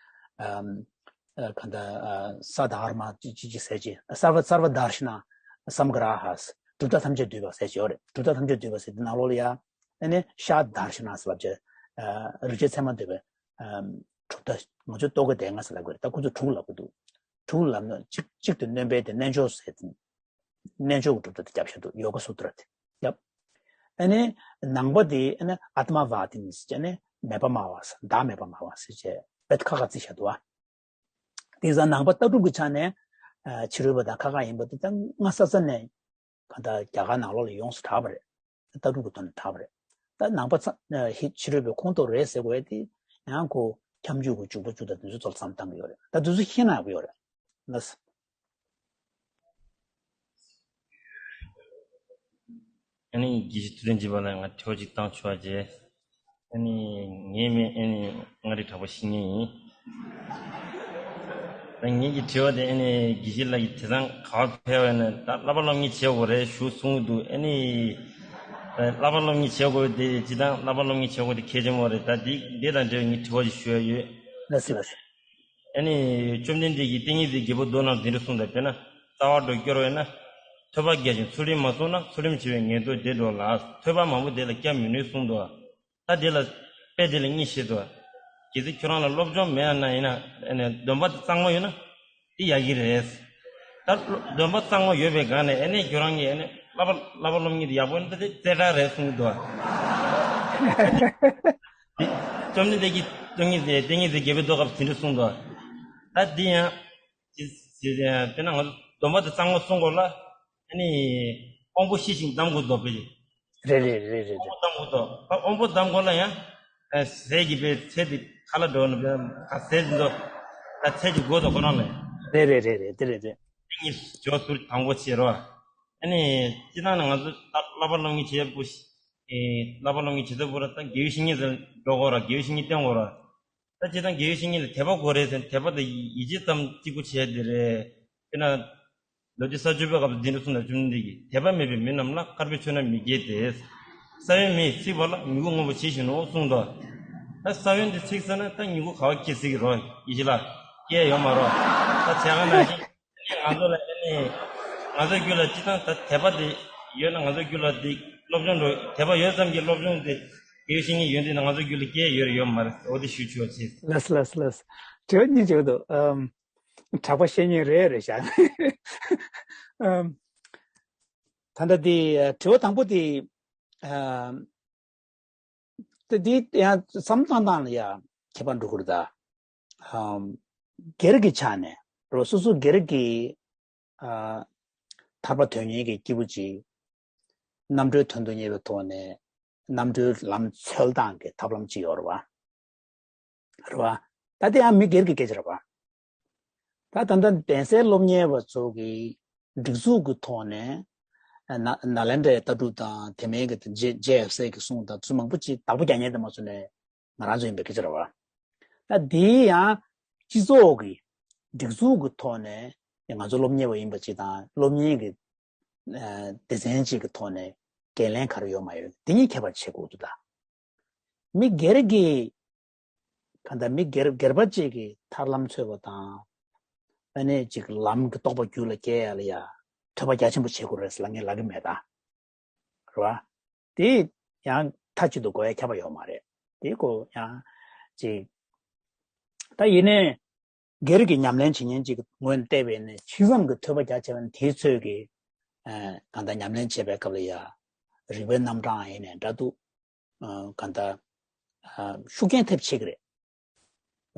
ཨམ་ཨ་ག་ད་ཨ་ས་དྷརྨ་ཅི་ཅི་ཅི་ཟེར་གྱི་སརྦ་སརྦ་དར་ཤ་ན་སམ་གྷ་ར་ཧ་གྲུབ་མཐའ་ཐམས་ཅད་འདུས་པ་ཟེར་གྱི་ཡོད་རེད། གྲུབ་མཐའ་ཐམས་ཅད་འདུས་པ་ཟེར་དེ་ནང་ལོགས་ལ་ཡ་ཨ་ནི་ཤ་དར་ཤ་ན་ཟེར་ལབ་བྱས་ཨ་རིག་བྱེད་ཚད་མ་འདུས་པའི་ཨམ་གྲུབ་མཐའ་ང་ཚོས་རྟོག་གེ་སྡེ་ལྔ་ཟེར་ལབ་དགོས་རེད། ད་ཁོ་ཚོས་དྲུག་ལབ་ཀྱི་འདུག་དྲུག་ལབ་ན་གཅིག་གཅིག་ཏུ་སྣོན་པའི་དེ་རྣལ་འབྱོར་ཟེར་དེ། རྣལ་འབྱོར་གྱི་གྲུབ་མཐའ་དེ་རྒྱབ་བཞག་འདུག་ཡོ་ག་སུ་ཏྲ་དེ་རྒྱབ། ཨ་ནི་ནང་པ་དེ་ཨ་ནི་ཨ་ཏྨ་ཝ་དི་ནི་ཟེར་ནས་མེད་པ་སྨྲ་བ་ཟེར་བདག་མེད་པ་སྨྲ་བ་ཟེར་བྱས་བེད་ཁ་ཁ་བརྩི་བཞག་འདུག་བ། དེ་ཙང་ནང་པ་ལྟ་གྲུབ་ཀྱི་ཆ་ནས་ཨ་ཕྱི་རོལ་པ་དང་ཁ་ཁ་ཡིན་པ་དེ་ད་སྔ་ས་ས་ནས་ག་ད་རྒྱ་གར་ནང་ལོགས་ལ་ཡོངས་སུ་གྲགས་པ་རེད། ལྟ་གྲུབ་ཀྱི་ཐོག་ནས་གྲགས་པ་རེད། ད་ནང་པ་ཚ་ཨ་ཧི་ཕྱི་རོལ་པའི་ཁོངས་གཏོགས་རེད་ཟེར་དགོས་ཡ་དེ་ཡང་ཁོ་ཁྱབ་འཇུག་གི་འཇུག་པ་བཅུ་དང་དེ་ཚོ་ཚོར་བསམ་བཏང་གི་ཡོད་རེད། ད་དེ་ཚོ་ཤེས་ན་ཡག་པོ་ཡོད་རེད། ལགས། ཨ་ནི་དགེ་བཤེས་ཐུབ་བསྟན་སྦྱིན་པ་ལགས་ང་དྲི་བ་ཅིག་བཏང་ཆོག་པ་བྱས། ཨ་ནི་ངའི་མིང་ཨ་ནི་མངའ་རིས་གྲགས་པ་བཤེས་གཉེན་ཡིན། ད་ངེད་ཀྱི་དྲི་བ་དེ་ཨ་ནི་དགེ་བཤེས་ལགས་ཀྱིས་དེང་སང་ག་པར་ཕེབས་པ་ཡིན་ན་ད་བསླབ་པ་སློབ་གཉེར་བྱེད་དགོས་རེད་ཞུ་གསུང་གི་འདུག་ཨ་ནི་ བསླབ་པ་སློབ་གཉེར་བྱེད་དགོས་དེ་སྤྱིར་བཏང་བསླབ་པ་སློབ་གཉེར་བྱེད་དགོས་དེ་གལ་ཆེན་པོ་རེད། ད་འདི་འདི་དང་འབྲེལ་བའི་ངས་དྲི་བ་ཞིག་ཞུ་ཡ་ཡོད། ལགས་སོ་ལགས་སོ། ཨ་ནི་བཅོམ་ལྡན་འདས་ཀྱིས་ཏིང་ངེ་འཛིན་རྒྱལ་པོ་མདོ་རྣམས་འདི་འདྲ་གསུངས་དང་། དཔེར་ན་རྩ་བ་འགྲོ་སྐྱོར་བས་ན། ཐོས་པ་རྒྱ་ཆེན་ཚུལ་ཁྲིམས་མ་བསྲུངས་ན། ཚུལ་ཁྲིམས་ཆེ་བས་ངན་རྟོག་བདེ་འགྲོ་ལ། ཐོས་པ་མང་པོ་དེ་ལ་སྐྱབས་མི་ནུས་གསུངས་འདུག། ད་དེ་ལ་དཔེ་དེ་ལ་གཉིས་བཤད་འདུག། གལ་སྲིད་ཁྱོད་རང་ལ་སློབ་སྦྱོང་མེད་ན་ཡིན་ན་ཨ་ནི་སྡོམ་པ་དེ་གཙང་མ་ཡོད་ན་དེ་ཡག་གི་རེད། ད་སྡོམ་པ་གཙང་མ་ཡོད་པའི་སྒང་ནས་ཨ་ནི་ཁྱོད་རང་གིས་ཨ་ནི་བསླབ་པ་བསླབ་པ་སློབ་གཉེར་དེ་ཡག་པོ་ཡིན་ན་དེ་རྩེ་གྲ་རེད་གསུངས་འདུག། བཅོམ་ལྡན་འདས་ཀྱིས་ཏིང་ངེ་འཛིན་ཏིང་ངེ་འཛིན་རྒྱལ་པོའི་མདོ་སྐབས་དེ་འདྲ་གསུངས་འདུག། ད་འདི་ཡང་དེ་དེ་དཔེར་ན་ང་ཚོ་སྡོམ་པ་དེ་གཙང་མ་སྲུང་དགོས་ལ། ཨ་ནི་དབང་པོ་ཤེས་ཤིང་གདམས་དགོས་འདུག་པས། རེད་རེད་རེད་རེད་དབང་པོ་གདམས་དགོས་འདུག། ད་དབང་པོ་གདམས་དགོས་ལ་ཡང་ཟས་ཀྱི་པའི་ཚེ་དེ་ཁ་ལ་འགྲོ་ན་པས་ག་ཟས་འདི་ཚོ་ད་ཚེ་གི་དགོས་དང་ཁོ་རང་ལས། རེད་རེད་རེད་རེད་དེ་རེད་རེད། ཏིང་ངེ་འཛིན་སྦྱོར་ཟུར་དང་པོ་བྱེད་རོགས། ཨ་ནི་སྤྱིར་བཏང་ནས་ང་ཚོ་ད་བསླབ་པ་སློབ་གཉེར་བྱེད་པོ་ཨེ་བསླབ་པ་སློབ་གཉེར་བྱེད་ཚད་པོ་ར་ད་དགེ་བའི་བཤེས་གཉེན་ཚོ་འགྲོ་དགོས་ར་དགེ་བའི་བཤེས་གཉེན་བསྟེན་དགོས་ར། ད་སྤྱིར་བཏང་དགེ་བའི་བཤེས་གཉེན་ལ་དད་པ་དགོས་རེད་ཟེར་ན་དད་པ་དེ་ཡིད་ཆེས་ཙམ་གཅིག་པུ་བྱས་དེ་རེད། དཔེར་ན། ལོ་རྒྱུས་ས་བཅུ་པའི་སྐབས་སུ་འདི་འདྲ་གསུངས་ན། བཅོམ་ལྡན་འདས་ཀྱིས་དད་པ་མེད་པའི་མི་རྣམས་ལ་དཀར་པོའི་ཆོས་རྣམས་མི་སྐྱེ་སྟེ། ས་བོན་མེས་ཚིག་པ་ལ་མྱུ་གུ་སྔོན་པོ་ཇི་བཞིན་ནོ་གསུངས་དོ། ད་ས་བོན་འདི་ཚིག་ཚར་ན་ད་མྱུ་གུ་ག་བ་སྐྱེ་སྲིད་ཀྱི་རོ། ཡིད་ཆེས་ལ་སྐྱེ་ཡོད་མ་རོ། ད་བྱས་ཙང་ནང་བཞིན་ང་ཚོ་ལ་ཨ་ནི་ང་ཚོའི་རྒྱུད་ལ་སྤྱིར་བཏང་ད་དད་པ་འདི་ཡོད་ན་ང་ཚོའི་རྒྱུད་ལ་འདི་སློབ་སྦྱོང་འགྲོ་དད་པ་ཡོད་ཙམ་གྱི་སློབ་སྦྱོང་འདི་དགེ་བའི་བཤེས་གཉེན་ཡོན་ཏན་ང་ཚོའི་རྒྱུད་ལ་སྐྱེ་ཡོད་རེད་ཡོད་མ་རེད། འོ་དེ་ཞུ་ཆོག་ཅེས། ལགས་ལགས་ལགས། དྲི་བ་གཉིས་བྱེད་འདུག། ཨམ། གྲགས་པ་བཤད་ཉན་རེད་རེད་བཞག། ཨམ། ད་ལྟ་དེ་དྲི་བ་དང་པོ་དེ། ཨམ། དེ་དེ་ཡང་བསམ་བློ་བཏང་སྟངས་ལ་ཡང་ཁྱད་པར་འགྲོ་གི་རེད་ད། ཨམ། སྒེར་གྱི་ཆ་ནས་རོ་སོ་སོ་སྒེར་གྱི་ཨ། ཐར་པ་དོན་གཉེར་གྱི་སྐྱེས་བུ་ཅིག་རྣམ་གྲོལ་དོན་དུ་གཉེར་བའི་ཐོག་ནས་རྣམ་གྲོལ་ལམ་འཚོལ་སྟངས་ཀྱི་ཐབས་ལམ་ཅིག་ཡོད་རེད་བ། རེད་བ། ད་དེ་ཡང་མི་སྒེར་གྱི་སྐད་ཆ་རེད་བ། ད་ད་ལྟ་གདན་སའི་སློབ་གཉེར་བ་ཚོ་གི་སྒྲིག་འཛུགས་ཀྱི་ཐོག་ནས་ན་ནཱ་ལེནྡྲའི་ལྟ་གྲུབ་དང་དེ་མིན་གྱི་རྗེ་རྗེ་ཡབ་སྲས་ཀྱི་གསུང་དང་ཚུལ་མང་པོ་ཅིག་བདག་པོ་རྒྱག་མཁན་དེ་མ་ཚོ་ནས་ང་རང་ཚོ་ཡིན་པའི་སྐད་ཆ་རེད་བ། ད་དེ་ཡང་སྤྱི་ཚོགས་ཀྱི་སྒྲིག་འཛུགས་ཀྱི་ཐོག་ནས་ང་ཚོ་སློབ་གཉེར་བ་ཡིན་པ་ཅིག་དང་སློབ་གཉེར་གྱི་སྡེ་ཚན་གཅིག་གི་ཐོག་ནས་འགན་ལེན་ག་རེ་ཡོད་མ་ཡོད་དེ་གཉིས་ཁྱད་པར་ཕྱེ་དགོས་འདུག་ད། མི་སྒེར་གྱི་གང་ལྟར་མི་སྒེར་སྒེར་པ་གཅིག་གིས་ཐར་ལམ་འཚོལ་བ་དང་། ཨ་ནི་གཅིག་ལམ་གྱི་རྟོགས་པ་རྒྱུད་ལ་སྐྱེ་ཡ་ལ་ཡ་ཐོས་པ་རྒྱ་ཆེན་པོ་བྱེད་དགོས་རེད་ཟེར་ལབ་ངས་ལབ་ཀྱི་མེད་ད། རེད་བ། དེ་ཡང་མཐའ་གཅིག་ཏུ་གོ་ཡ་ཁྱབ་པ་ཡོད་མ་རེད། དེ་ཀོ་ཡང་གཅིག་ད་ཡིན་ནའི་སྒེར་གྱི་ཉམས་ལེན་བྱེད་མཁན་གཅིག་གི་ངོས་ནས་བལྟས་པས་ནི་ཕྱི་མཚམས་ཀྱི་ཐོས་པ་རྒྱ་ཆེ་བ་ནི་དེའི་ཚོད་ཀྱི་ཨ་གང་ལྟར་ཉམས་ལེན་བྱེད་པའི་སྐབས་ལ་ཡ་རིག་པའི་རྣམ་གྲངས་ཡིན་ནའི་འདྲ་འདུག། ཨ་གང་ལྟར་ཨ་ཤུགས་རྐྱེན་ཐེབས་བྱེད་ཀྱི་རེད།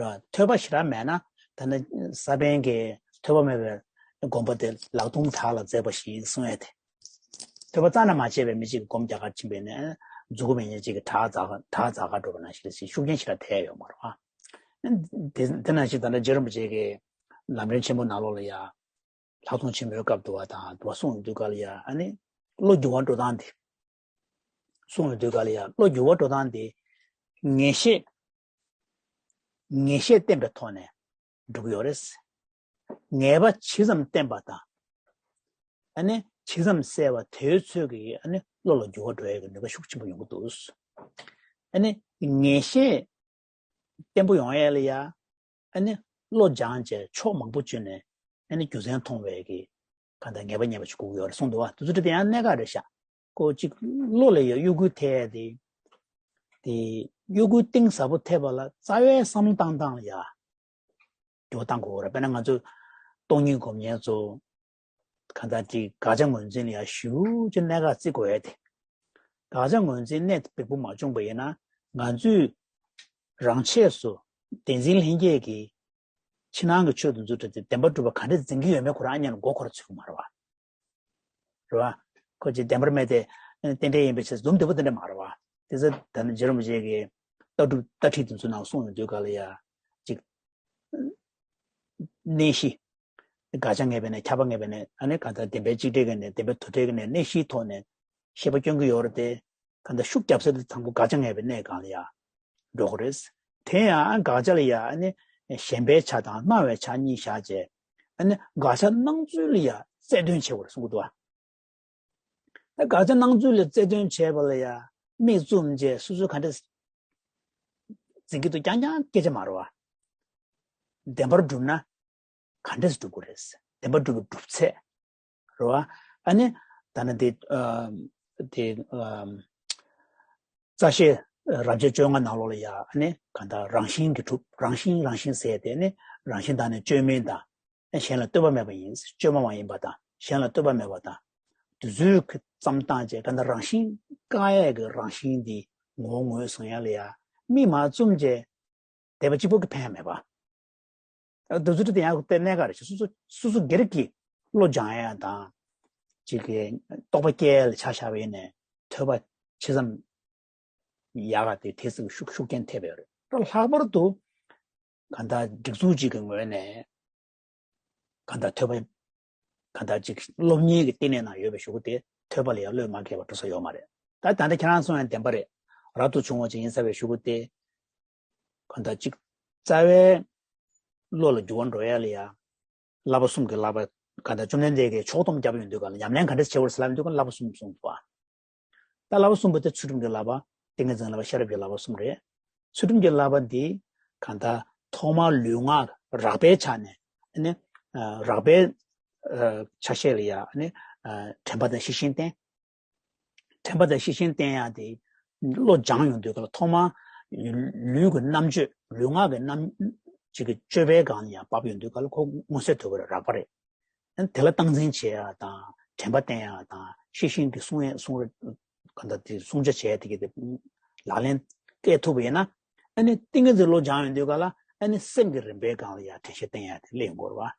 ར་ཐོས་པ་ཞེ་དྲག་མེད་ན་ད་ནི་ས་པཎ་གྱི་ཐོས་པ་མེད་པའི་སྒོམ་པ་དེ་ལག་རྡུམ་བྲག་ལ་འཛེགས་པ་བཞིན་གསུང་ཡས་དེ། ཐོས་པ་རྩ་ནས་མ་བྱས་པའི་མི་གཅིག་གིས་སྒོམ་རྒྱག་གར་ཕྱིན་པས་ནས་མཛུ་གུ་མེད་མཁན་གཅིག་གིས་བྲག་འཛེགས་བྲག་འཛེགས་གར་འགྲོ་བ་ནང་བཞིན་ཤུགས་རྐྱེན་ཞེ་དྲག་ཐེབས་ཡོད་མ་རེད་བ། དེ་དེ་ནང་བཞིན་ད་ལྟ་རྗེ་རིན་པོ་ཆེ་གིས་ལམ་རིམ་ཆེན་མོ་ནང་ལོགས་ལ་ཡ། ལྷག་མཐོང་ཆེན་མོའི་སྐབས་འདུལ་བ་དང་འདུལ་བ་གསུང་ཡོང་དུས་ག་ལ་ཡ་ཨ་ནི་བློ་འགྱུར་བ་འགྲོ་སྟངས་དེ། གསུང་ཡོང་དུས་ག་ལ་ཡ་བློ་འགྱུར་བ་འགྲོ་སྟངས་དེ། ངེས་ཤེས། ངེས་ཤེས་བསྟེན་པའི་ཐོག་ནས་འགྲུབ་ཀྱི་ཡོད་རེད། ངེས་པ་ཇི་ཙམ་བསྟེན་པ་དང་། ཨ་ནི་ཇི་ཙམ་གསལ་བ་དེའི་ཚོད་ཀྱིས་ཨ་ནི་བློ་ལ་འགྱུར་བ་འགྲོ་ཡ་གི་ནུས་པ་ཤུགས་ཆེན་པོ་ཡོང་གི་འདུག། ཨ་ནི་ངེས་ཤེས་བརྟན་པོ་ཡོང་ཡ་ལ་ཡ། ཨ་ནི་བློ་སྦྱངས་བྱས་ཕྱོགས་མང་པོ་བཅུ་ནས་ཨ་ནི་རྒྱུ་མཚན་མཐོང་བའི་གི་གང་ལྟར་ངེས་པ་རྙེད་པ་ཅིག་དགོས་ཀྱི་ཡོད་རེད་གསུངས་འདུག་བ། དེ་ཚོ་དེ་ཡང་གནད་འགག་རེད་ཤག། ཁོ་གཅིག་བློ་ལ་ཡ་གཡོ་འགུལ་ཐེབས་ཡ་དེ། དེ་གཡོ་འགུལ་གཏིང་ཟབ་པོ་ཐེབས་པ་ལ་རྩ་བའི་བསམ་བློ་བཏང་སྟངས་ལ་ཡ་འགྱུར་བ་གཏང་དགོས་རེད། དཔེར་ན་ང་ཚོ་སྟོང་ཉིད་སྒོམ་མཁན་ཚོ། གང་ལྟར་དེ་དགག་བྱ་ངོས་འཛིན་ལ་ཡང་ཞེ་པོ་ཅིག་གནད་འགག་བརྩི་དགོས་ཡ་དེ། དགག་བྱ་ངོས་འཛིན་གནད་འབིགས་པོ་མ་བྱུང་པ་ཡིན་ན་ང་ཚོས་རང་ཆས་སུ་བདེན་འཛིན་ལྷན་སྐྱེས་ཀྱི་ཕྱི་ནང་གི་ཆོས་དེ་ཚོ་འདྲ་དེ་བདེན་པར་གྲུབ་པ་ག་འདྲ་འཛིན་གྱི་ཡོད་མེད་ཁོ་རང་སྙན་ལ་མགོ་འཁོར་ཚུད་ཀྱི་མ་རེད་བ། རེད་བ། ཁོ་ཅིག་བདེན་པར་སྨྲས་ཏེ་རྟེན་འབྲེལ་ཡིན་པའི་ཕྱིར་འཛུམ་བདེ་པོ་དེ་འདྲ་མ་རེད་བ། དེ་ཚོ་ད་ནི་རྗེ་རིན་པོ་ཆེ་གི་ལྟ་གྲུབ་ལྟ་ཁྲིད་དེ་ཚོ་ནང་གསུངས་ཡོང་དུས་ག་ལ་ཡ་ཅིག་གནས་གཞི། དགག་བྱ་ངེས་པའི་གནས་ཁྱབ་པ་ངེས་པའི་གནས་ཨ་ནི་གང་ལྟར་བདེན་པའི་གཅིག་འབྲས་ཀྱི་གནས་བདེན་པའི་དོན་འབྲས་ཀྱི་གནས་གནས་གཞིའི་ཐོག་ནས་ཤེས་པ་སྐྱོན་གྱི་ཡོད་རེད་དེ། གང་ལྟར་ཤུགས་རྒྱབ་ས་དེ་དང་པོ་དགག་བྱ་ངེས་པའི་གནས་སྒང་ལ་ཡ་འགྲོ་དགོས་རེད། དེ་ཡང་དགག་བྱ་ལ་ཡ་ཨ་ནི་ཞེན་པའི་ཆ་དང་སྣང་བའི་ཆ་གཉིས་བཞག་བྱས་ཨ་ནི་དགག་བྱ་སྣང་ཚུལ་ལ་ཡ་རྩལ་འདོན་བྱེད་དགོས་རེད་གསུང་གི་འདུག་བ། ད་དགག་བྱ་སྣང་ཚུལ་ལ་རྩལ་འདོན་བྱས་པ་ལ་ཡ་མིག་བཙུམ་བྱས་སོ་སོས་ག་འདྲ་འཛིན་གྱི་འདུག་རྐྱང་རྐྱང་སྐད་ཆ་མ་རེད་བ། བདེན་པར་གྲུབ་ན་ག་འདྲས་སྒྲུབ་དགོས་རེད། བདེན་པར་གྲུབ་པའི་གྲུབ་ཚད་རེད་བ། ཨ་ནི་ད་ནི་དེ་ཨ་དེ་ཨ་རྩ་ཤེ་རབ་བྱེད་བཅོ་ལྔ་ནང་ལོགས་ལ་ཡ་ཨ་ནི་གང་ལྟར་རང་བཞིན་གྱིས་གྲུབ། རང་བཞིན་རང་བཞིན་ཟེར་དེ་ནི་རང་བཞིན་དང་ནི་བཅོས་མིན་དང་། གཞན་ལ་ལྟོས་པ་མེད་པ་ཡིན། བཅོས་མ་མ་ཡིན་པ་དང་གཞན་ལ་ལྟོས་པ་མེད་པ་དང་། དུས་ཚོད་ཀྱི་མཚམས་བཏང་བྱས་གང་ལྟར་རང་བཞིན་བཀག་ཡས་ཀྱི་རང་བཞིན་འདི་ངོ་བོ་ངོས་བཟུང་ཡ་ལ་ཡ་མིག་མ་བཙུམ་བྱས་བསྡད་པ་གཅིག་པོ་གིས་ཕན་མེད་པ། དུས་ཚོད་དེ་ཡང་ལྟས་གནད་འགག་རེད། སོ་སོ་སོ་སོ་སྒེར་གྱི་བློ་སྦྱང་ཡ་དང་ཅིག་གི་རྟོག་པ་སྐྱེ་ཡ་ལ་ཆ་བཞག་པ་ཡིན་ནའི་ཐོས་པ་ཇི་ཙམ་ཡག་ག་དེ་དེ་ཙམ་ཤུགས་ཤུགས་རྐྱེན་ཐེབས་ཡོད་རེད། ལྷག་པར་དུ་གང་ལྟར་སྒྲིག་འཛུགས་གཅིག་གི་ངོས་ནས་གང་ལྟར་ཐོས་པ་གང་ལྟར་ཅིག་སློབ་གཉེར་གྱི་བསྟི་གནས་ནང་ཡོད་པའི་གཞུག་གུ་དེ་ཐོས་པ་ལ་ཡང་བློས་མ་འགེལ་བར་འགྲོ་ས་ཡོད་མ་རེད། ད་ད་ལྟ་ཁྱེད་རང་གསུང་ཡང་བདེན་པ་རེད། རབ་ཏུ་བྱུང་བ་ཅིག་ཡིན་ས་བའི་གཞུག་གུ་དེ་གང་ལྟར་ཅིག་རྩ་བའི་བློ་ལ་འགྱུར་བ་འགྲོ་ཡ་ལ་ཡ་བསླབ་པ་གསུམ་གྱི་བསླབ་པ་གང་ལྟར་བཅོམ་ལྡན་འདས་ཀྱིས་ཕྱོགས་བསྡོམས་བརྒྱབ་ཡོང་དུས་ག་ལ་ཉམས་ལེན་ག་འདྲ་བྱེད་དགོས་རེད་ཟེར་ལབ་ཡོང་དུས་ག་ལ་བསླབ་པ་གསུམ་གསུངས་འདུག་བ། ད་བསླབ་པ་གསུམ་པོ་དེ་ཚུལ་ཁྲིམས་ཀྱི་བསླབ་པ། ཏིང་ངེ་འཛིན་བསླབ་པ། ཤེས་རབ་ཀྱི་བསླབ་པ་གསུམ་རེད། ཚུལ་ཁྲིམས་ཀྱི་བསླབ་པ་འདི་གང་ལྟར་ཐོག་མར་ལུས་ངག་རགས་པའི་ཆ་ནས་ཨ་ནི་ཨ་རགས་པའི་ཨ་ཆ་ཤས་ལ་ཡ་ཨ་ནི་ཨ་དྲན་པ་དང་ཤེས་བཞིན་བསྟེན། དྲན་པ་དང་ཤེས་བཞིན་བསྟེན་ཡ་དེ་བློ་སྦྱངས་ཡོང་དུས་ག་ལ་ཐོག་མར་ལུས་ཀྱི་རྣམ་དཔྱོད། ལུས་ངག་གི་རྣམ་ཅིག་གི་སྤྱོད་པའི་སྒང་ལ་ཡང་བབས་ཡོང་དུས་ག་ལ་ཁོ་མངོན་གསལ་དོད་པོ་རེད། རགས་པ་རེད། དེ་ལ་སྟངས་འཛིན་བྱེད་ཡ་དང་དྲན་པ་བསྟེན་ཡ་དང་ཤེས་བཞིན་གྱི་སྲུང་ཡ་སྲུང་རེ་ག་འདྲ་དེ་སྲུང་བྱ་བྱས་དེ་གི་དེ་ལག་ལེན་བཀལ་ཐུབ་པ་ཡིན་ན་ཨ་ནི་ཏིང་ངེ་འཛིན་བློ་སྦྱངས་ཡོང་དུས་ག་ལ་ཨ་ནི་སེམས་ཀྱི་རིམ་པའི་སྒང་ལ་ཡ་དྲན་ཤེས་བསྟེན་ཡ་དེ་སླེབས་ཡོང་གི་རེད་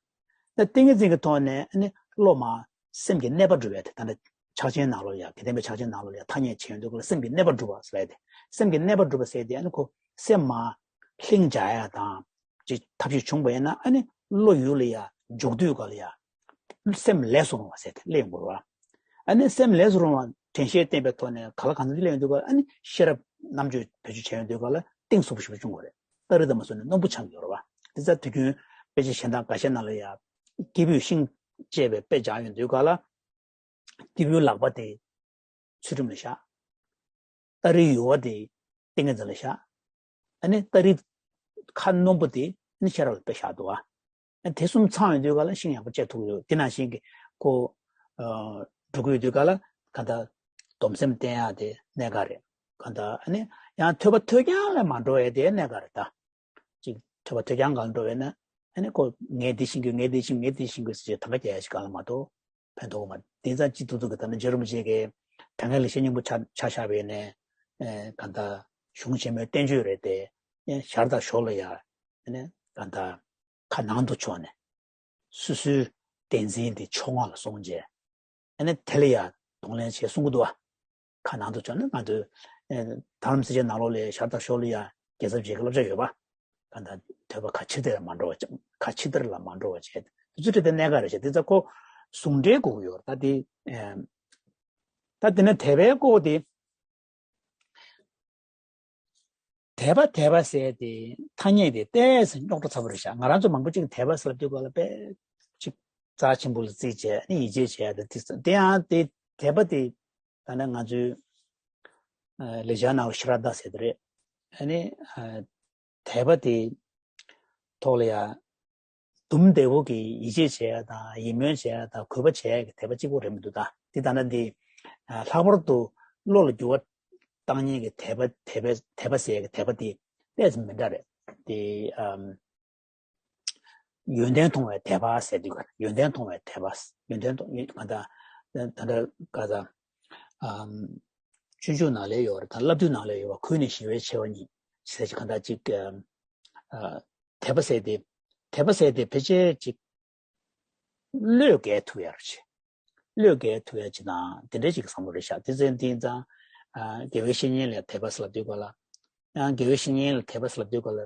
བ། ད་ཏིང་ངེ་འཛིན་གྱི་ཐོག་ནས་ཨ་ནི་བློ་མ་སེམས་ཀྱི་གནས་པ་སྒྲུབ་ཡ་དེ་ད་ལྟ་ཕྱག་ཆེན་ནང་ལོགས་ལ་ཡ་དགེ་ལྡན་པའི་ཕྱག་ཆེན་ནང་ལོགས་ལ་ཡ་ཐ་སྙད་བྱས་ཡོང་དུས་ག་ལ་སེམས་ཀྱི་གནས་པ་སྒྲུབ་པ་ཟེར་ཡ་དེ། སེམས་ཀྱི་གནས་པ་སྒྲུབ་པ་ཟེར་ཡ་དེ་ཨ་ནི་ཁོ་སེམས་མ་ལྷིང་འཇགས་ཡ་དང་ཅིག་ཐབས་ཤེས་བྱུང་བ་ཡིན་ན་ཨ་ནི་བློ་ཡུལ་ལ་ཡ་འཇུག་དུས་ག་ལ་ཡ་སེམས་ལས་སུ་རུང་བ་ཟེར་དེ་སླེབས་ཡོང་གི་རེད་བ། ཨ་ནི་སེམས་ལས་སུ་རུང་བ་དྲན་ཤེས་བསྟེན་པའི་ཐོག་ནས་ག་ལ་གང་འཚམ་ཅིག་སླེབས་ཡོང་དུས་ག་ལ་ཨ་ནི་ཤེས་རབ་རྣམ་དཔྱོད་བེད་སྤྱོད་བྱས་ཡོང་དུས་ག་ལ་གཏིང་ཟབ་པོ་ཞེ་པོ་བྱུང་གི་རེད། སྟ་རེ་དང་མ་སོ་ནས་རྣོན་པོ་ཆགས་ཀྱི་ཡོད་རེད་བ། དེ་ཚ་དུས་རྒྱུན་དཔེ་ཆ་གཞན་དག་འགའ་ཤས་ནང་ལ་ཡ་སྐྱེས་བུས་ཤིང་བཅད་པའི་དཔེ་སྦྱར་ཡོང་དུས་ག་ལ། སྐྱེས་བུའི་ལག་པ་དེ་ཚུལ་ཁྲིམས་ལ་བཞག་སྟ་རེའི་ཡུ་བ་དེ་ཏིང་ངེ་འཛིན་ལ་བཞག་ཨ་ནི་སྟ་རེའི་ཁ་རྣོན་པོ་དེ་ཨ་ནི་ཤེས་རབ་ལ་དཔེ་བཞག་འདུག་བ། ཨ་དེ་གསུམ་ཚང་ཡོང་དུས་ག་ལ་ཤིང་ཡག་པོ་བཅད་ཐུབ་ཀྱི་ཡོད། དེ་ནང་བཞིན་གྱི་ཁོ་ཨ་འགྲོ་གི་ཡོད་དུས་ག་ལ་ག་ད་སྡོམ་སེམས་བསྟེན་ཡག་དེ་གནད་འགག་རེད། ག་ད་ཨ་ནི་ཡང་ཐོས་པ་ཐོས་རྐྱང་ལ་མ་འགྲོ་ཡ་དེ་གནད་འགག་རེད་ད། ཅིག་ཐོས་པ་ཐོས་རྐྱང་སྒང་ལ་འགྲོ་བས་ན་ཨ་ནི་ཁོ་ངས་འདི་ཤེས་ཀྱི་ཡོད། ངས་འདི་ཤེས་ངས་འདི་ཤེས་ཀྱི་ཡོད་ཟེར་གྱི་དམ་བཅའ་རྒྱག་ཡ་ཞིག་གང་ལ་མ་གཏོགས་ཕན་ཐོགས་མ། དེང་སང་སྤྱི་ཚོགས་ཀྱི་ད་ནི་རྗེ་རིན་པོ་ཆེ་གིས་དྲང་ངེས་ལེགས་བཤད་སྙིང་པོ་ཆ་ཆ་བཞག་པ་ཡིན་ནའི་ཨེ་ག་ད་གཞུང་ཆེན་མོའི་བསྟན་བཅོས་རེད་དེ། ཨེ་ཞར་དང་ཞོར་ལ་ཡ་ཨ་ནི་ག་ད་ཁ་ནང་དུ་ཕྱོགས་ནས་སོ་སོའི་བདེན་འཛིན་དེ་ཕྱོགས་སྔ་ལ་སོང་རྗེས། ཨ་ནི་དེ་ལ་ཡ་གདོང་ལེན་བྱེད་གསུང་གི་འདུག་བ། ཁ་ནང་དུ་བྱོན་ན་ང་ཚོས་ཨེ་ད་ལམ་སྲིད་ཆེན་ནང་ལོགས་ལ་ཡ་ཞར་དང་ཞོར་ལ་ཡ་དགེ་ཚབ་བྱེད་ཀྱི་བསླབ་བྱ་ཡོད་པ། གང་ལྟར་ཐོས་པ་ཁ་ཕྱིར་དེར་མ་འགྲོ་བ་བྱ། ཁ་ཕྱིར་དེར་ལ་མ་འགྲོ་བ་བྱས། དེ་ཚོ་ཁྲིད་དེ་གནད་འགག་རེད་བྱས། དེ་ཚ་ཁོ་ཟུང་འབྲེལ་དགོས་ཀྱི་ཡོད་རེད། ད་དེ་ཨེ་ད་དེ་ནས་དད་པའི་སྐོར་དེ། དད་པ་དད་པ་ཟེར་དེ་ཐ་སྙད་དེ་ཏོག་ཙམ་རྙོག་དྲ་ཚ་པོ་རེད་ཤག་ང་རང་ཚོ་མང་པོ་ཅིག་དད་པ་ཟེར་ལབ་དུས་ག་ལ་དཔེ་ཅིག་རྩ་ཆེན་པོ་ལ་བརྩིས་བྱས་ནི་ཡིད་ཆེས་བྱས་ཡ་དེ་དེ་ཡང་དེ་དད་པ་དེ་ད་ནི་ང་ཚོའི་ལེགས་སྦྱར་ནང་ལ་ཤ་ར་དྭ་ཟེར་དེ་རེད། ཨ་ནི་དད་པ་དེ་ཐོག་ལ་ཡ། དུམ་བདེ་བོ་གི་ཡིད་ཆེས་བྱེད་ཡ་དང་ཡིད་སྨོན་བྱེད་ཡ་དང་གུས་པ་བྱེད་ཡ་གི་དད་པ་གཅིག་པོ་རེད་མི་འདུག་ད་འདི་ལྟ་ན་འདི་ལྷག་པར་དུ་བློ་ལ་འགྱུར་བ་བཏང་མཁན་གྱི་དད་པ་དད་པ་དད་པ་ཟེར་ཡ་གི་དད་པ་འདི་ཏོག་ཙམ་མི་འདྲ་རེད། འདི་ཨམ་ཡོན་ཏན་མཐོང་བའི་དད་པ་ཟེར་དུས་ཀ་ཡོན་ཏན་མཐོང་བའི་དད་པ། ཡོན་ཏན་མཐོང་ཡོན་ག་ད་ད་ད་ག་ད་ཨམ་སྤྱོད་འཇུག་ནང་ལ་ཡོད་རེད། ད་བསླབ་བཏུས་ནང་ལ་ཡོད་པ་གུས་ནས་ཞི་བའི་ཆེ་བ་ཉིད་ཟེར་གྱི་ག་ད་ཅིག་ཨམ། དད་པ་ཟེར་དེ། དད་པ་ཟེར་དེ་ཕལ་ཆེར་ཅིག་བློས་འགེལ་ཐུབ་ཡ་རུ་ཆེ། བློས་འགེལ་ཐུབ་ཡ་ཅིག་དང་དེ་འདྲའི་ཅིག་བསམ་བློ་རེད་ཤག་དེ་ཚོའི་འདི་ཙང་དགེ་བའི་བཤེས་གཉེན་ལ་དད་པ་ཟེར་ལབ་དུས་ག་ལ། ཡང་དགེ་བའི་བཤེས་གཉེན་ལ་དད་པ་ཟེར་ལབ་དུས་ག་ལ་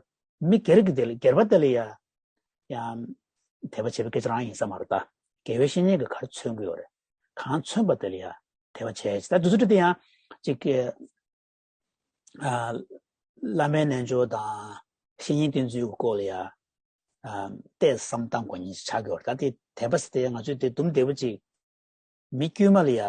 མི་སྒེར་གྱི་དེ་ལ་སྒེར་པ་དེ་ལ་ཡ་ཡང་དད་པ་བྱེད་པའི་སྐད་ཆ་རང་ཡིན་ས་མ་རེད་ད། དགེ་བའི་བཤེས་གཉེན་གྱིས་ག་རེ་མཚོན་གྱི་ཡོད་རེད། གང་མཚོན་པ་དེ་ལ་ཡ་དད་པ་བྱས་ཅིག་ད་དུས་ཚོད་དེ་ཡང་ཅིག་གི་བླ་མའི་རྣལ་འབྱོར་དང་བཤེས་གཉེན་བསྟེན་ཚུལ་གྱི་སྐོར་ལ་ཡ་ཏོག་ཙམ་བསམ་བློ་བཏང་དགོས་ཉིན་ཞིག་ཆགས་ཀྱི་ཡོད་རེད། ད་དེ་དད་པ་ཟེར་དེ་ང་ཚོས་དེ་དུམ་བདེ་པོ་ཅིག་མི་དཀྱུས་མ་ལ་ཡ་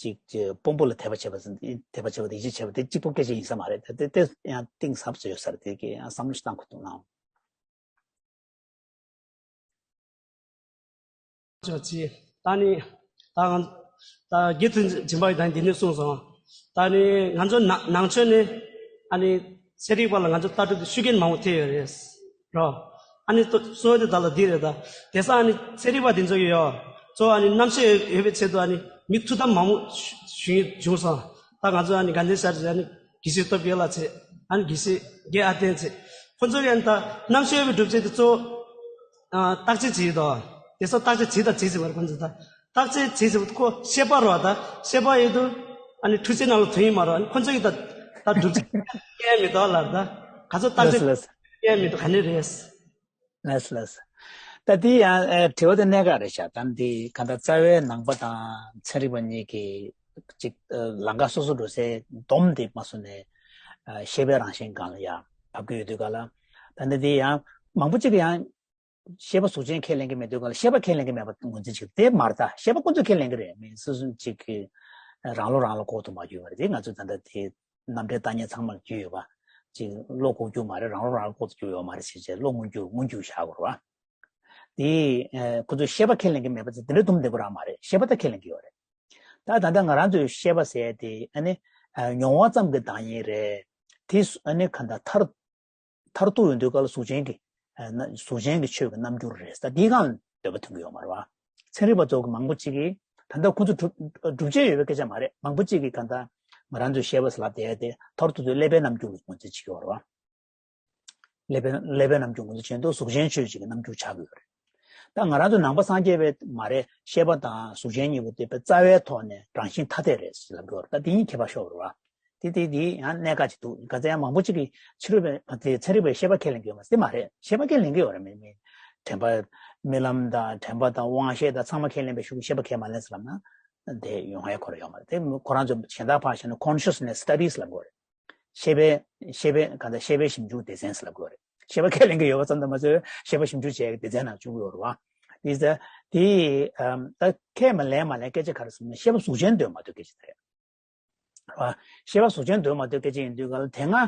ཅིག་ཅིག་དཔོན་པོ་ལ་དད་པ་བྱེད་པ་དད་པ་བྱེད་པ་དང་ཡིད་ཆེས་བྱེད་པ་དེ་གཅིག་པོ་སྐད་ཆ་ཡིན་ས་མ་རེད། ད་དེ་དེ་ཡང་གཏིང་ཟབ་ཙམ་ཡོད་ས་རེད། དེ་གི་ཡང་བསམ་བློ་ཞིག་བཏང་དགོས་འདུག་ལགས། ཅོག་ཅི། ད་ནི་ད་ང་ད་དགེ་ཐུན་སྦྱིན་པ་ཡི་ད་འདི་ནས་གསུངས་སོང་། ད་ནི་ང་ཚོ་ནང་ནང་ཆོས་ནི་ཨ་ནི་ཚན་རིག་པ་ལ་ང་ཚོ་ལྟ་གྲུབ་དེ་ཤུགས་རྐྱེན་མང་པོ་ཐེབས་ཡོད་རེད། རོ། ཨ་ནི་ཏོ་གཙོ་བོ་དེ་ད་ལ་འདི་རེད་ད། དེ་སང་ཨ་ནི་ཚན་རིག་པ་དེ་ཚོ་གི་ཡོ། གཙོ་བོ་ཨ་ནི་རྣམ་ཤེས་ཡོད་པའི་ཆེད་དུ་ཨ་ནི་མི་ཐུགས་དམ་མང་པོ་ཞུ་ཞུ་ཡི་བྱུང་སོང་། ད་ང་ཚོ་ཨ་ནི་དགའ་ལྡན་ཤར་རྩེ་ཨ་ནི་དགེ་བཤེས་སྟོབས་རྒྱལ་ལགས་བྱས། ཨ་ནི་དགེ་བཤེས་རྒན་ཨ་བརྟན་བྱས། ཁོ་ཚོ་གི་ཨ་ནི་ད་རྣམ་ཤེས་ཡོད་པའི་སྒྲུབ་བྱེད་དེ་གཙོ་བོ། ཨ་བརྟག་དཔྱད་བྱེད་དོ། དེ་ཚོ་བརྟག་དཔྱད་བྱེད་དང་བྱེད་ཟེར་བར་ཁོ་ཚོ་ད། བརྟག་དཔྱད་བྱེད་ཟེར་བ་ཁོ་ཤེས་པ་རོ་ད། ཤེས་པ་ཡོད་དུ། ཨ་ནི་འཕྲུལ་ཆས་ནང་ལ་ཐོན་ཡིན་མ་རོ། ཨ་ནི་ཁོ་ཚོ་གི་ད་ད་སྒྲུབ་བྱེད་སྐྱེལ་མི་འདུག་ལར་ད། ག་ཚོད་བརྟག་དཔྱད་ལགས་སོ། སྐྱེལ་མི་འདུག་ག་ནི་རེད། ལགས་སོ་ལགས་སོ། ད་དེ་ཡང་ཨ་དྲི་བ་དེ་གནད་འགག་རེད་ཤག་ད་འདི་ག་ད་རྩ་བའི་ནང་པ་དང་ཚན་རིག་པ་གཉིས་ཀྱི་ཅིག་ཨ་ལམ་ཁ་སོ་སོ་འགྲོ་སའི་སྡོམ་དེ་མ་སོང་ནས་ཨ་ཤེས་པའི་རང་བཞིན་སྒང་ལ་ཡང་བབས་ཀྱི་ཡོད་དུས་ག་ལ། ད་འདི་དེ་ཡང་མང་པོ་ཅིག་གི་ཡང་ཤེས་པ་གཟུགས་ཅན་ཁས་ལེན་གྱི་མེད་དུས་ག་ལ་ཤེས་པ་ཁས་ལེན་གྱི་མེད་པ་ངོས་འཛིན་བྱེད་དེ་མ་རེད། ད་ཤེས་པ་ཁོ་ཚོས་ཁས་ལེན་གྱི་རེད། མི་སུ་སུ་གཅིག་གིས་རང་བློ་རང་བློ་ལྐོག་ཏུ་མ་གྱུར་བ་རེད། དེ་ང་ཚོས་ད་ལྟ་དེ་རྣམ་འགྲེལ་བརྟག་གཉིས་ཚང་མར་རྒྱུས་ཡོད་པ་ཅིག་བློ་ལྐོག་གྱུར་མ་རེད། རང་བློ་རང་བློ་ལྐོག་ཏུ་གྱུར་ཡོད་མ་རེད་ཟེར་བྱས་བློ་མངོན་གྱུར་མངོན་གྱུར་བཞག་དགོས་རེད་བ། དེ་ཁོ་ཚོས་ཤེས་པ་ཁས་ལེན་གྱི་མེད་པ་ཚོ་དེ་འདྲ་དུམ་བདེ་པོ་རང་མ་རེད། ཤེས་པ་ད་ཁས་ལེན་གྱི་ཡོད་རེད། ད་ད་ལྟ་ང་རང་ཚོའི་ཤེས་པ་ཟེར་དེ་ཨ་ནི་མྱོང་བ་ཙམ་གྱི་བདག་ཉིད་རེད། དེ་ཨ་ནི་ག་ད་མཐར་མཐར་ཐུག་ཡོང་དུས་སྐབས་ལ་གཟུགས་ཅན་གྱི་ཨ་ན་གཟུགས་ཅན་གྱི་ཆོས་ཀྱི་རྣམ་འགྱུར་རེད། ད་འདིའི་སྒང་ལ་འདོད་པ་ཐོན་གྱི་ཡོད་མ་རེད་བ། ཚན་རིག་པ་ཚོ་གི་མང་པོ་ཅིག་གིས་ད་ལྟ་ཁོ་ཚོ་སྒྲུབ་སྒྲུབ་བྱེད་ཡོད་པའི་སྐད་ཆ་མ་རེད། མང་པོ་ཅིག་གིས་ག་ད་ང་རང་ཚོའི་ཤེས་པ་ཟེར་ལབ་བསྡད་ཡ་དེ་མཐར་ཐུག་ཚོའི་ཀླད་པའི་རྣམ་འགྱུར་ལ་ངོས་འཛིན་བྱེད་ཀྱི་ཡོད་རེད་བ། ཀླད་པའི་ཀླད་པའི་རྣམ་འགྱུར་ངོས་འཛིན་བྱེད་དུས་གཟུགས་ཅན་ཆོས་ཅིག་གི་རྣམ་འགྱུར་ཆགས་ཀྱི་ཡོད་རེད། ད་ང་རང་ཚོ་ནང་པ་སངས་རྒྱས་པའི་མ་རེད། ཤེས་པ་དང་གཟུགས་ཅན་གཉིས་པོ་དེ་དཔེ་རྩ་བའི་ཐོག་ནས་རང་བཞིན་ཐ་དད་རེད་ཟེར་ལབ་ཀྱི་ཡོད་རེད། ད་དེ་གཉིས་ཁྱད་པར་ཤོར་བ་རེད་བ། དེ་དེ་དེ་ཡང་གནད་འགག་ཅིག་འདུག་ག་ཚད་ཡང་མང་པོ་ཅིག་གིས་ཕྱི་རོལ་པའི་དེ་ཚན་རིག་པའི་ཤེས་པ་ཁས་ལེན་གྱི་ཡོད་མ་རེད། དེ་མ་རེད། ཤེས་པ་ཁས་ལེན་གྱི་ཡོད་རེད། མི་མི་དྲན་པ་རྨི་ལམ་དང་དྲན་པ་དང་དབང་ཤེས་དང་ཚང་མ་ཁས་ལེན་པའི་ཤུགས་ཤེས་པ་ཁས་མ་ལེན་ཟེར་ལབ་ན་དེ་ཡོང་ཡ་ཁོ་རང་ཡོད་མ་རེད། དེ་ཁོ་རང་ཚོ་གཞན་དག་ཕར་བཞག་ན་consciousness studies ལབ་དགོས་རེད། ཤེས་པའི་ཤེས་པའི་ག་ད་ཤེས་པའི་ཞིབ་འཇུག་སྡེ་ཚན་ཟེར་ལབ་དགོས་རེད། ཤེས་པ་ཁས་ལེན་གྱི་ཡོད་པ་ཙམ་དུ་མ་ཟད་ཤེས་པ་ཞིབ་འཇུག་བྱེད་ཡག་སྡེ་ཚན་ནང་བཅུག་གི་ཡོད་རེད་བ། དེ་ད་དེ་ཨམ་ད་ཁས་མ་ལེན་མ་ལེན་སྐད་ཆ་ག་རེ་ཟེར་ན་ཤེས་པ་གཟུགས་ཅན་འདོད་མ་འདོད་སྐད་ཆ་དེ་རེད་བ། ཤེས་པ་གཟུགས་ཅན་འདོད་མ་འདོད་སྐད་ཆ་ཡིན་དུས་ག་ལ་དེ་སྔ་རྒྱ་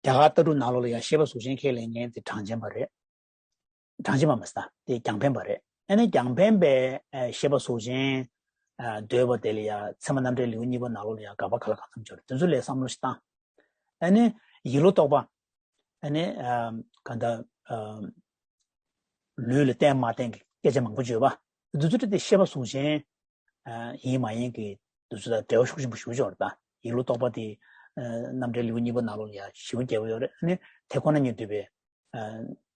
གར་ལྟ་གྲུབ་ནང་ལོགས་ལ་ཡང་ཤེས་པ་གཟུགས་ཅན་ཁས་ལེན་མཁན་དེ་གྲངས་ཅན་པ་རེད། གྲངས་ཅན་པ་མ་ཟད་དེ་རྒྱང་འཕེན་པ་རེད། ཨ་ནི་རྒྱང་འཕེན་པའི་ཨ་ཤེས་པ་གཟུགས་ཅན་ཨ་འདོད་པ་དེ་ལ་ཡང་ཚད་མ་རྣམ་འགྲེལ་ལེའུ་གཉིས་པ་ནང་ལོགས་ལ་ཡང་དགག་པ་ག་ལ་གང་འཚམ་ཅིག་ཡོད་རེད། དེ་ཚོ་ལ་བསམ་བློ་ཞིག་བཏང་། ཨ་ནི་ཡིད་བློ་རྟོག་པ། ཨ་ནི་ཨ་ག་ད་ཨ་ལུས་ལ་བརྟེན་མ་བརྟེན་གྱི་སྐད་ཆ་མང་པོ་བརྗོད་པ། དེ་ཚོ་དེ་ཤེས་པ་གཟུགས་ཅན་ཨ་ཡིན་མ་ཡིན་གྱི་དེ་ཚོ་དང་འབྲེལ་བ་ཤུགས་ཆེན་པོ་ཞེ་པོ་ཅིག་ཡོད་རེད་ད། ཡིད་བློ་རྟོག་པ་དེ་ཨ་རྣམ་འགྲེལ་ལེའུ་གཉིས་པ་ནང་ལོགས་ལ་ཡང་ཞེ་པོ་རྒྱས་པོ་ཡོད་རེད། ཨ་ནི་དེ་ཁོ་ན་ཉིད་འདུས་པའི་ཨ་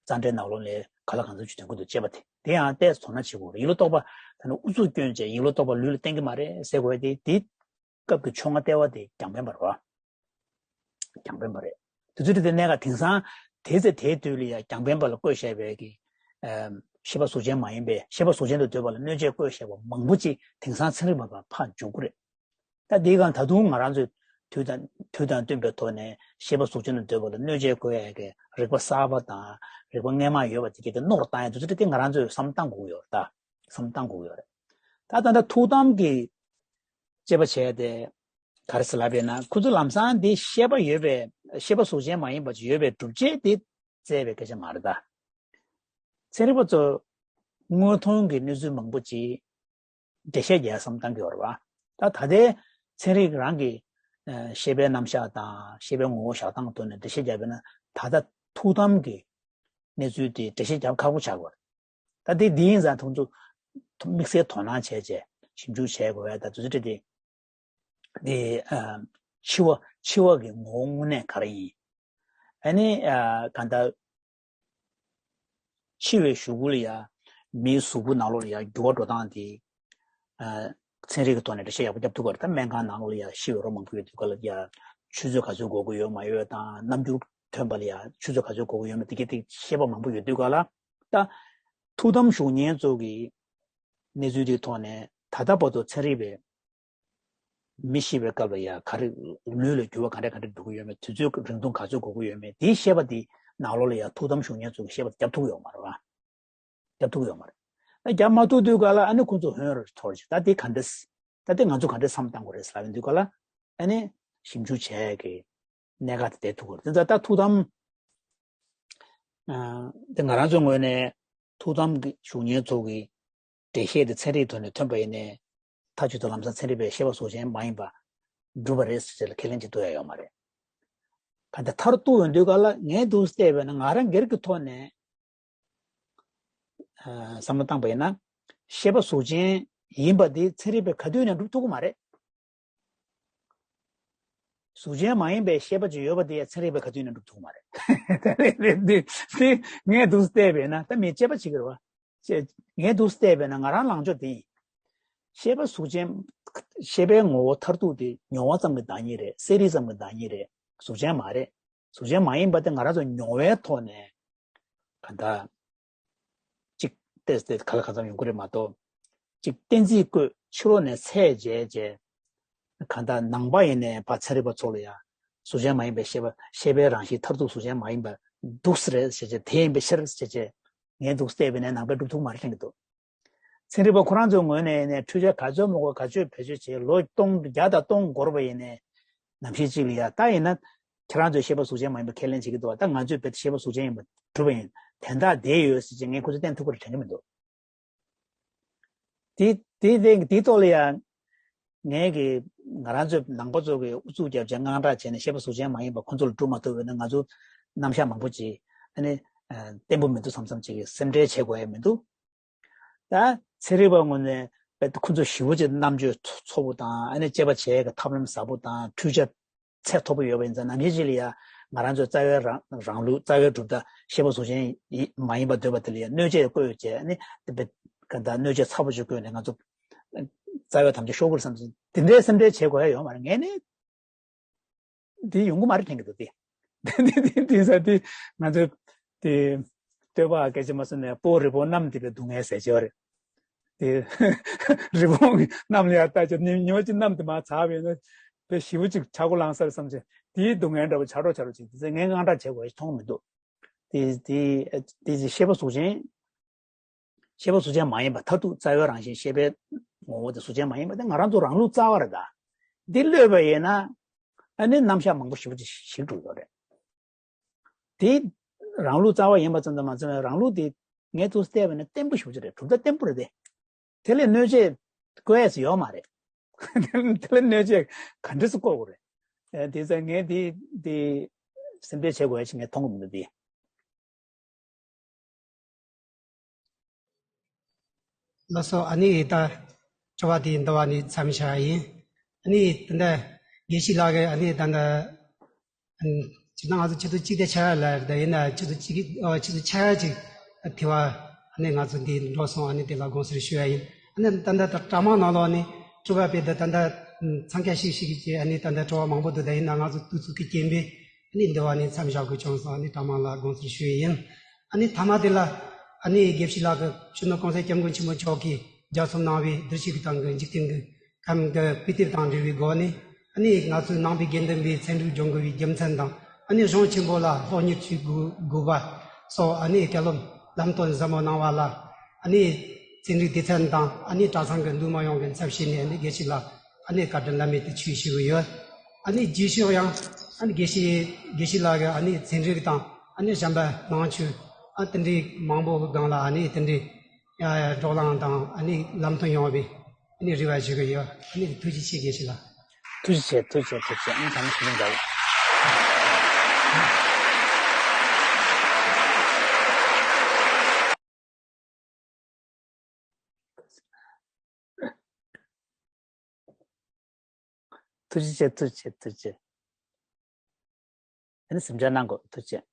རྩ་འགྲེལ་ནང་ལོགས་ལ་ག་ལ་གང་འཚམ་ཅིག་དོན་ཁུལ་དུ་བྱས་པ་དེ། དེ་ཡང་ཏོག་ཙམ་དོ་སྣང་བྱེད་དགོས་རེད། ཡིད་བློ་རྟོག་པ་ད་ནི་ཨུ་ཚུགས་སྐྱོན་བྱས་ཡིད་བློ་རྟོག་པ་ལུས་ལ་བརྟེན་གྱི་མ་རེད་ཟེར་དགོས་དེ། དེ་སྐབས་ཀྱི་ཕྱོགས་སྔ་ལྟེ་བ་དེ་རྒྱང་འཕེན་པ་རེད་བ། རྒྱང་འཕེན་པ་རེད། དེ་ཚོ་དེ་གནད་འགག་དེང་སང་དེ་ཚེ་དེའི་དུས་ལ་ཡང་རྒྱང་འཕེན་པ་ལ་བཀོད་བཞག་པའི་གི་ཨམ་ཤེས་པ་གཟུགས་ཅན་མ་ཡིན་པའི་ཤེས་པ་གཟུགས་ཅན་དུ་འདོད་པ་ལ་གནོད་བྱེད་བཀོད་བཞག་པ་མང་པོ་ཅིག་དེང་སང་ཚན་རིག་པ་ལ་ཕར་འཇུག་གི་རེད། ད་འདིའི་སྒང་ད་དུང་ང་རང་ཚོའི་དུས་དང་དུས་དང་བསྟུན་པའི་ཐོག་ནས་ཤེས་པ་གཟུགས་ཅན་དུ་འདོད་པ་ལ་གནོད་བྱེད་བཀོད་ཡ་གི་རིག་པ་གསར་པ་དང་རིག་པ་སྔས་མ་ཡོད་པ་དེ་གའི་དེ་རྣོ་རུ་བཏང་ཡ་དེ་ཚོ་དེ་ང་རང་ཚོས་བསམ་བཏང་དགོས་ཀྱི་ཡོད་རེད་ད། བསམ་བཏང་དགོས་ཀྱི་ཡོད་རེད། ད་ད་ལྟ་ཐུགས་དམ་གྱི་དཔྱད་པ་བྱས་ཏེ་ག་རེ་ཟེར་ལབ་པས་ན་ཁོ་ཚོ་ལམ་སང་འདི་ཤེས་པ་ཡོད་པའི་ཤེས་པ་གཟུགས་ཅན་མ་ཡིན་པ་ཅིག་ཡོད་པའི་སྒྲུབ་བྱེད་དེ་བཙལ་བའི་སྐད་ཆ་མ་རེད་ད། ཚན་རིག་པ་ཚོ་དངོས་མཐོང་གི་གནས་ཚུལ་མང་པོ་ཅིག་འགྲེལ་བཤད་རྒྱག་བསམ་བཏང་གི་ཡོད་རེད་བ། ད་ད་ལྟའི་ཚན་རིག་རང་གི་ཨ་ཤེས་པའི་རྣམ་གཞག་དང་ཤེས་པའི་ངོ་བོ་བཞག་སྟངས་ཐོག་ནས་འགྲེལ་བཤད་རྒྱག་པས་ན་ད་ལྟ་ཐུགས་དམ་གྱི་གནས་ཚུལ་དེ་འགྲེལ་བཤད་རྒྱག་ཁག་པོ་ཆགས་ཀྱི་ཡོད་རེད། ད་དེ་འདི་ཡིན་ཙང་ཁོང་ཚོ་དམིགས་བསལ་དོ་སྣང་བྱས་བྱས་ཞིབ་འཇུག་བྱས་དགོས་ཡ་ད་དུས་ཚོད་དེ་དེ་ཨ་འཆི་བ་འཆི་བ་གི་ངོ་བོ་དངོས་གནས་ག་རེ་ཡིན། ཨ་ནི་ཨ་གང་ལྟར་འཆི་བའི་གཞུག་གུ་ལ་ཡ་མིའི་གཟུགས་པོ་ནང་ལོགས་ལ་ཡ་འགྱུར་བ་འགྲོ་སྟངས་དེ་ཨ་ཚན་རིག་གི་ཐོག་ནས་འགྲེལ་བཤད་ཡག་པོ་བརྒྱབ་ཐུབ་པ་རེད། ད་སྨན་ཁང་ནང་ལོགས་ལ་ཡ་ཤི་བའི་རོ་མང་པོ་ཡོད་དུས་ག་ལ་ཡ་ཆུ་ཚོད་ག་ཚོད་འགོར་གི་ཡོད་མ་ཡོད་དང་རྣམ་འགྱུར་ཐོན་པ་ལ་ཡ་ཆུ་ཚོད་ག་ཚོད་འགོར་གི་ཡོད་མེད་དེ་གའི་དེ་བཤད་པ་མང་པོ་ཡོད་དུས་ག་ལ་ད་ཐུགས་དམ་བཞུགས་མཁན་ཚོ་གི་གནས་ཚུལ་དེའི་ཐོག་ནས་ད་ལྟ་བར་དུ་ཚན་རིག་པས་མི་ཤི་བའི་སྐབས་ལ་ཡ་ག་རེ་ལུས་ལ་འགྱུར་བ་ག་འདྲ་ག་འདྲ་འགྲོ་གི་ཡོད་མེད། དུས་ཚོད་རིང་ཐུང་ག་ཚོད་འགོར་གི་ཡོད་མེད་དེའི་བཤད་པ་དེ་ནང་ལོགས་ལ་ཡ་ཐུགས་དམ་བཞུགས་མཁན་ཚོ་གི་བཤད་པ་རྒྱབ་ཐུབ་ཀྱི་ཡོད་མ་རེད་བ། རྒྱབ་ཐུབ་ཀྱི་ཡོད་མ་རེད། ཨ་རྒྱབ་མ་ཐུབ་དུས་ག་ལ་ཨ་ནི་ཁོང་ཚོ་ཧོན་རུ་འཐོར་ཅིག་ད་དེ་ག་འདྲ་སེ། ད་དེ་ང་ཚོ་ག་འདྲས་བསམ་བློ་བཏང་དགོས་རེད་ཟེར་ལབ་ཡོང་དུས་ག་ལ། ཨ་ནི་ཞིབ་འཇུག་བྱས་ཀྱི་གནད་འགག་དེ་བསྡད་ཐུབ་དགོས་རེད། དེ་ཚོ་ད་ཐུགས་དམ། ཨ། དེ་ང་རང་ཚོའི་ངོས་ནས་ཐུགས་དམ་གྱི་བཞུགས་མཁན་ཚོ་གི་འགྲེལ་བཤད་དེ་ཚན་རིག་ཐོག་ནས་ཐོན་པ་ཡིན་ནའི། མཐའ་མཇུག་ཏུ་ལམ་སང་ཚན་རིག་པས་ཤེས་པ་གཟུགས་ཅན་མ་ཡིན་པ་གྲུབ་པ་རེད་ཟེར་ལ་ཁས་ལེན་བྱེད་ཐུབ་ཡ་ཡོད་མ་རེད། ག་འདྲ་མཐར་གཏུགས་ཡོང་དུས་ག་ལ་ངས་འདུག་བལྟས་པས་ན། ང་རང་སྒེར་གྱི་ཐོག་ནས་ཨ་བསམ་བློ་བཏང་པ་ཡིན་ན། ཤེས་པ་གཟུགས་ཅན་ཡིན་པ་འདི་ཚན་རིག་པས་ག་དུས་ནས་སྒྲུབ་ཐུབ་ཀྱི་མ་རེད། གཟུགས་ཅན་མ་ཡིན་པའི་ཤེས་པ་ཅིག་ཡོད་པ་དེ་ཡང་ཚན་རིག་པས་ག་དུས་ནས་སྒྲུབ་ཐུབ་མ་རེད། ད་རེད་རེད། འདི་འདི་ངས་འདུག་བལྟས་པས་ན། ད་མི་དཔྱད་པ་བྱེད་ཀྱི་རེད་བ། ཅེས་ངས་འདུག་བལྟས་པས་ན། ང་རང་ལངས་ཕྱོགས་དེ་ཡིན། ཤེས་པ་གཟུགས་ཅན། ཤེས་པའི་ངོ་བོ་མཐར་ཐུག་དེ་མྱོང་བ་ཙམ་གྱི་བདག་ཉིད་རེད། གསལ་རིག་ཙམ་གྱི་བདག་ཉིད་རེད། གཟུགས་ཅན་མ་རེད། གཟུགས་ཅན་མ་ཡིན་པ་དེ་ང་རང་ཚོ་མྱོང་བའི་ཐོག་ནས་ག་འདྲ། གཅིག་ཏོག་ཙམ་ག་ལ་གང་འཚམ་ཡོང་གི་རེད་མ་གཏོགས། གཅིག་གཏན་ཚིགས་བཀོད། ཕྱི་ལོགས་ནས་ཚད་འཇལ་བྱས། གང་ལྟར་ནང་པ་ཡིན་ནའི་ཕར་ཚན་རིག་པ་ཚོ་ལ་ཡང་གཟུགས་ཅན་མ་ཡིན་པའི་ཤེས་པ། ཤེས་པའི་རང་བཞིན་མཐར་ཐུག་གཟུགས་ཅན་མ་ཡིན་པ་འདུག་སེ་རེད་ཟེར་བྱས། དེ་ཡིན་པའི་ཕྱིར་ཟེར་བྱས། ངས་འདུག་བལྟས་པས་ན་ནང་པས་སྒྲུབ་ཐུབ་མ་རེད་དྲན་གྱི་འདུག་ཚན་རིག་པ་ཁོ་རང་ཚོའི་ངོས་ནས་ནས་འཕྲུལ་ཆས་ག་ཚོད་མང་པོ་ག་ཚོད་བེད་སྤྱོད་བྱས། ལོ་སྟོང་བརྒྱ་དང་སྟོང་འགོར་བ་ཡིན་ནའི། ནམ་ཞིག་ཅིག་ལ་ཡ་ད་ཡིན་ན། ཁྱེད་རང་ཚོས་ཤེས་པ་གཟུགས་ཅན་མ་ཡིན་པ་ཁས་ལེན་བྱེད་ཀྱི་འདུག་བ། ད་ང་ཚོས་རྦད་དེ་ཤེས་པ་གཟུགས་ཅན་ཡིན་པ་གྲུབ་པ་ཡིན། དན་རྟགས་བསྡད་ཡོད་ཟེར་བྱས་ངས་ཁོ་ཚོ་བསྟན་ཐུབ་ཀྱི་རེད་དྲན་གྱི་མི་འདུག་དེ་དེ་དེ་དེའི་ཐོག་ལ་ཡང་། ངས་ཀྱི་ང་རང་ཚོའི་ནང་པ་ཚོ་གི་ཨུ་ཚུགས་བརྒྱབ་བྱས་དངངས་སྐྲག་བྱས་ནས་ཤེས་པ་གཟུགས་ཅན་མ་ཡིན་པ་ཁོ་ཚོ་ལ་སྒྲུབ་མ་ཐུབ་པ་ཡིན་ན། ང་ཚོ་རྣམ་གཞག་མང་པོ་ཅིག་ཨ་ནི་ཨ་བརྟན་པོ་མི་འདུག་བསམ་བསམ་ཅིག་གི་སེམས་ཁྲལ་བྱེད་དགོས་ཡ་མི་འདུག་ད་ཚན་རིག་པ་ངོས་ནས་རྦད་དེ་ཁོ་ཚོ་ཞེ་པོ་ཅིག་རྣམ་དཔྱོད་མཐོ་པོ་དང་། ཨ་ནི་དཔྱད་པ་བྱེད་ཡ་གི་ཐབས་ལམ་ཟབ་པོ་དང་། འཕྲུལ་ཆས་ཚད་མཐོ་པོ་ཡོད་པ་ཡིན་ཙང་། ནམ་ཞིག་ཅིག་ལ་ཡ་ང་རང་ཚོའི་རྩ་བའི་རང་རང་ལུགས། རྩ་བའི་གྲུབ་མཐའ། ཤེས་པ་གཟུགས་ཅན་ཡི་མ་ཡིན་པར་འདོད་པ་དེ་ལ་ཡ་གནོད་བྱེད་བཀོལ་བྱས། ཨ་ནི་དེ་བས་ག་འདྲ་གནོད་བྱེད་ཚ་པོ་ཅིག་བཀོལ་ནས་ང་ཚོ་རྩ་བའི་དམ་བཅའ་ཤོར་དགོས་བསམ་ཚུལ་དེ་འདྲའི་སེམས་ཁྲལ་བྱེད་དགོས་ཡ་ཡོད་མ་རེད། ངས་ནི། འདི་ཡོང་གི་མ་རེད་དྲན་གྱི་འདུག་སྟེ། འདི་འདི་འདི་ས་འདི་ང་ཚོའི་དེ་སྟོད་པ་སྐད་ཆ་མ་སོང་ནས་སྤོ་རི་བོང་གནམ་རྡིབ་པའི་སྡུག་བསྔལ་ཟེར་གྱི་ཡོད་རེད། དེ་རི་བོང་གི་གནམ་ལ་ཡར་བལྟས་བྱས་ཉི་ཉི་མ་གཅིག་གནམ་དེ་མར་ཚ་བས་ན་དཔེ་ཞེ་པོ་ཅིག་ཆག་སྒོ་ལངས་ས་རེད་བསམ་བྱས། དེའི་སྡུག་བསྔལ་འདྲ་བོ་ཆགས་འགྲོ་ཆགས་འགྲོ་བྱས། དེ་ཚེ་ངས་དངངས་སྐྲག་བྱེད་དགོས་ཡ་མཐོང་མི་འདུག་དེ་དེ་དེ་ཚེ་ཤེས་པ་གཟུགས་ཅན། ཤེས་པ་གཟུགས་ཅན་མ་ཡིན་པ། མཐར་ཐུག་རྩ་བའི་རང་བཞིན་ཤེས་པའི་ངོ་བོ་དེ་གཟུགས་ཅན་མ་ཡིན་པ་དེ་ང་རང་ཚོ་རང་ལུགས་རྩ་བ་རེད་ད། འདི་གློད་པ་ཡིན་ན། ཨ་ནི་རྣམ་གཞག་མང་པོ་ཞེ་པོ་ཅིག་ཞིག་འགྲོ་ཡོད་རེད། དེ་རང་ལུགས་རྩ་བ་ཡིན་པ་ཙམ་དུ་མ་ཚད་པའི་རང་ལུགས་དེ་ངས་ཐུགས་བལྟས་པ་ཡིན་ན་བརྟན་པོ་ཞེ་པོ་ཅིག་རེད། གྲུབ་མཐའ་བརྟན་པོ་རེད་དེ། དེ་ལས་གནོད་བྱེད་བཀོལ་ཡས་ཡོད་མ་རེད། དེ་ལས་གནོད་བྱེད་ག་འདྲས་སེ་བཀོལ་དགོས་རེད། ཨ་དེ་ཚེ་ངས་དེ་དེ་སེམས་ཁྲལ་བྱེད་དགོས་ཡ་ཅིག་ངས་མཐོང་གི་མི་འདུག་དེ། ལགས་སོ། ཨ་ནི་ད་དྲི་བ་དེ་འདི་བ་ནས་མཚམས་བཞག་ཡིན། ཨ་ནི་ད་ལྟ་དགེ་བཤེས་ལགས་ཀྱིས་ཨ་ནི་ད་ལྟ་ཨ་ནི་སྤྱིར་བཏང་ང་ཚོ་ཆུ་ཚོད་གཅིག་དང་ཕྱེད་ཀ་ལ་རེད། ད་ཡིན་ན་ཆུ་ཚོད་གཅིག་ཨ་ཆུ་ཚོད་ཕྱེད་ཀ་ཅིག་དེ་བ་ཨ་ནི་ང་ཚོ་འདི་འགྲོ་སོང་། ཨ་ནི་དེ་ལ་དགོངས་སེལ་ཞུ་ཡ་ཡིན། ཨ་ནི་ད་ལྟ་ད་དྲ་དམངས་ནང་ལོགས་ནས་དྲི་བ་དཔེ་ད་ད་ལྟ་འཚང་ཁ་ཤིག་ཤིག་གིས་ཨ་ནི་ད་ལྟ་དྲི་བ་མང་པོ་འདུག་ད་ཡིན་ན་ང་ཚོ་དུས་ཚོད་ཀྱི་རྐྱེན་པས་ཨ་ནི་འདི་བ་ནས་མཚམས་བཞག་དགོས་བྱུང་སོང་། ཨ་ནི་དྲ་དམངས་ལ་དགོངས་སེལ་ཞུ་ཡི་ཡིན། ཨ་ནི་མཐའ་མ་དེ་ལ་ཨ་ནི་དགེ་བཤེས་ལགས་ཀྱི་སྤྱི་ནོར་གོང་ས་སྐྱབས་མགོན་ཆེན་པོ་མཆོག་གིས་རྒྱ་མཚོ་ནང་པའི་གདུལ་བྱའི་གི་དང་གི་འཇིག་རྟེན་གྱི་ཁམས་ཀྱི་སྤུས་དེབ་དང་འབྲེལ་བའི་སྒོ་ནས་ཨ་ནི་ང་ཚོའི་ནང་པའི་དགེ་འདུན་པའི་ཚན་རིག་སྦྱོང་དགོས་པའི་རྒྱུ་མཚན་དང་། ཨ་ནི་གཞུང་ཆེན་པོ་ལ་སློབ་གཉེར་བྱེད་དགོས་དགོས་པ་སོགས་ཨ་ནི་སྐབས་ལམ་སྟོན་ཟབ་མོ་གནང་བ་ལ་ཨ་ནི་ཚན་རིག་སྡེ་ཚན་དང་ཨ་ནི་གྲྭ་ཚང་གི་འདུས་མང་ཡོངས་ཀྱི་ཚབ་བྱས་ནས་ཨ་ནི་དགེ་བཤེས་ལགས་ཨ་ནི་བཀའ་དྲིན་བླ་མེད་དུ་ཆེ་ཞུ་གི་ཡོད། ཨ་ནི་རྗེས་ཕྱོགས་ཡང་ཨ་ནི་དགེ་བཤེས་དགེ་བཤེས་ལགས་ཀྱི་ཨ་ནི་ཚན་རིག་དང་ཨ་ནི་གཞན་པ་ནང་ཆོས་ཨ་དེ་འདྲའི་མང་པོ་གི་སྒང་ལ་ཨ་ནི་དེ་འདྲའི་ཡ་བགྲོ་གླེང་དང་ཨ་ནི་ལམ་སྟོན་ཡོང་བའི་ཨ་ནི་རེ་བ་ཞུ་གི་ཡོད། ཨ་ནི་ཐུགས་རྗེ་ཆེ་དགེ་བཤེས་ལགས། ཐུགས་རྗེ་ཆེ། ཐུགས་རྗེ་ཆེ། ཐུགས་རྗེ་ཆེ། ཨ་ནི་ཚང་མ་ཞུ་ཡིན་འདྲ། ཐུགས་རྗེ་ཆེ། ཐུགས་རྗེ་ཆེ། ཐུགས་རྗེ་ཆེ། ཨ་ནི་གཟིམ་འཇག་གནང་དགོས། ཐུགས་རྗེ་ཆེ།